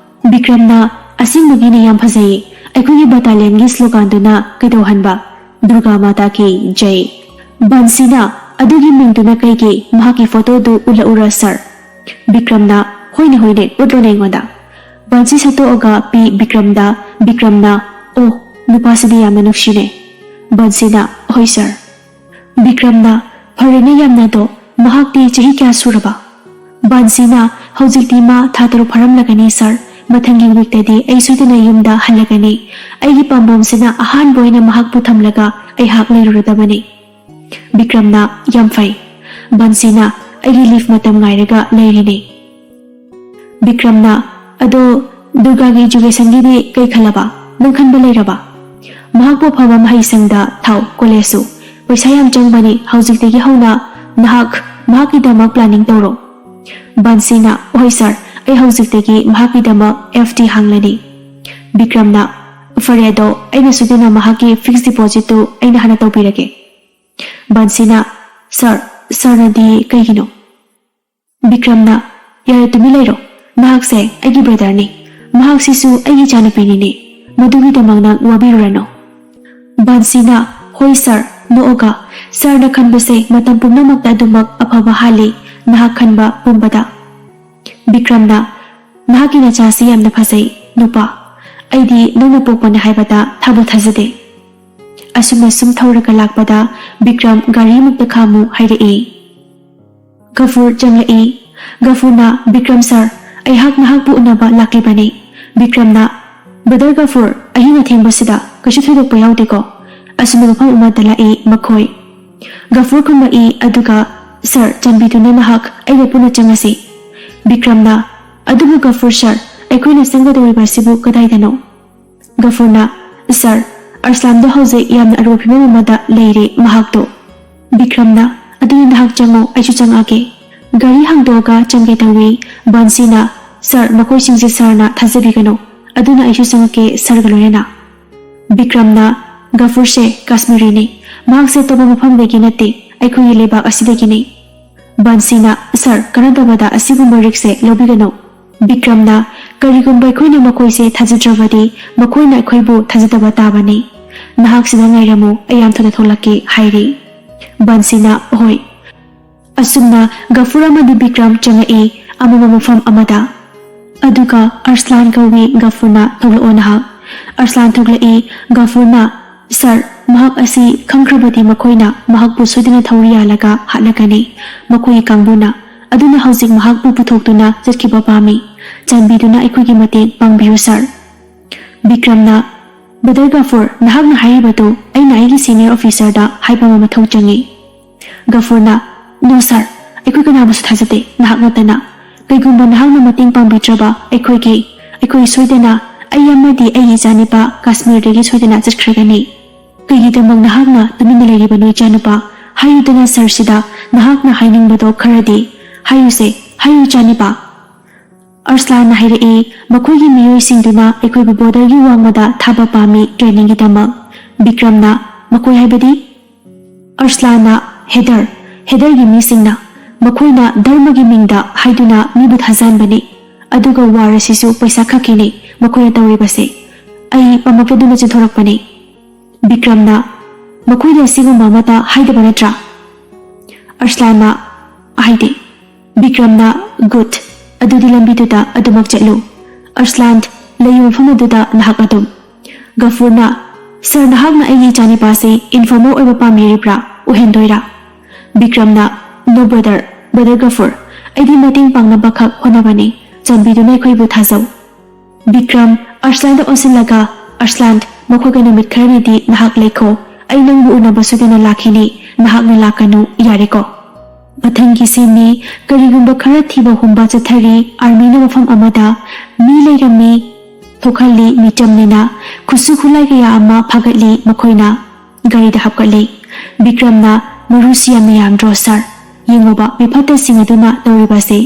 ꯕꯤꯀ꯭ꯔꯝꯅ, "ꯑꯁꯦꯡꯕꯒꯤꯅꯦ, ꯌꯥꯝ ꯐꯖꯩꯌꯦ꯫ ꯑꯩꯈꯣꯏꯒꯤ ꯕꯇꯥꯂꯤꯌꯟꯒꯤ ꯁ꯭ꯂꯣꯒꯥꯟꯗꯨꯅ ꯀꯩꯗꯧꯍꯟꯕ?" "ꯗꯨꯔꯒꯥ ꯃꯥꯇꯥ ꯀꯤ ꯖꯩ꯫" ꯕꯥꯟꯁꯤꯅ, "ꯑꯗꯨꯒꯤ ꯃꯤꯡꯗꯨꯅ ꯀꯩꯒꯤ? ꯃꯍꯥꯛꯀꯤ ꯐꯣꯇꯣꯗꯨ ꯎꯠꯂꯛꯎꯔꯥ, ꯁꯥꯔ?" ꯕꯤꯀ꯭ꯔꯝꯅ, "ꯍꯣꯏꯅꯦ, ꯍꯣꯏꯅꯦ, ꯎꯠꯂꯣꯅꯦ ꯑꯩꯉꯣꯟꯗ꯫" ꯕꯥꯟꯁꯤ ꯁꯠꯇꯣꯛꯑꯒ ꯄꯤ ꯕꯤꯀ꯭ꯔꯝꯗ꯫ ꯕꯤꯀ꯭ꯔꯝꯅ, "ꯑꯣ, ꯅꯨꯄꯥꯁꯤꯗꯤ ꯌꯥꯝꯅ ꯅꯨꯡꯁꯤꯅꯦ꯫" ꯕꯥꯟꯁꯤꯅ, "ꯍꯣꯏ, ꯁꯥꯔ꯫" ꯕꯤꯀ꯭ꯔꯝꯅ, "ꯐꯔꯦꯅꯦ ꯌꯥꯝꯅ ꯑꯗꯣ, ꯃꯍꯥꯛꯇꯤ ꯆꯍꯤ ꯀꯌꯥ ꯁꯨꯔꯕ?" ꯕꯥꯟꯁꯤꯅ, "ꯍꯧꯖꯤꯛꯇꯤ ꯃꯥ ꯊꯥ ꯇꯔꯨꯛ ꯐꯥꯔꯝꯂꯒꯅꯤ, ꯁꯥꯔ꯫ ꯃꯊꯪꯒꯤ ꯋꯤꯛꯇꯗꯤ ꯑꯩ ꯁꯣꯏꯗꯅ ꯌꯨꯝꯗ ꯍꯜꯂꯒꯅꯤ꯫ ꯑꯩꯒꯤ ꯄꯥꯝꯕꯣꯝꯁꯤꯅ ꯑꯍꯥꯟꯕ ꯑꯣꯏꯅ ꯃꯍꯥꯛꯄꯨ ꯊꯝꯂꯒ ꯑꯩꯍꯥꯛ ꯂꯩꯔꯨꯔꯗꯕꯅꯤ꯫" ꯕꯤꯀ꯭ꯔꯝꯅ, "ꯌꯥꯝ ꯐꯩ꯫" ꯕꯥꯟꯁꯤꯅ, "ꯑꯩꯒꯤ ꯂꯤꯐ ꯃꯇꯝ ꯉꯥꯏꯔꯒ ꯂꯩꯔꯤꯅꯤ꯫" ꯕꯤꯀ꯭ꯔꯝꯅ, "ꯑꯗꯣ ꯗꯨꯔꯒꯥꯒꯤ ꯏꯖꯨꯀꯦꯁꯟꯒꯤꯗꯤ ꯀꯩ ꯈꯜꯂꯕ? ꯅꯪ ꯈꯟꯕ ꯂꯩꯔꯕ?" "ꯃꯍꯥꯛꯄꯨ ꯑꯐꯕ ꯃꯍꯩꯁꯪꯗ ꯊꯥꯎ, ꯀꯣꯂꯦꯖꯁꯨ꯫ ꯄꯩꯁꯥ ꯌꯥꯝ ꯆꯪꯕꯅꯤ, ꯍꯧꯖꯤꯛꯇꯒꯤ ꯍꯧꯅ ꯅꯍꯥꯛ ꯃꯍꯥꯛꯀꯤꯗꯃꯛ ꯄ꯭ꯂꯥꯅꯤꯡ ꯇꯧꯔꯣ꯫" ꯕꯥꯟꯁꯤꯅ, "ꯍꯣꯏ ꯁꯥꯔ, ꯑꯩ ꯍꯧꯖꯤꯛꯇꯒꯤ ꯃꯍꯥꯛꯀꯤꯗꯃꯛ ꯑꯦꯐ ꯗꯤ ꯍꯥꯡꯂꯅꯤ꯫" ꯕꯤꯀ꯭ꯔꯝꯅ, "ꯐꯔꯦ, ꯑꯗꯣ ꯑꯩꯅ ꯁꯣꯏꯗꯅ ꯃꯍꯥꯛꯀꯤ ꯐꯤꯛꯁ ꯗꯤꯄꯣꯖꯤꯠꯇꯨ ꯑꯩꯅ ꯍꯥꯟꯅ ꯇꯧꯕꯤꯔꯒꯦ꯫" ꯕꯥꯟꯁꯤꯅ, "ꯁꯥꯔ, ꯁꯥꯔꯅꯗꯤ ꯀꯩꯒꯤꯅꯣ?" ꯕꯤꯀ꯭ꯔꯝꯅ, "ꯌꯥꯔꯦ, ꯇꯨꯃꯤꯟ ꯂꯩꯔꯣ꯫ ꯅꯍꯥꯛꯁꯦ ꯑꯩꯒꯤ ꯕ꯭ꯔꯗꯔꯅꯤ꯫ ꯃꯍꯥꯛꯁꯤꯁꯨ ꯑꯩꯒꯤ ꯏꯆꯥꯅꯨꯄꯤꯅꯤꯅꯦ꯫ ꯃꯗꯨꯒꯤꯗꯃꯛ ꯅꯪ ꯋꯥꯕꯤꯔꯨꯔꯅꯨ꯫" ꯕꯥꯟꯁꯤꯅ, "ꯍꯣꯏ ꯁꯥꯔ꯫" ꯅꯣꯛꯑꯒ, "ꯁꯥꯔꯅ ꯈꯟꯕꯁꯦ ꯃꯇꯝ ꯄꯨꯝꯅꯃꯛꯇ ꯑꯗꯨꯃꯛ ꯑꯐꯕ ꯍꯥꯜꯂꯤ, ꯅꯍꯥꯛ ꯈꯟꯕ ꯄꯨꯝꯕꯗ꯫" ꯕꯤꯀ꯭ꯔꯝꯅ, "ꯅꯍꯥꯛꯀꯤ ꯅꯆꯥꯁꯤ ꯌꯥꯝꯅ ꯐꯖꯩ, ꯅꯨꯄꯥ꯫ ꯑꯩꯗꯤ ꯅꯪꯅ ꯄꯣꯛꯄꯅꯦ ꯍꯥꯏꯕꯗ ꯊꯥꯕꯨ ꯊꯥꯖꯗꯦ꯫" ꯑꯁꯨꯝꯅ ꯁꯨꯝ ꯊꯧꯔꯒ ꯂꯥꯛꯄꯗ ꯕꯤꯀ꯭ꯔꯝ ꯒꯥꯔꯤ ꯑꯃꯨꯛꯇ ꯈꯥꯝꯃꯨ ꯍꯥꯏꯔꯛꯏ꯫ ꯒꯐꯨꯔ ꯆꯪꯂꯛꯏ꯫ ꯒꯐꯨꯔꯅ, "ꯕꯤꯀ꯭ꯔꯝ ꯁꯥꯔ, ꯑꯩꯍꯥꯛ ꯅꯍꯥꯛꯄꯨ ꯎꯅꯕ ꯂꯥꯛꯂꯤꯕꯅꯤ꯫" ꯕꯤꯀ꯭ꯔꯝꯅ, "ꯕ꯭ꯔꯗꯔ ꯒꯐꯨꯔ, ꯑꯍꯤꯡ ꯑꯊꯦꯡꯕꯁꯤꯗ ꯀꯩꯁꯨ ꯊꯣꯏꯗꯣꯛꯄ ꯌꯥꯎꯗꯦꯀꯣ?" ꯑꯁꯨꯝꯅ ꯃꯐꯝ ꯑꯃꯗ ꯂꯥꯛꯏ ꯃꯈꯣꯏ꯫ ꯒꯐꯨꯔ ꯈꯨꯝꯂꯛꯏ, ꯑꯗꯨꯒ, "ꯁꯥꯔ, ꯆꯥꯟꯕꯤꯗꯨꯅ ꯅꯍꯥꯛ ꯑꯩꯒ ꯄꯨꯟꯅ ꯆꯪꯉꯁꯤ꯫" ꯕꯤꯀ꯭ꯔꯝꯅ, "ꯑꯗꯨꯕꯨ ꯒꯐꯨꯔ ꯁꯥꯔ, ꯑꯩꯈꯣꯏꯅ ꯆꯪꯒꯗꯧꯔꯤꯕ ꯑꯁꯤꯕꯨ ꯀꯗꯥꯏꯗꯅꯣ?" ꯒꯐꯨꯔꯅ, "ꯁꯥꯔ, ꯑꯔꯁꯂꯥꯟꯗꯣ ꯍꯧꯖꯤꯛ ꯌꯥꯝꯅ ꯑꯔꯨꯕ ꯐꯤꯕꯝ ꯑꯃꯗ ꯂꯩꯔꯦ ꯃꯍꯥꯛꯇꯣ꯫" ꯕꯤꯀ꯭ꯔꯝꯅ, "ꯑꯗꯨꯗꯤ ꯅꯍꯥꯛ ꯆꯪꯉꯣ, ꯑꯩꯁꯨ ꯆꯪꯉꯛꯑꯒꯦ꯫" ꯒꯥꯔꯤ ꯍꯥꯡꯗꯣꯛꯑꯒ ꯆꯪꯒꯦ ꯇꯧꯏ꯫ ꯕꯟꯁꯤꯅ, "ꯁꯥꯔ, ꯃꯈꯣꯏꯁꯤꯡꯁꯦ ꯁꯥꯔꯅ ꯊꯥꯖꯕꯤꯒꯅꯨ, ꯑꯗꯨꯅ ꯑꯩꯁꯨ ꯆꯪꯉꯛꯀꯦ ꯁꯥꯔꯒ ꯂꯣꯏꯅꯅ꯫" ꯕꯤꯀ꯭ꯔꯝꯅ, "ꯒꯐꯨꯔꯁꯦ ꯀꯥꯁꯃꯤꯔꯤꯅꯤ, ꯃꯍꯥꯛꯁꯦ ꯑꯇꯣꯞꯄ ꯃꯐꯝꯗꯒꯤ ꯅꯠꯇꯦ, ꯑꯩꯈꯣꯏꯒꯤ ꯂꯩꯕꯥꯛ ꯑꯁꯤꯗꯒꯤꯅꯤ꯫" ꯕꯟꯁꯤꯅ, "ꯁꯥꯔ, ꯀꯔꯝ ꯇꯧꯕꯗ ꯑꯁꯤꯒꯨꯝꯕ ꯔꯤꯛꯁꯁꯦ ꯂꯧꯕꯤꯒꯅꯨ?" ꯕꯤꯀ꯭ꯔꯝꯅ, "ꯀꯔꯤꯒꯨꯝꯕ ꯑꯩꯈꯣꯏꯅ ꯃꯈꯣꯏꯁꯦ ꯊꯥꯖꯗ꯭ꯔꯕꯗꯤ ꯃꯈꯣꯏꯅ ꯑꯩꯈꯣꯏꯕꯨ ꯊꯥꯖꯗꯕ ꯇꯥꯕꯅꯤ꯫ ꯅꯍꯥꯛ ꯁꯤꯗ ꯉꯥꯏꯔꯝꯃꯨ, ꯑꯩ ꯌꯥꯝ ꯊꯨꯅ ꯊꯣꯛꯂꯛꯀꯦ" ꯍꯥꯏꯔꯤ꯫ ꯕꯟꯁꯤꯅ, "ꯍꯣꯏ꯫" ꯑꯁꯨꯝꯅ ꯒꯐꯨꯔ ꯑꯃꯗꯤ ꯕꯤꯀ꯭ꯔꯝ ꯆꯪꯉꯛꯏ ꯑꯃꯃꯝ ꯃꯐꯝ ꯑꯃꯗ꯫ ꯑꯗꯨꯒ ꯑꯔꯁꯂꯥꯟ ꯀꯧꯏ ꯒꯐꯨꯔꯅ, "ꯊꯣꯛꯂꯛꯑꯣ ꯅꯍꯥꯛ꯫" ꯑꯔꯁꯂꯥꯟ ꯊꯣꯛꯂꯛꯏ꯫ ꯒꯐꯨꯔꯅ, "ꯁꯥꯔ, ꯃꯍꯥꯛ ꯑꯁꯤ ꯈꯪꯈ꯭ꯔꯕꯗꯤ ꯃꯈꯣꯏꯅ ꯃꯍꯥꯛꯄꯨ ꯁꯣꯏꯗꯅ ꯊꯧꯔꯤ ꯌꯥꯜꯂꯒ ꯍꯥꯠꯂꯒꯅꯤ, ꯃꯈꯣꯏꯒꯤ ꯀꯥꯡꯕꯨꯅ꯫ ꯑꯗꯨꯅ ꯍꯧꯖꯤꯛ ꯃꯍꯥꯛꯄꯨ ꯄꯨꯊꯣꯛꯇꯨꯅ ꯆꯠꯈꯤꯕ ꯄꯥꯝꯃꯤ꯫ ꯆꯥꯟꯕꯤꯗꯨꯅ ꯑꯩꯈꯣꯏꯒꯤ ꯃꯇꯦꯡ ꯄꯥꯡꯕꯤꯌꯨ ꯁꯥꯔ꯫" ꯕꯤꯀ꯭ꯔꯝꯅ, "ꯕ꯭ꯔꯗꯔ ꯒꯐꯨꯔ, ꯅꯍꯥꯛꯅ ꯍꯥꯏꯔꯤꯕꯗꯨ ꯑꯩꯅ ꯑꯩꯒꯤ ꯁꯦꯅꯤꯌꯔ ꯑꯣꯐꯤꯁꯔꯗ ꯍꯥꯏꯕ ꯑꯃ ꯃꯊꯧ ꯆꯪꯏ꯫" ꯒꯐꯨꯔꯅ, "ꯅꯣ ꯁꯥꯔ, ꯑꯩꯈꯣꯏ ꯀꯅꯥꯕꯨꯁꯨ ꯊꯥꯖꯗꯦ, ꯅꯍꯥꯛ ꯅꯠꯇꯅ꯫ ꯀꯩꯒꯨꯝꯕ ꯅꯍꯥꯛꯅ ꯃꯇꯦꯡ ꯄꯥꯡꯕꯤꯗ꯭ꯔꯕ ꯑꯩꯈꯣꯏꯒꯤ, ꯑꯩꯈꯣꯏ ꯁꯣꯏꯗꯅ, ꯑꯩ ꯑꯃꯗꯤ ꯑꯩꯒꯤ ꯏꯆꯥꯅꯤꯄꯥ ꯀꯥꯁꯃꯤꯔꯗꯒꯤ ꯁꯣꯏꯗꯅ ꯆꯠꯈ꯭ꯔꯒꯅꯤ꯫ ꯀꯩꯒꯤꯗꯃꯛ ꯅꯍꯥꯛꯅ ꯇꯨꯃꯤꯟꯅ ꯂꯩꯔꯤꯕꯅꯣ ꯏꯆꯥꯅꯨꯄꯥ? ꯍꯥꯏꯌꯨꯗꯅ ꯁꯥꯔꯁꯤꯗ ꯅꯍꯥꯛꯅ ꯍꯥꯏꯅꯤꯡꯕꯗꯣ ꯈꯔꯗꯤ꯫ ꯍꯥꯏꯌꯨꯁꯦ, ꯍꯥꯏꯌꯨ ꯏꯆꯥꯅꯨꯄꯥ꯫" ꯑꯔꯁꯂꯥꯟꯅ ꯍꯥꯏꯔꯛꯏ, "ꯃꯈꯣꯏꯒꯤ ꯃꯤꯑꯣꯏꯁꯤꯡꯗꯨꯅ ꯑꯩꯈꯣꯏꯕꯨ ꯕꯣꯔꯗꯔꯒꯤ ꯋꯥꯡꯃꯗ ꯊꯥꯕ ꯄꯥꯝꯃꯤ ꯇ꯭ꯔꯦꯅꯤꯡꯒꯤꯗꯃꯛ꯫" ꯕꯤꯀ꯭ꯔꯝꯅ, "ꯃꯈꯣꯏ ꯍꯥꯏꯕꯗꯤ?" ꯑꯔꯁꯂꯥꯟꯅ, "ꯍꯦꯗꯔ, ꯍꯦꯗꯔꯒꯤ ꯃꯤꯁꯤꯡꯅ꯫ ꯃꯈꯣꯏꯅ ꯙꯔꯃꯒꯤ ꯃꯤꯡꯗ ꯍꯥꯏꯗꯨꯅ ꯃꯤꯕꯨ ꯊꯥꯖꯍꯟꯕꯅꯤ꯫ ꯑꯗꯨꯒ ꯋꯥꯔ ꯑꯁꯤꯁꯨ ꯄꯩꯁꯥ ꯈꯛꯀꯤꯅꯤ ꯃꯈꯣꯏꯅ ꯇꯧꯔꯤꯕꯁꯦ꯫ ꯑꯩ ꯄꯥꯝꯂꯛꯇꯗꯨꯅ ꯆꯦꯟꯊꯣꯔꯛꯄꯅꯤ꯫" ꯕꯤꯀ꯭ꯔꯝꯅ, "ꯃꯈꯣꯏꯗ ꯑꯁꯤꯒꯨꯝꯕ ꯑꯃꯠꯇ ꯍꯥꯏꯗꯕ ꯅꯠꯇ꯭ꯔꯥ?" ꯑꯔꯁꯂꯥꯟꯅ, "ꯍꯥꯏꯗꯦ꯫" ꯕꯤꯀ꯭ꯔꯝꯅ, "ꯒꯨꯗ, ꯑꯗꯨꯗꯤ ꯂꯝꯕꯤꯗꯨꯗ ꯑꯗꯨꯃꯛ ꯆꯠꯂꯨ꯫ ꯑꯔꯁꯂꯥꯟ, ꯂꯩꯌꯨ ꯃꯐꯝ ꯑꯗꯨꯗ ꯅꯍꯥꯛ ꯑꯗꯨꯝ꯫" ꯒꯐꯨꯔꯅ, "ꯁꯥꯔ, ꯅꯍꯥꯛꯅ ꯑꯩꯒꯤ ꯏꯆꯥꯅꯤꯄꯥꯁꯤ ꯏꯟꯐꯣꯔꯃꯔ ꯑꯣꯏꯕ ꯄꯥꯝꯕꯤꯔꯤꯕ꯭ꯔꯥ? ꯑꯣꯏꯍꯟꯗꯣꯏꯔꯥ?" ꯕꯤꯀ꯭ꯔꯝꯅ, "ꯅꯣ ꯕ꯭ꯔꯗꯔ, ꯕ꯭ꯔꯗꯔ ꯒꯐꯨꯔ, ꯑꯩꯗꯤ ꯃꯇꯦꯡ ꯄꯥꯡꯅꯕ ꯈꯛ ꯍꯣꯠꯅꯕꯅꯤ꯫ ꯆꯥꯟꯕꯤꯗꯨꯅ ꯑꯩꯈꯣꯏꯕꯨ ꯊꯥꯖꯧ꯫" ꯕꯤꯀ꯭ꯔꯝ, ꯑꯔꯁꯂꯥꯟꯗ ꯑꯣꯟꯁꯤꯜꯂꯒ, "ꯑꯔꯁꯂꯥꯟ, ꯃꯈꯣꯏꯒ ꯅꯨꯃꯤꯠ ꯈꯔꯅꯤꯗꯤ ꯅꯍꯥꯛ ꯂꯩꯈꯣ꯫ ꯑꯩ ꯅꯪꯕꯨ ꯎꯅꯕ ꯁꯣꯏꯗꯅ ꯂꯥꯛꯈꯤꯅꯤ꯫ ꯅꯍꯥꯛꯅ ꯂꯥꯛꯀꯅꯨ, ꯌꯥꯔꯦꯀꯣ?" ꯃꯊꯪꯒꯤ ꯁꯤꯟꯅꯤ꯫ ꯀꯔꯤꯒꯨꯝꯕ ꯈꯔ ꯊꯤꯕ ꯍꯨꯝꯕ ꯆꯠꯊꯔꯤ꯫ ꯑꯥꯔꯃꯤꯅ ꯃꯐꯝ ꯑꯃꯗ ꯃꯤ ꯂꯩꯔꯝꯃꯤ꯫ ꯊꯣꯛꯍꯜꯂꯤ ꯃꯤꯆꯝꯅꯤꯅ꯫ ꯈꯨꯠꯁꯨ ꯈꯨꯠꯂꯥꯏ ꯀꯌꯥ ꯑꯃ ꯐꯥꯒꯠꯂꯤ ꯃꯈꯣꯏꯅ꯫ ꯒꯥꯔꯤꯗ ꯍꯥꯞꯀꯠꯂꯤ꯫ ꯕꯤꯀ꯭ꯔꯝꯅ, "ꯃꯔꯨꯁꯤ ꯌꯥꯝꯅ ꯌꯥꯝꯗ꯭ꯔꯣ ꯁꯥꯔ? ꯌꯦꯡꯉꯨꯕ, ꯃꯤꯐꯠꯇꯁꯤꯡ ꯑꯗꯨꯅ ꯇꯧꯔꯤꯕꯁꯦ꯫"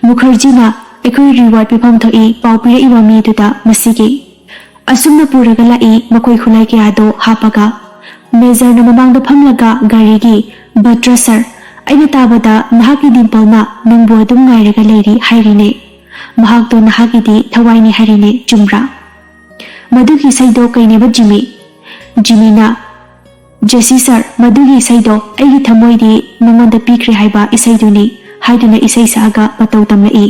ꯃꯨꯈꯔꯖꯤꯅ, "ꯑꯩꯈꯣꯏ ꯔꯤꯋꯥꯔꯗ ꯄꯤꯐꯝ ꯊꯣꯛꯏ ꯄꯥꯎ ꯄꯤꯔꯛꯏꯕ ꯃꯤꯗꯨꯗ ꯃꯁꯤꯒꯤ꯫" ꯑꯁꯨꯝꯅ ꯄꯨꯔꯒ ꯂꯥꯛꯏ ꯃꯈꯣꯏ ꯈꯨꯠꯂꯥꯏ ꯀꯌꯥꯗꯣ ꯍꯥꯞꯄꯒ꯫ ꯃꯦꯖꯔꯅ ꯃꯃꯥꯡꯗ ꯐꯝꯂꯒ ꯒꯥꯔꯤꯒꯤ, "ꯕꯠꯇ꯭ꯔ ꯁꯥꯔ, ꯑꯩꯅ ꯇꯥꯕꯗ ꯅꯍꯥꯛꯀꯤ ꯗꯤꯝꯄꯜꯅ ꯅꯪꯕꯨ ꯑꯗꯨꯝ ꯉꯥꯏꯔꯒ ꯂꯩꯔꯤ ꯍꯥꯏꯔꯤꯅꯦ꯫ ꯃꯍꯥꯛꯇꯣ ꯅꯍꯥꯛꯀꯤꯗꯤ ꯊꯋꯥꯏꯅꯤ ꯍꯥꯏꯔꯤꯅꯦ, ꯆꯨꯝꯕ꯭ꯔꯥ?" "ꯃꯗꯨꯒꯤ ꯏꯁꯩꯗꯣ ꯀꯩꯅꯦꯕ ꯖꯤꯃꯤ?" ꯖꯤꯃꯤꯅ, "ꯖꯦꯁꯤ ꯁꯥꯔ, ꯃꯗꯨꯒꯤ ꯏꯁꯩꯗꯣ ꯑꯩꯒꯤ ꯊꯃꯣꯏꯗꯤ ꯅꯉꯣꯟꯗ ꯄꯤꯈ꯭ꯔꯦ ꯍꯥꯏꯕ ꯏꯁꯩꯗꯨꯅꯤ" ꯍꯥꯏꯗꯨꯅ ꯏꯁꯩ ꯁꯛꯑꯒ ꯃꯇꯧ ꯇꯝꯂꯛꯏ꯫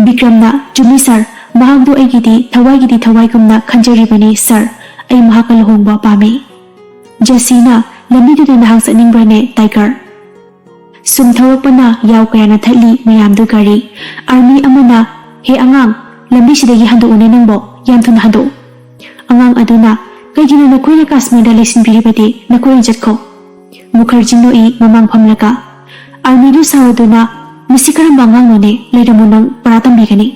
ꯕꯤꯀ꯭ꯔꯝꯅ, "ꯆꯨꯝꯃꯤ ꯁꯥꯔ, ꯃꯍꯥꯛꯇꯨ ꯑꯩꯒꯤꯗꯤ ꯊꯋꯥꯏꯒꯤꯗꯤ ꯊꯋꯥꯏꯒꯨꯝꯅ ꯈꯟꯖꯔꯤꯕꯅꯤ ꯁꯥꯔ꯫ ꯑꯩ ꯃꯍꯥꯛꯀ ꯂꯨꯍꯣꯡꯕ ꯄꯥꯝꯃꯤ꯫" ꯖꯦꯁꯤꯅ, "ꯂꯝꯕꯤꯗꯨꯗ ꯅꯍꯥꯛ ꯆꯠꯅꯤꯡꯕ꯭ꯔꯅꯦ ꯇꯥꯏꯒꯔ?" ꯁꯨꯝ ꯊꯧꯔꯛꯄꯅ ꯌꯥꯎ ꯀꯌꯥꯅ ꯊꯠꯂꯤ ꯃꯌꯥꯝꯗꯨ ꯒꯥꯔꯤ꯫ ꯑꯥꯔꯃꯤ ꯑꯃꯅ, "ꯍꯦ ꯑꯉꯥꯡ, ꯂꯝꯕꯤꯁꯤꯗꯒꯤ ꯍꯟꯗꯣꯛꯎꯅꯦ ꯅꯪꯕꯣ, ꯌꯥꯝ ꯊꯨꯅ ꯍꯟꯗꯣꯛꯎ꯫" ꯑꯉꯥꯡ ꯑꯗꯨꯅ, "ꯀꯩꯒꯤꯅꯣ ꯅꯈꯣꯏꯅ ꯀꯥꯁꯃꯤꯔꯗ ꯂꯩꯁꯤꯟꯕꯤꯔꯤꯕꯗꯤ? ꯅꯈꯣꯏꯅ ꯆꯠꯈꯣ꯫" ꯃꯨꯈꯔꯖꯤ ꯅꯣꯛꯏ ꯃꯃꯥꯡ ꯐꯝꯂꯒ꯫ ꯑꯥꯔꯃꯤꯗꯨ ꯁꯥꯎꯔꯗꯨꯅ, "ꯃꯁꯤ ꯀꯔꯝꯕ ꯑꯉꯥꯡꯅꯣꯅꯦ? ꯂꯩꯔꯝꯃꯣ ꯅꯪ, ꯄꯔꯥ ꯇꯝꯕꯤꯒꯅꯤ꯫"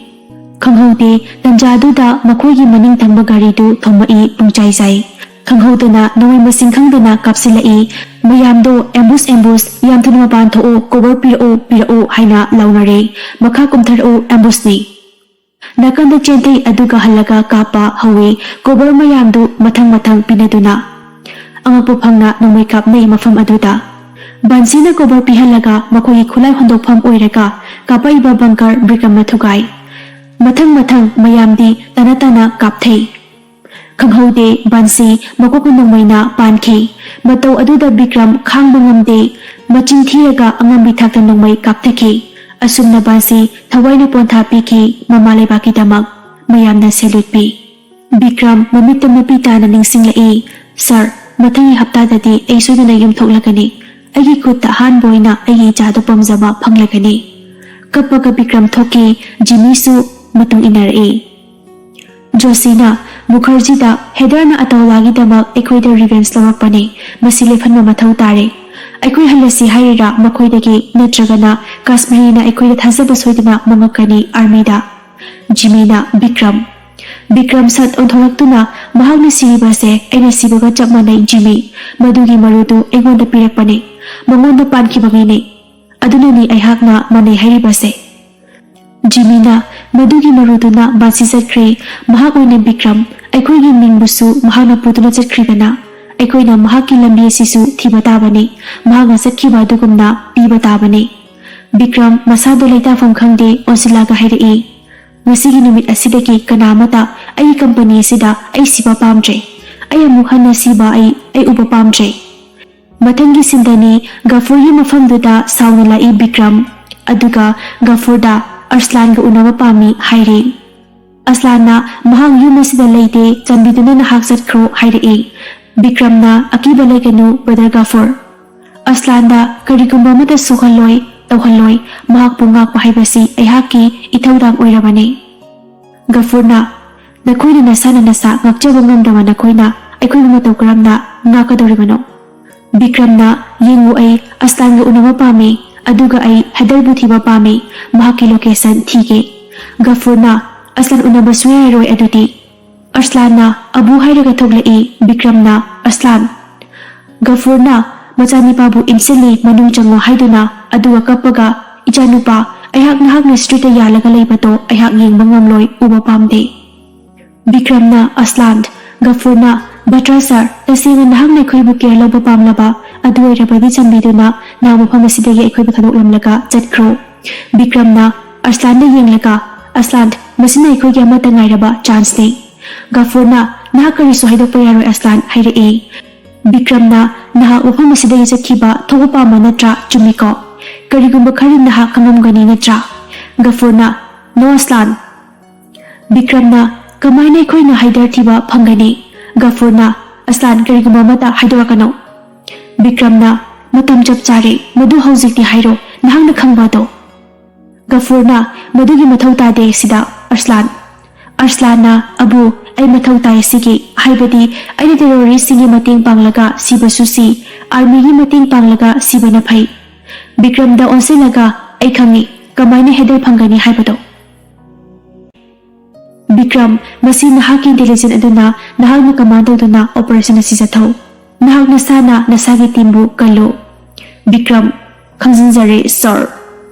ꯈꯪꯍꯧꯗꯦ, ꯇꯟꯖꯥ ꯑꯗꯨꯗ ꯃꯈꯣꯏꯒꯤ ꯃꯅꯤꯡ ꯊꯪꯕ ꯒꯥꯔꯤꯗꯨ ꯊꯣꯝꯃꯛꯏ ꯄꯨꯡꯆꯥꯏ ꯆꯥꯏ꯫ ꯈꯪꯍꯧꯗꯅ ꯅꯣꯡꯃꯩ ꯃꯁꯤꯡ ꯈꯪꯗꯅ ꯀꯥꯞꯁꯤꯜꯂꯛꯏ꯫ ꯃꯌꯥꯝꯗꯣ, "ꯑꯦꯝꯕꯨꯁ, ꯑꯦꯝꯕꯨꯁ, ꯌꯥꯝ ꯊꯨꯅ ꯃꯄꯥꯟ ꯊꯣꯛꯑꯣ, ꯀꯣꯚꯔ ꯄꯤꯔꯛꯑꯣ, ꯄꯤꯔꯛꯑꯣ" ꯍꯥꯏꯅ ꯂꯥꯎꯅꯔꯦ꯫ "ꯃꯈꯥ ꯀꯨꯝꯊꯔꯛꯎ, ꯑꯦꯝꯕꯨꯁꯅꯤ꯫" ꯅꯥꯀꯟꯗ ꯆꯦꯟꯊꯩ ꯑꯗꯨꯒ ꯍꯜꯂꯒ ꯀꯥꯞꯄ ꯍꯧꯏ꯫ ꯀꯣꯚꯔ ꯃꯌꯥꯝꯗꯨ ꯃꯊꯪ ꯃꯊꯪ ꯄꯤꯅꯗꯨꯅ꯫ ꯑꯉꯛꯄ ꯐꯪꯅ ꯅꯣꯡꯃꯩ ꯀꯥꯞꯅꯩ ꯃꯐꯝ ꯑꯗꯨꯗ꯫ ꯕꯟꯁꯤꯅ ꯀꯣꯚꯔ ꯄꯤꯍꯜꯂꯒ ꯃꯈꯣꯏꯒꯤ ꯈꯨꯠꯂꯥꯏ ꯍꯣꯟꯗꯣꯛꯐꯝ ꯑꯣꯏꯔꯒ ꯀꯥꯞꯄꯛꯏꯕ ꯕꯪꯀꯔ ꯕꯤꯀ꯭ꯔꯝꯅ ꯊꯨꯒꯥꯏ꯫ ꯃꯊꯪ ꯃꯊꯪ ꯃꯌꯥꯝꯗꯤ ꯇꯅ ꯇꯅ ꯀꯥꯞꯊꯩ꯫ ꯈꯪꯍꯧꯗꯦ, ꯕꯟꯁꯤ ꯃꯀꯣꯛꯇ ꯅꯣꯡꯃꯩꯅ ꯄꯥꯟꯈꯤ꯫ ꯃꯇꯧ ꯑꯗꯨꯗ ꯕꯤꯀ꯭ꯔꯝ ꯈꯥꯡꯕ ꯉꯝꯗꯦ꯫ ꯃꯆꯤꯟ ꯊꯤꯔꯒ ꯑꯉꯝꯕꯤ ꯊꯥꯛꯇ ꯅꯣꯡꯃꯩ ꯀꯥꯞꯊꯈꯤ꯫ ꯑꯁꯨꯝꯅ ꯕꯟꯁꯤ ꯊꯋꯥꯏꯅ ꯄꯣꯟꯊꯥ ꯄꯤꯈꯤ ꯃꯃꯥ ꯂꯩꯕꯥꯛꯀꯤꯗꯃꯛ꯫ ꯃꯌꯥꯝꯅ ꯁꯦꯂ꯭ꯌꯨꯠ ꯄꯤ꯫ ꯕꯤꯀ꯭ꯔꯝ ꯃꯃꯤꯠꯇ ꯃꯄꯤ ꯇꯥꯅ ꯅꯤꯡꯁꯤꯡꯂꯛꯏ, "ꯁꯥꯔ, ꯃꯊꯪꯒꯤ ꯍꯞꯇꯥꯗꯗꯤ ꯑꯩ ꯁꯣꯏꯗꯅ ꯌꯨꯝ ꯊꯣꯛꯂꯒꯅꯤ꯫ ꯑꯩꯒꯤ ꯈꯨꯠꯇ ꯑꯍꯥꯟꯕ ꯑꯣꯏꯅ ꯑꯩꯒꯤ ꯏꯆꯥꯗꯣ ꯄꯥꯝꯖꯕ ꯐꯪꯂꯒꯅꯤ꯫" ꯀꯞꯄꯒ ꯕꯤꯀ꯭ꯔꯝ ꯊꯣꯛꯈꯤ꯫ ꯖꯤꯃꯤꯁꯨ ꯃꯇꯨꯡ ꯏꯟꯅꯔꯛꯏ꯫ ꯖꯣꯁꯤꯅ, "ꯃꯨꯈꯔꯖꯤꯗ ꯍꯦꯗꯔꯅ ꯑꯇꯧꯂꯥꯒꯤꯗꯃꯛ ꯑꯩꯈꯣꯏꯗ ꯔꯤꯚꯦꯟꯖ ꯂꯧꯔꯛꯄꯅꯤ꯫ ꯃꯁꯤ ꯂꯦꯞꯍꯟꯕ ꯃꯊꯧ ꯇꯥꯔꯦ꯫ ꯑꯩꯈꯣꯏ ꯍꯜꯂꯁꯤ ꯍꯥꯏꯔꯤꯔꯥ ꯃꯈꯣꯏꯗꯒꯤ, ꯅꯠꯇ꯭ꯔꯒꯅ ꯀꯥꯁꯃꯤꯔꯤꯅ ꯑꯩꯈꯣꯏꯗ ꯊꯥꯖꯕ ꯁꯣꯏꯗꯅ ꯃꯥꯡꯉꯛꯀꯅꯤ ꯑꯥꯔꯃꯤꯗ?" ꯖꯤꯃꯤꯅ, "ꯕꯤꯀ꯭ꯔꯝ, ꯕꯤꯀ꯭ꯔꯝ ꯁꯠ ꯑꯣꯟꯊꯣꯔꯛꯇꯨꯅ, "ꯃꯍꯥꯛꯅ ꯁꯤꯔꯤꯕꯁꯦ ꯑꯩꯅ ꯁꯤꯕꯒ ꯆꯞ ꯃꯥꯟꯅꯩ, ꯖꯤꯃꯤ꯫ ꯃꯗꯨꯒꯤ ꯃꯔꯨꯗꯨ ꯑꯩꯉꯣꯟꯗ ꯄꯤꯔꯛꯄꯅꯤ, ꯃꯉꯣꯟꯗ ꯄꯥꯟꯈꯤꯕꯒꯤꯅꯤ꯫ ꯑꯗꯨꯅꯅꯤ ꯑꯩꯍꯥꯛꯅ ꯃꯥꯟꯅꯩ ꯍꯥꯏꯔꯤꯕꯁꯦ"꯫ ꯖꯤꯃꯤꯅ ꯃꯗꯨꯒꯤ ꯃꯔꯨꯗꯨꯅ ꯕꯥꯁꯤ ꯆꯠꯈ꯭ꯔꯦ꯫ ꯃꯍꯥꯛ ꯑꯣꯏꯅ ꯕꯤꯀ꯭ꯔꯝ, ꯑꯩꯈꯣꯏꯒꯤ ꯃꯤꯡꯕꯨꯁꯨ ꯃꯍꯥꯛꯅ ꯄꯨꯗꯨꯅ ꯆꯠꯈ꯭ꯔꯤꯕꯅ, ꯑꯩꯈꯣꯏꯅ ꯃꯍꯥꯛꯀꯤ ꯂꯝꯕꯤ ꯑꯁꯤꯁꯨ ꯊꯤꯕ ꯇꯥꯕꯅꯤ꯫ ꯃꯍꯥꯛꯅ ꯆꯠꯈꯤꯕ ꯑꯗꯨꯒꯨꯝꯅ ꯄꯤꯕ ꯇꯥꯕꯅꯤ꯫ ꯕꯤꯀ꯭ꯔꯝ ꯃꯁꯥꯗꯣ ꯂꯩꯇꯥꯐꯝ ꯈꯪꯗꯦ ꯑꯣꯟꯁꯤꯂꯥꯒ ꯍꯥꯏꯔꯛꯏ, "ꯉꯁꯤꯒꯤ ꯅꯨꯃꯤꯠ ꯑꯁꯤꯗꯒꯤ ꯀꯅꯥ ꯑꯃꯠꯇ ꯑꯩꯒꯤ ꯀꯝꯄꯅꯤ ꯑꯁꯤꯗ ꯑꯩ ꯁꯤꯕ ꯄꯥꯝꯗ꯭ꯔꯦ꯫ ꯑꯩ ꯑꯃꯨꯛ ꯍꯟꯅ ꯁꯤꯕ ꯑꯩ, ꯑꯩ ꯎꯕ ꯄꯥꯝꯗ꯭ꯔꯦ"꯫ ꯃꯊꯪꯒꯤ ꯁꯤꯟꯗꯅꯤ, ꯒꯐꯨꯔꯒꯤ ꯃꯐꯝꯗꯨꯗ ꯁꯥꯎꯅ ꯂꯥꯛꯏ ꯕꯤꯀ꯭ꯔꯝ, ꯑꯗꯨꯒ ꯒꯐꯨꯔꯗ "ꯑꯔꯁꯂꯥꯟꯒ ꯎꯅꯕ ꯄꯥꯝꯃꯤ" ꯍꯥꯏꯔꯦ꯫ ꯑꯁꯂꯥꯟꯅ "ꯃꯍꯥꯛ ꯌꯨꯝ ꯑꯁꯤꯗ ꯂꯩꯇꯦ, ꯆꯥꯟꯕꯤꯗꯨꯅ ꯅꯍꯥꯛ ꯆꯠꯈ꯭ꯔꯣ" ꯍꯥꯏꯔꯛꯏ꯫ ꯕꯤꯀ꯭ꯔꯝꯅ "ꯑꯀꯤꯕ ꯂꯩꯒꯅꯨ, ꯕ꯭ꯔꯗꯔ ꯒꯐꯨꯔ꯫ ꯑꯁꯂꯥꯟꯗ ꯀꯔꯤꯒꯨꯝꯕ ꯑꯃꯠꯇ ꯁꯣꯛꯍꯜꯂꯣꯏ, ꯇꯧꯍꯜꯂꯣꯏ꯫ ꯃꯍꯥꯛꯄꯨ ꯉꯥꯛꯄ ꯍꯥꯏꯕꯁꯤ ꯑꯩꯍꯥꯛꯀꯤ ꯏꯊꯧꯗꯥꯡ ꯑꯣꯏꯔꯕꯅꯤ"꯫ ꯒꯐꯨꯔꯅ "ꯅꯈꯣꯏꯅ ꯅꯁꯥꯅ ꯅꯁꯥ ꯉꯥꯛꯆꯕ ꯉꯝꯗꯕ ꯅꯈꯣꯏꯅ ꯑꯩꯈꯣꯏꯕꯨ ꯃꯇꯧ ꯀꯔꯝꯅ ꯉꯥꯛꯀꯗꯧꯔꯤꯕꯅꯣ?" ꯕꯤꯀ꯭ꯔꯝꯅ "ꯌꯦꯡꯉꯨ, ꯑꯩ ꯑꯁꯂꯥꯟꯒ ꯎꯅꯕ ꯄꯥꯝꯃꯤ, ꯑꯗꯨꯒ ꯑꯩ ꯍꯦꯗꯔꯕꯨ ꯊꯤꯕ ꯄꯥꯝꯃꯤ, ꯃꯍꯥꯛꯀꯤ ꯂꯣꯀꯦꯁꯟ ꯊꯤꯒꯦ"꯫ ꯒꯐꯨꯔꯅ "ꯑꯁꯂꯥꯟ ꯎꯅꯕ ꯁꯨꯡꯌꯥ ꯌꯥꯔꯣꯏ ꯑꯗꯨꯗꯤ"꯫ ꯑꯔꯁꯂꯥꯟꯅ "ꯑꯕꯨ" ꯍꯥꯏꯔꯒ ꯊꯣꯛꯂꯛꯏ꯫ ꯕꯤꯀ꯭ꯔꯝꯅ "ꯑꯁꯂꯥꯟ"꯫ ꯒꯐꯨꯔꯅ ꯃꯆꯥꯅꯤꯄꯥꯕꯨ ꯏꯟꯁꯤꯜꯂꯤ, ꯃꯅꯨꯡ ꯆꯪꯉꯣ ꯍꯥꯏꯗꯨꯅ, ꯑꯗꯨꯒ ꯀꯞꯄꯒ, "ꯏꯆꯥꯅꯨꯄꯥ, ꯑꯩꯍꯥꯛ ꯅꯍꯥꯛꯅ ꯁ꯭ꯇ꯭ꯔꯤꯠꯇ ꯌꯥꯜꯂꯒ ꯂꯩꯕꯗꯣ ꯑꯩꯍꯥꯛ ꯌꯦꯡꯕ ꯉꯝꯂꯣꯏ, ꯎꯕ ꯄꯥꯝꯗꯦ"꯫ ꯕꯤꯀ꯭ꯔꯝꯅ "ꯑꯁꯂꯥꯟ"꯫ ꯒꯐꯨꯔꯅ "ꯕꯇ꯭ꯔꯥ ꯁꯥꯔ, ꯇꯁꯦꯡꯅ ꯅꯍꯥꯛꯅ ꯑꯩꯈꯣꯏꯕꯨ ꯀꯦꯌꯔ ꯂꯧꯕ ꯄꯥꯝꯂꯕ ꯑꯗꯨ ꯑꯣꯏꯔꯕꯗꯤ ꯆꯥꯟꯕꯤꯗꯨꯅ ꯅꯍꯥꯛ ꯃꯐꯝ ꯑꯁꯤꯗꯒꯤ ꯑꯩꯈꯣꯏꯕꯨ ꯊꯥꯗꯣꯛꯂꯝꯂꯒ ꯆꯠꯈ꯭ꯔꯣ"꯫ ꯕꯤꯀ꯭ꯔꯝꯅ ꯑꯁꯂꯥꯟꯗ ꯌꯦꯡꯂꯒ, "ꯑꯁꯂꯥꯟ, ꯃꯁꯤꯅ ꯑꯩꯈꯣꯏꯒꯤ ꯑꯃꯠꯇ ꯉꯥꯏꯔꯕ ꯆꯥꯟꯁꯅꯤ"꯫ ꯒꯐꯨꯔꯅ "ꯅꯍꯥꯛ ꯀꯔꯤꯁꯨ ꯍꯥꯏꯗꯣꯛꯄ ꯌꯥꯔꯣꯏ ꯑꯁꯂꯥꯟ" ꯍꯥꯏꯔꯛꯏ꯫ ꯕꯤꯀ꯭ꯔꯝꯅ "ꯅꯍꯥꯛ ꯃꯐꯝ ꯑꯁꯤꯗꯒꯤ ꯆꯠꯈꯤꯕ ꯊꯣꯛꯄ ꯄꯥꯝꯕ ꯅꯠꯇ꯭ꯔꯥ? ꯆꯨꯝꯃꯤꯀꯣ? ꯀꯔꯤꯒꯨꯝꯕ ꯈꯔꯗꯤ ꯅꯍꯥꯛ ꯈꯪꯂꯝꯒꯅꯤ ꯅꯠꯇ꯭ꯔꯥ?" ꯒꯐꯨꯔꯅ "ꯅꯣ ꯑꯁꯂꯥꯟ"꯫ ꯕꯤꯀ꯭ꯔꯝꯅ "ꯀꯃꯥꯏꯅ ꯑꯩꯈꯣꯏꯅ ꯍꯥꯏꯗꯔ ꯊꯤꯕ ꯐꯪꯒꯅꯤ?" ꯒꯐꯨꯔꯅ "ꯑꯁꯂꯥꯟ, ꯀꯔꯤꯒꯨꯝꯕ ꯑꯃꯠꯇ ꯍꯥꯏꯗꯣꯔꯛꯀꯅꯨ"꯫ ꯕꯤꯀ꯭ꯔꯝꯅ "ꯃꯇꯝ ꯆꯞ ꯆꯥꯔꯦ, ꯃꯗꯨ ꯍꯧꯖꯤꯛꯇꯤ ꯍꯥꯏꯔꯣ, ꯅꯍꯥꯛꯅ ꯈꯪꯕ ꯑꯗꯣ"꯫ ꯒꯐꯨꯔꯅ "ꯃꯗꯨꯒꯤ ꯃꯊꯧ ꯇꯥꯗꯦ ꯁꯤꯗ, ꯑꯔꯁꯂꯥꯟ"꯫ ꯑꯔꯁꯂꯥꯟꯅ "ꯑꯕꯨ, ꯑꯩ ꯃꯊꯧ ꯇꯥꯏ ꯁꯤꯒꯤ, ꯍꯥꯏꯕꯗꯤ ꯑꯩꯅ ꯇꯦꯔꯣꯔꯤꯁꯁꯤꯡꯒꯤ ꯃꯇꯦꯡ ꯄꯥꯡꯂꯒ ꯁꯤꯕꯁꯨ ꯁꯤ, ꯑꯥꯔꯃꯤꯒꯤ ꯃꯇꯦꯡ ꯄꯥꯡꯂꯒ ꯁꯤꯕꯅ ꯐꯩ"꯫ ꯕꯤꯀ꯭ꯔꯝꯗ ꯑꯣꯟꯁꯤꯜꯂꯒ, "ꯑꯩ ꯈꯪꯏ, ꯀꯃꯥꯏꯅ ꯍꯦꯗꯔ ꯐꯪꯒꯅꯤ ꯍꯥꯏꯕꯗꯣ"꯫ ꯕꯤꯀ꯭ꯔꯝ, ꯃꯁꯤ ꯅꯍꯥꯛꯀꯤ ꯏꯟꯇꯦꯂꯤꯖꯦꯟ ꯑꯗꯨꯅ ꯅꯍꯥꯛꯅ ꯀꯃꯥꯟ ꯇꯧꯗꯨꯅ ꯑꯣꯄꯔꯦꯁꯟ ꯑꯁꯤ ꯆꯠꯊꯧ꯫ ꯅꯍꯥꯛ ꯅꯁꯥꯅ ꯅꯁꯥꯒꯤ ꯇꯤꯝꯕꯨ ꯀꯜꯂꯨ꯫ ꯕꯤꯀ꯭ꯔꯝ, ꯈꯪꯖꯤꯟꯖꯔꯦ ꯁꯥꯔ꯫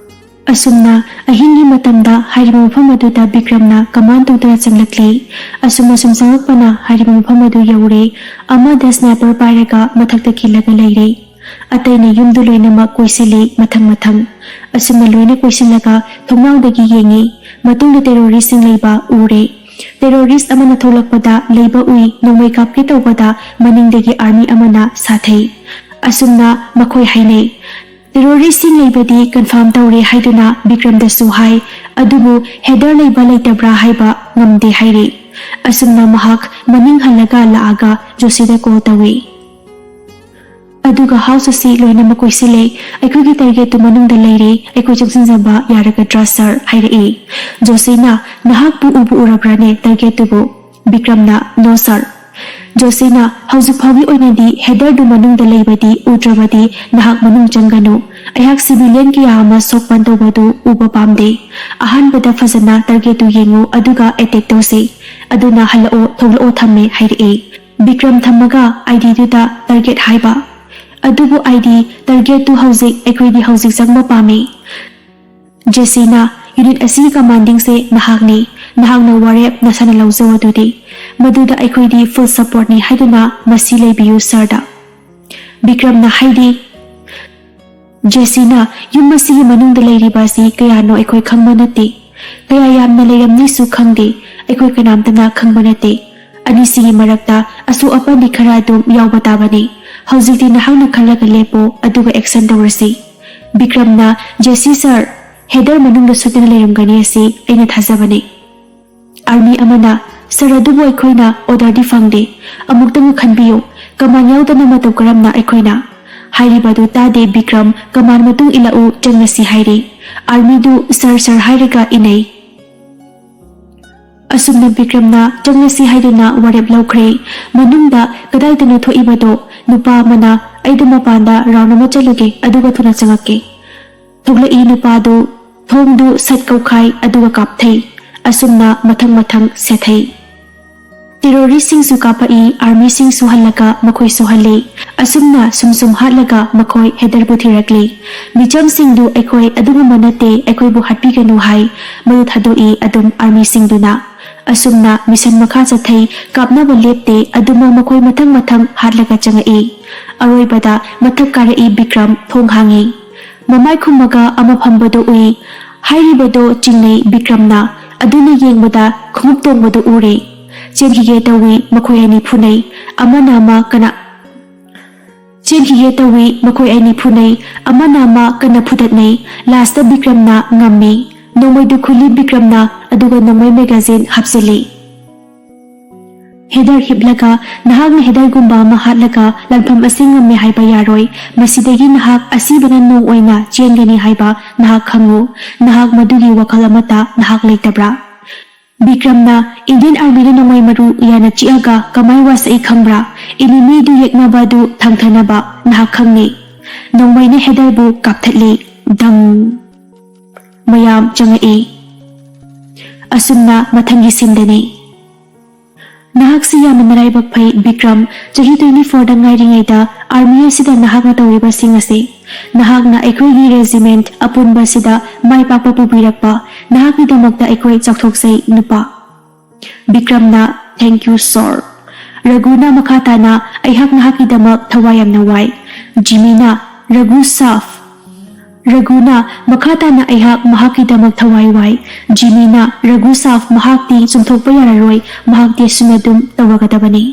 ꯑꯁꯨꯝꯅ ꯑꯍꯤꯡꯒꯤ ꯃꯇꯝꯗ ꯍꯥꯏꯔꯤꯕ ꯃꯐꯝ ꯑꯗꯨꯗ ꯕꯤꯀ꯭ꯔꯝꯅ ꯀꯃꯥꯟ ꯇꯧꯗꯨꯅ ꯆꯪꯂꯛꯂꯤ꯫ ꯑꯁꯨꯝ ꯑꯁꯨꯝ ꯆꯪꯂꯛꯄꯅ ꯍꯥꯏꯔꯤꯕ ꯃꯐꯝ ꯑꯗꯨ ꯌꯧꯔꯦ꯫ ꯑꯃꯗ ꯁ꯭ꯅꯥꯏꯄꯔ ꯄꯥꯏꯔꯒ ꯃꯊꯛꯇ ꯈꯤꯜꯂꯒ ꯂꯩꯔꯦ꯫ ꯑꯇꯩꯅ ꯌꯨꯝꯗꯨ ꯂꯣꯏꯅꯃꯛ ꯀꯣꯏꯁꯤꯜꯂꯤ ꯃꯊꯪ ꯃꯊꯪ꯫ ꯑꯁꯨꯝꯅ ꯂꯣꯏꯅ ꯀꯣꯏꯁꯤꯜꯂꯒ ꯊꯣꯡꯅꯥꯎꯗꯒꯤ ꯌꯦꯡꯉꯤ꯫ ꯃꯇꯨꯡꯗ ꯇꯦꯔꯣꯔꯤꯁꯁꯤꯡ ꯂꯩꯕ ꯎꯔꯦ꯫ ꯇꯦꯔꯣꯔꯤꯁ ꯑꯃꯅ ꯊꯣꯛꯂꯛꯄꯗ ꯂꯩꯕ ꯎꯏ꯫ ꯅꯣꯡꯃꯩ ꯀꯥꯞꯀꯦ ꯇꯧꯕꯗ ꯃꯅꯤꯡꯗꯒꯤ ꯑꯥꯔꯃꯤ ꯑꯃꯅ ꯁꯥꯊꯩ꯫ ꯑꯁꯨꯝꯅ ꯃꯈꯣꯏ ꯍꯥꯏꯅꯩ꯫ ꯇꯦꯔꯣꯔꯤꯁꯁꯤꯡ ꯂꯩꯕꯗꯤ ꯀꯟꯐꯥꯔꯝ ꯇꯧꯔꯦ ꯍꯥꯏꯗꯨꯅ ꯕꯤꯀ꯭ꯔꯝꯗꯁꯨ ꯍꯥꯏ, ꯑꯗꯨꯕꯨ ꯍꯦꯗꯔ ꯂꯩꯕ ꯂꯩꯇꯕ꯭ꯔꯥ ꯍꯥꯏꯕ ꯉꯝꯗꯦ ꯍꯥꯏꯔꯤ꯫ ꯑꯁꯨꯝꯅ ꯃꯍꯥꯛ ꯃꯅꯤꯡ ꯍꯜꯂꯒ ꯂꯥꯛꯑꯒ ꯖꯣꯁꯤꯗ ꯀꯣꯜ ꯇꯧꯏ꯫ ꯑꯗꯨꯒ ꯍꯥꯎꯁ ꯑꯁꯤ ꯂꯣꯏꯅꯃꯛ ꯀꯣꯏꯁꯤꯜꯂꯦ꯫ "ꯑꯩꯈꯣꯏꯒꯤ ꯇꯥꯔꯒꯦꯠꯇꯨ ꯃꯅꯨꯡꯗ ꯂꯩꯔꯦ, ꯑꯩꯈꯣꯏ ꯆꯪꯁꯤꯟꯖꯕ ꯌꯥꯔꯒꯗ꯭ꯔꯥ ꯁꯥꯔ?" ꯍꯥꯏꯔꯛꯏ꯫ ꯖꯣꯁꯤꯅ, "ꯅꯍꯥꯛꯄꯨ ꯎꯕꯨ ꯎꯔꯕ꯭ꯔꯥꯅꯦ ꯇꯥꯔꯒꯦꯠꯇꯨꯕꯨ?" ꯕꯤꯀ꯭ꯔꯝꯅ, "ꯅꯣ ꯁꯥꯔ"꯫ ꯖꯣꯁꯤꯅ, "ꯍꯧꯖꯤꯛ ꯐꯥꯎꯒꯤ ꯑꯣꯏꯅꯗꯤ ꯍꯦꯗꯔꯗꯨ ꯃꯅꯨꯡꯗ ꯂꯩꯕꯗꯤ ꯎꯗ꯭ꯔꯕꯗꯤ ꯅꯍꯥꯛ ꯃꯅꯨꯡ ꯆꯪꯒꯅꯨ꯫ ꯑꯩꯍꯥꯛ ꯁꯤꯚꯤꯂꯤꯌꯟ ꯀꯌꯥ ꯑꯃ ꯁꯣꯛ ꯄꯟ ꯇꯧꯕꯗꯨ ꯎꯕ ꯄꯥꯝꯗꯦ꯫ ꯑꯍꯥꯟꯕꯗ ꯐꯖꯅ ꯇꯥꯔꯒꯦꯠꯇꯨ ꯌꯦꯡꯉꯨ, ꯑꯗꯨꯒ ꯑꯦꯇꯦꯛ ꯇꯧꯁꯤ꯫ ꯑꯗꯨꯅ ꯍꯜꯂꯛꯑꯣ, ꯊꯣꯛꯂꯛꯑꯣ ꯊꯝꯃꯦ" ꯍꯥꯏꯔꯛꯏ꯫ ꯕꯤꯀ꯭ꯔꯝ ꯊꯝꯃꯒ ꯑꯥꯏꯗꯤꯗꯨꯗ ꯇꯥꯔꯒꯦꯠ ꯍꯥꯏꯕ꯫ "ꯑꯗꯨꯕꯨ ꯑꯥꯏꯗꯤ, ꯇꯥꯔꯒꯦꯠꯇꯨ ꯍꯧꯖꯤꯛ, ꯑꯩꯈꯣꯏꯗꯤ ꯍꯧꯖꯤꯛ ꯆꯪꯕ ꯄꯥꯝꯃꯤ"꯫ ꯖꯦꯁꯤꯅ, "ꯌꯨꯅꯤꯠ ꯑꯁꯤꯒꯤ ꯀꯃꯥꯟꯗꯤꯡꯁꯦ ꯅꯍꯥꯛꯅꯤ꯫ ꯅꯍꯥꯛꯅ ꯋꯥꯔꯦꯞ ꯅꯁꯥꯅ ꯂꯧꯖꯧ ꯑꯗꯨꯗꯤ꯫ ꯃꯗꯨꯗ ꯑꯩꯈꯣꯏꯗꯤ ꯐꯨꯜ ꯁꯄꯣꯔꯠꯅꯤ ꯍꯥꯏꯗꯨꯅ ꯃꯁꯤ ꯂꯩꯕꯤꯌꯨ ꯁꯥꯔꯗ"꯫ ꯕꯤꯀ꯭ꯔꯝꯅ, "ꯍꯥꯏꯗꯤ?" ꯖꯦꯁꯤꯅ, "ꯌꯨꯝ ꯑꯁꯤꯒꯤ ꯃꯅꯨꯡꯗ ꯂꯩꯔꯤꯕ ꯑꯁꯤ ꯀꯌꯥꯅꯣ ꯑꯩꯈꯣꯏ ꯈꯪꯕ ꯅꯠꯇꯦ꯫ ꯀꯌꯥ ꯌꯥꯝꯅ ꯂꯩꯔꯝꯅꯤꯁꯨ ꯈꯪꯗꯦ꯫ ꯑꯩꯈꯣꯏ ꯀꯅꯥꯝꯇꯅ ꯈꯪꯕ ꯅꯠꯇꯦ꯫ ꯑꯅꯤꯁꯤꯒꯤ ꯃꯔꯛꯇ ꯑꯁꯣꯛ ꯑꯄꯟꯗꯤ ꯈꯔ ꯑꯗꯨꯝ ꯌꯥꯎꯕ ꯇꯥꯕꯅꯤ꯫ ꯍꯧꯖꯤꯛꯇꯤ ꯅꯍꯥꯛꯅ ꯈꯜꯂꯒ ꯂꯦꯞꯄꯣ, ꯑꯗꯨꯒ ꯑꯦꯛꯁꯟ ꯇꯧꯔꯁꯤ"꯫ ꯕꯤꯀ꯭ꯔꯝꯅ, "ꯖꯦꯁꯤ ꯁꯥꯔ, ꯍꯦꯗꯔ ꯃꯅꯨꯡꯗ ꯁꯣꯏꯗꯅ ꯂꯩꯔꯝꯒꯅꯤ ꯑꯁꯤ ꯑꯩꯅ ꯊꯥꯖꯕꯅꯤ"꯫ ꯑꯥꯔꯃꯤ ꯑꯃꯅ, "ꯁꯥꯔ, ꯑꯗꯨꯕꯨ ꯑꯩꯈꯣꯏꯅ ꯑꯣꯔꯗꯔꯗꯤ ꯐꯪꯗꯦ꯫ ꯑꯃꯨꯛꯇꯪ ꯈꯟꯕꯤꯌꯨ, ꯀꯃꯥꯟ ꯌꯥꯎꯗꯅ ꯃꯇꯧ ꯀꯔꯝꯅ ꯑꯩꯈꯣꯏꯅ?" ꯍꯥꯏꯔꯤꯕ ꯑꯗꯨ ꯇꯥꯗꯦ ꯕꯤꯀ꯭ꯔꯝ, "ꯀꯃꯥꯟ ꯃꯇꯨꯡ ꯏꯜꯂꯛꯎ, ꯆꯪꯂꯁꯤ" ꯍꯥꯏꯔꯤ꯫ ꯑꯥꯔꯃꯤꯗꯨ "ꯁꯥꯔ, ꯁꯥꯔ" ꯍꯥꯏꯔꯒ ꯏꯟꯅꯩ꯫ ꯑꯁꯨꯝꯅ ꯕꯤꯀ꯭ꯔꯝꯅ ꯆꯪꯂꯁꯤ ꯍꯥꯏꯗꯨꯅ ꯋꯥꯔꯦꯞ ꯂꯧꯈ꯭ꯔꯦ꯫ ꯃꯅꯨꯡꯗ ꯀꯗꯥꯏꯗꯅꯣ ꯊꯣꯛꯏꯕꯗꯣ? ꯅꯨꯄꯥ ꯑꯃꯅ, "ꯑꯩꯗꯣ ꯃꯄꯥꯟꯗ ꯔꯥꯎꯟ ꯑꯃ ꯆꯠꯂꯨꯒꯦ, ꯑꯗꯨꯒ ꯊꯨꯅ ꯆꯪꯉꯛꯀꯦ"꯫ ꯊꯣꯛꯂꯛꯏ ꯅꯨꯄꯥꯗꯨ, ꯊꯣꯡꯗꯨ ꯁꯠ ꯀꯧꯈꯥꯏ, ꯑꯗꯨꯒ ꯀꯥꯞꯊꯩ꯫ ꯑꯁꯨꯝꯅ ꯃꯊꯪ ꯃꯊꯪ ꯁꯦꯊꯩ꯫ ꯇꯦꯔꯣꯔꯤꯁꯁꯤꯡꯁꯨ ꯀꯥꯞꯄꯛꯏ, ꯑꯥꯔꯃꯤꯁꯤꯡꯁꯨ ꯍꯜꯂꯒ ꯃꯈꯣꯏꯁꯨ ꯍꯜꯂꯤ꯫ ꯑꯁꯨꯝꯅ ꯁꯨꯝ ꯁꯨꯝ ꯍꯥꯠꯂꯒ ꯃꯈꯣꯏ ꯍꯦꯗꯔꯕꯨ ꯊꯤꯔꯛꯂꯤ꯫ ꯃꯤꯆꯝꯁꯤꯡꯗꯨ ꯑꯩꯈꯣꯏ ꯑꯗꯨꯒꯨꯝꯕ ꯅꯠꯇꯦ, ꯑꯩꯈꯣꯏꯕꯨ ꯍꯥꯠꯄꯤꯒꯅꯨ ꯍꯥꯏ꯫ ꯃꯗꯨ ꯊꯥꯗꯣꯛꯏ ꯑꯗꯨꯝ ꯑꯥꯔꯃꯤꯁꯤꯡꯗꯨꯅ꯫ ꯑꯁꯨꯝꯅ ꯃꯤꯁꯟ ꯃꯈꯥ ꯆꯠꯊꯩ, ꯀꯥꯞꯅꯕ ꯂꯦꯞꯇꯦ, ꯑꯗꯨꯃꯛ ꯃꯈꯣꯏ ꯃꯊꯪ ꯃꯊꯪ ꯍꯥꯠꯂꯒ ꯆꯪꯉꯛꯏ꯫ ꯑꯔꯣꯏꯕꯗ ꯃꯊꯛ ꯀꯥꯔꯛꯏ ꯕꯤꯀ꯭ꯔꯝ, ꯊꯣꯡ ꯍꯥꯡꯉꯤ꯫ ꯃꯃꯥꯏ ꯈꯨꯝꯃꯒ ꯑꯃ ꯐꯝꯕꯗꯨ ꯎꯏ꯫ ꯍꯥꯏꯔꯤꯕꯗꯣ ꯆꯤꯡꯅꯩ ꯕꯤꯀ꯭ꯔꯝꯅ, ꯑꯗꯨꯅ ꯌꯦꯡꯕꯗ ꯈꯣꯡꯎꯞ ꯇꯣꯡꯕꯗꯨ ꯎꯔꯦ꯫ ꯆꯦꯟꯈꯤꯒꯦ ꯇꯧꯏ, ꯃꯈꯣꯏ ꯑꯅꯤ ꯐꯨꯅꯩ꯫ ꯑꯃꯅ ꯑꯃ ꯀꯅꯥ ꯆꯦꯟꯈꯤꯒꯦ ꯇꯧꯏ, ꯃꯈꯣꯏ ꯑꯅꯤ ꯐꯨꯅꯩ꯫ ꯑꯃꯅ ꯑꯃ ꯀꯟꯅ ꯐꯨꯗꯠꯅꯩ꯫ ꯂꯥꯁꯇ ꯕꯤꯀ꯭ꯔꯝꯅ ꯉꯝꯃꯤ꯫ ꯅꯣꯡꯃꯩꯗꯨ ꯈꯨꯜꯂꯤ ꯕꯤꯀ꯭ꯔꯝꯅ, ꯑꯗꯨꯒ ꯅꯣꯡꯃꯩ ꯃꯦꯒꯥꯖꯤꯟ ꯍꯥꯞꯆꯤꯜꯂꯤ꯫ ꯍꯦꯗꯔ ꯍꯤꯞꯂꯒ, ꯅꯍꯥꯛꯅ ꯍꯦꯗꯔꯒꯨꯝꯕ ꯑꯃ ꯍꯥꯠꯂꯒ ꯂꯥꯟꯐꯝ ꯑꯁꯤ ꯉꯝꯃꯦ ꯍꯥꯏꯕ ꯌꯥꯔꯣꯏ꯫ ꯃꯁꯤꯗꯒꯤ ꯅꯍꯥꯛ ꯑꯁꯤꯕꯅ ꯅꯣꯡ ꯑꯣꯏꯅ ꯆꯦꯟꯒꯅꯤ ꯍꯥꯏꯕ ꯅꯍꯥꯛ ꯈꯪꯉꯨ꯫ ꯅꯍꯥꯛ ꯃꯗꯨꯒꯤ ꯋꯥꯈꯜ ꯑꯃꯠꯇ ꯅꯍꯥꯛ ꯂꯩꯇꯕ꯭ꯔꯥ? ꯕꯤꯀ꯭ꯔꯝꯅ, ꯏꯟꯗꯤꯌꯟ ꯑꯥꯔꯃꯤꯅ ꯅꯣꯡꯃꯩ ꯃꯔꯨ ꯌꯥꯅ ꯆꯤꯛꯑꯒ ꯀꯃꯥꯏ ꯋꯥꯁꯛꯏ ꯈꯪꯕ꯭ꯔꯥ? ꯏꯅꯤꯃꯤꯗꯨ ꯌꯦꯛꯅꯕ ꯑꯗꯨ ꯊꯥꯡꯊꯅꯕ ꯅꯍꯥꯛ ꯈꯪꯅꯤ꯫ ꯅꯣꯡꯃꯩꯅ ꯍꯦꯗꯔꯕꯨ ꯀꯥꯞꯊꯠꯂꯤ꯫ ꯗꯪ! ꯃꯌꯥꯝ ꯆꯪꯉꯛꯏ꯫ ꯑꯁꯨꯝꯅ ꯃꯊꯪꯒꯤ ꯁꯤꯟꯗꯅꯤ꯫ ꯅꯍꯥꯛꯁꯤ ꯌꯥꯝꯅ ꯅꯔꯥꯏꯕꯛ ꯐꯩ, ꯕꯤꯀ꯭ꯔꯝ꯫ ꯆꯍꯤ twenty fourꯗ ꯉꯥꯏꯔꯤꯉꯩꯗ ꯑꯥꯔꯃꯤ ꯑꯁꯤꯗ ꯅꯍꯥꯛꯅ ꯇꯧꯔꯤꯕꯁꯤꯡ ꯑꯁꯤ, ꯅꯍꯥꯛꯅ ꯑꯩꯈꯣꯏꯒꯤ ꯔꯦꯖꯤꯃꯦꯟꯠ ꯑꯄꯨꯟꯕꯁꯤꯗ ꯃꯥꯏ ꯄꯥꯛꯄ ꯄꯨꯕꯤꯔꯛꯄ, ꯅꯍꯥꯛꯀꯤꯗꯃꯛꯇ ꯑꯩꯈꯣꯏ ꯆꯥꯎꯊꯣꯛꯆꯩ, ꯅꯨꯄꯥ꯫ ꯕꯤꯀ꯭ꯔꯝꯅ, "Thank you, sir." ꯔꯘꯨꯅ ꯃꯈꯥ ꯇꯥꯅ, "ꯑꯩꯍꯥꯛ ꯅꯍꯥꯛꯀꯤꯗꯃꯛ ꯊꯋꯥꯏ ꯌꯥꯝꯅ ꯋꯥꯏ꯫" ꯖꯤꯃꯤꯅ, "ꯔꯘꯨ ꯁꯥꯐ!" ꯔꯘꯨꯅ ꯃꯈꯥ ꯇꯥꯅ, "ꯑꯩꯍꯥꯛ ꯃꯍꯥꯛꯀꯤꯗꯃꯛ ꯊꯋꯥꯏ ꯋꯥꯏ꯫" ꯖꯤꯃꯤꯅ, "ꯔꯘꯨ ꯁꯥꯐ, ꯃꯍꯥꯛꯇꯤ ꯆꯨꯝꯊꯣꯛꯄ ꯌꯥꯔꯔꯣꯏ, ꯃꯍꯥꯛꯇꯤ ꯑꯁꯨꯝꯅ ꯑꯗꯨꯝ ꯇꯧꯔꯒꯗꯕꯅꯤ꯫"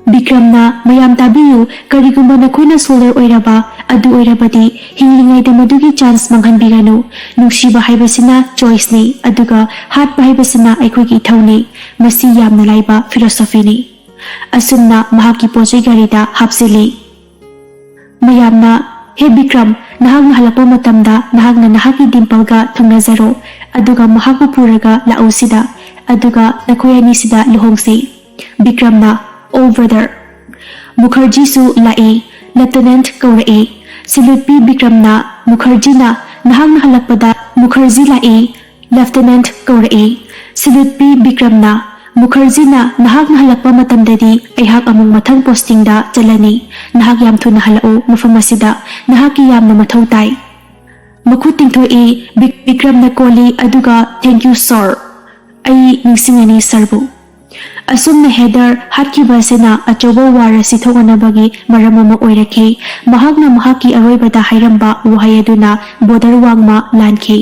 ꯕꯤꯀ꯭ꯔꯝꯅ, "ꯃꯌꯥꯝ ꯇꯥꯕꯤꯌꯨ, ꯀꯔꯤꯒꯨꯝꯕ ꯅꯈꯣꯏꯅ ꯁꯣꯜꯗꯔ ꯑꯣꯏꯔꯕ ꯑꯗꯨ ꯑꯣꯏꯔꯕꯗꯤ, ꯍꯤꯡꯂꯤꯉꯩꯗ ꯃꯗꯨꯒꯤ ꯆꯥꯟꯁ ꯃꯥꯡꯍꯟꯕꯤꯒꯅꯨ꯫ ꯅꯨꯡꯁꯤꯕ ꯍꯥꯏꯕꯁꯤꯅ ꯆꯣꯏꯁꯅꯤ, ꯑꯗꯨꯒ ꯍꯥꯠꯄ ꯍꯥꯏꯕꯁꯤꯅ ꯑꯩꯈꯣꯏꯒꯤ ꯏꯊꯧꯅꯤ꯫ ꯃꯁꯤ ꯌꯥꯝꯅ ꯂꯥꯏꯕ ꯐꯤꯂꯣꯁꯣꯐꯤꯅꯤ꯫" ꯑꯁꯨꯝꯅ ꯃꯍꯥꯛꯀꯤ ꯄꯣꯠꯆꯩ ꯒꯥꯔꯤꯗ ꯍꯥꯞꯆꯤꯜꯂꯤ꯫ ꯃꯌꯥꯝꯅ, "ꯍꯦ ꯕꯤꯀ꯭ꯔꯝ, ꯅꯍꯥꯛꯅ ꯍꯜꯂꯛꯄ ꯃꯇꯝꯗ ꯅꯍꯥꯛꯅ ꯅꯍꯥꯛꯀꯤ ꯗꯤꯝꯄꯜꯒ ꯊꯨꯡꯅꯖꯔꯣ, ꯑꯗꯨꯒ ꯃꯍꯥꯛꯄꯨ ꯄꯨꯔꯒ ꯂꯥꯛꯎ ꯁꯤꯗ, ꯑꯗꯨꯒ ꯅꯈꯣꯏ ꯑꯅꯤꯁꯤꯗ ꯂꯨꯍꯣꯡꯁꯤ꯫" ꯕꯤꯀ꯭ꯔꯝꯅ, "ꯑꯣ ꯕ꯭ꯔꯗꯔ!" ꯃꯨꯈꯔꯖꯤꯁꯨ ꯂꯥꯛꯏ꯫ ꯂꯦꯐꯇꯤꯅꯦꯟꯠ ꯀꯧꯔꯛꯏ꯫ ꯁꯤꯂꯨꯠꯄꯤ ꯕꯤꯀ꯭ꯔꯝꯅ, ꯃꯨꯈꯔꯖꯤꯅ, "ꯅꯍꯥꯛꯅ ꯍꯜꯂꯛꯄꯗ ꯃꯨꯈꯔꯖꯤ ꯂꯥꯛꯏ꯫ ꯂꯦꯐꯇꯤꯅꯦꯟꯠ ꯀꯧꯔꯛꯏ꯫ ꯁꯦꯂ꯭ꯌꯨꯠ ꯄꯤ ꯕꯤꯀ꯭ꯔꯝꯅ꯫ ꯃꯨꯈꯔꯖꯤꯅ, "ꯅꯍꯥꯛꯅ ꯍꯜꯂꯛꯄ ꯃꯇꯝꯗꯗꯤ ꯑꯩꯍꯥꯛ ꯑꯃꯨꯛ ꯃꯊꯪ ꯄꯣꯁꯇꯤꯡꯗ ꯆꯠꯂꯅꯤ꯫ ꯅꯍꯥꯛ ꯌꯥꯝ ꯊꯨꯅ ꯍꯜꯂꯛꯎ ꯃꯐꯝ ꯑꯁꯤꯗ꯫ ꯅꯍꯥꯛꯀꯤ ꯌꯥꯝꯅ ꯃꯊꯧ ꯇꯥꯏ"꯫ ꯃꯈꯨꯠ ꯇꯤꯡꯊꯣꯛꯏ꯫ ꯕꯤꯛ-, ꯕꯤꯀ꯭ꯔꯝꯅ ꯀꯣꯜꯂꯤ, ꯑꯗꯨꯒ "Thank you, sir꯫ ꯑꯩ ꯅꯤꯡꯁꯤꯡꯉꯅꯤ ꯁꯥꯔꯕꯨ"꯫ ꯑꯁꯨꯝꯅ ꯍꯦꯗꯔ ꯍꯥꯠꯈꯤꯕ ꯑꯁꯤꯅ ꯑꯆꯧꯕ ꯋꯥꯔ ꯑꯁꯤ ꯊꯣꯛꯅꯅꯕꯒꯤ ꯃꯔꯝ ꯑꯃ ꯑꯣꯏꯔꯛꯈꯤ꯫ ꯃꯍꯥꯛꯅ ꯃꯍꯥꯛꯀꯤ ꯑꯔꯣꯏꯕꯗ ꯍꯥꯏꯔꯝꯕ ꯋꯥꯍꯩ ꯑꯗꯨꯅ ꯕꯣꯔꯗꯔ ꯋꯥꯡꯃ ꯂꯥꯟꯈꯤ꯫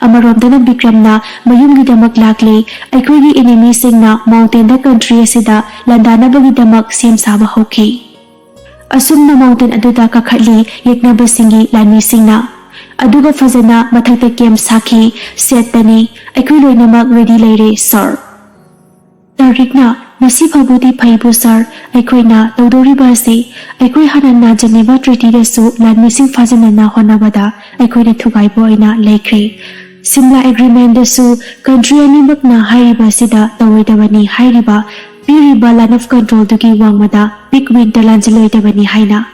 ꯑꯃꯔꯣꯝꯗꯅ ꯕꯤꯀ꯭ꯔꯝꯅ ꯃꯌꯨꯝꯒꯤꯗꯃꯛ ꯂꯥꯛꯂꯤ꯫ ꯑꯩꯈꯣꯏꯒꯤ ꯏꯅꯤꯃꯤꯁꯤꯡꯅ ꯃꯥꯎꯟꯇꯦꯟꯗ ꯀꯟꯇ꯭ꯔꯤ ꯑꯁꯤꯗ ꯂꯥꯟꯗꯥꯅꯕꯒꯤꯗꯃꯛ ꯁꯦꯝ ꯁꯥꯕ ꯍꯧꯈꯤ꯫ ꯑꯁꯨꯝꯅ ꯃꯥꯎꯟꯇꯦꯟ ꯑꯗꯨꯗ ꯀꯥꯈꯠꯂꯤ ꯌꯦꯛꯅꯕꯁꯤꯡꯒꯤ ꯂꯥꯟꯃꯤꯁꯤꯡꯅ꯫ ꯑꯗꯨꯒ ꯐꯖꯅ ꯃꯊꯛꯇ ꯀꯦꯝꯞ ꯁꯥꯈꯤ꯫ ꯁꯦꯠꯇꯅꯤ꯫ "ꯑꯩꯈꯣꯏ ꯂꯣꯏꯅꯃꯛ ꯔꯦꯗꯤ ꯂꯩꯔꯦ, ꯁꯥꯔ"꯫ ꯇꯥꯔꯤꯛꯅ, "ꯉꯁꯤ ꯐꯥꯎꯕꯗꯤ ꯐꯩꯕꯨ ꯁꯥꯔ, ꯑꯩꯈꯣꯏꯅ ꯇꯧꯗꯧꯔꯤꯕ ꯑꯁꯤ ꯑꯩꯈꯣꯏ ꯍꯥꯟꯅꯅ ꯖꯦꯅꯦꯚꯥ ꯇ꯭ꯔꯤꯇꯤꯗꯁꯨ ꯂꯥꯟꯃꯤꯁꯤꯡ ꯐꯥꯖꯤꯟꯅꯅ ꯍꯣꯠꯅꯕꯗ ꯑꯩꯈꯣꯏꯅ ꯊꯨꯒꯥꯏꯕ ꯑꯣꯏꯅ ꯂꯩꯈ꯭ꯔꯦ꯫ ꯁꯤꯝꯂꯥ ꯑꯦꯒ꯭ꯔꯤꯃꯦꯟꯗꯁꯨ ꯀꯟꯇ꯭ꯔꯤ ꯑꯅꯤꯃꯛꯅ ꯍꯥꯏꯔꯤꯕ ꯑꯁꯤꯗ ꯇꯧꯔꯣꯏꯗꯕꯅꯤ ꯍꯥꯏꯔꯤꯕ, ꯄꯤꯔꯤꯕ ꯂꯥꯏꯟ ꯑꯣꯐ ꯀꯟꯇ꯭ꯔꯣꯜꯗꯨꯒꯤ ꯋꯥꯡꯃꯗ ꯄꯤꯛ ꯋꯤꯡꯗ ꯂꯥꯟꯁꯤꯜꯂꯣꯏꯗꯕꯅꯤ ꯍꯥꯏꯅ꯫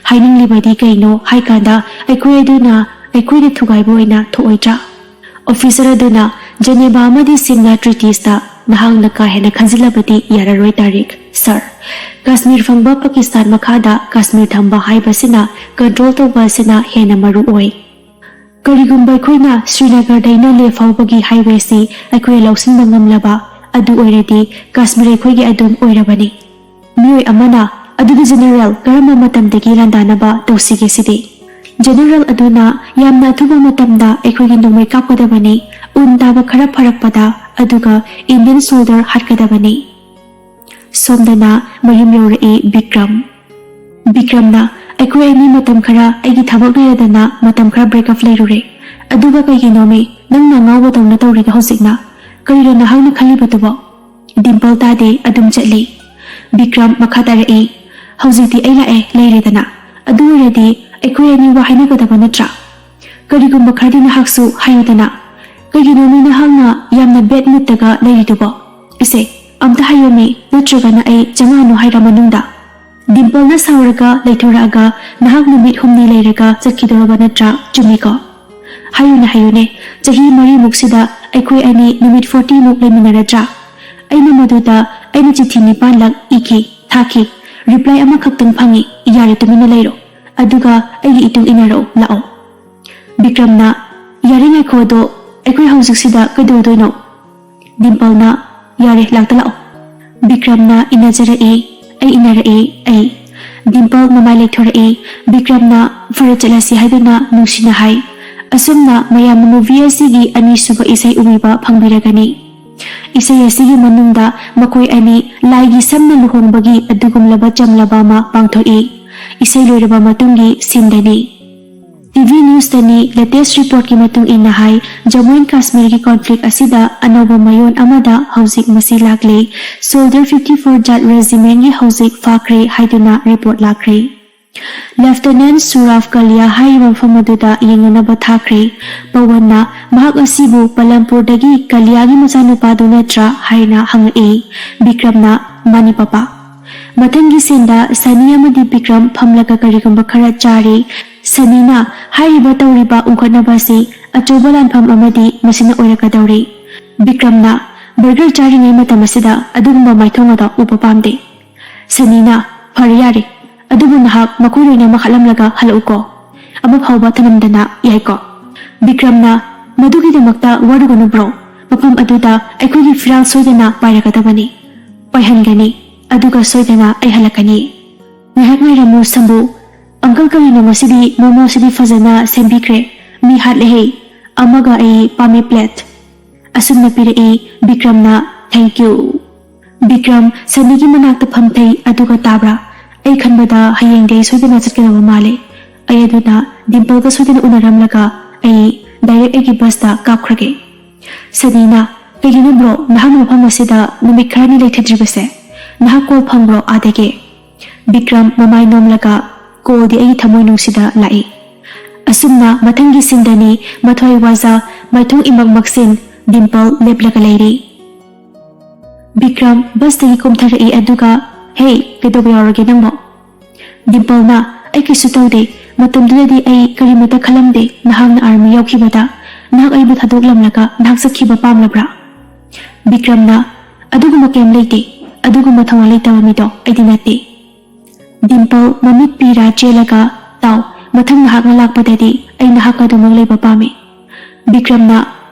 ꯍꯥꯏꯅꯤꯡꯂꯤꯕꯗꯤ ꯀꯩꯅꯣ ꯍꯥꯏꯀꯥꯟꯗ ꯑꯩꯈꯣꯏ ꯑꯗꯨꯅ ꯑꯩꯈꯣꯏꯅ ꯊꯨꯒꯥꯏꯕ ꯑꯣꯏꯅ ꯊꯣꯛꯑꯣꯏꯗ꯭ꯔꯥ?" ꯑꯣꯐꯤꯁꯔ ꯑꯗꯨꯅ, "ꯖꯦꯅꯦꯚꯥ ꯑꯃꯗꯤ ꯁꯤꯝꯂꯥ ꯇ꯭ꯔꯤꯇꯤꯁꯇ ꯅꯍꯥꯛꯅ ꯀꯥ ꯍꯦꯟꯅ ꯈꯟꯖꯤꯜꯂꯕꯗꯤ ꯌꯥꯔꯔꯣꯏ ꯇꯥꯔꯤꯛ, ꯁꯥꯔ꯫ ꯀꯥꯁꯃꯤꯔ ꯐꯪꯕ ꯄꯥꯀꯤꯁꯇꯥꯟ ꯃꯈꯥꯗ ꯀꯥꯁꯃꯤꯔ ꯊꯝꯕ ꯍꯥꯏꯕꯁꯤꯅ ꯀꯟꯇ꯭ꯔꯣꯜ ꯇꯧꯕ ꯑꯁꯤꯅ ꯍꯦꯟꯅ ꯃꯔꯨ ꯑꯣꯏ꯫ ꯀꯔꯤꯒꯨꯝꯕ ꯑꯩꯈꯣꯏꯅ ꯁ꯭ꯔꯤꯅꯒꯔꯗꯩꯅ ꯂꯦꯍ ꯐꯥꯎꯕꯒꯤ ꯍꯥꯏꯋꯦꯁꯤ ꯑꯩꯈꯣꯏꯅ ꯂꯧꯁꯤꯟꯕ ꯉꯝꯂꯕ, ꯑꯗꯨ ꯑꯣꯏꯔꯗꯤ ꯀꯥꯁꯃꯤꯔ ꯑꯩꯈꯣꯏꯒꯤ ꯑꯗꯨꯝ ꯑꯣꯏꯔꯕꯅꯤ"꯫ ꯃꯤꯑꯣꯏ ꯑꯃꯅ, "ꯑꯗꯨꯗꯤ ꯖꯦꯅꯔꯦꯜ, ꯀꯔꯝꯕ ꯃꯇꯝꯗꯒꯤ ꯂꯥꯟꯗꯥꯅꯕ ꯇꯧꯁꯤꯒꯦ ꯁꯤꯗꯤ?" ꯖꯦꯅꯔꯦꯜ ꯑꯗꯨꯅ, "ꯌꯥꯝꯅ ꯑꯊꯨꯕ ꯃꯇꯝꯗ ꯑꯩꯈꯣꯏꯒꯤ ꯅꯣꯡꯃꯩ ꯀꯥꯞꯀꯗꯕꯅꯤ, ꯎꯟ ꯇꯥꯕ ꯈꯔ ꯐꯔꯛꯄꯗ, ꯑꯗꯨꯒ ꯏꯟꯗꯤꯌꯟ ꯁꯣꯜꯗꯔ ꯍꯥꯠꯀꯗꯕꯅꯤ"꯫ ꯁꯣꯝꯗꯅ ꯃꯌꯨꯝ ꯌꯧꯔꯛꯏ ꯕꯤꯀ꯭ꯔꯝ꯫ ꯕꯤꯀ꯭ꯔꯝꯅ, "ꯑꯩꯈꯣꯏ ꯑꯅꯤ ꯃꯇꯝ ꯈꯔ ꯑꯩꯒꯤ ꯊꯕꯛ ꯂꯩꯔꯗꯅ ꯃꯇꯝ ꯈꯔ ꯕ꯭ꯔꯦꯛ ꯑꯞ ꯂꯩꯔꯨꯔꯦ꯫ ꯑꯗꯨꯒ ꯀꯩꯒꯤꯅꯣꯃꯤ ꯅꯪꯅ ꯑꯉꯥꯎꯕꯗꯧꯅ ꯇꯧꯔꯤꯗꯣ ꯍꯧꯖꯤꯛꯅ? ꯀꯔꯤꯅꯣ ꯅꯍꯥꯛꯅ ꯈꯜꯂꯤꯕꯗꯨꯕꯣ?" ꯗꯤꯝꯄꯜ ꯇꯥꯗꯦ, ꯑꯗꯨꯝ ꯆꯠꯂꯤ꯫ ꯕꯤꯀ꯭ꯔꯝ ꯃꯈꯥ ꯇꯥꯔꯛꯏ, "ꯍꯧꯖꯤꯛꯇꯤ ꯑꯩ ꯂꯥꯛꯑꯦ, ꯂꯩꯔꯦꯗꯅ꯫ ꯑꯗꯨ ꯑꯣꯏꯔꯗꯤ ꯑꯩꯈꯣꯏ ꯑꯅꯤ ꯋꯥ ꯍꯥꯏꯅꯒꯗꯕ ꯅꯠꯇ꯭ꯔꯥ? ꯀꯔꯤꯒꯨꯝꯕ ꯈꯔꯗꯤ ꯅꯍꯥꯛꯁꯨ ꯍꯥꯏꯌꯨꯗꯅ꯫ ꯀꯩꯒꯤꯅꯣꯃꯤ ꯅꯍꯥꯛꯅ ꯌꯥꯝꯅ ꯕꯦꯗ ꯃꯨꯗꯇꯒ ꯂꯩꯔꯤꯗꯨꯕꯣ? ꯏꯁꯦ, ꯑꯝꯇ ꯍꯥꯏꯌꯣꯃꯤ, ꯅꯠꯇ꯭ꯔꯒꯅ ꯑꯩ ꯆꯪꯉꯛꯑꯅꯨ ꯍꯥꯏꯔ ꯃꯅꯨꯡꯗ?" ꯗꯤꯝꯄꯜꯅ ꯁꯥꯎꯔꯒ ꯂꯩꯊꯣꯔꯛꯑꯒ, "ꯅꯍꯥꯛ ꯅꯨꯃꯤꯠ ꯍꯨꯝꯅꯤ ꯂꯩꯔꯒ ꯆꯠꯈꯤꯗꯣꯔꯕ ꯅꯠꯇ꯭ꯔꯥ? ꯆꯨꯝꯃꯤꯀꯣ?" "ꯍꯥꯏꯌꯨꯅꯦ, ꯍꯥꯏꯌꯨꯅꯦ, ꯆꯍꯤ ꯃꯔꯤꯃꯨꯛꯁꯤꯗ ꯑꯩꯈꯣꯏ ꯑꯅꯤ ꯅꯨꯃꯤꯠ forty ꯃꯨꯛ ꯂꯩꯃꯤꯟꯅꯔꯗ꯭ꯔꯥ?" ꯑꯩꯅ ꯃꯗꯨꯗ ꯑꯩꯅ ꯆꯤꯊꯤ ꯅꯤꯄꯥꯟꯂꯛ ꯏꯈꯤ, ꯊꯥꯈꯤ꯫ Reply ꯑꯃꯈꯛꯇꯪ ꯐꯪꯉꯤ, "ꯌꯥꯔꯦ, ꯇꯨꯃꯤꯟꯅ ꯂꯩꯔꯣ꯫ ꯑꯗꯨꯒ ꯑꯩꯒꯤ ꯏꯇꯨꯡ ꯏꯟꯅꯔꯛꯑꯣ, ꯂꯥꯛꯑꯣ꯫" ꯕꯤꯀ꯭ꯔꯝꯅ, "ꯌꯥꯔꯦ, ꯉꯥꯏꯈꯣ, ꯑꯗꯣ ꯑꯩꯈꯣꯏ ꯍꯧꯖꯤꯛꯁꯤꯗ ꯀꯩꯗꯧꯗꯣꯏꯅꯣ?" ꯗꯤꯝꯄꯜꯅ, "ꯌꯥꯔꯦ, ꯂꯥꯛꯇ ꯂꯥꯛꯑꯣ꯫" ꯕꯤꯀ꯭ꯔꯝꯅ ꯏꯟꯅꯖꯔꯛꯏ, ꯑꯩ ꯏꯟꯅꯔꯛꯏ, ꯑꯩ꯫ ꯗꯤꯝꯄꯜ ꯃꯃꯥꯏ ꯂꯩꯊꯣꯔꯛꯏ꯫ ꯕꯤꯀ꯭ꯔꯝꯅ, "ꯐꯔꯦ, ꯆꯠꯂꯁꯤ," ꯍꯥꯏꯗꯨꯅ ꯅꯨꯡꯁꯤꯅ ꯍꯥꯏ꯫ ꯑꯁꯨꯝꯅ ꯃꯌꯥꯝꯅ movie ꯑꯁꯤꯒꯤ ꯑꯅꯤꯁꯨꯕ ꯏꯁꯩ ꯎꯕꯤꯕ ꯐꯪꯕꯤꯔꯒꯅꯤ꯫ ꯏꯁꯩ ꯑꯁꯤꯒꯤ ꯃꯅꯨꯡꯗ ꯃꯈꯣꯏ ꯑꯅꯤ ꯂꯥꯏꯒꯤ ꯁꯝꯅ ꯂꯨꯍꯣꯡꯕꯒꯤ ꯑꯗꯨꯒꯨꯝꯂꯕ ꯆꯝꯂꯕ ꯑꯃ ꯄꯥꯡꯊꯣꯛꯏ꯫ ꯏꯁꯩ ꯂꯣꯏꯔꯕ ꯃꯇꯨꯡꯒꯤ scene ꯗꯅꯤ꯫ TV news ꯇꯅꯤ latest report ꯀꯤ ꯃꯇꯨꯡ ꯏꯟꯅ ꯍꯥꯏ, ꯖꯝꯃꯨ and ꯀꯥꯁꯃꯤꯔꯒꯤ conflict ꯑꯁꯤꯗ ꯑꯅꯧꯕ ꯃꯌꯣꯟ ꯑꯃꯗ ꯍꯧꯖꯤꯛ ꯃꯁꯤ ꯂꯥꯛꯂꯦ꯫ Soldier fifty four Jat regiment ꯒꯤ ꯍꯧꯖꯤꯛ ꯐꯥꯈ꯭ꯔꯦ ꯍꯥꯏꯗꯨꯅ report ꯂꯥꯛꯈ꯭ꯔꯦ꯫ Lieutenant ꯁꯨꯔꯥꯐ ꯀꯂꯤꯌꯥ ꯍꯥꯏꯔꯤꯕ ꯃꯐꯝ ꯑꯗꯨꯗ ꯌꯦꯡꯅꯅꯕ ꯊꯥꯈ꯭ꯔꯦ꯫ ꯄꯋꯟꯅ ꯃꯍꯥꯛ ꯑꯁꯤꯕꯨ ꯄꯂꯝꯄꯨꯔꯗꯒꯤ ꯀꯂꯤꯌꯥꯒꯤ ꯃꯆꯥꯅꯨꯄꯥꯗꯨ ꯅꯠꯇ꯭ꯔꯥ ꯍꯥꯏꯅ ꯍꯪꯉꯛꯏ꯫ ꯕꯤꯀ꯭ꯔꯝꯅ, "ꯃꯥꯅꯤ ꯄꯄꯥ꯫" ꯃꯊꯪꯒꯤ scene ꯗ ꯁꯅꯤ ꯑꯃꯗꯤ ꯕꯤꯀ꯭ꯔꯝ ꯐꯝꯂꯒ ꯀꯔꯤꯒꯨꯝꯕ ꯈꯔ ꯆꯥꯔꯤ꯫ ꯁꯅꯤꯅ, "ꯍꯥꯏꯔꯤꯕ ꯇꯧꯔꯤꯕ ꯎꯪꯈꯠꯅꯕ ꯑꯁꯤ ꯑꯆꯧꯕ ꯂꯥꯟꯐꯝ ꯑꯃꯗꯤ ꯃꯁꯤꯅ ꯑꯣꯏꯔꯛꯀꯗꯧꯔꯤ꯫" ꯕꯤꯀ꯭ꯔꯝꯅ, "Burger ꯆꯥꯔꯤꯉꯩ ꯃꯇꯝ ꯑꯁꯤꯗ ꯑꯗꯨꯒꯨꯝꯕ ꯃꯥꯏꯊꯣꯡ ꯑꯗꯣ ꯎꯕ ꯄꯥꯝꯗꯦ꯫" ꯁꯅꯤꯅ, "ꯐꯔꯦ, ꯌꯥꯔꯦ, ꯑꯗꯨꯕꯨ ꯅꯍꯥꯛ ꯃꯈꯣꯏ ꯂꯣꯏꯅꯃꯛ ꯍꯥꯠꯂꯝꯂꯒ ꯍꯜꯂꯛꯎꯀꯣ꯫ ꯑꯃ ꯐꯥꯎꯕ ꯊꯝꯂꯝꯗꯅ, ꯌꯥꯏꯀꯣ?" ꯕꯤꯀ꯭ꯔꯝꯅ, "ꯃꯗꯨꯒꯤꯗꯃꯛꯇ ꯋꯥꯔꯨꯒꯅꯨ bro, ꯃꯐꯝ ꯑꯗꯨꯗ ꯑꯩꯈꯣꯏꯒꯤ ꯐꯤꯔꯥꯜ ꯁꯣꯏꯗꯅ ꯄꯥꯏꯔꯒꯗꯕꯅꯤ꯫ ꯄꯥꯏꯍꯟꯒꯅꯤ, ꯑꯗꯨꯒ ꯁꯣꯏꯗꯅ ꯑꯩ ꯍꯜꯂꯛꯀꯅꯤ꯫ ꯉꯥꯏꯍꯥꯛ ꯉꯥꯏꯔꯝꯃꯨ ꯁꯝꯕꯨ꯫ Uncle, ꯀꯔꯤꯅꯣ ꯉꯁꯤꯗꯤ ꯃꯣꯃꯣꯁꯤꯗꯤ ꯐꯖꯅ ꯁꯦꯝꯕꯤꯈ꯭ꯔꯦ꯫ ꯃꯤ ꯍꯥꯠꯂꯦꯍꯦ꯫ ꯑꯃꯒ ꯑꯩ ꯄꯥꯝꯃꯤ plate꯫" ꯑꯁꯨꯝꯅ ꯄꯤꯔꯛꯏ꯫ ꯕꯤꯀ꯭ꯔꯝꯅ, "Thank you꯫" ꯕꯤꯀ꯭ꯔꯝ ꯁꯅꯤꯒꯤ ꯃꯅꯥꯛꯇ ꯐꯝꯊꯩ, ꯑꯗꯨꯒ, "ꯇꯥꯕ꯭ꯔꯥ? ꯑꯩ ꯈꯟꯕꯗ ꯍꯌꯦꯡꯗꯤ ꯑꯩ ꯁꯣꯏꯗꯅ ꯆꯠꯀꯗꯕ ꯃꯥꯜꯂꯦ꯫ ꯑꯩ ꯑꯗꯨꯅ ꯗꯤꯝꯄꯜꯒ ꯁꯣꯏꯗꯅ ꯎꯅꯔꯝꯂꯒ ꯑꯩ direct ꯑꯩꯒꯤ bus ꯇ ꯀꯥꯞꯈ꯭ꯔꯒꯦ꯫" ꯁꯅꯤꯅ, "ꯀꯩꯒꯤꯅꯣ bro, ꯅꯍꯥꯛꯅ ꯃꯐꯝ ꯑꯁꯤꯗ ꯅꯨꯃꯤꯠ ꯈꯔꯅꯤ ꯂꯩꯊꯗ꯭ꯔꯤꯕꯁꯦ? ꯅꯍꯥꯛ call ꯐꯪꯕ꯭ꯔꯣ ꯑꯥꯗꯒꯤ?" ꯕꯤꯀ꯭ꯔꯝ ꯃꯃꯥꯏ ꯅꯣꯝꯂꯒ, "Call ꯗꯤ ꯑꯩꯒꯤ ꯊꯃꯣꯏꯅꯨꯡꯁꯤꯗ ꯂꯥꯛꯏ꯫" ꯑꯁꯨꯝꯅ ꯃꯊꯪꯒꯤ scene ꯗꯅꯤ ꯃꯊ꯭ꯋꯥꯏ ꯋꯥꯖ ꯃꯥꯏꯊꯣꯡ ꯏꯃꯛ ꯃꯛꯁꯤꯟ ꯗꯤꯝꯄꯜ ꯂꯦꯞꯂꯒ ꯂꯩꯔꯤ꯫ ꯕꯤꯀ꯭ꯔꯝ bus ꯇꯒꯤ ꯀꯨꯝꯊꯔꯛꯏ ꯑꯗꯨꯒ, "Hey, ꯀꯩꯗꯧꯕ ꯌꯥꯎꯔꯒꯦ ꯅꯪꯕꯣ?" ꯗꯤꯝꯄꯜꯅ, "ꯑꯩ ꯀꯩꯁꯨ ꯇꯧꯗꯦ꯫ ꯃꯇꯝꯗꯨꯗꯗꯤ ꯑꯩ ꯀꯔꯤꯃꯠꯇ ꯈꯜꯂꯝꯗꯦ꯫ ꯅꯍꯥꯛꯅ ꯑꯥꯔꯃꯤ ꯌꯥꯎꯈꯤꯕꯗ ꯅꯍꯥꯛ ꯑꯩꯕꯨ ꯊꯥꯗꯣꯛꯂꯝꯂꯒ ꯅꯍꯥꯛ ꯆꯠꯈꯤꯕ ꯄꯥꯝꯂꯕ꯭ꯔꯥ?" ꯕꯤꯀ꯭ꯔꯝꯅ, "ꯑꯗꯨꯒꯨꯝꯕ ꯀꯩꯝ ꯂꯩꯇꯦ꯫ ꯑꯗꯨꯒꯨꯝꯕ ꯊꯧꯅꯥ ꯂꯩꯇꯕ ꯃꯤꯗꯣ ꯑꯩꯗꯤ ꯅꯠꯇꯦ꯫" ꯗꯤꯝꯄꯜ ꯃꯃꯤꯠ ꯄꯤꯔꯥ ꯆꯦꯜꯂꯒ, "ꯇꯥꯎ, ꯃꯊꯪ ꯅꯍꯥꯛꯅ ꯂꯥꯛꯄꯗꯗꯤ ꯑꯩ ꯅꯍꯥꯛꯀ ꯑꯗꯨꯃꯛ ꯂꯩꯕ ꯄꯥꯝꯃꯤ꯫" ꯕꯤꯀ꯭ꯔꯝꯅ,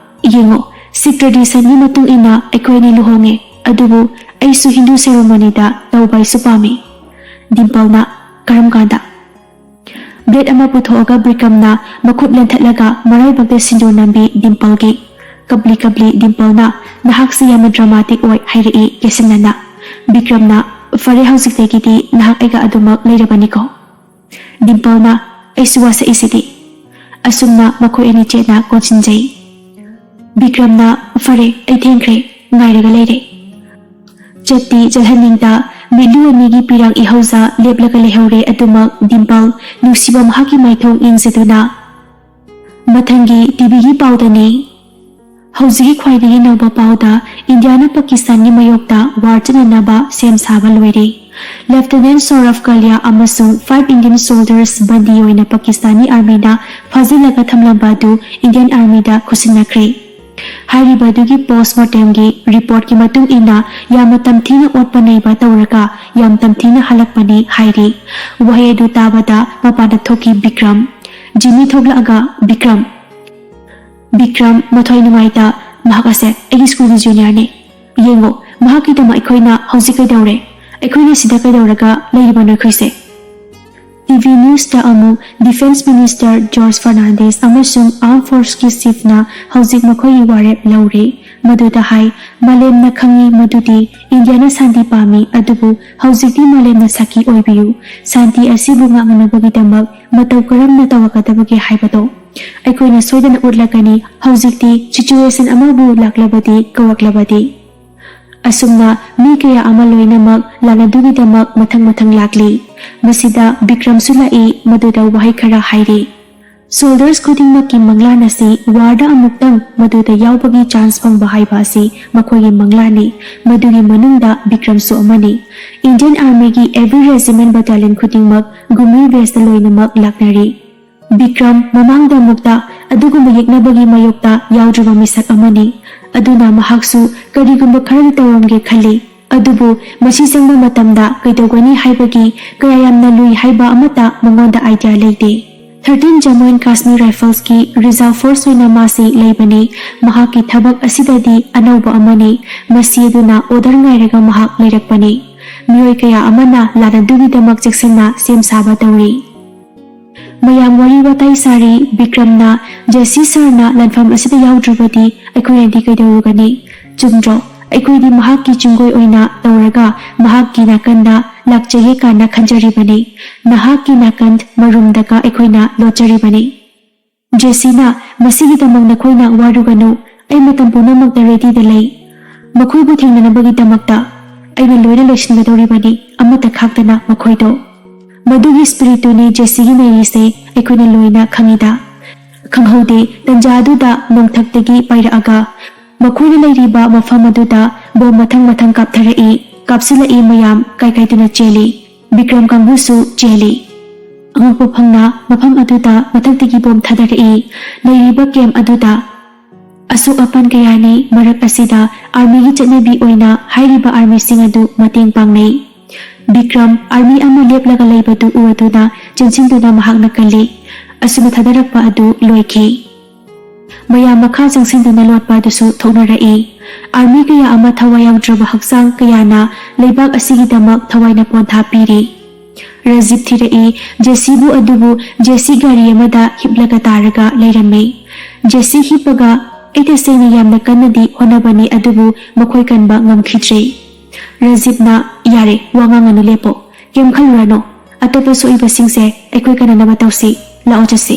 "ꯌꯦꯡꯉꯣ, ꯁꯤꯈ ꯇ꯭ꯔꯦꯗꯤꯁꯟꯒꯤ ꯃꯇꯨꯡ ꯏꯟꯅ ꯑꯩꯈꯣꯏ ꯑꯅꯤ ꯂꯨꯍꯣꯡꯉꯦ, ꯑꯗꯨꯕꯨ ꯑꯩꯁꯨ ꯍꯤꯟꯗꯨ ꯁꯦꯔꯦꯃꯣꯅꯤꯗ ꯇꯧꯕ ꯑꯩꯁꯨ ꯄꯥꯝꯃꯤ꯫" ꯗꯤꯝꯄꯜꯅ, "ꯀꯔꯝ ꯀꯥꯟꯗ?" ꯕ꯭ꯂꯦꯗ ꯑꯃ ꯄꯨꯊꯣꯛꯑꯒ ꯕꯤꯀ꯭ꯔꯝꯅ ꯃꯈꯨꯠ ꯂꯦꯟꯊꯠꯂꯒ ꯃꯔꯥꯏꯕꯛꯇ ꯁꯤꯟꯗꯨꯔ ꯅꯝꯕꯤ ꯗꯤꯝꯄꯜꯒꯤ꯫ ꯀꯞꯂꯤ ꯀꯞꯂꯤ ꯗꯤꯝꯄꯜꯅ, "ꯅꯍꯥꯛꯁꯤ ꯌꯥꯝꯅ ꯗ꯭ꯔꯃꯥꯇꯤꯛ ꯑꯣꯏ," ꯍꯥꯏꯔꯛꯏ ꯀꯦꯁꯟꯅꯅ꯫ ꯕꯤꯀ꯭ꯔꯝꯅ, "ꯐꯔꯦ, ꯍꯧꯖꯤꯛꯇꯒꯤꯗꯤ ꯅꯍꯥꯛ ꯑꯩꯒ ꯑꯗꯨꯃꯛ ꯂꯩꯔꯕꯅꯤꯀꯣ?" ꯗꯤꯝꯄꯜꯅ, "ꯑꯩꯁꯨ ꯋꯥꯁꯛꯏꯁꯤꯗꯤ꯫" ꯑꯁꯨꯝꯅ ꯃꯈꯣꯏ ꯑꯅꯤ ꯆꯦꯠꯅ ꯀꯣꯟꯁꯤꯟꯖꯩ꯫ ꯕꯤꯀ꯭ꯔꯝꯅ, "ꯐꯔꯦ, ꯑꯩ ꯊꯦꯡꯈ꯭ꯔꯦ, ꯉꯥꯏꯔꯒ ꯂꯩꯔꯦ꯫" ꯆꯠꯇꯤ ꯆꯠꯍꯟꯅꯤꯡꯗ ꯃꯤꯠꯂꯨ ꯑꯅꯤꯒꯤ ꯄꯤꯔꯥꯡ ꯏꯍꯧꯖ ꯂꯦꯞꯂꯒ ꯂꯩꯍꯧꯔꯦ꯫ ꯑꯗꯨꯃꯛ ꯗꯤꯝꯄꯜ ꯅꯨꯡꯁꯤꯕ ꯃꯍꯥꯛꯀꯤ ꯃꯥꯏꯊꯣꯡ ꯌꯦꯡꯖꯗꯨꯅ꯫ ꯃꯊꯪꯒꯤ ꯇꯤꯚꯤꯒꯤ ꯄꯥꯎꯗꯅꯤ꯫ ꯍꯧꯖꯤꯛꯀꯤ ꯈ꯭ꯋꯥꯏꯗꯒꯤ ꯅꯧꯕ ꯄꯥꯎꯗ, ꯏꯟꯗꯤꯌꯥꯅ ꯄꯥꯀꯤꯁꯇꯥꯟꯒꯤ ꯃꯥꯌꯣꯛꯇ ꯋꯥꯔ ꯆꯠꯅꯅꯕ ꯁꯦꯝ ꯁꯥꯕ ꯂꯣꯏꯔꯦ꯫ ꯂꯦꯐꯇꯤꯅꯦꯟ ꯁꯧꯔꯚ ꯀꯂꯤꯌꯥ ꯑꯃꯁꯨꯡ five Indian soldiers ꯕꯟꯗꯤ ꯑꯣꯏꯅ ꯄꯥꯀꯤꯁꯇꯥꯅꯤ ꯑꯥꯔꯃꯤꯅ ꯐꯥꯖꯤꯜꯂꯒ ꯊꯝꯂꯝꯕ ꯑꯗꯨ ꯏꯟꯗꯤꯌꯟ ꯑꯥꯔꯃꯤꯗ ꯈꯨꯠꯁꯤꯟꯅꯈ꯭ꯔꯦ꯫ ꯍꯥꯏꯔꯤꯕ ꯑꯗꯨꯒꯤ ꯄꯣꯁꯃꯣꯔꯇꯦꯝꯒꯤ ꯔꯤꯄꯣꯔꯠꯀꯤ ꯃꯇꯨꯡ ꯏꯟꯅ ꯌꯥꯝꯅ ꯇꯝꯊꯤꯅ ꯑꯣꯠꯄ ꯅꯩꯕ ꯇꯧꯔꯒ ꯌꯥꯝ ꯇꯝꯊꯤꯅ ꯍꯜꯂꯛꯄꯅꯤ ꯍꯥꯏꯔꯤ꯫ ꯋꯥꯍꯩ ꯑꯗꯨ ꯇꯥꯕꯗ ꯃꯄꯥꯟꯗ ꯊꯣꯛꯈꯤ ꯕꯤꯀ꯭ꯔꯝ꯫ ꯖꯤꯃꯤ ꯊꯣꯛꯂꯛꯑꯒ, "ꯕꯤꯀ꯭ꯔꯝ, ꯕꯤꯀ꯭ꯔꯝ, ꯃꯊ꯭ꯋꯥꯏ ꯅꯨꯡꯉꯥꯏꯇ, ꯃꯍꯥꯛ ꯑꯁꯦ ꯑꯩꯒꯤ ꯁ꯭ꯀꯨꯜꯒꯤ ꯖꯨꯅꯤꯌꯔꯅꯤ꯫ ꯌꯦꯡꯉꯣ, ꯃꯍꯥꯛꯀꯤꯗꯃꯛ ꯑꯩꯈꯣꯏꯅ ꯍꯧꯖꯤꯛ ꯀꯩꯗꯧꯔꯦ? ꯑꯩꯈꯣꯏꯅ ꯁꯤꯗ ꯀꯩꯗꯧꯔꯒ ꯂꯩꯔꯤꯕꯅꯣ ꯑꯩꯈꯣꯏꯁꯦ?" ꯇꯤꯚꯤ ꯅ꯭ꯌꯨꯁꯇ ꯑꯃꯨꯛ ꯗꯤꯐꯦꯟꯁ ꯃꯤꯅꯤꯁꯇꯔ ꯖꯣꯔꯖ ꯐꯔꯅꯥꯟꯗꯦꯁ ꯑꯃꯁꯨꯡ ꯑꯥꯔꯝ ꯐꯣꯔꯁꯀꯤ ꯆꯤꯐꯅ ꯍꯧꯖꯤꯛ ꯃꯈꯣꯏꯒꯤ ꯋꯥꯔꯦꯞ ꯂꯧꯔꯦ꯫ ꯃꯗꯨꯗ ꯍꯥꯏ, "ꯃꯥꯂꯦꯝꯅ ꯈꯪꯏ ꯃꯗꯨꯗꯤ ꯏꯟꯗꯤꯌꯥꯅ ꯁꯥꯟꯇꯤ ꯄꯥꯝꯃꯤ, ꯑꯗꯨꯕꯨ ꯍꯧꯖꯤꯛꯇꯤ ꯃꯥꯂꯦꯝꯅ ꯁꯥꯈꯤ ꯑꯣꯏꯕꯤꯌꯨ꯫ ꯁꯥꯟꯇꯤ ꯑꯁꯤꯕꯨ ꯉꯥꯛꯅꯅꯕꯒꯤꯗꯃꯛ ꯃꯇꯧ ꯀꯔꯝꯅ ꯇꯧꯔꯛꯀꯗꯕꯒꯦ ꯍꯥꯏꯕꯗꯣ ꯑꯩꯈꯣꯏꯅ ꯁꯣꯏꯗꯅ ꯎꯠꯂꯛꯀꯅꯤ꯫ ꯍꯧꯖꯤꯛꯇꯤ ꯁꯤꯆꯨꯋꯦꯁꯟ ꯑꯃꯕꯨ ꯂꯥꯛꯂꯕꯗꯤ, ꯀꯧꯔꯛꯂꯕꯗꯤ꯫" ꯑꯁꯨꯝꯅ ꯃꯤ ꯀꯌꯥ ꯑꯃ ꯂꯣꯏꯅꯃꯛ ꯂꯥꯟ ꯑꯗꯨꯒꯤꯗꯃꯛ ꯃꯊꯪ ꯃꯊꯪ ꯂꯥꯛꯂꯤ꯫ ꯃꯁꯤꯗ ꯕꯤꯀ꯭ꯔꯝꯁꯨ ꯂꯥꯛꯏ, ꯃꯗꯨꯗ ꯋꯥꯍꯩ ꯈꯔ ꯍꯥꯏꯔꯤ꯫ Soldiers ꯈꯨꯗꯤꯡꯃꯛꯀꯤ ꯃꯪꯂꯥꯟ ꯑꯁꯤ ꯋꯥꯔꯗ ꯑꯃꯨꯛꯇꯪ ꯃꯗꯨꯗ ꯌꯥꯎꯕꯒꯤ ꯆꯥꯟꯁ ꯐꯪꯕ ꯍꯥꯏꯕ ꯑꯁꯤ ꯃꯈꯣꯏꯒꯤ ꯃꯪꯂꯥꯟꯅꯤ꯫ ꯃꯗꯨꯒꯤ ꯃꯅꯨꯡꯗ ꯕꯤꯀ꯭ꯔꯝꯁꯨ ꯑꯃꯅꯤ꯫ ꯏꯟꯗꯤꯌꯟ ꯑꯥꯔꯃꯤꯒꯤ ꯑꯦꯚ꯭ꯔꯤ ꯔꯦꯖꯤꯃꯦꯟ ꯕꯇꯥꯂꯤꯌꯟ ꯈꯨꯗꯤꯡꯃꯛ ꯒꯨꯃꯤꯔ ꯕꯦꯁꯇ ꯂꯣꯏꯅꯃꯛ ꯂꯥꯛꯅꯔꯤ꯫ ꯕꯤꯀ꯭ꯔꯝ ꯃꯃꯥꯡꯗ ꯑꯃꯨꯛꯇ ꯑꯗꯨꯒꯨꯝꯕ ꯌꯦꯛꯅꯕꯒꯤ ꯃꯥꯌꯣꯛꯇ ꯌꯥꯎꯗ꯭ꯔꯤꯕ ꯃꯤꯁꯛ ꯑꯃꯅꯤ꯫ ꯑꯗꯨꯅ ꯃꯍꯥꯛꯁꯨ ꯀꯔꯤꯒꯨꯝꯕ ꯈꯔꯗꯤ ꯇꯧꯔꯝꯒꯦ ꯈꯜꯂꯤ꯫ ꯑꯗꯨꯕꯨ ꯃꯁꯤ ꯆꯪꯕ ꯃꯇꯝꯗ ꯀꯩꯗꯧꯒꯅꯤ ꯍꯥꯏꯕꯒꯤ ꯀꯌꯥ ꯌꯥꯝꯅ ꯂꯨꯏ ꯍꯥꯏꯕ ꯑꯃꯠꯇ ꯃꯉꯣꯟꯗ ꯑꯥꯏꯗꯤꯌꯥ ꯂꯩꯇꯦ꯫ ꯊꯥꯔꯇꯤꯟ ꯖꯃꯨ ꯑꯦꯟ ꯀꯥꯁꯃꯤꯔ ꯔꯥꯏꯐꯜꯁꯀꯤ ꯔꯤꯖꯥꯔꯚ ꯐꯣꯔꯁ ꯑꯣꯏꯅ ꯃꯥꯁꯤ ꯂꯩꯕꯅꯤ꯫ ꯃꯍꯥꯛꯀꯤ ꯊꯕꯛ ꯑꯁꯤꯗꯗꯤ ꯑꯅꯧꯕ ꯑꯃꯅꯤ꯫ ꯃꯁꯤ ꯑꯗꯨꯅ ꯑꯣꯔꯗꯔ ꯉꯥꯏꯔꯒ ꯃꯍꯥꯛ ꯂꯩꯔꯛꯄꯅꯤ꯫ ꯃꯤꯑꯣꯏ ꯀꯌꯥ ꯑꯃꯅ ꯂꯥꯟ ꯑꯗꯨꯒꯤꯗꯃꯛ ꯆꯦꯛꯁꯤꯟꯅ ꯁꯦꯝ ꯁꯥꯕ ꯇꯧꯔꯤ꯫ ꯃꯌꯥꯝ ꯋꯥꯔꯤ ꯋꯥꯇꯥꯏ ꯁꯥꯔꯤ꯫ ꯕꯤꯀ꯭ꯔꯝꯅ, "ꯖꯦꯁꯤ ꯁꯥꯔꯅ ꯂꯥꯟꯐꯝ ꯑꯁꯤꯗ ꯌꯥꯎꯗ꯭ꯔꯕꯗꯤ ꯑꯩꯈꯣꯏꯅꯗꯤ ꯀꯩꯗꯧꯔꯨꯒꯅꯤ? ꯆꯨꯝꯗ꯭ꯔꯣ? ꯑꯩꯈꯣꯏꯗꯤ ꯃꯍꯥꯛꯀꯤ ꯆꯤꯡꯒꯣꯏ ꯑꯣꯏꯅ ꯇꯧꯔꯒ ꯃꯍꯥꯛꯀꯤ ꯅꯥꯀꯟꯗ ꯂꯥꯛꯆꯒꯦ ꯀꯥꯏꯅ ꯈꯟꯖꯔꯤꯕꯅꯤ꯫ ꯅꯍꯥꯛꯀꯤ ꯅꯥꯀꯟ ꯃꯔꯨꯝꯗꯒ ꯑꯩꯈꯣꯏꯅ ꯂꯣꯠꯆꯔꯤꯕꯅꯤ꯫" ꯖꯦꯁꯤꯅ, "ꯃꯁꯤꯒꯤꯗꯃꯛ ꯅꯈꯣꯏꯅ ꯋꯥꯔꯨꯒꯅꯨ꯫ ꯑꯩ ꯃꯇꯝ ꯄꯨꯝꯅꯃꯛꯇ ꯔꯦꯗꯤꯗ ꯂꯩ꯫ ꯃꯈꯣꯏꯕꯨ ꯊꯦꯡꯅꯅꯕꯒꯤꯗꯃꯛꯇ ꯑꯩꯅ ꯂꯣꯏꯅ ꯂꯣꯏꯁꯤꯟꯒꯗꯧꯔꯤꯕꯅꯤ꯫ ꯑꯃꯠꯇ ꯈꯥꯛꯇꯅ ꯃꯈꯣꯏꯗꯣ꯫" ꯃꯗꯨꯒꯤ ꯁ꯭ꯄꯤꯔꯤꯠꯇꯨꯅꯤ ꯖꯦꯁꯤꯒꯤ ꯅꯩꯔꯤꯁꯦ꯫ ꯑꯩꯈꯣꯏꯅ ꯂꯣꯏꯅ ꯈꯪꯉꯤꯗ꯫ ꯈꯪꯍꯧꯗꯦ, ꯇꯟꯖꯥ ꯑꯗꯨꯗ ꯅꯣꯡꯊꯛꯇꯒꯤ ꯄꯥꯏꯔꯛꯑꯒ ꯃꯈꯣꯏꯅ ꯂꯩꯔꯤꯕ ꯃꯐꯝ ꯑꯗꯨꯗ ꯕꯣꯝ ꯃꯊꯪ ꯃꯊꯪ ꯀꯥꯞꯊꯔꯛꯏ꯫ ꯀꯥꯞꯁꯤꯜꯂꯛꯏ꯫ ꯃꯌꯥꯝ ꯀꯥꯏ ꯀꯥꯏꯗꯨꯅ ꯆꯦꯜꯂꯤ꯫ ꯕꯤꯀ꯭ꯔꯝ ꯀꯥꯡꯕꯨꯁꯨ ꯆꯦꯜꯂꯤ꯫ ꯑꯉꯛꯄ ꯐꯪꯅ ꯃꯐꯝ ꯑꯗꯨꯗ ꯃꯊꯛꯇꯒꯤ ꯕꯣꯝ ꯊꯥꯗꯔꯛꯏ꯫ ꯂꯩꯔꯤꯕ ꯀꯦꯝꯞ ꯑꯗꯨꯗ ꯑꯁꯣꯛ ꯑꯄꯟ ꯀꯌꯥꯅꯤ꯫ ꯃꯔꯛ ꯑꯁꯤꯗ ꯑꯥꯔꯃꯤꯒꯤ ꯆꯠꯅꯕꯤ ꯑꯣꯏꯅ ꯍꯥꯏꯔꯤꯕ ꯑꯥꯔꯃꯤꯁꯤꯡ ꯑꯗꯨ ꯃꯇꯦꯡ ꯄꯥꯡꯅꯩ꯫ ꯕꯤꯀ꯭ꯔꯝ ꯑꯥꯔꯃꯤ ꯑꯃ ꯂꯦꯞꯂꯒ ꯂꯩꯕꯗꯨ ꯎꯔꯗꯨꯅ ꯆꯦꯟꯁꯤꯟꯗꯨꯅ ꯃꯍꯥꯛꯅ ꯀꯜꯂꯤ꯫ ꯑꯁꯨꯝꯅ ꯊꯥꯗꯔꯛꯄ ꯑꯗꯨ ꯂꯣꯏꯈꯤ꯫ ꯃꯌꯥꯝ ꯃꯈꯥ ꯆꯪꯁꯤꯟꯗꯨꯅ ꯂꯣꯠꯄ ꯑꯗꯨꯁꯨ ꯊꯣꯛꯅꯔꯛꯏ꯫ ꯑꯥꯔꯃꯤ ꯀꯌꯥ ꯑꯃ ꯊꯋꯥꯏ ꯌꯥꯎꯗ꯭ꯔꯕ ꯍꯛꯆꯥꯡ ꯀꯌꯥꯅ ꯂꯩꯕꯥꯛ ꯑꯁꯤꯒꯤꯗꯃꯛ ꯊꯋꯥꯏꯅ ꯄꯣꯟꯊꯥ ꯄꯤꯔꯤ꯫ ꯔꯖꯤꯕ ꯊꯤꯔꯛꯏ, "ꯖꯦꯁꯤꯕꯨ ꯑꯗꯨꯕꯨ ꯖꯦꯁꯤ ꯒꯥꯔꯤ ꯑꯃꯗ ꯍꯤꯞꯂꯒ ꯇꯥꯔꯒ ꯂꯩꯔꯝꯃꯤ꯫" ꯖꯦꯁꯤ ꯍꯤꯞꯄꯒ, "ꯑꯩ ꯇꯁꯦꯡꯅ ꯌꯥꯝꯅ ꯀꯟꯅꯗꯤ ꯍꯣꯠꯅꯕꯅꯤ, ꯑꯗꯨꯕꯨ ꯃꯈꯣꯏ ꯀꯟꯕ ꯉꯝꯈꯤꯗ꯭ꯔꯦ꯫" ꯔꯖꯤꯕꯅ, "ꯌꯥꯔꯦ, ꯋꯥ ꯉꯥꯡꯉꯅꯨ, ꯂꯦꯞꯄꯣ꯫ ꯀꯩꯝ ꯈꯜꯂꯨꯔꯅꯨ꯫ ꯑꯇꯣꯞꯄ ꯁꯣꯛꯏꯕꯁꯤꯡꯁꯦ ꯑꯩꯈꯣꯏ ꯀꯟꯅꯅꯕ ꯇꯧꯁꯤ꯫ ꯂꯥꯛꯑꯣ ꯆꯠꯁꯤ꯫"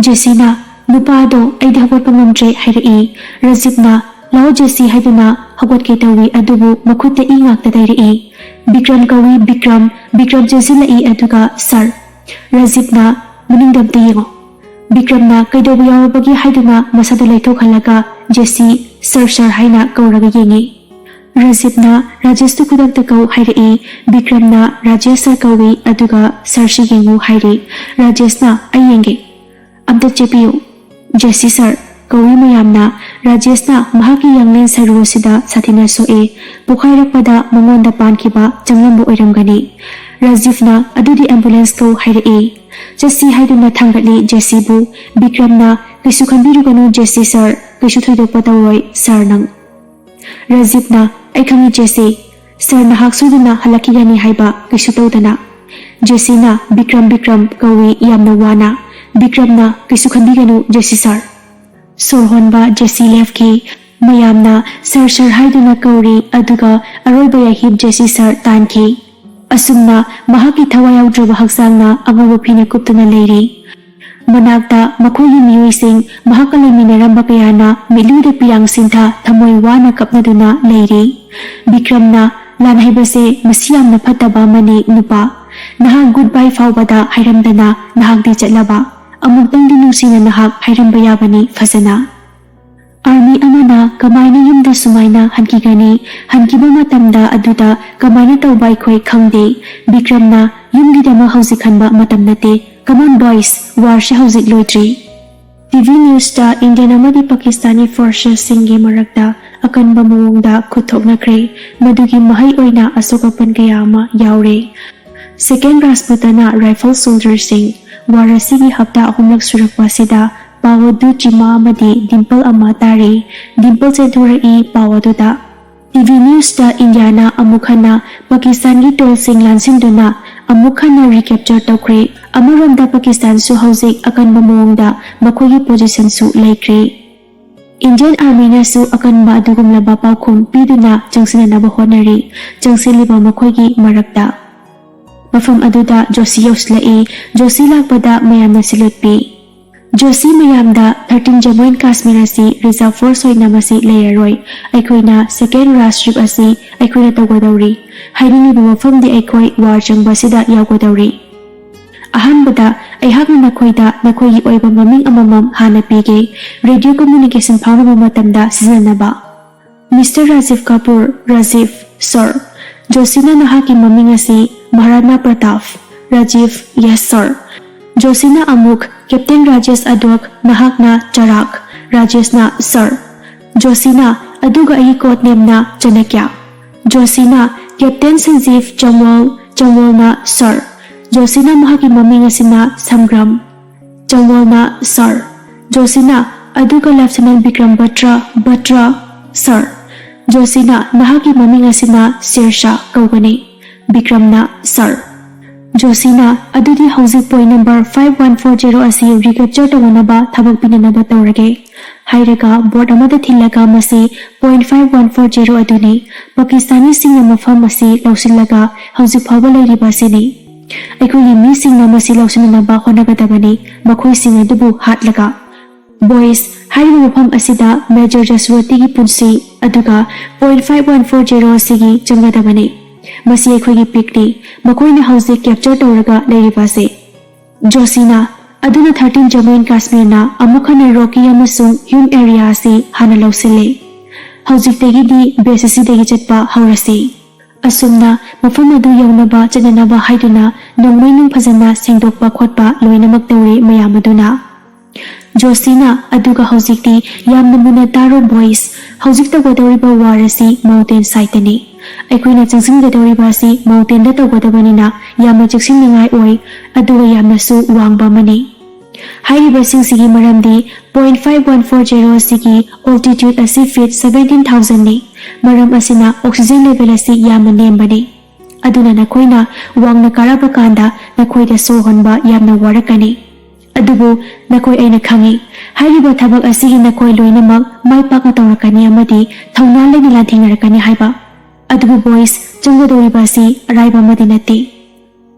ꯖꯦꯁꯤꯅ, "ꯅꯨꯄꯥꯗꯣ ꯑꯩꯗꯤ ꯍꯧꯒꯠꯄ ꯉꯝꯗ꯭ꯔꯦ," ꯍꯥꯏꯔꯛꯏ꯫ ꯔꯖꯤꯕꯅ, "ꯂꯥꯛꯑꯣ ꯖꯦꯁꯤ," ꯍꯥꯏꯗꯨꯅ ꯍꯧꯒꯠꯀꯦ ꯇꯧꯏ, ꯑꯗꯨꯕꯨ ꯃꯈꯨꯠꯇ ꯏ ꯉꯥꯛꯇ ꯇꯩꯔꯛꯏ꯫ "ꯕꯤꯀ꯭ꯔꯝ ꯀꯧꯏ, ꯕꯤꯀ꯭ꯔꯝ꯫" ꯕꯤꯀ꯭ꯔꯝ ꯆꯦꯟꯁꯤꯜꯂꯛꯏ, ꯑꯗꯨꯒ, "ꯁꯥꯔ꯫" ꯔꯖꯤꯕꯅ, "ꯃꯅꯤꯡꯗ ꯑꯝꯇ ꯌꯦꯡꯉꯣ꯫" ꯕꯤꯀ꯭ꯔꯝꯅ ꯀꯩꯗꯧꯕ ꯌꯥꯎꯔꯕꯒꯦ ꯍꯥꯏꯗꯨꯅ ꯃꯁꯥꯗ ꯂꯩꯊꯣꯛꯍꯜꯂꯒ ꯖꯦꯁꯤ "ꯁꯔ, ꯁꯔ" ꯍꯥꯏꯅ ꯀꯧꯔꯒ ꯌꯦꯡꯉꯤ꯫ ꯔꯥꯖꯤꯕꯅ "ꯔꯥꯖꯦꯁꯇꯨ ꯈꯨꯗꯛꯇ ꯀꯧ" ꯍꯥꯏꯔꯛꯏ꯫ ꯕꯤꯀ꯭ꯔꯝꯅ "ꯔꯥꯖꯦꯁ ꯁꯔ ꯀꯧꯏ, ꯑꯗꯨꯒ ꯁꯔꯁꯤ ꯌꯦꯡꯉꯨ" ꯍꯥꯏꯔꯤ꯫ ꯔꯥꯖꯦꯁꯅ "ꯑꯩ ꯌꯦꯡꯒꯦ, ꯑꯝꯇ ꯆꯦꯞꯄꯤꯌꯨ"꯫ "ꯖꯦꯁꯤ ꯁꯔ" ꯀꯧꯏ ꯃꯌꯥꯝꯅ꯫ ꯔꯥꯖꯦꯁꯅ ꯃꯍꯥꯛꯀꯤ ꯌꯥꯡꯂꯦꯟ ꯁꯔꯨ ꯑꯁꯤꯗ ꯁꯥꯊꯤꯅ ꯁꯣꯛꯏ꯫ ꯄꯣꯈꯥꯏꯔꯛꯄꯗ ꯃꯉꯣꯟꯗ ꯄꯥꯟꯈꯤꯕ ꯆꯪꯂꯝꯕ ꯑꯣꯏꯔꯝꯒꯅꯤ꯫ ꯔꯥꯖꯤꯕꯅ "ꯑꯗꯨꯗꯤ ꯑꯦꯝꯕꯨꯂꯦꯟꯁ ꯀꯧ" ꯍꯥꯏꯔꯛꯏ꯫ ꯆꯠꯁꯤ ꯍꯥꯏꯗꯨꯅ ꯊꯥꯡꯒꯠꯂꯤ ꯖꯦꯁꯤꯕꯨ꯫ ꯕꯤꯀ꯭ꯔꯝꯅ "ꯀꯩꯁꯨ ꯈꯟꯕꯤꯔꯨꯒꯅꯨ ꯖꯦꯁꯤ ꯁꯔ, ꯀꯩꯁꯨ ꯊꯣꯏꯗꯣꯛꯄ ꯇꯧꯔꯣꯏ ꯁꯔ ꯅꯪ"꯫ ꯔꯥꯖꯤꯕꯅ "ꯑꯩ ꯈꯪꯏ ꯖꯦꯁꯤ, ꯁꯔ ꯅꯍꯥꯛ ꯁꯣꯏꯗꯅ ꯍꯜꯂꯛꯈꯤꯒꯅꯤ ꯍꯥꯏꯕ ꯀꯩꯁꯨ ꯇꯧꯗꯅ"꯫ ꯖꯦꯁꯤꯅ "ꯕꯤꯀ꯭ꯔꯝ, ꯕꯤꯀ꯭ꯔꯝ" ꯀꯧꯏ ꯌꯥꯝꯅ ꯋꯥꯅ꯫ ꯕꯤꯀ꯭ꯔꯝꯅ "ꯀꯩꯁꯨ ꯈꯟꯕꯤꯒꯅꯨ ꯖꯦꯁꯤ ꯁꯔ"꯫ ꯁꯣꯔ ꯍꯣꯟꯕ ꯖꯦꯁꯤ ꯂꯦꯞꯈꯤ꯫ ꯃꯌꯥꯝꯅ "ꯁꯔ, ꯁꯔ" ꯍꯥꯏꯗꯨꯅ ꯀꯧꯔꯤ, ꯑꯗꯨꯒ ꯑꯔꯣꯏꯕ ꯌꯥꯍꯤꯞ ꯖꯦꯁꯤ ꯁꯔ ꯇꯥꯟꯈꯤ꯫ ꯑꯁꯨꯝꯅ ꯃꯍꯥꯛꯀꯤ ꯊꯋꯥꯏ ꯌꯥꯎꯗ꯭ꯔꯕ ꯍꯛꯆꯥꯡꯅ ꯑꯉꯧꯕ ꯐꯤꯅ ꯀꯨꯞꯇꯨꯅ ꯂꯩꯔꯤ꯫ ꯃꯅꯥꯛꯇ ꯃꯈꯣꯏꯒꯤ ꯃꯤꯑꯣꯏꯁꯤꯡ, ꯃꯍꯥꯛꯀ ꯂꯩꯃꯤꯟꯅꯔꯝꯕ ꯀꯌꯥꯅ ꯃꯤꯠꯂꯨꯗ ꯄꯤꯔꯥꯡ ꯁꯤꯟꯊ ꯊꯃꯣꯏ ꯋꯥꯅ ꯀꯞꯅꯗꯨꯅ ꯂꯩꯔꯤ꯫ ꯕꯤꯀ꯭ꯔꯝꯅ "ꯂꯥꯟ ꯍꯥꯏꯕꯁꯦ ꯃꯁꯤ ꯌꯥꯝꯅ ꯐꯠꯇꯕ ꯑꯃꯅꯤ ꯅꯨꯄꯥ꯫ ꯅꯍꯥꯛ ꯒꯨꯗ ꯕꯥꯏ ꯐꯥꯎꯕꯗ ꯍꯥꯏꯔꯝꯗꯅ ꯅꯍꯥꯛꯇꯤ ꯆꯠꯂꯕ꯫ ꯑꯃꯨꯛꯇꯪꯗꯤ ꯅꯨꯡꯁꯤꯅ ꯅꯍꯥꯛ ꯍꯥꯏꯔꯝꯕ ꯌꯥꯕꯅꯤ ꯐꯖꯅ"꯫ ꯑꯥꯔꯃꯤ ꯑꯃꯅ ꯀꯃꯥꯏꯅ ꯌꯨꯝꯗ ꯁꯨꯃꯥꯏꯅ ꯍꯟꯈꯤꯒꯅꯤ? ꯍꯟꯈꯤꯕ ꯃꯇꯝꯗ ꯑꯗꯨꯗ ꯀꯃꯥꯏꯅ ꯇꯧꯕ ꯑꯩꯈꯣꯏ ꯈꯪꯗꯦ꯫ ꯕꯤꯀ꯭ꯔꯝꯅ "ꯌꯨꯝꯒꯤꯗꯃꯛ ꯍꯧꯖꯤꯛ ꯍꯟꯕ ꯃꯇꯝ ꯅꯠꯇꯦ꯫ Come on boys, ꯋꯥꯔꯁꯦ ꯍꯧꯖꯤꯛ ꯂꯣꯏꯗ꯭ꯔꯤ"꯫ ꯇꯤꯚꯤ ꯅ꯭ꯌꯨꯁꯇ ꯏꯟꯗꯤꯌꯟ ꯑꯃꯗꯤ ꯄꯥꯀꯤꯁꯇꯥꯅꯤ ꯐꯣꯔꯁꯦꯁꯁꯤꯡꯒꯤ ꯃꯔꯛꯇ ꯑꯀꯟꯕ ꯃꯑꯣꯡꯗ ꯈꯨꯠ ꯊꯣꯛꯅꯈ꯭ꯔꯦ꯫ ꯃꯗꯨꯒꯤ ꯃꯍꯩ ꯑꯣꯏꯅ ꯑꯁꯣꯛ ꯑꯄꯟ ꯀꯌꯥ ꯑꯃ ꯌꯥꯎꯔꯦ꯫ ꯁꯦꯀꯦꯟ ꯔꯥꯖꯄꯨꯇꯅ ꯔꯥꯏꯐꯜ ꯁꯣꯜꯖꯔꯁꯤꯡ꯫ ꯋꯥꯔ ꯑꯁꯤꯒꯤ ꯍꯞꯇꯥ ꯑꯍꯨꯝꯂꯛ ꯁꯨꯔꯛꯄ ꯑꯁꯤꯗ ꯄꯥꯋꯣꯗꯨ ꯆꯤꯃꯥ ꯑꯃꯗꯤ ꯗꯤꯝꯄꯜ ꯑꯃ ꯇꯥꯔꯤ꯫ ꯗꯤꯝꯄꯜ ꯆꯦꯟꯊꯣꯔꯛꯏ ꯄꯥꯋꯣꯗꯨꯗ꯫ ꯇꯤꯚꯤ ꯅ꯭ꯌꯨꯁꯇ ꯏꯟꯗꯤꯌꯥꯅ ꯑꯃꯨꯛ ꯍꯟꯅ ꯄꯥꯀꯤꯁꯇꯥꯟꯒꯤ ꯇꯣꯜꯁꯤꯡ ꯂꯥꯟꯁꯤꯟꯗꯨꯅ ꯑꯃꯨꯛ ꯍꯟꯅ ꯔꯤꯀꯦꯞꯆꯔ ꯇꯧꯈ꯭ꯔꯦ꯫ ꯑꯃꯔꯣꯝꯗ ꯄꯥꯀꯤꯁꯇꯥꯟꯁꯨ ꯍꯧꯖꯤꯛ ꯑꯀꯟꯕ ꯃꯑꯣꯡꯗ ꯃꯈꯣꯏꯒꯤ ꯄꯣꯖꯤꯁꯟꯁꯨ ꯂꯩꯈ꯭ꯔꯦ꯫ ꯏꯟꯗꯤꯌꯟ ꯑꯥꯔꯃꯤꯅꯁꯨ ꯑꯀꯟꯕ ꯑꯗꯨꯒꯨꯝꯂꯕ ꯄꯥꯎꯈꯨꯝ ꯄꯤꯗꯨꯅ ꯆꯪꯁꯤꯟꯅꯅꯕ ꯍꯣꯠꯅꯔꯤ꯫ ꯆꯪꯁꯤꯜꯂꯤꯕ ꯃꯈꯣꯏꯒꯤ ꯃꯔꯛꯇ ꯃꯐꯝ ꯑꯗꯨꯗ ꯖꯣꯁꯤ ꯌꯧꯁꯤꯜꯂꯛꯏ꯫ ꯖꯣꯁꯤ ꯂꯥꯛꯄꯗ ꯃꯌꯥꯝꯅ ꯁꯤꯂꯨꯠ ꯄꯤ꯫ ꯖꯣꯁꯤ ꯃꯌꯥꯝꯗ, "ꯊꯥꯔꯇꯤꯟ ꯖꯃꯨ ꯑꯦꯟ ꯀꯥꯁꯃꯤꯔ ꯑꯁꯤ ꯔꯤꯖꯥꯔꯚ ꯐꯣꯔꯁ ꯑꯣꯏꯅ ꯃꯁꯤ ꯂꯩꯔꯔꯣꯏ꯫ ꯑꯩꯈꯣꯏꯅ ꯁꯦꯀꯦꯟ ꯔꯥꯁꯇ꯭ꯔꯤꯞ ꯑꯁꯤ ꯑꯩꯈꯣꯏꯅ ꯇꯧꯒꯗꯧꯔꯤ꯫ ꯍꯥꯏꯅꯤꯡꯂꯤꯕ ꯃꯐꯝꯗꯤ ꯑꯩꯈꯣꯏ ꯋꯥꯔ ꯆꯪꯕ ꯑꯁꯤꯗ ꯌꯥꯎꯒꯗꯧꯔꯤ"꯫ ꯑꯍꯥꯟꯕꯗ ꯑꯩꯍꯥꯛꯅ ꯅꯈꯣꯏꯗ ꯅꯈꯣꯏꯒꯤ ꯑꯣꯏꯕ ꯃꯃꯤꯡ ꯑꯃꯃꯝ ꯍꯥꯟꯅ ꯄꯤꯒꯦ, ꯔꯦꯗꯤꯑꯣ ꯀꯝꯃ꯭ꯌꯨꯅꯤꯀꯦꯁꯟ ꯐꯥꯎꯅꯕ ꯃꯇꯝꯗ ꯁꯤꯖꯤꯟꯅꯅꯕ꯫ Mister Rajiv Kapoor, Rajiv, sir. ꯖꯣꯁꯤꯅ, ꯅꯍꯥꯛꯀꯤ ꯃꯃꯤꯡ ꯑꯁꯤ ꯃꯍꯥꯔꯥꯅꯥ ꯄ꯭ꯔꯇꯥꯞ꯫ Rajiv, yes sir. ꯖꯣꯁꯤꯅ ꯑꯃꯨꯛ, ꯀꯦꯞꯇꯦꯟ ꯔꯥꯖꯦꯁ ꯑꯗꯣꯛ, ꯅꯍꯥꯛꯅ ꯆꯔꯥꯛ꯫ ꯔꯥꯖꯦꯁꯅ, ꯁꯔ꯫ ꯖꯣꯁꯤꯅ, ꯑꯗꯨꯒ ꯑꯩꯒꯤ ꯀꯣꯗ ꯅꯦꯝꯅ ꯆꯅꯀ꯭ꯌ꯫ ꯖꯣꯁꯤꯅ, ꯀꯦꯞꯇꯦꯟ ꯁꯟꯖꯤꯕ, ꯆꯝꯋꯥꯜ꯫ ꯆꯝꯋꯥꯜꯅ, ꯁꯔ꯫ ꯖꯣꯁꯤꯅ ꯃꯍꯥꯛꯀꯤ ꯃꯃꯤꯡ ꯑꯁꯤꯅ ꯁꯝꯒ꯭ꯔꯥꯝ꯫ ꯆꯝꯋꯥꯜꯅ, ꯁꯔ꯫ ꯖꯣꯁꯤꯅ, ꯑꯗꯨꯒ ꯂꯦꯐꯇꯤꯅꯦꯟ ꯕꯤꯀ꯭ꯔꯝ ꯕꯇ꯭ꯔ꯫ ꯕꯇ꯭ꯔ, ꯁꯔ꯫ ꯖꯣꯁꯤꯅ, ꯅꯍꯥꯛꯀꯤ ꯃꯃꯤꯡ ꯑꯁꯤꯅ ꯁꯤꯔꯁꯥ ꯀꯧꯒꯅꯤ꯫ ꯕꯤꯀ꯭ꯔꯝꯅ, ꯁꯔ꯫ ꯖꯣꯁꯤꯅ, ꯑꯗꯨꯗꯤ ꯍꯧꯖꯤꯛ point number five one four zero ꯑꯁꯤ ꯔꯤꯀꯦꯞꯆꯔ ꯇꯧꯅꯅꯕ ꯊꯕꯛ ꯄꯤꯅꯅꯕ ꯇꯧꯔꯒꯦ꯫ ꯍꯥꯏꯔꯒ ꯕꯣꯔꯗ ꯑꯃꯗ ꯊꯤꯜꯂꯒ ꯃꯁꯤ point five one four zero ꯑꯗꯨꯅꯤ꯫ ꯄꯥꯀꯤꯁꯇꯥꯅꯤꯁꯤꯡꯅ ꯃꯐꯝ ꯑꯁꯤ ꯂꯧꯁꯤꯜꯂꯒ ꯍꯧꯖꯤꯛ ꯐꯥꯎꯕ ꯂꯩꯔꯤꯕ ꯑꯁꯤꯅꯤ꯫ ꯑꯩꯈꯣꯏꯒꯤ ꯃꯤꯁꯤꯡꯅ ꯃꯁꯤ ꯂꯧꯁꯤꯟꯅꯅꯕ ꯍꯣꯠꯅꯒꯗꯕꯅꯤ, ꯃꯈꯣꯏꯁꯤꯡ ꯑꯗꯨꯕꯨ ꯍꯥꯠꯂꯒ꯫ ꯕꯣꯏꯁ, ꯍꯥꯏꯔꯤꯕ ꯃꯐꯝ ꯑꯁꯤꯗ ꯃꯦꯖꯔ ꯖꯁꯋꯇꯤꯒꯤ ꯄꯨꯟꯁꯤ ꯑꯗꯨꯒ point five one four zero ꯑꯁꯤꯒꯤ ꯆꯪꯒꯗꯕꯅꯤ꯫ ꯃꯁꯤ ꯑꯩꯈꯣꯏꯒꯤ ꯄꯤꯛꯅꯤ, ꯃꯈꯣꯏꯅ ꯍꯧꯖꯤꯛ ꯀꯦꯞꯆꯔ ꯇꯧꯔꯒ ꯂꯩꯔꯤꯕ ꯑꯁꯤ꯫ ꯖꯣꯁꯤꯅ, ꯑꯗꯨꯅ ꯊꯥꯔꯇꯤꯟ ꯖꯝꯃꯨ ꯑꯦꯟ ꯀꯥꯁꯃꯤꯔꯅ ꯑꯃꯨꯛ ꯍꯟꯅ ꯔꯣꯀꯤ ꯑꯃꯁꯨꯡ ꯍ꯭ꯌꯨꯝ ꯑꯦꯔꯤꯌꯥ ꯑꯁꯤ ꯍꯥꯟꯅ ꯂꯧꯁꯤꯜꯂꯦ꯫ ꯍꯧꯖꯤꯛꯇꯒꯤꯗꯤ ꯕꯦꯁ ꯑꯁꯤꯗꯒꯤ ꯆꯠꯄ ꯍꯧꯔꯁꯤ꯫ ꯑꯁꯨꯝꯅ ꯃꯐꯝ ꯑꯗꯨ ꯌꯧꯅꯕ ꯆꯠꯅꯅꯕ ꯍꯥꯏꯗꯨꯅ ꯅꯣꯡꯃꯩ ꯅꯨꯡ ꯐꯖꯅ ꯁꯦꯡꯗꯣꯛꯄ ꯈꯣꯠꯄ ꯂꯣꯏꯅꯃꯛ ꯇꯧꯔꯦ ꯃꯌꯥꯝ ꯑꯗꯨꯅ꯫ ꯖꯣꯁꯤꯅ, ꯑꯗꯨꯒ ꯍꯧꯖꯤꯛꯇꯤ ꯌꯥꯝꯅ ꯃꯨꯟꯅ ꯇꯥꯔꯣ ꯕꯣꯏꯁ, ꯍꯧꯖꯤꯛ ꯇꯧꯒꯗꯧꯔꯤꯕ ꯋꯥꯔ ꯑꯁꯤ ꯃꯥꯎꯟꯇꯦꯟ ꯁꯥꯏꯠꯇꯅꯤ꯫ ꯑꯩꯈꯣꯏꯅ ꯆꯪꯁꯤꯟꯒꯗꯧꯔꯤꯕ ꯑꯁꯤ ꯃꯥꯎꯟꯇꯦꯟꯗ ꯇꯧꯒꯗꯕꯅꯤꯅ ꯌꯥꯝꯅ ꯆꯦꯛꯁꯤꯟꯅꯤꯡꯉꯥꯏ ꯑꯣꯏ, ꯑꯗꯨꯒ ꯌꯥꯝꯅꯁꯨ ꯋꯥꯡꯕ ꯑꯃꯅꯤ꯫ ꯍꯥꯏꯔꯤꯕꯁꯤꯡꯁꯤꯒꯤ ꯃꯔꯝꯗꯤ point five one four zero ꯑꯁꯤꯒꯤ ꯑꯣꯜꯇꯤꯇ꯭ꯌꯨꯠ ꯑꯁꯤ ꯐꯤꯠ ꯁꯕꯦꯟꯇꯤꯟ ꯊꯥꯎꯖꯟꯅꯤ꯫ ꯃꯔꯝ ꯑꯁꯤꯅ ꯑꯣꯛꯁꯤꯖꯦꯟ ꯂꯦꯚꯦꯜ ꯑꯁꯤ ꯌꯥꯝꯅ ꯅꯦꯝꯕꯅꯤ꯫ ꯑꯗꯨꯅ ꯅꯈꯣꯏꯅ ꯋꯥꯡꯅ ꯀꯥꯔꯛꯄ ꯀꯥꯟꯗ ꯅꯈꯣꯏꯗ ꯁꯣꯔ ꯍꯣꯟꯕ ꯌꯥꯝꯅ ꯋꯥꯔꯛꯀꯅꯤ꯫ ꯑꯗꯨꯕꯨ ꯅꯈꯣꯏ, ꯑꯩꯅ ꯈꯪꯏ, ꯍꯥꯏꯔꯤꯕ ꯊꯕꯛ ꯑꯁꯤꯒꯤ ꯅꯈꯣꯏ ꯂꯣꯏꯅꯃꯛ ꯃꯥꯏ ꯄꯥꯛꯅ ꯇꯧꯔꯛꯀꯅꯤ ꯑꯃꯗꯤ ꯊꯧꯅꯥ ꯂꯩꯅ ꯂꯥꯟꯊꯦꯡꯅꯔꯛꯀꯅꯤ ꯍꯥꯏꯕ꯫ ꯑꯗꯨꯕꯨ ꯕꯣꯏꯁ, ꯆꯪꯒꯗꯧꯔꯤꯕ ꯑꯁꯤ ꯑꯔꯥꯏꯕ ꯑꯃꯗꯤ ꯅꯠꯇꯦ꯫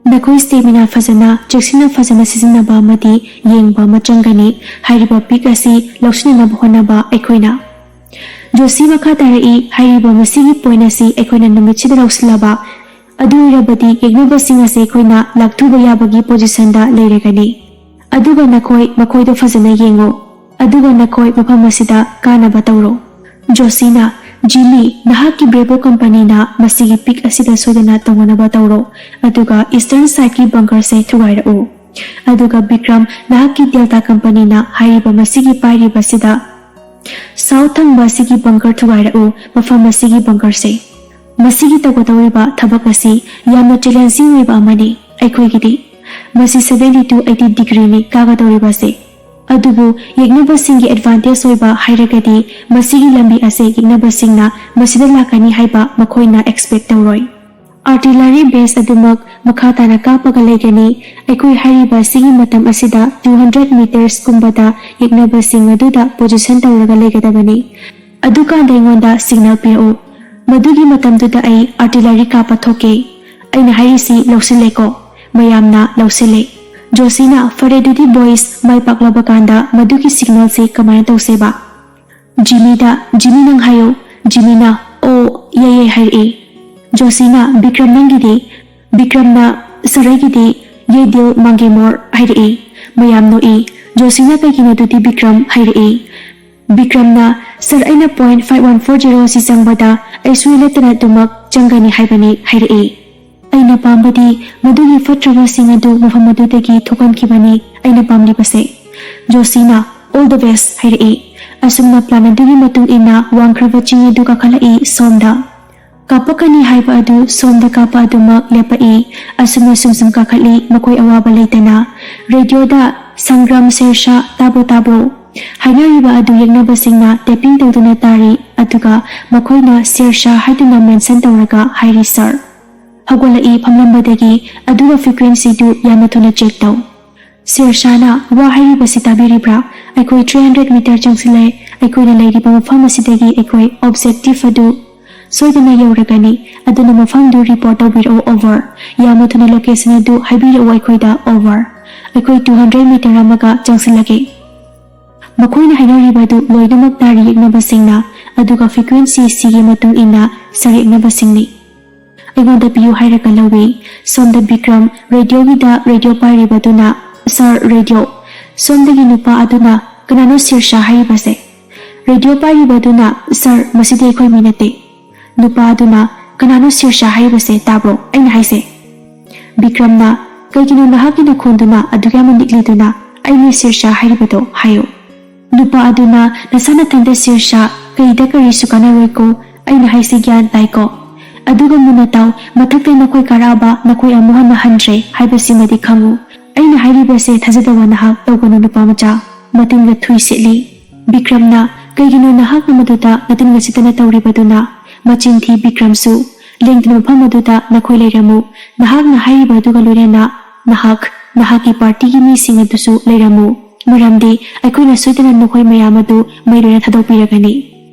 ꯅꯈꯣꯏ ꯁ꯭ꯇꯦꯃꯤꯅꯥ ꯐꯖꯅ, ꯆꯦꯛꯁꯤꯟꯅ ꯐꯖꯅ ꯁꯤꯖꯤꯟꯅꯕ ꯑꯃꯗꯤ ꯌꯦꯡꯕ ꯑꯃ ꯆꯪꯒꯅꯤ꯫ ꯍꯥꯏꯔꯤꯕ ꯄꯤꯛ ꯑꯁꯤ ꯂꯧꯁꯤꯟꯅꯅꯕ ꯍꯣꯠꯅꯕ ꯑꯩꯈꯣꯏꯅ꯫ ꯖꯣꯁꯤ ꯃꯈꯥ ꯇꯥꯔꯛꯏ, ꯍꯥꯏꯔꯤꯕ ꯃꯁꯤꯒꯤ ꯄꯣꯏꯟꯠ ꯑꯁꯤ ꯑꯩꯈꯣꯏꯅ ꯅꯨꯃꯤꯠꯁꯤꯗ ꯂꯧꯁꯤꯜꯂꯕ ꯑꯗꯨ ꯑꯣꯏꯔꯕꯗꯤ ꯌꯦꯛꯅꯕꯁꯤꯡ ꯑꯁꯦ ꯑꯩꯈꯣꯏꯅ ꯂꯥꯛꯊꯨꯕ ꯌꯥꯕꯒꯤ ꯄꯣꯖꯤꯁꯟꯗ ꯂꯩꯔꯒꯅꯤ꯫ ꯑꯗꯨꯒ ꯅꯈꯣꯏ ꯃꯈꯣꯏꯗ ꯐꯖꯅ ꯌꯦꯡꯉꯨ꯫ ꯑꯗꯨꯒ ꯅꯈꯣꯏ ꯃꯐꯝ ꯑꯁꯤꯗ ꯀꯥꯅꯕ ꯇꯧꯔꯣ꯫ ꯖꯣꯁꯤꯅ, "ꯖꯤꯃꯤ, ꯅꯍꯥꯛꯀꯤ ꯕ꯭ꯔꯦꯕꯣ ꯀꯝꯄꯅꯤꯅ ꯃꯁꯤꯒꯤ ꯄꯤꯛ ꯑꯁꯤꯗ ꯁꯣꯏꯗꯅ ꯇꯧꯅꯅꯕ ꯇꯧꯔꯣ, ꯑꯗꯨꯒ ꯏꯁꯇꯔꯟ ꯁꯥꯏꯠꯀꯤ ꯕꯪꯀꯔꯁꯦ ꯊꯨꯒꯥꯏꯔꯛꯎ꯫ ꯑꯗꯨꯒ ꯕꯤꯀ꯭ꯔꯝ, ꯅꯍꯥꯛꯀꯤ ꯗꯦꯜꯇꯥ ꯀꯝꯄꯅꯤꯅ ꯍꯥꯏꯔꯤꯕ ꯃꯁꯤꯒꯤ ꯄꯥꯏꯔꯤꯕꯁꯤꯗ ꯁꯥꯎꯠ ꯊꯪꯕ ꯑꯁꯤꯒꯤ ꯕꯪꯀꯔ ꯊꯨꯒꯥꯏꯔꯛꯎ, ꯃꯐꯝ ꯑꯁꯤꯒꯤ ꯕꯪꯀꯔꯁꯦ꯫ ꯃꯁꯤꯒꯤ ꯇꯧꯒꯗꯧꯔꯤꯕ ꯊꯕꯛ ꯑꯁꯤ ꯌꯥꯝꯅ ꯆꯦꯂꯦꯟꯖꯤꯡ ꯑꯣꯏꯕ ꯑꯃꯅꯤ ꯑꯩꯈꯣꯏꯒꯤꯗꯤ꯫ ꯃꯁꯤ seventy to eighty ꯗꯤꯒ꯭ꯔꯤꯅꯤ ꯀꯥꯒꯗꯧꯔꯤꯕꯁꯦ꯫ ꯑꯗꯨꯕꯨ ꯌꯦꯛꯅꯕꯁꯤꯡꯒꯤ ꯑꯦꯗꯚꯥꯟꯇꯦꯖ ꯑꯣꯏꯕ ꯍꯥꯏꯔꯒꯗꯤ ꯃꯁꯤꯒꯤ ꯂꯝꯕꯤ ꯑꯁꯦ ꯌꯦꯛꯅꯕꯁꯤꯡꯅ ꯃꯁꯤꯗ ꯂꯥꯛꯀꯅꯤ ꯍꯥꯏꯕ ꯃꯈꯣꯏꯅ ꯑꯦꯛꯁꯄꯦꯛ ꯇꯧꯔꯣꯏ꯫ ꯑꯥꯔꯇꯤꯂꯔꯤ ꯕꯦꯁ ꯑꯗꯨꯃꯛ ꯃꯈꯥ ꯇꯥꯅ ꯀꯥꯞꯄꯒ ꯂꯩꯒꯅꯤ꯫ ꯑꯩꯈꯣꯏ ꯍꯥꯏꯔꯤꯕ ꯑꯁꯤꯒꯤ ꯃꯇꯝ ꯑꯁꯤꯗ two hundred ꯃꯤꯇꯔꯁꯀꯨꯝꯕꯗ ꯌꯦꯛꯅꯕꯁꯤꯡ ꯑꯗꯨꯗ ꯄꯣꯖꯤꯁꯟ ꯇꯧꯔꯒ ꯂꯩꯒꯗꯕꯅꯤ꯫ ꯑꯗꯨꯀꯥꯟꯗ ꯑꯩꯉꯣꯟꯗ ꯁꯤꯒꯅꯦꯜ ꯄꯤꯔꯛꯎ꯫ ꯃꯗꯨꯒꯤ ꯃꯇꯝꯗꯨꯗ ꯑꯩ ꯑꯥꯔꯇꯤꯂꯔꯤ ꯀꯥꯞꯄ ꯊꯣꯛꯀꯦ꯫ ꯑꯩꯅ ꯍꯥꯏꯔꯤꯁꯤ ꯂꯧꯁꯤꯜꯂꯦꯀꯣ?" ꯃꯌꯥꯝꯅ ꯂꯧꯁꯤꯜꯂꯦ꯫ ꯖꯣꯁꯤꯅ, "ꯐꯔꯦ, ꯑꯗꯨꯗꯤ ꯕꯣꯏꯁ, ꯃꯥꯏ ꯄꯥꯛꯂꯕ ꯀꯥꯟꯗ ꯃꯗꯨꯒꯤ ꯁꯤꯒꯅꯦꯜꯁꯤ ꯀꯃꯥꯏꯅ ꯇꯧꯁꯦꯕ?" ꯖꯤꯃꯤꯗ, "ꯖꯤꯃꯤ, ꯅꯪ ꯍꯥꯏꯌꯣ꯫" ꯖꯤꯃꯤꯅ, "ꯑꯣ, ꯌꯥꯏ ꯌꯥꯏ" ꯍꯥꯏꯔꯛꯏ꯫ ꯖꯣꯁꯤꯅ, "ꯕꯤꯀ꯭ꯔꯝ, ꯅꯪꯒꯤꯗꯤ?" ꯕꯤꯀ꯭ꯔꯝꯅ, "ꯁꯥꯔ, ꯑꯩꯒꯤꯗꯤ ꯌꯦ ꯗꯤꯜ ꯃꯥꯡꯒꯦ ꯃꯣꯔ" ꯍꯥꯏꯔꯛꯏ꯫ ꯃꯌꯥꯝ ꯅꯣꯛꯏ꯫ ꯖꯣꯁꯤꯅ, "ꯀꯩꯒꯤꯅꯣ ꯑꯗꯨꯗꯤ ꯕꯤꯀ꯭ꯔꯝ?" ꯍꯥꯏꯔꯛꯏ꯫ ꯕꯤꯀ꯭ꯔꯝꯅ, "ꯁꯥꯔ, ꯑꯩꯅ point five one four zero ꯑꯁꯤ ꯆꯪꯕꯗ ꯑꯩ ꯁꯣꯏ ꯂꯦꯞꯇꯅ ꯑꯗꯨꯃꯛ ꯆꯪꯒꯅꯤ ꯍꯥꯏꯕꯅꯤ" ꯍꯥꯏꯔꯛꯏ꯫ ꯑꯩꯅ ꯄꯥꯝꯕꯗꯤ ꯃꯗꯨꯒꯤ ꯐꯠꯇ꯭ꯔꯕꯁꯤꯡ ꯑꯗꯨ ꯃꯐꯝ ꯑꯗꯨꯗꯒꯤ ꯊꯣꯛꯍꯟꯈꯤꯕꯅꯤ ꯑꯩꯅ ꯄꯥꯝꯂꯤꯕꯁꯦ꯫ ꯖꯣꯁꯤꯅ, "ꯑꯣꯜ ꯗ ꯕꯦꯁ" ꯍꯥꯏꯔꯛꯏ꯫ ꯑꯁꯨꯝꯅ ꯄ꯭ꯂꯥꯟ ꯑꯗꯨꯒꯤ ꯃꯇꯨꯡ ꯏꯟꯅ ꯋꯥꯡꯈ꯭ꯔꯕ ꯆꯤꯡ ꯑꯗꯨ ꯀꯥꯈꯠꯂꯛꯏ ꯁꯣꯝꯗ꯫ ꯀꯥꯞꯄꯛꯀꯅꯤ ꯍꯥꯏꯕ ꯑꯗꯨ ꯁꯣꯝꯗ ꯀꯥꯞꯄ ꯑꯗꯨꯃꯛ ꯂꯦꯞꯄꯛꯏ꯫ ꯑꯁꯨꯝꯅ ꯁꯨꯝ ꯁꯨꯝ ꯀꯥꯈꯠꯂꯤ, ꯃꯈꯣꯏ ꯑꯋꯥꯕ ꯂꯩꯇꯅ꯫ ꯔꯦꯗꯤꯑꯣꯗ, "ꯁꯪꯒ꯭ꯔꯥꯝ, ꯁꯦꯔꯁꯥ, ꯇꯥꯕ꯭ꯔꯣ, ꯇꯥꯕ꯭ꯔꯣ?" ꯍꯥꯏꯅꯔꯤꯕ ꯑꯗꯨ ꯌꯦꯛꯅꯕꯁꯤꯡꯅ ꯇꯦꯄꯤꯡ ꯇꯧꯗꯨꯅ ꯇꯥꯔꯤ, ꯑꯗꯨꯒ ꯃꯈꯣꯏꯅ "ꯁꯦꯔꯁꯥ" ꯍꯥꯏꯗꯨꯅ ꯃꯦꯟꯁꯟ ꯇꯧꯔꯒ ꯍꯥꯏꯔꯤ, "ꯁꯥꯔ꯫" ꯍꯧꯒꯠꯂꯛꯏ ꯐꯝꯂꯝꯕꯗꯒꯤ, ꯑꯗꯨꯒ ꯐ꯭ꯔꯤꯀ꯭ꯋꯦꯟꯁꯤꯗꯨ ꯌꯥꯝꯅ ꯊꯨꯅ ꯆꯦꯛ ꯇꯧ꯫ ꯁꯦꯔꯁꯥꯅ, "ꯋꯥ ꯍꯥꯏꯔꯤꯕꯁꯤ ꯇꯥꯕꯤꯔꯤꯕ꯭ꯔꯥ? ꯑꯩꯈꯣꯏ three hundred ꯃꯤꯇꯔ ꯆꯪꯁꯤꯜꯂꯦ꯫ ꯑꯩꯈꯣꯏꯅ ꯂꯩꯔꯤꯕ ꯃꯐꯝ ꯑꯁꯤꯗꯒꯤ ꯑꯩꯈꯣꯏ ꯑꯣꯕꯖꯦꯛꯇꯤꯚ ꯑꯗꯨ ꯁꯣꯏꯗꯅ ꯌꯧꯔꯒꯅꯤ, ꯑꯗꯨꯅ ꯃꯐꯝꯗꯨ ꯔꯤꯄꯣꯔꯠ ꯇꯧꯕꯤꯔꯛꯎ, ꯑꯣꯚꯔ꯫ ꯌꯥꯝꯅ ꯊꯨꯅ ꯂꯣꯀꯦꯁꯟ ꯑꯗꯨ ꯍꯥꯏꯕꯤꯔꯛꯎ ꯑꯩꯈꯣꯏꯗ, ꯑꯣꯚꯔ꯫ ꯑꯩꯈꯣꯏ two hundred ꯃꯤꯇꯔ ꯑꯃꯒ ꯆꯪꯁꯤꯜꯂꯒꯦ꯫" ꯃꯈꯣꯏꯅ ꯍꯥꯏꯅꯔꯤꯕ ꯑꯗꯨ ꯂꯣꯏꯅꯃꯛ ꯇꯥꯔꯤ ꯌꯦꯛꯅꯕꯁꯤꯡꯅ, ꯑꯗꯨꯒ ꯐ꯭ꯔꯤꯀ꯭ꯋꯦꯟꯁꯤ ꯁꯤꯒꯤ ꯃꯇꯨꯡ ꯏꯟꯅ ꯁꯛꯌꯦꯛꯅꯕꯁꯤꯡꯅꯤ꯫ ꯑꯩꯉꯣꯟꯗ ꯄꯤꯌꯨ ꯍꯥꯏꯔꯒ ꯂꯧꯏ꯫ ꯁꯣꯝꯗ ꯕꯤꯀ꯭ꯔꯝ ꯔꯦꯗꯤꯑꯣꯒꯤꯗ ꯔꯦꯗꯤꯑꯣ ꯄꯥꯏꯔꯤꯕ ꯑꯗꯨꯅ, "ꯁꯥꯔ, ꯔꯦꯗꯤꯑꯣ!" ꯁꯣꯝꯗꯒꯤ ꯅꯨꯄꯥ ꯑꯗꯨꯅ, "ꯀꯅꯥꯅꯣ ꯁꯤꯔꯁꯥ ꯍꯥꯏꯔꯤꯕꯁꯦ?" ꯔꯦꯗꯤꯑꯣ ꯄꯥꯏꯔꯤꯕ ꯑꯗꯨꯅ, "ꯁꯥꯔ, ꯃꯁꯤꯗꯤ ꯑꯩꯈꯣꯏ ꯃꯤ ꯅꯠꯇꯦ꯫" ꯅꯨꯄꯥ ꯑꯗꯨꯅ, "ꯀꯅꯥꯅꯣ ꯁꯤꯔꯁꯥ ꯍꯥꯏꯔꯤꯕꯁꯦ, ꯇꯥꯕ꯭ꯔꯣ ꯑꯩꯅ ꯍꯥꯏꯁꯦ?" ꯕꯤꯀ꯭ꯔꯝꯅ, "ꯀꯩꯒꯤꯅꯣ ꯅꯍꯥꯛꯀꯤ ꯅꯈꯣꯟꯗꯨꯅ ꯑꯗꯨꯛ ꯌꯥꯝꯅ ꯅꯤꯛꯂꯤꯗꯨꯅ? ꯑꯩꯅꯤ ꯁꯤꯔꯁꯥ ꯍꯥꯏꯔꯤꯕꯗꯣ ꯍꯥꯏꯌꯨ꯫" ꯅꯨꯄꯥ ꯑꯗꯨꯅ, "ꯅꯁꯥ ꯅꯊꯟꯗ ꯁꯤꯔꯁꯥ, ꯀꯩꯗ ꯀꯔꯤꯁꯨ ꯀꯥꯟꯅꯔꯣꯏꯀꯣ, ꯑꯩꯅ ꯍꯥꯏꯁꯤ ꯒ꯭ꯌꯥꯟ ꯇꯥꯏꯀꯣ? ꯑꯗꯨꯒ ꯃꯨꯟꯅ ꯇꯥꯎ, ꯃꯊꯛꯇ ꯅꯈꯣꯏ ꯀꯥꯔꯛꯑꯕ ꯅꯈꯣꯏ ꯑꯃꯨꯛ ꯍꯟꯅ ꯍꯟꯗ꯭ꯔꯦ ꯍꯥꯏꯕꯁꯤꯃꯗꯤ ꯈꯪꯉꯨ꯫ ꯑꯩꯅ ꯍꯥꯏꯔꯤꯕꯁꯦ ꯊꯥꯖꯗꯕ ꯅꯍꯥꯛ ꯇꯧꯒꯅꯨ ꯅꯨꯄꯥ ꯃꯆꯥ꯫" ꯃꯇꯤꯟꯒ ꯊꯨꯏ ꯁꯤꯠꯂꯤ꯫ ꯕꯤꯀ꯭ꯔꯝꯅ, "ꯀꯩꯒꯤꯅꯣ ꯅꯍꯥꯛꯅ ꯃꯗꯨꯗ ꯅꯇꯤꯟꯒ ꯁꯤꯠꯇꯅ ꯇꯧꯔꯤꯕꯗꯨꯅ? ꯃꯆꯤꯟ ꯊꯤ ꯕꯤꯀ꯭ꯔꯝꯁꯨ꯫ ꯂꯦꯡꯗꯅ ꯃꯐꯝ ꯑꯗꯨꯗ ꯅꯈꯣꯏ ꯂꯩꯔꯝꯃꯨ꯫ ꯅꯍꯥꯛꯅ ꯍꯥꯏꯔꯤꯕ ꯑꯗꯨꯒ ꯂꯣꯏꯅꯅ ꯅꯍꯥꯛ, ꯅꯍꯥꯛꯀꯤ ꯄꯥꯔꯇꯤꯒꯤ ꯃꯤꯁꯤꯡ ꯑꯗꯨꯁꯨ ꯂꯩꯔꯝꯃꯨ꯫ ꯃꯔꯝꯗꯤ ꯑꯩꯈꯣꯏꯅ ꯁꯣꯏꯗꯅ ꯅꯈꯣꯏ ꯃꯌꯥꯝ ꯑꯗꯨ ꯃꯩ ꯂꯣꯏꯅ ꯊꯥꯗꯣꯛꯄꯤꯔꯒꯅꯤ꯫"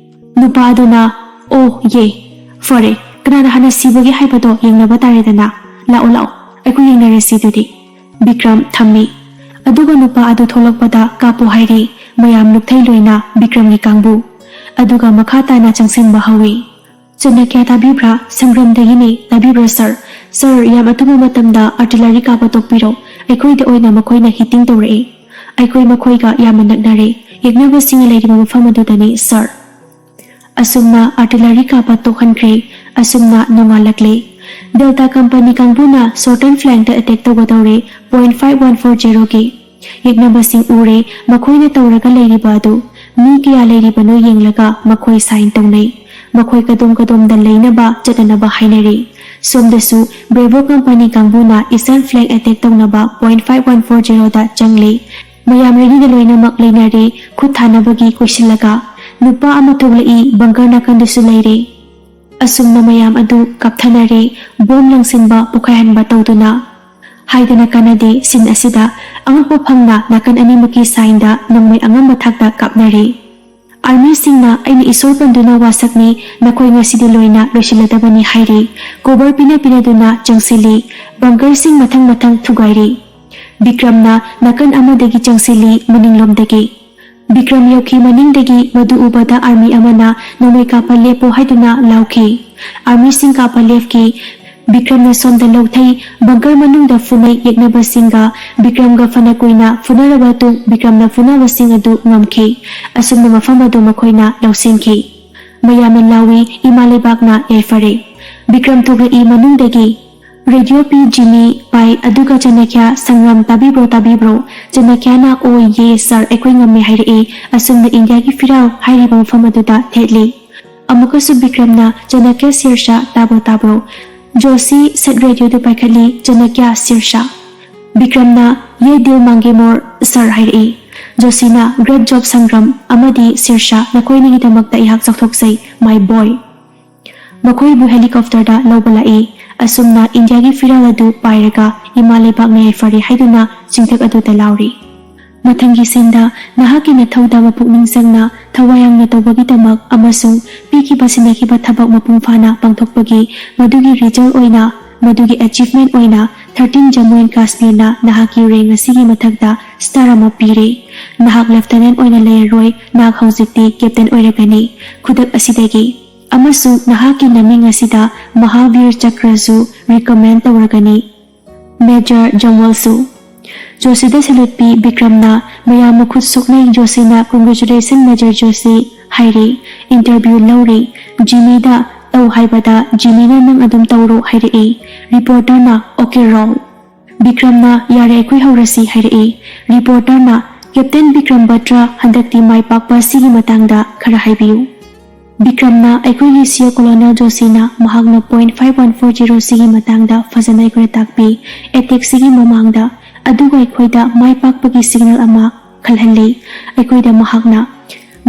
ꯅꯨꯄꯥ ꯑꯗꯨꯅ, "ꯑꯣ, ꯌꯦ, ꯐꯔꯦ, ꯀꯅꯥꯅ ꯍꯥꯟꯅ ꯁꯤꯕꯒꯦ ꯍꯥꯏꯕꯗꯣ ꯌꯦꯡꯅꯕ ꯇꯥꯔꯦꯗꯅ꯫ ꯂꯥꯛꯑꯣ, ꯂꯥꯛꯑꯣ, ꯑꯩꯈꯣꯏ ꯌꯦꯡꯅꯔꯁꯤ ꯑꯗꯨꯗꯤ꯫" ꯕꯤꯀ꯭ꯔꯝ ꯊꯝꯃꯤ꯫ ꯑꯗꯨꯒ ꯅꯨꯄꯥ ꯑꯗꯨ ꯊꯣꯛꯂꯛꯄꯗ ꯀꯥꯞꯄꯣ ꯍꯥꯏꯔꯤ꯫ ꯃꯌꯥꯝ ꯂꯨꯞꯊꯩ ꯂꯣꯏꯅ ꯕꯤꯀ꯭ꯔꯝꯒꯤ ꯀꯥꯡꯕꯨ꯫ ꯑꯗꯨꯒ ꯃꯈꯥ ꯇꯥꯅ ꯆꯪꯁꯤꯟꯕ ꯍꯧꯏ꯫ "ꯆꯅꯀ꯭ꯌꯥ ꯇꯥꯕꯤꯕ꯭ꯔꯥ? ꯁꯪꯒ꯭ꯔꯝꯗꯒꯤꯅꯤ, ꯇꯥꯕꯤꯕ꯭ꯔꯥ ꯁꯥꯔ? ꯁꯥꯔ, ꯌꯥꯝ ꯑꯊꯨꯕ ꯃꯇꯝꯗ ꯑꯥꯔꯇꯤꯂꯔꯤ ꯀꯥꯞꯄ ꯇꯣꯛꯄꯤꯔꯣ꯫ ꯑꯩꯈꯣꯏꯗ ꯑꯣꯏꯅ ꯃꯈꯣꯏꯅ ꯍꯤꯇꯤꯡ ꯇꯧꯔꯛꯏ꯫ ꯑꯩꯈꯣꯏ ꯃꯈꯣꯏꯒ ꯌꯥꯝꯅ ꯅꯛꯅꯔꯦ꯫ ꯌꯦꯛꯅꯕꯁꯤꯡꯅ ꯂꯩꯔꯤꯕ ꯃꯐꯝ ꯑꯗꯨꯗꯅꯤ ꯁꯥꯔ꯫" ꯑꯁꯨꯝꯅ ꯑꯥꯔꯇꯤꯂꯔꯤ ꯀꯥꯞꯄ ꯇꯣꯛꯍꯟꯈ꯭ꯔꯦ꯫ ꯑꯁꯨꯝꯅ ꯅꯣꯡꯉꯥꯜꯂꯛꯂꯦ꯫ ꯗꯦꯜꯇꯥ ꯀꯝꯄꯅꯤ ꯀꯥꯡꯕꯨꯅ ꯁꯣꯔꯇꯟ ꯐ꯭ꯂꯦꯡꯗ ꯑꯦꯇꯦꯛ ꯇꯧꯒꯗꯧꯔꯦ, ꯄꯣꯏꯟꯠ ꯐꯥꯏꯚ ꯋꯥꯟ ꯐꯣꯔ ꯖꯦꯔꯣꯒꯤ꯫ ꯌꯦꯛꯅꯕꯁꯤꯡ ꯎꯔꯦ, ꯃꯈꯣꯏꯅ ꯇꯧꯔꯒ ꯂꯩꯔꯤꯕ ꯑꯗꯨ꯫ ꯃꯤ ꯀꯌꯥ ꯂꯩꯔꯤꯕꯅꯣ ꯌꯦꯡꯂꯒ ꯃꯈꯣꯏ ꯁꯥꯏꯟ ꯇꯧꯅꯩ꯫ ꯃꯈꯣꯏ ꯀꯗꯣꯝ ꯀꯗꯣꯝꯗ ꯂꯩꯅꯕ ꯆꯠꯅꯅꯕ ꯍꯥꯏꯅꯔꯤ꯫ ꯁꯣꯝꯗꯁꯨ ꯕ꯭ꯔꯦꯚꯣ ꯀꯝꯄꯅꯤ ꯀꯥꯡꯕꯨꯅ ꯏꯁꯇꯔꯟ ꯐ꯭ꯂꯦꯡ ꯑꯦꯇꯦꯛ ꯇꯧꯅꯕ ꯄꯣꯏꯟꯠ ꯐꯥꯏꯚ ꯋꯥꯟ ꯐꯣꯔ ꯖꯦꯔꯣꯗ ꯆꯪꯂꯤ꯫ ꯃꯌꯥꯝ ꯔꯦꯗꯤꯗ ꯂꯣꯏꯅꯃꯛ ꯂꯩꯅꯔꯦ, ꯈꯨꯠ ꯊꯥꯅꯕꯒꯤ ꯀꯣꯏꯁꯤꯜꯂꯒ꯫ ꯅꯨꯄꯥ ꯑꯃ ꯊꯣꯛꯂꯛꯏ, ꯕꯪꯀꯔ ꯅꯥꯀꯟꯗꯁꯨ ꯂꯩꯔꯦ꯫ ꯑꯁꯨꯝꯅ ꯃꯌꯥꯝ ꯑꯗꯨ ꯀꯥꯞꯊꯅꯔꯦ, ꯕꯣꯝ ꯂꯪꯁꯤꯟꯕ, ꯄꯣꯈꯥꯏꯍꯟꯕ ꯇꯧꯗꯨꯅ꯫ ꯍꯥꯏꯗꯅ ꯀꯥꯟꯅꯗꯦ, ꯁꯤꯟ ꯑꯁꯤꯗ ꯑꯉꯛꯄ ꯐꯪꯅ ꯅꯥꯀꯟ ꯑꯅꯤꯃꯛꯀꯤ ꯁꯥꯏꯟꯗ ꯅꯣꯡꯃꯩ ꯑꯉꯝꯕ ꯊꯥꯛꯇ ꯀꯥꯞꯅꯔꯦ꯫ ꯑꯥꯔꯃꯤꯁꯤꯡꯅ, "ꯑꯩꯅ ꯏꯁꯣꯔ ꯄꯟꯗꯨꯅ ꯋꯥꯁꯛꯅꯤ, ꯅꯈꯣꯏ ꯉꯁꯤꯗꯤ ꯂꯣꯏꯅ ꯂꯣꯏꯁꯤꯜꯂꯗꯕꯅꯤ" ꯍꯥꯏꯔꯤ꯫ ꯀꯣꯚꯔ ꯄꯤꯅ ꯄꯤꯅꯗꯨꯅ ꯆꯪꯁꯤꯜꯂꯤ꯫ ꯕꯪꯀꯔꯁꯤꯡ ꯃꯊꯪ ꯃꯊꯪ ꯊꯨꯒꯥꯏꯔꯤ꯫ ꯕꯤꯀ꯭ꯔꯝꯅ ꯅꯥꯀꯟ ꯑꯃꯗꯒꯤ ꯆꯪꯁꯤꯜꯂꯤ, ꯃꯅꯤꯡꯂꯣꯝꯗꯒꯤ꯫ ꯕꯤꯀ꯭ꯔꯝ ꯌꯧꯈꯤ ꯃꯅꯤꯡꯗꯒꯤ꯫ ꯃꯗꯨ ꯎꯕꯗ ꯑꯥꯔꯃꯤ ꯑꯃꯅ "ꯅꯣꯡꯃꯩ ꯀꯥꯞꯄ ꯂꯦꯞꯄꯣ" ꯍꯥꯏꯗꯨꯅ ꯂꯥꯎꯈꯤ꯫ ꯑꯥꯔꯃꯤꯁꯤꯡ ꯀꯥꯞꯄ ꯂꯦꯞꯈꯤ꯫ ꯕꯤꯀ꯭ꯔꯝꯅ ꯁꯣꯝꯗ ꯂꯧꯊꯩ꯫ ꯕꯪꯀꯔ ꯃꯅꯨꯡꯗ ꯐꯨꯅꯩ꯫ ꯌꯦꯛꯅꯕꯁꯤꯡꯒ ꯕꯤꯀ꯭ꯔꯝꯒ ꯐꯅ ꯀꯨꯏꯅ ꯐꯨꯅꯔꯕ ꯇꯨꯡ ꯕꯤꯀ꯭ꯔꯝꯅ ꯐꯨꯅꯕꯁꯤꯡ ꯑꯗꯨ ꯉꯝꯈꯤ꯫ ꯑꯁꯨꯝꯅ ꯃꯐꯝ ꯑꯗꯨ ꯃꯈꯣꯏꯅ ꯂꯧꯁꯤꯟꯈꯤ꯫ ꯃꯌꯥꯝꯅ ꯂꯥꯎꯏ, "ꯏꯃꯥ ꯂꯩꯕꯥꯛꯅ ꯌꯥꯏꯐꯔꯦ"꯫ ꯕꯤꯀ꯭ꯔꯝ ꯊꯣꯛꯂꯛꯏ ꯃꯅꯨꯡꯗꯒꯤ꯫ "ꯔꯦꯗꯤꯑꯣ ꯄꯤ ꯖꯤꯃꯤ ꯄꯥꯏ, ꯑꯗꯨꯒ ꯆꯅꯈ꯭ꯌꯥ ꯁꯪꯒ꯭ꯔꯥꯝ ꯇꯥꯕꯤꯕ꯭ꯔꯣ, ꯇꯥꯕꯤꯕ꯭ꯔꯣ?" ꯆꯅꯈ꯭ꯌꯥꯅ, "ꯑꯣ ꯌꯦ ꯁꯥꯔ, ꯑꯩꯈꯣꯏ ꯉꯝꯃꯦ" ꯍꯥꯏꯔꯛꯏ꯫ ꯑꯁꯨꯝꯅ ꯏꯟꯗꯤꯌꯥꯒꯤ ꯐꯤꯔꯥꯜ ꯍꯥꯏꯔꯤꯕ ꯃꯐꯝ ꯑꯗꯨꯗ ꯊꯦꯠꯂꯤ꯫ ꯑꯃꯨꯛꯀꯁꯨ ꯕꯤꯀ꯭ꯔꯝꯅ, "ꯆꯅꯈ꯭ꯌꯥ ꯁꯤꯔꯁꯥ, ꯇꯥꯕ꯭ꯔꯣ, ꯇꯥꯕ꯭ꯔꯣ?" ꯖꯣꯁꯤ ꯁꯠ ꯔꯦꯗꯤꯑꯣꯗꯨ ꯄꯥꯏꯈꯠꯂꯤ꯫ "ꯆꯅꯈ꯭ꯌꯥ ꯁꯤꯔꯁꯥ"꯫ ꯕꯤꯀ꯭ꯔꯝꯅ, "ꯌꯦ ꯗꯤꯜ ꯃꯥꯡꯒꯦ ꯃꯣꯔ ꯁꯥꯔ" ꯍꯥꯏꯔꯛꯏ꯫ ꯖꯣꯁꯤꯅ, "Great job ꯁꯪꯒ꯭ꯔꯥꯝ ꯑꯃꯗꯤ ꯁꯤꯔꯁꯥ, ꯅꯈꯣꯏꯅꯤꯒꯤꯗꯃꯛꯇ ꯑꯩꯍꯥꯛ ꯆꯥꯎꯊꯣꯛꯆꯩ, my boy"꯫ ꯃꯈꯣꯏꯕꯨ ꯍꯦꯂꯤꯀꯣꯞꯇꯔꯗ ꯂꯧꯕ ꯂꯥꯛꯏ꯫ ꯑꯁꯨꯝꯅ ꯏꯟꯗꯤꯌꯥꯒꯤ ꯐꯤꯔꯥꯜ ꯑꯗꯨ ꯄꯥꯏꯔꯒ "ꯏꯃꯥ ꯂꯩꯕꯥꯛꯅ ꯌꯥꯏꯐꯔꯦ" ꯍꯥꯏꯗꯨꯅ ꯆꯤꯡꯊꯛ ꯑꯗꯨꯗ ꯂꯥꯎꯔꯤ꯫ ꯃꯊꯪꯒꯤ ꯁꯤꯟꯗ ꯅꯍꯥꯛꯀꯤ ꯅꯊꯧꯗ ꯃꯄꯨꯛꯅꯤꯡ ꯆꯪꯅ ꯊꯋꯥꯏ ꯌꯥꯎꯅ ꯇꯧꯕꯒꯤꯗꯃꯛ ꯑꯃꯁꯨꯡ ꯄꯤꯈꯤꯕ ꯁꯤꯟꯅꯈꯤꯕ ꯊꯕꯛ ꯃꯄꯨꯡ ꯐꯥꯅ ꯄꯥꯡꯊꯣꯛꯄꯒꯤ ꯃꯗꯨꯒꯤ ꯔꯤꯖꯜ ꯑꯣꯏꯅ, ꯃꯗꯨꯒꯤ ꯑꯦꯆꯤꯚꯃꯦꯟ ꯑꯣꯏꯅ ꯊꯥꯔꯇꯤꯟ ꯖꯝꯃꯨ ꯑꯦꯟ ꯀꯥꯁꯃꯤꯔꯅ ꯅꯍꯥꯛꯀꯤ ꯔꯦꯡ ꯑꯁꯤꯒꯤ ꯃꯊꯛꯇ ꯁ꯭ꯇꯥꯔ ꯑꯃ ꯄꯤꯔꯦ꯫ ꯅꯍꯥꯛ ꯂꯦꯐꯇꯦꯅꯦꯟ ꯑꯣꯏꯅ ꯂꯩꯔꯔꯣꯏ, ꯅꯍꯥꯛ ꯍꯧꯖꯤꯛꯇꯤ ꯀꯦꯞꯇꯦꯟ ꯑꯣꯏꯔꯒꯅꯤ꯫ ꯈꯨꯗꯛ ꯑꯁꯤꯗꯒꯤ꯫ ꯑꯃꯁꯨꯡ ꯅꯍꯥꯛꯀꯤ ꯅꯃꯤꯡ ꯑꯁꯤꯗ ꯃꯍꯥꯚꯤꯔ ꯆꯀ꯭ꯔꯁꯨ ꯔꯤꯀꯃꯦꯟ ꯇꯧꯔꯒꯅꯤ꯫ ꯃꯦꯖꯔ ꯖꯣꯟꯋꯣꯜꯁꯨ꯫ ꯖꯣꯁꯤꯗ ꯁꯦꯂꯨꯠ ꯄꯤ ꯕꯤꯀ꯭ꯔꯝꯅ꯫ ꯃꯌꯥꯝ ꯃꯈꯨꯠ ꯁꯣꯛꯅꯩ꯫ ꯖꯣꯁꯤꯅ "Congratulation ꯃꯦꯖꯔ ꯖꯣꯁꯤ" ꯍꯥꯏꯔꯦ꯫ ꯏꯟꯇꯔꯚ꯭ꯌꯨ ꯂꯧꯔꯦ꯫ ꯖꯤꯃꯤꯗ "ꯇꯧ" ꯍꯥꯏꯕꯗ ꯖꯤꯃꯤꯅ "ꯅꯪ ꯑꯗꯨꯝ ꯇꯧꯔꯣ" ꯍꯥꯏꯔꯛꯏ꯫ ꯔꯤꯄꯣꯔꯇꯔꯅ "ꯑꯣꯀꯦ ꯔꯣꯜ"꯫ ꯕꯤꯀ꯭ꯔꯝꯅ "ꯌꯥꯔꯦ, ꯑꯩꯈꯣꯏ ꯍꯧꯔꯁꯤ" ꯍꯥꯏꯔꯛꯏ꯫ ꯔꯤꯄꯣꯔꯇꯔꯅ "ꯀꯦꯞꯇꯦꯟ ꯕꯤꯀ꯭ꯔꯝ ꯕꯇ꯭ꯔꯥ, ꯍꯟꯗꯛꯇꯤ ꯃꯥꯏ ꯄꯥꯛꯄ ꯑꯁꯤꯒꯤ ꯃꯇꯥꯡꯗ ꯈꯔ ꯍꯥꯏꯕꯤꯌꯨ"꯫ ꯕꯤꯀ꯭ꯔꯝꯅ "ꯑꯩꯈꯣꯏꯒꯤ ꯁꯤꯑꯣ ꯀꯣꯂꯣꯅꯦꯜ ꯖꯣꯁꯤꯅ ꯃꯍꯥꯛꯅ point five one four zero ꯁꯤꯒꯤ ꯃꯇꯥꯡꯗ ꯐꯖꯅ ꯑꯩꯈꯣꯏꯗ ꯇꯥꯛꯄꯤ꯫ ꯑꯦꯇꯦꯛꯁꯤꯒꯤ ꯃꯃꯥꯡꯗ꯫ ꯑꯗꯨꯒ ꯑꯩꯈꯣꯏꯗ ꯃꯥꯏ ꯄꯥꯛꯄꯒꯤ ꯁꯤꯒꯅꯦꯜ ꯑꯃ ꯈꯜꯍꯜꯂꯤ"꯫ ꯑꯩꯈꯣꯏꯗ ꯃꯍꯥꯛꯅ꯫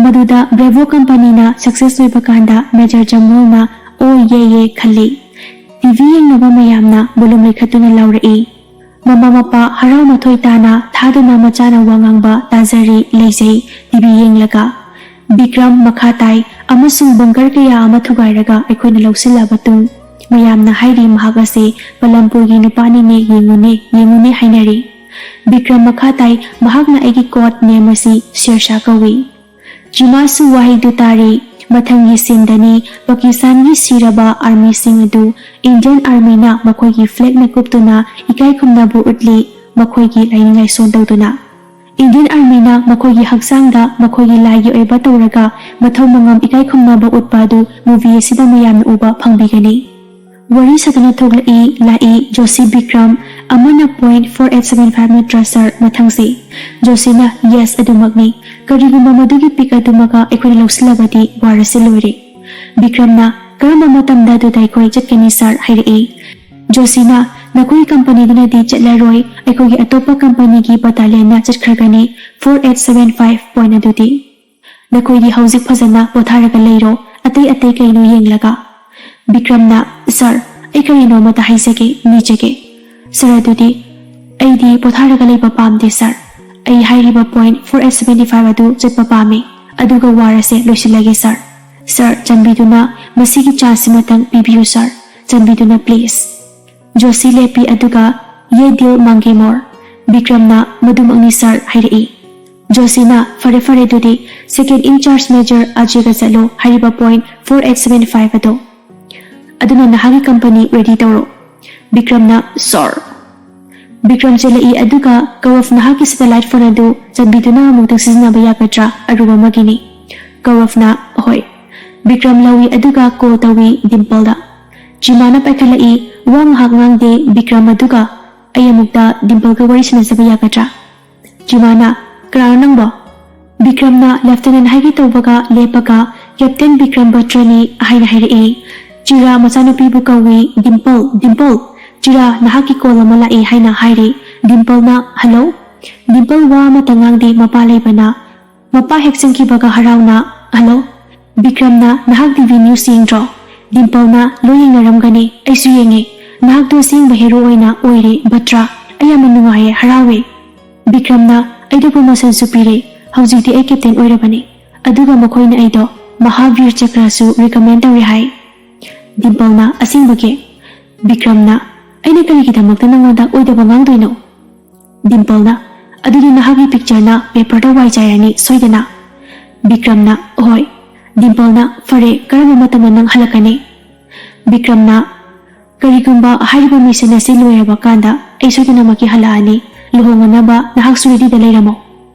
ꯃꯗꯨꯗ ꯕ꯭ꯔꯦꯚꯣ ꯀꯝꯄꯅꯤꯅ ꯁꯛꯁꯦꯁ ꯑꯣꯏꯕ ꯀꯥꯟꯗ ꯃꯦꯖꯔ ꯖꯣꯟꯋꯣꯜꯅ "ꯑꯣ ꯌꯦ ꯌꯦ" ꯈꯜꯂꯤ꯫ ꯇꯤꯚꯤ ꯌꯦꯡꯅꯕ ꯃꯌꯥꯝꯅ ꯕꯣꯂꯨꯝ ꯂꯩꯈꯠꯇꯨꯅ ꯂꯥꯎꯔꯛꯏ꯫ ꯃꯃꯥ ꯃꯄꯥ ꯍꯔꯥꯎ ꯃꯊꯣꯏ ꯇꯥꯅ ꯊꯥꯗꯨꯅ ꯃꯆꯥꯅ ꯋꯥ ꯉꯥꯡꯕ ꯇꯥꯖꯔꯤ, ꯂꯩꯖꯩ, ꯇꯤꯚꯤ ꯌꯦꯡꯂꯒ꯫ ꯕꯤꯀ꯭ꯔꯝ ꯃꯈꯥ ꯇꯥꯏ ꯑꯃꯁꯨꯡ ꯕꯪꯀꯔ ꯀꯌꯥ ꯑꯃ ꯊꯨꯒꯥꯏꯔꯒ ꯑꯩꯈꯣꯏꯅ ꯂꯧꯁꯤꯜꯂꯕ ꯇꯨꯡ, ꯃꯌꯥꯝꯅ ꯍꯥꯏꯔꯤ ꯃꯍꯥꯛ ꯑꯁꯤ ꯄꯂꯝꯄꯨꯔꯒꯤ ꯅꯨꯄꯥꯅꯤꯅꯦ, ꯌꯦꯡꯉꯨꯅꯦ, ꯌꯦꯡꯉꯨꯅꯦ ꯍꯥꯏꯅꯔꯤ꯫ ꯕꯤꯀ꯭ꯔꯝ ꯃꯈꯥ ꯇꯥꯏ, ꯃꯍꯥꯛꯅ ꯑꯩꯒꯤ ꯀꯣꯗ ꯅꯦꯝ ꯑꯁꯤ ꯁꯦꯔꯁꯥ ꯀꯧꯏ꯫ ꯆꯤꯃꯥꯁꯨ ꯋꯥꯍꯩꯗꯨ ꯇꯥꯔꯤ꯫ ꯃꯊꯪꯒꯤ ꯁꯤꯟꯗꯅꯤ, ꯄꯥꯀꯤꯁꯇꯥꯟꯒꯤ ꯁꯤꯔꯕ ꯑꯥꯔꯃꯤꯁꯤꯡ ꯑꯗꯨ ꯏꯟꯗꯤꯌꯟ ꯑꯥꯔꯃꯤꯅ ꯃꯈꯣꯏꯒꯤ ꯐ꯭ꯂꯦꯒꯅ ꯀꯨꯞꯇꯨꯅ ꯏꯀꯥꯏ ꯈꯨꯝꯅꯕ ꯎꯠꯂꯤ, ꯃꯈꯣꯏꯒꯤ ꯂꯥꯏꯅꯤꯡ ꯂꯥꯏꯁꯣꯟ ꯇꯧꯗꯨꯅ꯫ ꯏꯟꯗꯤꯌꯟ ꯑꯥꯔꯃꯤꯅ ꯃꯈꯣꯏꯒꯤ ꯍꯛꯆꯥꯡꯗ ꯃꯈꯣꯏꯒꯤ ꯂꯥꯏꯒꯤ ꯑꯣꯏꯕ ꯇꯧꯔꯒ ꯃꯊꯧ ꯃꯉꯝ ꯏꯀꯥꯏ ꯈꯨꯝꯅꯕ ꯎꯠꯄ ꯑꯗꯨ movie ꯑꯁꯤꯗ ꯃꯌꯥꯝꯅ ꯎꯕ ꯐꯪꯕꯤꯒꯅꯤ꯫ ꯋꯥꯔꯤ ꯁꯥꯗꯨꯅ ꯊꯣꯛꯂꯛꯏ ꯂꯥꯛꯏ ꯖꯣꯁꯤ ꯕꯤꯀ꯭ꯔꯝ꯫ ꯑꯃꯅ point four eight seven five ꯅꯠꯇ꯭ꯔꯥ ꯁꯥꯔ? ꯃꯊꯪꯁꯤ꯫ ꯖꯣꯁꯤꯅ, "Yes, ꯑꯗꯨꯃꯛꯅꯤ꯫ ꯀꯔꯤꯒꯨꯝꯕ ꯃꯗꯨꯒꯤ ꯄꯤꯛ ꯑꯗꯨꯃꯒ ꯑꯩꯈꯣꯏꯅ ꯂꯧꯁꯤꯜꯂꯕꯗꯤ ꯋꯥꯔꯁꯤ ꯂꯣꯏꯔꯦ꯫" ꯕꯤꯀ꯭ꯔꯝꯅ, "ꯀꯔꯝꯕ ꯃꯇꯝꯗ ꯑꯗꯨꯗ ꯑꯩꯈꯣꯏ ꯆꯠꯀꯅꯤ ꯁꯥꯔ?" ꯍꯥꯏꯔꯛꯏ꯫ ꯖꯣꯁꯤꯅ, "ꯅꯈꯣꯏꯒꯤ ꯀꯝꯄꯅꯤꯗꯨꯅꯗꯤ ꯆꯠꯂꯔꯣꯏ, ꯑꯩꯈꯣꯏꯒꯤ ꯑꯇꯣꯞꯄ ꯀꯝꯄꯅꯤꯒꯤ ꯕꯇꯥꯂꯤꯌꯟꯅ ꯆꯠꯈ꯭ꯔꯒꯅꯤ꯫ Four eight seven five point ꯑꯗꯨꯗꯤ꯫ ꯅꯈꯣꯏꯗꯤ ꯍꯧꯖꯤꯛ ꯐꯖꯅ ꯄꯣꯊꯥꯔꯒ ꯂꯩꯔꯣ, ꯑꯇꯩ ꯑꯇꯩ ꯀꯩꯅꯣ ꯌꯦꯡꯂꯒ꯫" ꯕꯤꯀ꯭ꯔꯝꯅ, "ꯁꯥꯔ, ꯑꯩ ꯀꯔꯤꯅꯣ ꯑꯃꯇ ꯍꯥꯏꯖꯒꯦ, ꯅꯤꯖꯒꯦ꯫ ꯁꯥꯔ, ꯑꯗꯨꯗꯤ ꯑꯩꯗꯤ ꯄꯣꯊꯥꯔꯒ ꯂꯩꯕ ꯄꯥꯝꯗꯦ ꯁꯥꯔ꯫ ꯑꯩ ꯍꯥꯏꯔꯤꯕ point four eight seven five ꯑꯗꯨ ꯆꯠꯄ ꯄꯥꯝꯃꯤ꯫ ꯑꯗꯨꯒ ꯋꯥꯔ ꯑꯁꯦ ꯂꯣꯏꯁꯤꯜꯂꯒꯦ ꯁꯥꯔ꯫ ꯁꯥꯔ, ꯆꯥꯟꯕꯤꯗꯨꯅ ꯃꯁꯤꯒꯤ ꯆꯥꯟꯁꯁꯤꯃꯇꯪ ꯄꯤꯕꯤꯌꯨ ꯁꯥꯔ꯫ ꯆꯥꯟꯕꯤꯗꯨꯅ please꯫" ꯖꯣꯁꯤ ꯂꯦꯞꯄꯤ ꯑꯗꯨꯒ, "ꯌꯦ ꯗꯤꯜ ꯃꯥꯡꯒꯦ ꯃꯣꯔ?" ꯕꯤꯀ꯭ꯔꯝꯅ, "ꯃꯗꯨꯃꯛꯅꯤ ꯁꯥꯔ" ꯍꯥꯏꯔꯛꯏ꯫ ꯖꯣꯁꯤꯅ, "ꯐꯔꯦ ꯐꯔꯦ, ꯑꯗꯨꯗꯤ second in charge major ꯑꯖꯦꯒ ꯆꯠꯂꯣ, ꯍꯥꯏꯔꯤꯕ point four eight seven five ꯑꯗꯣ꯫ ꯑꯗꯨꯅ ꯅꯍꯥꯛꯀꯤ ꯀꯝꯄꯅꯤ ꯔꯦꯗꯤ ꯇꯧꯔꯣ꯫" ꯕꯤꯀ꯭ꯔꯝꯅ, "ꯁꯥꯔ꯫" ꯕꯤꯀ꯭ꯔꯝ ꯆꯦꯜꯂꯛꯏ ꯑꯗꯨꯒ, "ꯒꯧꯔꯕ, ꯅꯍꯥꯛꯀꯤ ꯁꯦꯇꯦꯂꯥꯏꯠ ꯐꯣꯟ ꯑꯗꯨ ꯆꯥꯟꯕꯤꯗꯨꯅ ꯑꯃꯨꯛꯇꯪ ꯁꯤꯖꯤꯟꯅꯕ ꯌꯥꯒꯗ꯭ꯔꯥ? ꯑꯔꯨꯕ ꯑꯃꯒꯤꯅꯤ꯫" ꯒꯧꯔꯕꯅ, "ꯍꯣꯏ꯫" ꯕꯤꯀ꯭ꯔꯝ ꯂꯧꯏ ꯑꯗꯨꯒ ꯀꯣꯜ ꯇꯧꯏ ꯗꯤꯝꯄꯜꯗ꯫ ꯆꯤꯃꯥꯅ ꯄꯥꯏꯈꯠꯂꯛꯏ, ꯋꯥ ꯉꯥꯏꯍꯥꯛ ꯉꯥꯡꯗꯦ ꯕꯤꯀ꯭ꯔꯝ ꯑꯗꯨꯒ, "ꯑꯩ ꯑꯃꯨꯛꯇ ꯗꯤꯝꯄꯜꯒ ꯋꯥꯔꯤ ꯁꯥꯟꯅꯖꯕ ꯌꯥꯒꯗ꯭ꯔꯥ?" ꯆꯤꯃꯥꯅ, "ꯀꯅꯥꯅꯣ ꯅꯪꯕꯣ?" ꯕꯤꯀ꯭ꯔꯝꯅ ꯂꯦꯐꯇꯦꯅꯦꯟ ꯍꯥꯏꯒꯦ ꯇꯧꯕꯒ ꯂꯦꯞꯄꯒ, "ꯀꯦꯞꯇꯦꯟ ꯕꯤꯀ꯭ꯔꯝ ꯕꯇ꯭ꯔꯅꯤ" ꯍꯥꯏꯅ ꯍꯥꯏꯔꯛꯏ꯫ ꯆꯤꯔꯥ ꯃꯆꯥꯅꯨꯄꯤꯕꯨ ꯀꯧꯏ, "ꯗꯤꯝꯄꯜ, ꯗꯤꯝꯄꯜ, ꯆꯤꯔꯥ ꯅꯍꯥꯛꯀꯤ ꯀꯣꯜ ꯑꯃ ꯂꯥꯛꯏ" ꯍꯥꯏꯅ ꯍꯥꯏꯔꯤ꯫ ꯗꯤꯝꯄꯜꯅ, "ꯍꯜꯂꯣ?" ꯗꯤꯝꯄꯜ ꯋꯥ ꯑꯃꯠꯇ ꯉꯥꯡꯗꯦ ꯃꯄꯥ ꯂꯩꯕꯅ꯫ ꯃꯄꯥ ꯍꯦꯛ ꯆꯪꯈꯤꯕꯒ ꯍꯔꯥꯎꯅ, "ꯍꯜꯂꯣ?" ꯕꯤꯀ꯭ꯔꯝꯅ, "ꯅꯍꯥꯛ ꯇꯤ ꯚꯤ ꯅ꯭ꯌꯨꯁ ꯌꯦꯡꯗ꯭ꯔꯣ?" ꯗꯤꯝꯄꯜꯅ, "ꯂꯣꯏ ꯌꯦꯡꯅꯔꯝꯒꯅꯤ, ꯑꯩꯁꯨ ꯌꯦꯡꯉꯤ꯫ ꯅꯍꯥꯛꯇꯣ ꯑꯁꯦꯡꯕ ꯍꯦꯔꯣ ꯑꯣꯏꯅ ꯑꯣꯏꯔꯦ ꯕꯇ꯭ꯔꯥ꯫ ꯑꯩ ꯌꯥꯝꯅ ꯅꯨꯡꯉꯥꯏꯌꯦ, ꯍꯔꯥꯎꯋꯦ꯫" ꯕꯤꯀ꯭ꯔꯝꯅ, "ꯑꯩꯗꯣ ꯄ꯭ꯔꯣꯃꯣꯁꯟꯁꯨ ꯄꯤꯔꯦ, ꯍꯧꯖꯤꯛꯇꯤ ꯑꯩ ꯀꯦꯞꯇꯦꯟ ꯑꯣꯏꯔꯕꯅꯤ꯫ ꯑꯗꯨꯒ ꯃꯈꯣꯏꯅ ꯑꯩꯗꯣ ꯃꯍꯥꯚꯤꯔ ꯆꯀ꯭ꯔꯁꯨ ꯔꯤꯀꯃꯦꯟ ꯇꯧꯔꯦ ꯍꯥꯏ꯫" ꯗꯤꯝꯄꯜꯅ, "ꯑꯁꯦꯡꯕꯒꯤ?" ꯕꯤꯀ꯭ꯔꯝꯅ, "ꯑꯩꯅ ꯀꯔꯤꯒꯤꯗꯃꯛꯇ ꯅꯉꯣꯟꯗ ꯑꯣꯏꯗꯕ ꯉꯥꯡꯗꯣꯏꯅꯣ?" ꯗꯤꯝꯄꯜꯅ, "ꯑꯗꯨꯗꯤ ꯅꯍꯥꯛꯀꯤ ꯄꯤꯛꯆꯔꯅ ꯄꯦꯄꯔꯗ ꯋꯥꯏ ꯆꯥꯏꯔꯅꯤ ꯁꯣꯏꯗꯅ?" ꯕꯤꯀ꯭ꯔꯝꯅ, "ꯍꯣꯏ꯫" ꯗꯤꯝꯄꯜꯅ, "ꯐꯔꯦ, ꯀꯔꯝꯕ ꯃꯇꯝꯗ ꯅꯪ ꯍꯜꯂꯛꯀꯅꯤ?" ꯕꯤꯀ꯭ꯔꯝꯅ, "ꯀꯔꯤꯒꯨꯝꯕ ꯍꯥꯏꯔꯤꯕ ꯃꯤꯁꯟ ꯑꯁꯤ ꯂꯣꯏꯔꯕ ꯀꯥꯟꯗ ꯑꯩ ꯁꯣꯏꯗꯅꯃꯛꯀꯤ ꯍꯜꯂꯛꯑꯅꯤ꯫ ꯂꯨꯍꯣꯡꯅꯅꯕ ꯅꯍꯥꯛꯁꯨ ꯔꯦꯗꯤꯗ ꯂꯩꯔꯝꯃꯣ꯫"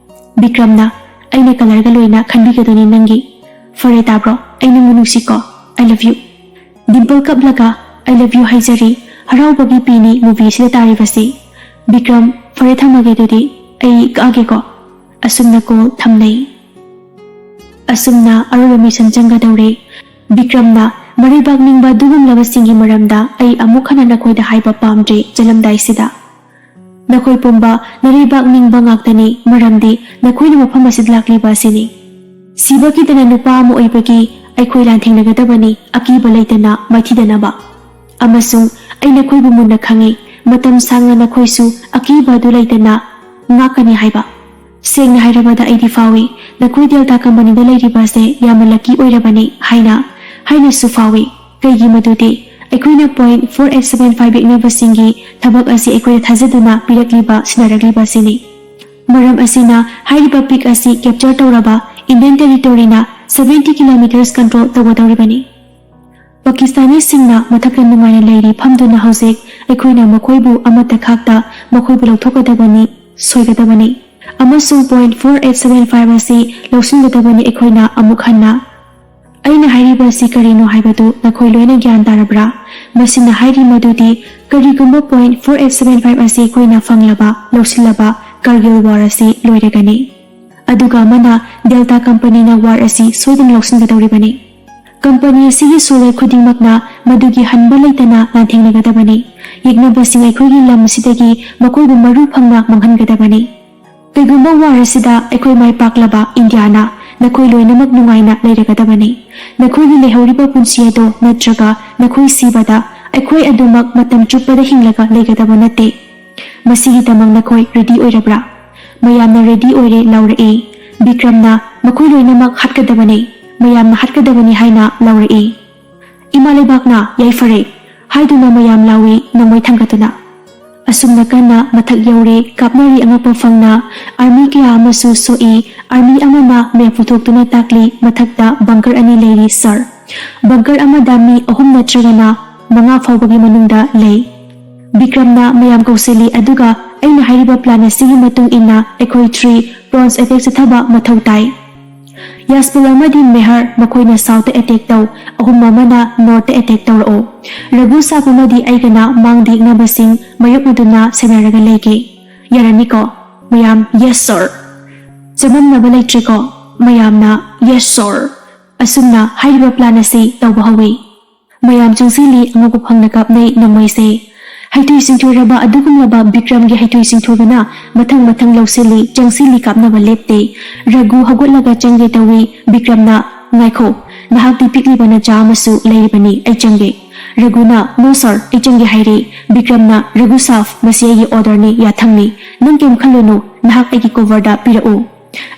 ꯕꯤꯀ꯭ꯔꯝꯅ, "ꯑꯩꯅ ꯀꯂꯔꯒ ꯂꯣꯏꯅ ꯈꯟꯕꯤꯒꯗꯣꯏꯅꯤ ꯅꯪꯒꯤ꯫ ꯐꯔꯦ ꯇꯥꯕ꯭ꯔꯣ? ꯑꯩ ꯅꯪꯕꯨ ꯅꯨꯡꯁꯤꯀꯣ꯫ I love you꯫" ꯗꯤꯝꯄꯜ ꯀꯞꯂꯒ, "I love you" ꯍꯥꯏꯖꯔꯤ꯫ ꯍꯔꯥꯎꯕꯒꯤ ꯄꯤꯅꯤ movie ꯑꯁꯤꯗ ꯇꯥꯔꯤꯕꯁꯤ꯫ ꯕꯤꯀ꯭ꯔꯝ, "ꯐꯔꯦ, ꯊꯝꯃꯒꯦ ꯑꯗꯨꯗꯤ꯫ ꯑꯩ ꯀꯛꯑꯒꯦꯀꯣ꯫" ꯑꯁꯨꯝꯅ call ꯊꯝꯅꯩ꯫ ꯑꯁꯨꯝꯅ ꯑꯔꯣꯏꯕ ꯃꯤꯁꯟ ꯆꯪꯒꯗꯧꯔꯦ꯫ ꯕꯤꯀ꯭ꯔꯝꯅ ꯃꯔꯩꯕꯥꯛ ꯅꯤꯡꯕ ꯑꯗꯨꯒꯨꯝꯂꯕꯁꯤꯡꯒꯤ ꯃꯔꯝꯗ ꯑꯩ ꯑꯃꯨꯛ ꯍꯟꯅ ꯅꯈꯣꯏꯗ ꯍꯥꯏꯕ ꯄꯥꯝꯗ꯭ꯔꯦ ꯆꯠꯂꯝꯗꯥꯏꯁꯤꯗ꯫ ꯅꯈꯣꯏ ꯄꯨꯝꯕ ꯅꯔꯩꯕꯥꯛ ꯅꯤꯡꯕ ꯉꯥꯛꯇꯅꯤ, ꯃꯔꯝꯗꯤ ꯅꯈꯣꯏꯅ ꯃꯐꯝ ꯑꯁꯤꯗ ꯂꯥꯛꯂꯤꯕ ꯑꯁꯤꯅꯤ꯫ ꯁꯤꯕꯒꯤꯗꯅ ꯅꯨꯄꯥ ꯑꯃ ꯑꯣꯏꯕꯒꯤ ꯑꯩꯈꯣꯏ ꯂꯥꯟꯊꯦꯡꯅꯒꯗꯕꯅꯤ, ꯑꯀꯤꯕ ꯂꯩꯇꯅ ꯃꯥꯏꯊꯤꯗꯅꯕ꯫ ꯑꯃꯁꯨꯡ ꯑꯩ ꯅꯈꯣꯏꯕꯨ ꯃꯨꯟꯅ ꯈꯪꯏ, ꯃꯇꯝ ꯁꯥꯡꯅ ꯅꯈꯣꯏꯁꯨ ꯑꯀꯤꯕ ꯑꯗꯨ ꯂꯩꯇꯅ ꯉꯥꯛꯀꯅꯤ ꯍꯥꯏꯕ꯫ ꯁꯦꯡꯅ ꯍꯥꯏꯔꯕꯗ ꯑꯩꯗꯤ ꯐꯥꯎꯏ, ꯅꯈꯣꯏ ꯗꯦꯜꯇꯥ ꯀꯝꯄꯅꯤꯗ ꯂꯩꯔꯤꯕ ꯑꯁꯦ ꯌꯥꯝꯅ lucky ꯑꯣꯏꯔꯕꯅꯤ ꯍꯥꯏꯅ꯫ ꯍꯥꯏꯅꯁꯨ ꯐꯥꯎꯏ꯫ ꯀꯩꯒꯤ ꯃꯗꯨꯗꯤ ꯑꯩꯈꯣꯏꯅ point four eight seven five ꯌꯦꯛꯅꯕꯁꯤꯡꯒꯤ ꯊꯕꯛ ꯑꯁꯤ ꯑꯩꯈꯣꯏꯗ ꯊꯥꯖꯗꯨꯅ ꯄꯤꯔꯛꯂꯤꯕ, ꯁꯤꯟꯅꯔꯛꯂꯤꯕ ꯑꯁꯤꯅꯤ꯫ ꯃꯔꯝ ꯑꯁꯤꯅ ꯍꯥꯏꯔꯤꯕ pic ꯑꯁꯤ capture ꯇꯧꯔꯕ Indian territoryꯅ seventy kilometers control ꯇꯧꯒꯗꯧꯔꯤꯕꯅꯤ꯫ ꯄꯥꯀꯤꯁꯇꯥꯅꯤꯁꯤꯡꯅ ꯃꯊꯛꯇ ꯅꯨꯡꯉꯥꯏꯅ ꯂꯩꯔꯤ ꯐꯝꯗꯨꯅ ꯍꯧꯖꯤꯛ ꯑꯩꯈꯣꯏꯅ ꯃꯈꯣꯏꯕꯨ ꯑꯃꯠꯇ ꯈꯥꯛꯇ ꯃꯈꯣꯏꯕꯨ ꯂꯧꯊꯣꯛꯀꯗꯕꯅꯤ, ꯁꯣꯏꯒꯗꯕꯅꯤ꯫ ꯑꯃꯁꯨꯡ point four eight seven five ꯑꯁꯤ ꯂꯧꯁꯤꯟꯒꯗꯕꯅꯤ ꯑꯩꯈꯣꯏꯅ ꯑꯃꯨꯛ ꯍꯟꯅ꯫ ꯑꯩꯅ ꯍꯥꯏꯔꯤꯕ ꯑꯁꯤ ꯀꯔꯤꯅꯣ ꯍꯥꯏꯕꯗꯨ ꯅꯈꯣꯏ ꯂꯣꯏꯅ ꯒ꯭ꯌꯥꯟ ꯇꯥꯔꯕ꯭ꯔꯥ? ꯃꯁꯤꯅ ꯍꯥꯏꯔꯤ ꯃꯗꯨꯗꯤ ꯀꯔꯤꯒꯨꯝꯕ point four eight seven five ꯑꯁꯤ ꯑꯩꯈꯣꯏꯅ ꯐꯪꯂꯕ, ꯂꯧꯁꯤꯜꯂꯕ, ꯀꯥꯔꯒꯤꯜ war ꯑꯁꯤ ꯂꯣꯏꯔꯒꯅꯤ꯫ ꯑꯗꯨꯒ ꯑꯃꯅ ꯗꯦꯜꯇꯥ ꯀꯝꯄꯅꯤꯅ war ꯑꯁꯤ ꯁꯣꯏꯗꯅ ꯂꯧꯁꯤꯟꯒꯗꯧꯔꯤꯕꯅꯤ꯫ ꯀꯝꯄꯅꯤ ꯑꯁꯤꯒꯤ ꯁꯣꯜꯂꯔ ꯈꯨꯗꯤꯡꯃꯛꯅ ꯃꯗꯨꯒꯤ ꯍꯟꯕ ꯂꯩꯇꯅ ꯂꯥꯟꯊꯦꯡꯅꯒꯗꯕꯅꯤ꯫ ꯌꯦꯛꯅꯕꯁꯤꯡ ꯑꯩꯈꯣꯏꯒꯤ ꯂꯝ ꯑꯁꯤꯗꯒꯤ ꯃꯈꯣꯏꯕꯨ ꯃꯔꯨ ꯐꯪꯅ ꯃꯥꯡꯍꯟꯒꯗꯕꯅꯤ꯫ ꯀꯩꯒꯨꯝꯕ war ꯑꯁꯤꯗ ꯑꯩꯈꯣꯏ ꯃꯥꯏ ꯄꯥꯛꯂꯕ ꯏꯟꯗꯤꯌꯥꯅ ꯅꯈꯣꯏ ꯂꯣꯏꯅꯃꯛ ꯅꯨꯡꯉꯥꯏꯅ ꯂꯩꯔꯒꯗꯕꯅꯤ꯫ ꯅꯈꯣꯏꯒꯤ ꯂꯩꯍꯧꯔꯤꯕ ꯄꯨꯟꯁꯤ ꯑꯗꯣ ꯅꯠꯇ꯭ꯔꯒ ꯅꯈꯣꯏ ꯁꯤꯕꯗ ꯑꯩꯈꯣꯏ ꯑꯗꯨꯃꯛ ꯃꯇꯝ ꯆꯨꯞꯄꯗ ꯍꯤꯡꯂꯒ ꯂꯩꯒꯗꯕ ꯅꯠꯇꯦ꯫ ꯃꯁꯤꯒꯤꯗꯃꯛ ꯅꯈꯣꯏ ready ꯑꯣꯏꯔꯕ꯭ꯔꯥ? ꯃꯌꯥꯝꯅ ready ꯑꯣꯏꯔꯦ ꯂꯥꯎꯔꯛꯏ꯫ ꯕꯤꯀ꯭ꯔꯝꯅ ꯃꯈꯣꯏ ꯂꯣꯏꯅꯃꯛ ꯍꯥꯠꯀꯗꯕꯅꯤ, ꯃꯌꯥꯝꯅ ꯍꯥꯠꯀꯗꯕꯅꯤ ꯍꯥꯏꯅ ꯂꯥꯎꯔꯛꯏ꯫ ꯏꯃꯥ ꯂꯩꯕꯥꯛꯅ ꯌꯥꯏꯐꯔꯦ ꯍꯥꯏꯗꯨꯅ ꯃꯌꯥꯝ ꯂꯥꯎꯏ ꯅꯣꯡꯃꯩ ꯊꯥꯡꯒꯠꯇꯨꯅ꯫ ꯑꯁꯨꯝꯅ ꯀꯟꯅ ꯃꯊꯛ ꯌꯧꯔꯦ꯫ ꯀꯥꯞꯅꯔꯤ ꯑꯉꯛꯄ ꯐꯪꯅ꯫ ꯑꯥꯔꯃꯤ ꯀꯌꯥ ꯑꯃꯁꯨ ꯁꯣꯛꯏ꯫ ꯑꯥꯔꯃꯤ ꯑꯃꯅ ꯃꯦꯞ ꯄꯨꯊꯣꯛꯇꯨꯅ ꯇꯥꯛꯂꯤ, "ꯃꯊꯛꯇ ꯕꯪꯀꯔ ꯑꯅꯤ ꯂꯩꯔꯤ, ꯁꯥꯔ꯫ ꯕꯪꯀꯔ ꯑꯃꯗ ꯃꯤ ꯑꯍꯨꯝ ꯅꯠꯇ꯭ꯔꯒꯅ ꯃꯉꯥ ꯐꯥꯎꯕꯒꯤ ꯃꯅꯨꯡꯗ ꯂꯩ꯫" ꯕꯤꯀ꯭ꯔꯝꯅ ꯃꯌꯥꯝ ꯀꯧꯁꯤꯜꯂꯤ, ꯑꯗꯨꯒ, "ꯑꯩꯅ ꯍꯥꯏꯔꯤꯕ ꯄ꯭ꯂꯥꯟ ꯑꯁꯤꯒꯤ ꯃꯇꯨꯡ ꯏꯟꯅ ꯑꯩꯈꯣꯏ ꯊ꯭ꯔꯤ ꯄ꯭ꯔꯣꯟꯁ ꯑꯦꯇꯦꯛ ꯆꯠꯊꯕ ꯃꯊꯧ ꯇꯥꯏ꯫ ꯌꯥꯁꯄꯥꯜ ꯑꯃꯗꯤ ꯃꯦꯍꯔ, ꯃꯈꯣꯏꯅ ꯁꯥꯎꯠꯇ ꯑꯦꯇꯦꯛ ꯇꯧ, ꯑꯍꯨꯝ ꯑꯃꯅ ꯅꯣꯔꯠꯇ ꯑꯦꯇꯦꯛ ꯇꯧꯔꯛꯎ꯫ ꯔꯘꯨ ꯁꯥꯕ ꯑꯃꯗꯤ ꯑꯩꯒꯅ ꯃꯥꯡꯗ ꯌꯦꯛꯅꯕꯁꯤꯡ ꯃꯥꯌꯣꯛꯅꯗꯨꯅ ꯁꯦꯟꯅꯔꯒ ꯂꯩꯒꯦ꯫ ꯌꯥꯔꯅꯤꯀꯣ?" ꯃꯌꯥꯝ, "Yes, sir!" ꯆꯃꯝꯅꯕ ꯂꯩꯇ꯭ꯔꯦꯀꯣ? ꯃꯌꯥꯝꯅ, "Yes, sir!" ꯑꯁꯨꯝꯅ ꯍꯥꯏꯔꯤꯕ ꯄ꯭ꯂꯥꯟ ꯑꯁꯤ ꯇꯧꯕ ꯍꯧꯏ꯫ ꯃꯌꯥꯝ ꯆꯪꯁꯤꯜꯂꯤ, ꯑꯉꯛꯄ ꯐꯪꯅ ꯀꯥꯞꯅꯩ ꯅꯣꯡꯃꯩꯁꯦ꯫ ꯍꯩꯊꯣꯏ ꯁꯤꯡꯊꯣꯏꯔꯕ ꯑꯗꯨꯒꯨꯝꯂꯕ ꯕꯤꯀ꯭ꯔꯝꯒꯤ ꯍꯩꯊꯣꯏ ꯁꯤꯡꯊꯣꯏꯕꯅ ꯃꯊꯪ ꯃꯊꯪ ꯂꯧꯁꯤꯜꯂꯤ, ꯆꯪꯁꯤꯜꯂꯤ, ꯀꯥꯞꯅꯕ ꯂꯦꯞꯇꯦ꯫ ꯔꯘꯨ ꯍꯧꯒꯠꯂꯒ ꯆꯪꯒꯦ ꯇꯧꯏ꯫ ꯕꯤꯀ꯭ꯔꯝꯅ, "ꯉꯥꯏꯈꯣ, ꯅꯍꯥꯛꯇꯤ ꯄꯤꯛꯂꯤꯕ ꯅꯆꯥ ꯑꯃꯁꯨ ꯂꯩꯔꯤꯕꯅꯤ, ꯑꯩ ꯆꯪꯒꯦ꯫" ꯔꯘꯨꯅ, "No sir, ꯑꯩ ꯆꯪꯒꯦ ꯍꯥꯏꯔꯤ꯫" ꯕꯤꯀ꯭ꯔꯝꯅ, "ꯔꯘꯨ ꯁꯥꯕ, ꯃꯁꯤ ꯑꯩꯒꯤ ꯑꯣꯔꯗꯔꯅꯤ, ꯌꯥꯊꯪꯅꯤ꯫ ꯅꯪ ꯀꯩꯝ ꯈꯜꯂꯨꯅꯨ, ꯅꯍꯥꯛ ꯑꯩꯒꯤ ꯀꯣꯚꯔꯗ ꯄꯤꯔꯛꯎ꯫"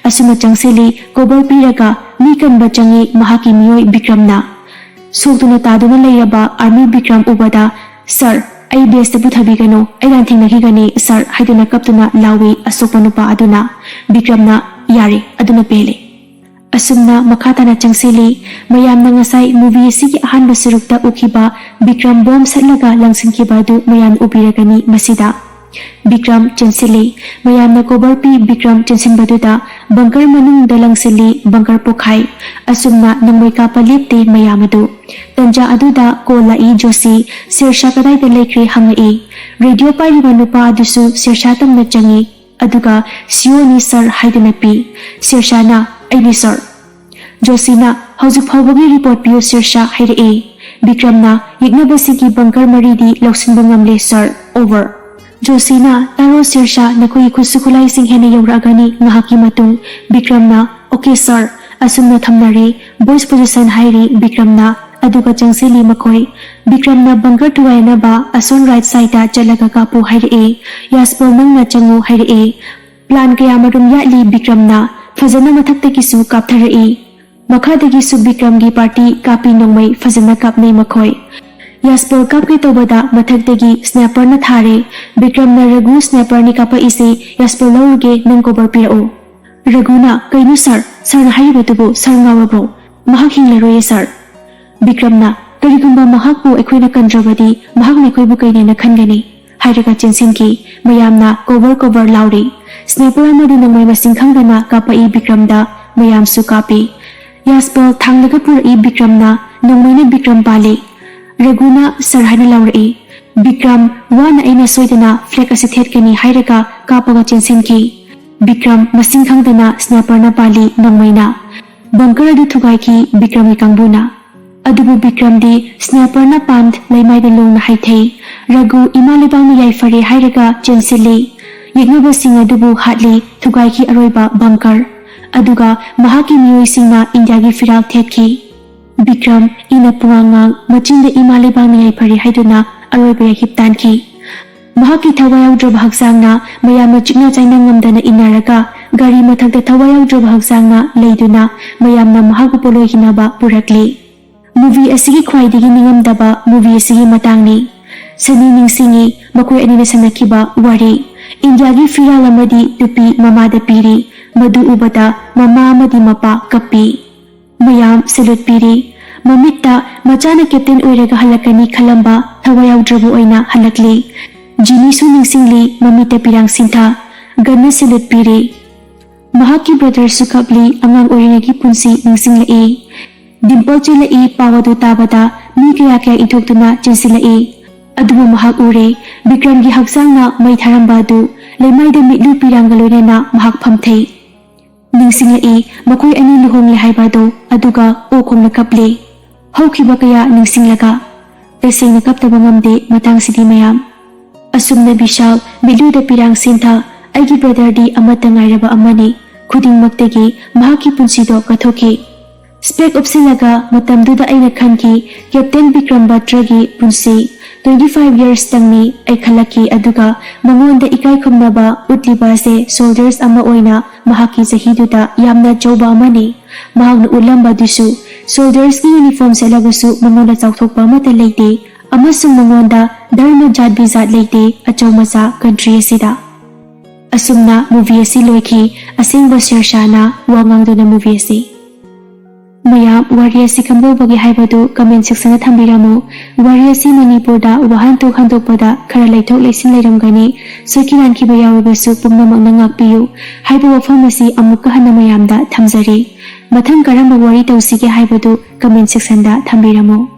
ꯑꯁꯨꯝꯅ ꯆꯪꯁꯤꯜꯂꯤ, ꯀꯣꯚꯔ ꯄꯤꯔꯒ ꯃꯤ ꯀꯟꯕ ꯆꯪꯏ ꯃꯍꯥꯛꯀꯤ ꯃꯤꯑꯣꯏ ꯕꯤꯀ꯭ꯔꯝꯅ꯫ ꯁꯣꯛꯇꯨꯅ ꯇꯥꯗꯨꯅ ꯂꯩꯔꯕ ꯑꯥꯔꯃꯤ ꯕꯤꯀ꯭ꯔꯝ ꯎꯕꯗ, "ꯁꯥꯔ, ꯑꯩ ꯕꯦꯁꯇ ꯄꯨꯊꯕꯤꯒꯅꯨ, ꯑꯩ ꯂꯥꯟꯊꯦꯡꯅꯈꯤꯒꯅꯤ, ꯁꯥꯔ" ꯍꯥꯏꯗꯨꯅ ꯀꯞꯇꯨꯅ ꯂꯥꯎꯏ ꯑꯁꯣꯛꯄ ꯅꯨꯄꯥ ꯑꯗꯨꯅ꯫ ꯕꯤꯀ꯭ꯔꯝꯅ, "ꯌꯥꯔꯦ, ꯑꯗꯨꯅ ꯄꯦꯜꯂꯦ꯫" ꯑꯁꯨꯝꯅ ꯃꯈꯥ ꯇꯥꯅ ꯆꯪꯁꯤꯜꯂꯤ꯫ ꯃꯌꯥꯝꯅ ꯉꯁꯥꯏ ꯃꯨꯚꯤ ꯑꯁꯤꯒꯤ ꯑꯍꯥꯟꯕ ꯁꯔꯨꯛꯇ ꯎꯈꯤꯕ ꯕꯤꯀ꯭ꯔꯝ ꯕꯣꯝ ꯁꯠꯂꯒ ꯂꯪꯁꯤꯟꯈꯤꯕ ꯑꯗꯨ ꯃꯌꯥꯝ ꯎꯕꯤꯔꯒꯅꯤ ꯃꯁꯤꯗ꯫ ꯕꯤꯀ꯭ꯔꯝ ꯆꯦꯟꯁꯤꯜꯂꯤ꯫ ꯃꯌꯥꯝꯅ ꯀꯣꯚꯔ ꯄꯤ꯫ ꯕꯤꯀ꯭ꯔꯝ ꯆꯦꯟꯁꯤꯟꯕꯗꯨꯗ ꯕꯪꯀꯔ ꯃꯅꯨꯡꯗ ꯂꯪꯁꯤꯜꯂꯤ꯫ ꯕꯪꯀꯔ ꯄꯣꯈꯥꯏ꯫ ꯑꯁꯨꯝꯅ ꯅꯣꯡꯃꯩ ꯀꯥꯞꯄ ꯂꯦꯞꯇꯦ ꯃꯌꯥꯝ ꯑꯗꯨ꯫ ꯇꯟꯖꯥ ꯑꯗꯨꯗ ꯀꯣꯜ ꯂꯥꯛꯏ꯫ ꯖꯣꯁꯤ, "ꯁꯦꯔꯁꯥ ꯀꯗꯥꯏꯗ ꯂꯩꯈ꯭ꯔꯦ?" ꯍꯪꯉꯛꯏ꯫ ꯔꯦꯗꯤꯑꯣ ꯄꯥꯏꯔꯤꯕ ꯅꯨꯄꯥ ꯑꯗꯨꯁꯨ ꯁꯦꯔꯁꯥ ꯇꯝꯅ ꯆꯪꯏ꯫ ꯑꯗꯨꯒ, "ꯁꯤꯑꯣꯅꯤ ꯁꯥꯔ" ꯍꯥꯏꯗꯨꯅ ꯄꯤ꯫ ꯁꯦꯔꯁꯥꯅ, "ꯑꯩꯅꯤ ꯁꯥꯔ꯫" ꯖꯣꯁꯤꯅ, "ꯍꯧꯖꯤꯛ ꯐꯥꯎꯕꯒꯤ ꯔꯤꯄꯣꯔꯠ ꯄꯤꯌꯨ ꯁꯦꯔꯁꯥ" ꯍꯥꯏꯔꯛꯏ꯫ ꯕꯤꯀ꯭ꯔꯝꯅ, "ꯌꯦꯛꯅꯕꯁꯤꯡꯒꯤ ꯕꯪꯀꯔ ꯃꯔꯤꯗꯤ ꯂꯧꯁꯤꯟꯕ ꯉꯝꯂꯦ ꯁꯥꯔ, ꯑꯣꯚꯔ꯫" ꯖꯣꯁꯤꯅ, "ꯇꯥꯔꯣ ꯁꯦꯔꯁꯥ, ꯅꯈꯣꯏꯒꯤ ꯈꯨꯠꯁꯨ ꯈꯨꯠꯂꯥꯏꯁꯤꯡ ꯍꯦꯟꯅ ꯌꯧꯔꯛꯑꯒꯅꯤ ꯉꯥꯏꯍꯥꯛꯀꯤ ꯃꯇꯨꯡ꯫" ꯕꯤꯀ꯭ꯔꯝꯅ, "ꯑꯣꯀꯦ ꯁꯥꯔ꯫" ꯑꯁꯨꯝꯅ ꯊꯝꯅꯔꯦ꯫ "ꯕꯣꯏꯁ ꯄꯣꯖꯤꯁꯟ" ꯍꯥꯏꯔꯤ ꯕꯤꯀ꯭ꯔꯝꯅ꯫ ꯑꯗꯨꯒ ꯆꯪꯁꯤꯜꯂꯤ ꯃꯈꯣꯏ꯫ ꯕꯤꯀ꯭ꯔꯝꯅ, "ꯕꯪꯀꯔ ꯊꯨꯒꯥꯏꯅꯕ ꯑꯁꯣꯝ ꯔꯥꯏꯠ ꯁꯥꯏꯗꯇ ꯆꯠꯂꯒ ꯀꯥꯞꯄꯨ" ꯍꯥꯏꯔꯛꯑꯦ꯫ ꯌꯥꯁꯄꯥꯜ, "ꯅꯪꯅ ꯆꯪꯉꯨ" ꯍꯥꯏꯔꯛꯑꯦ꯫ ꯄ꯭ꯂꯥꯟ ꯀꯌꯥꯃꯔꯨꯝ ꯌꯥꯠꯂꯤ ꯕꯤꯀ꯭ꯔꯝꯅ꯫ ꯐꯖꯅ ꯃꯊꯛꯇꯒꯤꯁꯨ ꯀꯥꯞꯊꯔꯛꯏ꯫ ꯃꯈꯥꯗꯒꯤꯁꯨ ꯕꯤꯀ꯭ꯔꯝꯒꯤ ꯄꯥꯔꯇꯤ ꯀꯥꯞꯄꯤ ꯅꯣꯡꯃꯩ ꯐꯖꯅ ꯀꯥꯞꯅꯩ ꯃꯈꯣꯏ꯫ ꯌꯥꯁꯄꯥꯜ ꯀꯥꯞꯀꯦ ꯇꯧꯕꯗ ꯃꯊꯛꯇꯒꯤ sniperꯅ ꯊꯥꯔꯦ꯫ ꯕꯤꯀ꯭ꯔꯝꯅ, "ꯔꯘꯨ, sniperꯅꯤ ꯀꯥꯞꯄꯛꯏꯁꯦ, ꯌꯥꯁꯄꯥꯜ ꯂꯧꯔꯨꯒꯦ, ꯅꯪ cover ꯄꯤꯔꯛꯑꯣ"꯫ ꯔꯘꯨꯅ, "ꯀꯩꯅꯣ sir? Sirꯅ ꯍꯥꯏꯔꯤꯕꯗꯨꯕꯨ sir ꯉꯥꯎꯔꯕ꯭ꯔꯣ? ꯃꯍꯥꯛ ꯍꯤꯡꯂꯔꯣꯏꯌꯦ sir"꯫ ꯕꯤꯀ꯭ꯔꯝꯅ, "ꯀꯔꯤꯒꯨꯝꯕ ꯃꯍꯥꯛꯄꯨ ꯑꯩꯈꯣꯏꯅ ꯀꯟꯗ꯭ꯔꯕꯗꯤ ꯃꯍꯥꯛꯅ ꯑꯩꯈꯣꯏꯕꯨ ꯀꯩꯅꯦꯅ ꯈꯟꯒꯅꯤ?" ꯍꯥꯏꯔꯒ ꯆꯦꯟꯁꯤꯟꯈꯤ꯫ ꯃꯌꯥꯝꯅ "Cover, cover" ꯂꯥꯎꯔꯤ꯫ Sniper ꯑꯃꯗꯤ ꯅꯣꯡꯃꯩ ꯃꯁꯤꯡ ꯈꯪꯗꯅ ꯀꯥꯞꯄꯛꯏ ꯕꯤꯀ꯭ꯔꯝꯗ꯫ ꯃꯌꯥꯝꯁꯨ ꯀꯥꯞꯄꯤ꯫ ꯌꯥꯁꯄꯥꯜ ꯊꯥꯡꯂꯒ ꯄꯨꯔꯛꯏ ꯕꯤꯀ꯭ꯔꯝꯅ꯫ ꯅꯣꯡꯃꯩꯅ ꯕꯤꯀ꯭ꯔꯝ ꯄꯥꯜꯂꯤ꯫ ꯔꯘꯨꯅ "Sir" ꯍꯥꯏꯅ ꯂꯥꯎꯔꯛꯏ꯫ ꯕꯤꯀ꯭ꯔꯝ, "ꯋꯥꯅ ꯑꯩꯅ ꯁꯣꯏꯗꯅ flag ꯑꯁꯤ ꯊꯦꯠꯀꯅꯤ" ꯍꯥꯏꯔꯒ ꯀꯥꯞꯄꯒ ꯆꯦꯟꯁꯤꯟꯈꯤ꯫ ꯕꯤꯀ꯭ꯔꯝ ꯃꯁꯤꯡ ꯈꯪꯗꯅ sniperꯅ ꯄꯥꯜꯂꯤ ꯅꯣꯡꯃꯩꯅ꯫ Bunker ꯑꯗꯨ ꯊꯨꯒꯥꯏꯈꯤ ꯕꯤꯀ꯭ꯔꯝꯒꯤ ꯀꯥꯡꯕꯨꯅ꯫ ꯑꯗꯨꯕꯨ ꯕꯤꯀ꯭ꯔꯝꯗꯤ sniperꯅ ꯄꯥꯟ ꯂꯩꯃꯥꯏꯗ ꯂꯣꯡꯅ ꯍꯥꯏꯊꯩ꯫ ꯔꯘꯨ ꯏꯃꯥ ꯂꯩꯕꯥꯛꯅ ꯌꯥꯏꯐꯔꯦ ꯍꯥꯏꯔꯒ ꯆꯦꯟꯁꯤꯜꯂꯤ꯫ ꯌꯦꯛꯅꯕꯁꯤꯡ ꯑꯗꯨꯕꯨ ꯍꯥꯠꯂꯤ, ꯊꯨꯒꯥꯏꯈꯤ ꯑꯔꯣꯏꯕ bunker꯫ ꯑꯗꯨꯒ ꯃꯍꯥꯛꯀꯤ ꯃꯤꯑꯣꯏꯁꯤꯡꯅ ꯏꯟꯗꯤꯌꯥꯒꯤ ꯐꯤꯔꯥꯜ ꯊꯦꯠꯈꯤ꯫ ꯕꯤꯀ꯭ꯔꯝ, ꯏꯅ ꯄꯨꯉꯥꯡꯉꯥꯡ, ꯃꯆꯤꯟꯗ ꯏꯃꯥ ꯂꯩꯕꯥꯛꯅ ꯌꯥꯏꯐꯔꯦ ꯍꯥꯏꯗꯨꯅ ꯑꯔꯣꯏꯕ ꯌꯥꯍꯤꯞ ꯇꯥꯟꯈꯤ꯫ ꯃꯍꯥꯛꯀꯤ ꯊꯋꯥꯏ ꯌꯥꯎꯗ꯭ꯔꯕ ꯍꯛꯆꯥꯡꯅ ꯃꯌꯥꯝꯅ ꯆꯤꯛꯅ ꯆꯥꯏꯅ ꯉꯝꯗꯅ ꯏꯟꯅꯔꯒ ꯒꯥꯔꯤ ꯃꯊꯛꯇ ꯊꯋꯥꯏ ꯌꯥꯎꯗ꯭ꯔꯕ ꯍꯛꯆꯥꯡꯅ ꯂꯩꯗꯨꯅ ꯃꯌꯥꯝꯅ ꯃꯍꯥꯛꯄꯨ ꯄꯣꯠꯂꯣꯏ ꯍꯤꯅꯕ ꯄꯨꯔꯛꯂꯤ꯫ Movie ꯑꯁꯤꯒꯤ ꯈ꯭ꯋꯥꯏꯗꯒꯤ ꯅꯤꯡꯉꯝꯗꯕ movie ꯑꯁꯤꯒꯤ ꯃꯇꯥꯡꯅꯤ꯫ ꯁꯅꯤ ꯅꯤꯡꯁꯤꯡꯉꯤ ꯃꯈꯣꯏ ꯑꯅꯤꯅ ꯁꯥꯟꯅꯈꯤꯕ ꯋꯥꯔꯤ꯫ ꯏꯟꯗꯤꯌꯥꯒꯤ ꯐꯤꯔꯥꯜ ꯑꯃꯗꯤ ꯇꯨꯄꯤ ꯃꯃꯥꯗ ꯄꯤꯔꯤ꯫ ꯃꯗꯨ ꯎꯕꯗ ꯃꯃꯥ ꯑꯃꯗꯤ ꯃꯄꯥ ꯀꯞꯄꯤ꯫ ꯃꯌꯥꯝ salute ꯄꯤꯔꯤ꯫ ꯃꯃꯤꯠꯇ ꯃꯆꯥꯅ captain ꯑꯣꯏꯔꯒ ꯍꯜꯂꯛꯀꯅꯤ ꯈꯜꯂꯝꯕ ꯊꯋꯥꯏ ꯌꯥꯎꯗ꯭ꯔꯕ ꯑꯣꯏꯅ ꯍꯜꯂꯛꯂꯤ꯫ ꯖꯤꯅꯤꯁꯨ ꯅꯤꯡꯁꯤꯡꯂꯤ, ꯃꯃꯤꯠꯇ ꯄꯤꯔꯥꯡ ꯁꯤꯟꯊ꯫ ꯒꯟꯅ salute ꯄꯤꯔꯤ꯫ ꯃꯍꯥꯛꯀꯤ brotherꯁꯨ ꯀꯞꯂꯤ, ꯑꯉꯥꯡ ꯑꯣꯏꯔꯤꯉꯩꯒꯤ ꯄꯨꯟꯁꯤ ꯅꯤꯡꯁꯤꯡꯂꯛꯏ꯫ ꯗꯤꯝꯄꯜ ꯆꯦꯜꯂꯛꯏ, ꯄꯥꯎ ꯑꯗꯨ ꯇꯥꯕꯗ ꯃꯤ ꯀꯌꯥ ꯀꯌꯥ ꯏꯟꯊꯣꯛꯇꯨꯅ ꯆꯦꯟꯁꯤꯜꯂꯛꯏ꯫ ꯑꯗꯨꯕꯨ ꯃꯍꯥꯛ ꯎꯔꯦ, ꯕꯤꯀ꯭ꯔꯝꯒꯤ ꯍꯛꯆꯥꯡꯅ ꯃꯩ ꯊꯥꯔꯝꯕ ꯑꯗꯨ ꯂꯩꯃꯥꯏꯗ ꯃꯤꯠꯂꯨ ꯄꯤꯔꯥꯡꯒ ꯂꯣꯏꯅꯅ ꯃꯍꯥꯛ ꯐꯝꯊꯩ꯫ ꯅꯤꯡꯁꯤꯡꯂꯛꯏ, ꯃꯈꯣꯏ ꯑꯅꯤ ꯂꯨꯍꯣꯡꯂꯦ ꯍꯥꯏꯕ ꯑꯗꯨ, ꯑꯗꯨꯒ ꯑꯣ ꯈꯣꯡꯅ ꯀꯞꯂꯦ꯫ ꯍꯧꯈꯤꯕ ꯀꯌꯥ ꯅꯤꯡꯁꯤꯡꯂꯒ꯫ ꯇꯁꯦꯡꯅ ꯀꯞꯇꯕ ꯉꯝꯗꯦ ꯃꯇꯥꯡꯁꯤꯗꯤ ꯃꯌꯥꯝ꯫ ꯑꯁꯨꯝꯅ ꯕꯤꯁꯥꯜ, ꯃꯤꯠꯂꯨꯗ ꯄꯤꯔꯥꯡ ꯁꯤꯟꯊ, ꯑꯩꯒꯤ brotherꯗꯤ ꯑꯃꯠꯇ ꯉꯥꯏꯔꯕ ꯑꯃꯅꯤ꯫ ꯈꯨꯗꯤꯡꯃꯛꯇꯒꯤ ꯃꯍꯥꯛꯀꯤ ꯄꯨꯟꯁꯤꯗꯣ ꯀꯠꯊꯣꯛꯈꯤ꯫ Spec ꯎꯞꯁꯤꯜꯂꯒ ꯃꯇꯝꯗꯨꯗ ꯑꯩꯅ ꯈꯟꯈꯤ, Captain ꯕꯤꯀ꯭ꯔꯝ ꯕꯇ꯭ꯔꯒꯤ ꯄꯨꯟꯁꯤ꯫ Twenty five yearsꯇꯪꯅꯤ ꯑꯩ ꯈꯜꯂꯛꯈꯤ, ꯑꯗꯨꯒ ꯃꯉꯣꯟꯗ ꯏꯀꯥꯏ ꯈꯨꯝꯅꯕ ꯎꯠꯂꯤꯕ ꯑꯁꯦ soldiers ꯑꯃ ꯑꯣꯏꯅ ꯃꯍꯥꯛꯀꯤ ꯆꯍꯤꯗꯨꯗ ꯌꯥꯝꯅ ꯑꯆꯧꯕ ꯑꯃꯅꯤ꯫ ꯃꯍꯥꯛꯅ ꯎꯠꯂꯝꯕꯗꯨꯁꯨ soldiersꯀꯤ uniform ꯁꯦꯠꯂꯕꯁꯨ ꯃꯉꯣꯟꯗ ꯆꯥꯎꯊꯣꯛꯄ ꯑꯃꯠꯇ ꯂꯩꯇꯦ꯫ ꯑꯃꯁꯨꯡ ꯃꯉꯣꯟꯗ ꯙꯔꯃ ꯖꯥꯠ ꯕꯤꯖꯥꯠ ꯂꯩꯇꯦ ꯑꯆꯧ ꯃꯆꯥ country ꯑꯁꯤꯗ꯫ ꯑꯁꯨꯝꯅ movie ꯑꯁꯤ ꯂꯣꯏꯈꯤ꯫ ꯑꯁꯦꯡꯕ ꯁꯦꯔꯁꯥꯅ ꯋꯥ ꯉꯥꯡꯗꯨꯅ movie ꯑꯁꯤ꯫ ꯃꯌꯥꯝ ꯋꯥꯔꯤ ꯑꯁꯤ ꯀꯝꯗꯧꯕꯒꯦ ꯍꯥꯏꯕꯗꯨ comment section ꯗ ꯊꯝꯕꯤꯔꯝꯃꯨ꯫ ꯋꯥꯔꯤ ꯑꯁꯤ ꯃꯅꯤꯄꯨꯔꯗ ꯋꯥꯍꯟꯊꯣꯛ ꯍꯟꯗꯣꯛꯄꯗ ꯈꯔ ꯂꯩꯊꯣꯛ ꯂꯩꯁꯤꯟ ꯂꯩꯔꯝꯒꯅꯤ, ꯁꯣꯏꯈꯤ ꯂꯥꯟꯈꯤꯕ ꯌꯥꯎꯔꯕꯁꯨ ꯄꯨꯝꯅꯃꯛꯅ ꯉꯥꯛꯄꯤꯌꯨ ꯍꯥꯏꯕ ꯋꯥꯐꯝ ꯑꯁꯤ ꯑꯃꯨꯛꯀ ꯍꯟꯅ ꯃꯌꯥꯝꯗ ꯊꯝꯖꯔꯤ꯫ ꯃꯊꯪ ꯀꯔꯝꯕ ꯋꯥꯔꯤ ꯇꯧꯁꯤꯒꯦ ꯍꯥꯏꯕꯗꯨ comment section ꯗ ꯊꯝꯕꯤꯔꯝꯃꯨ꯫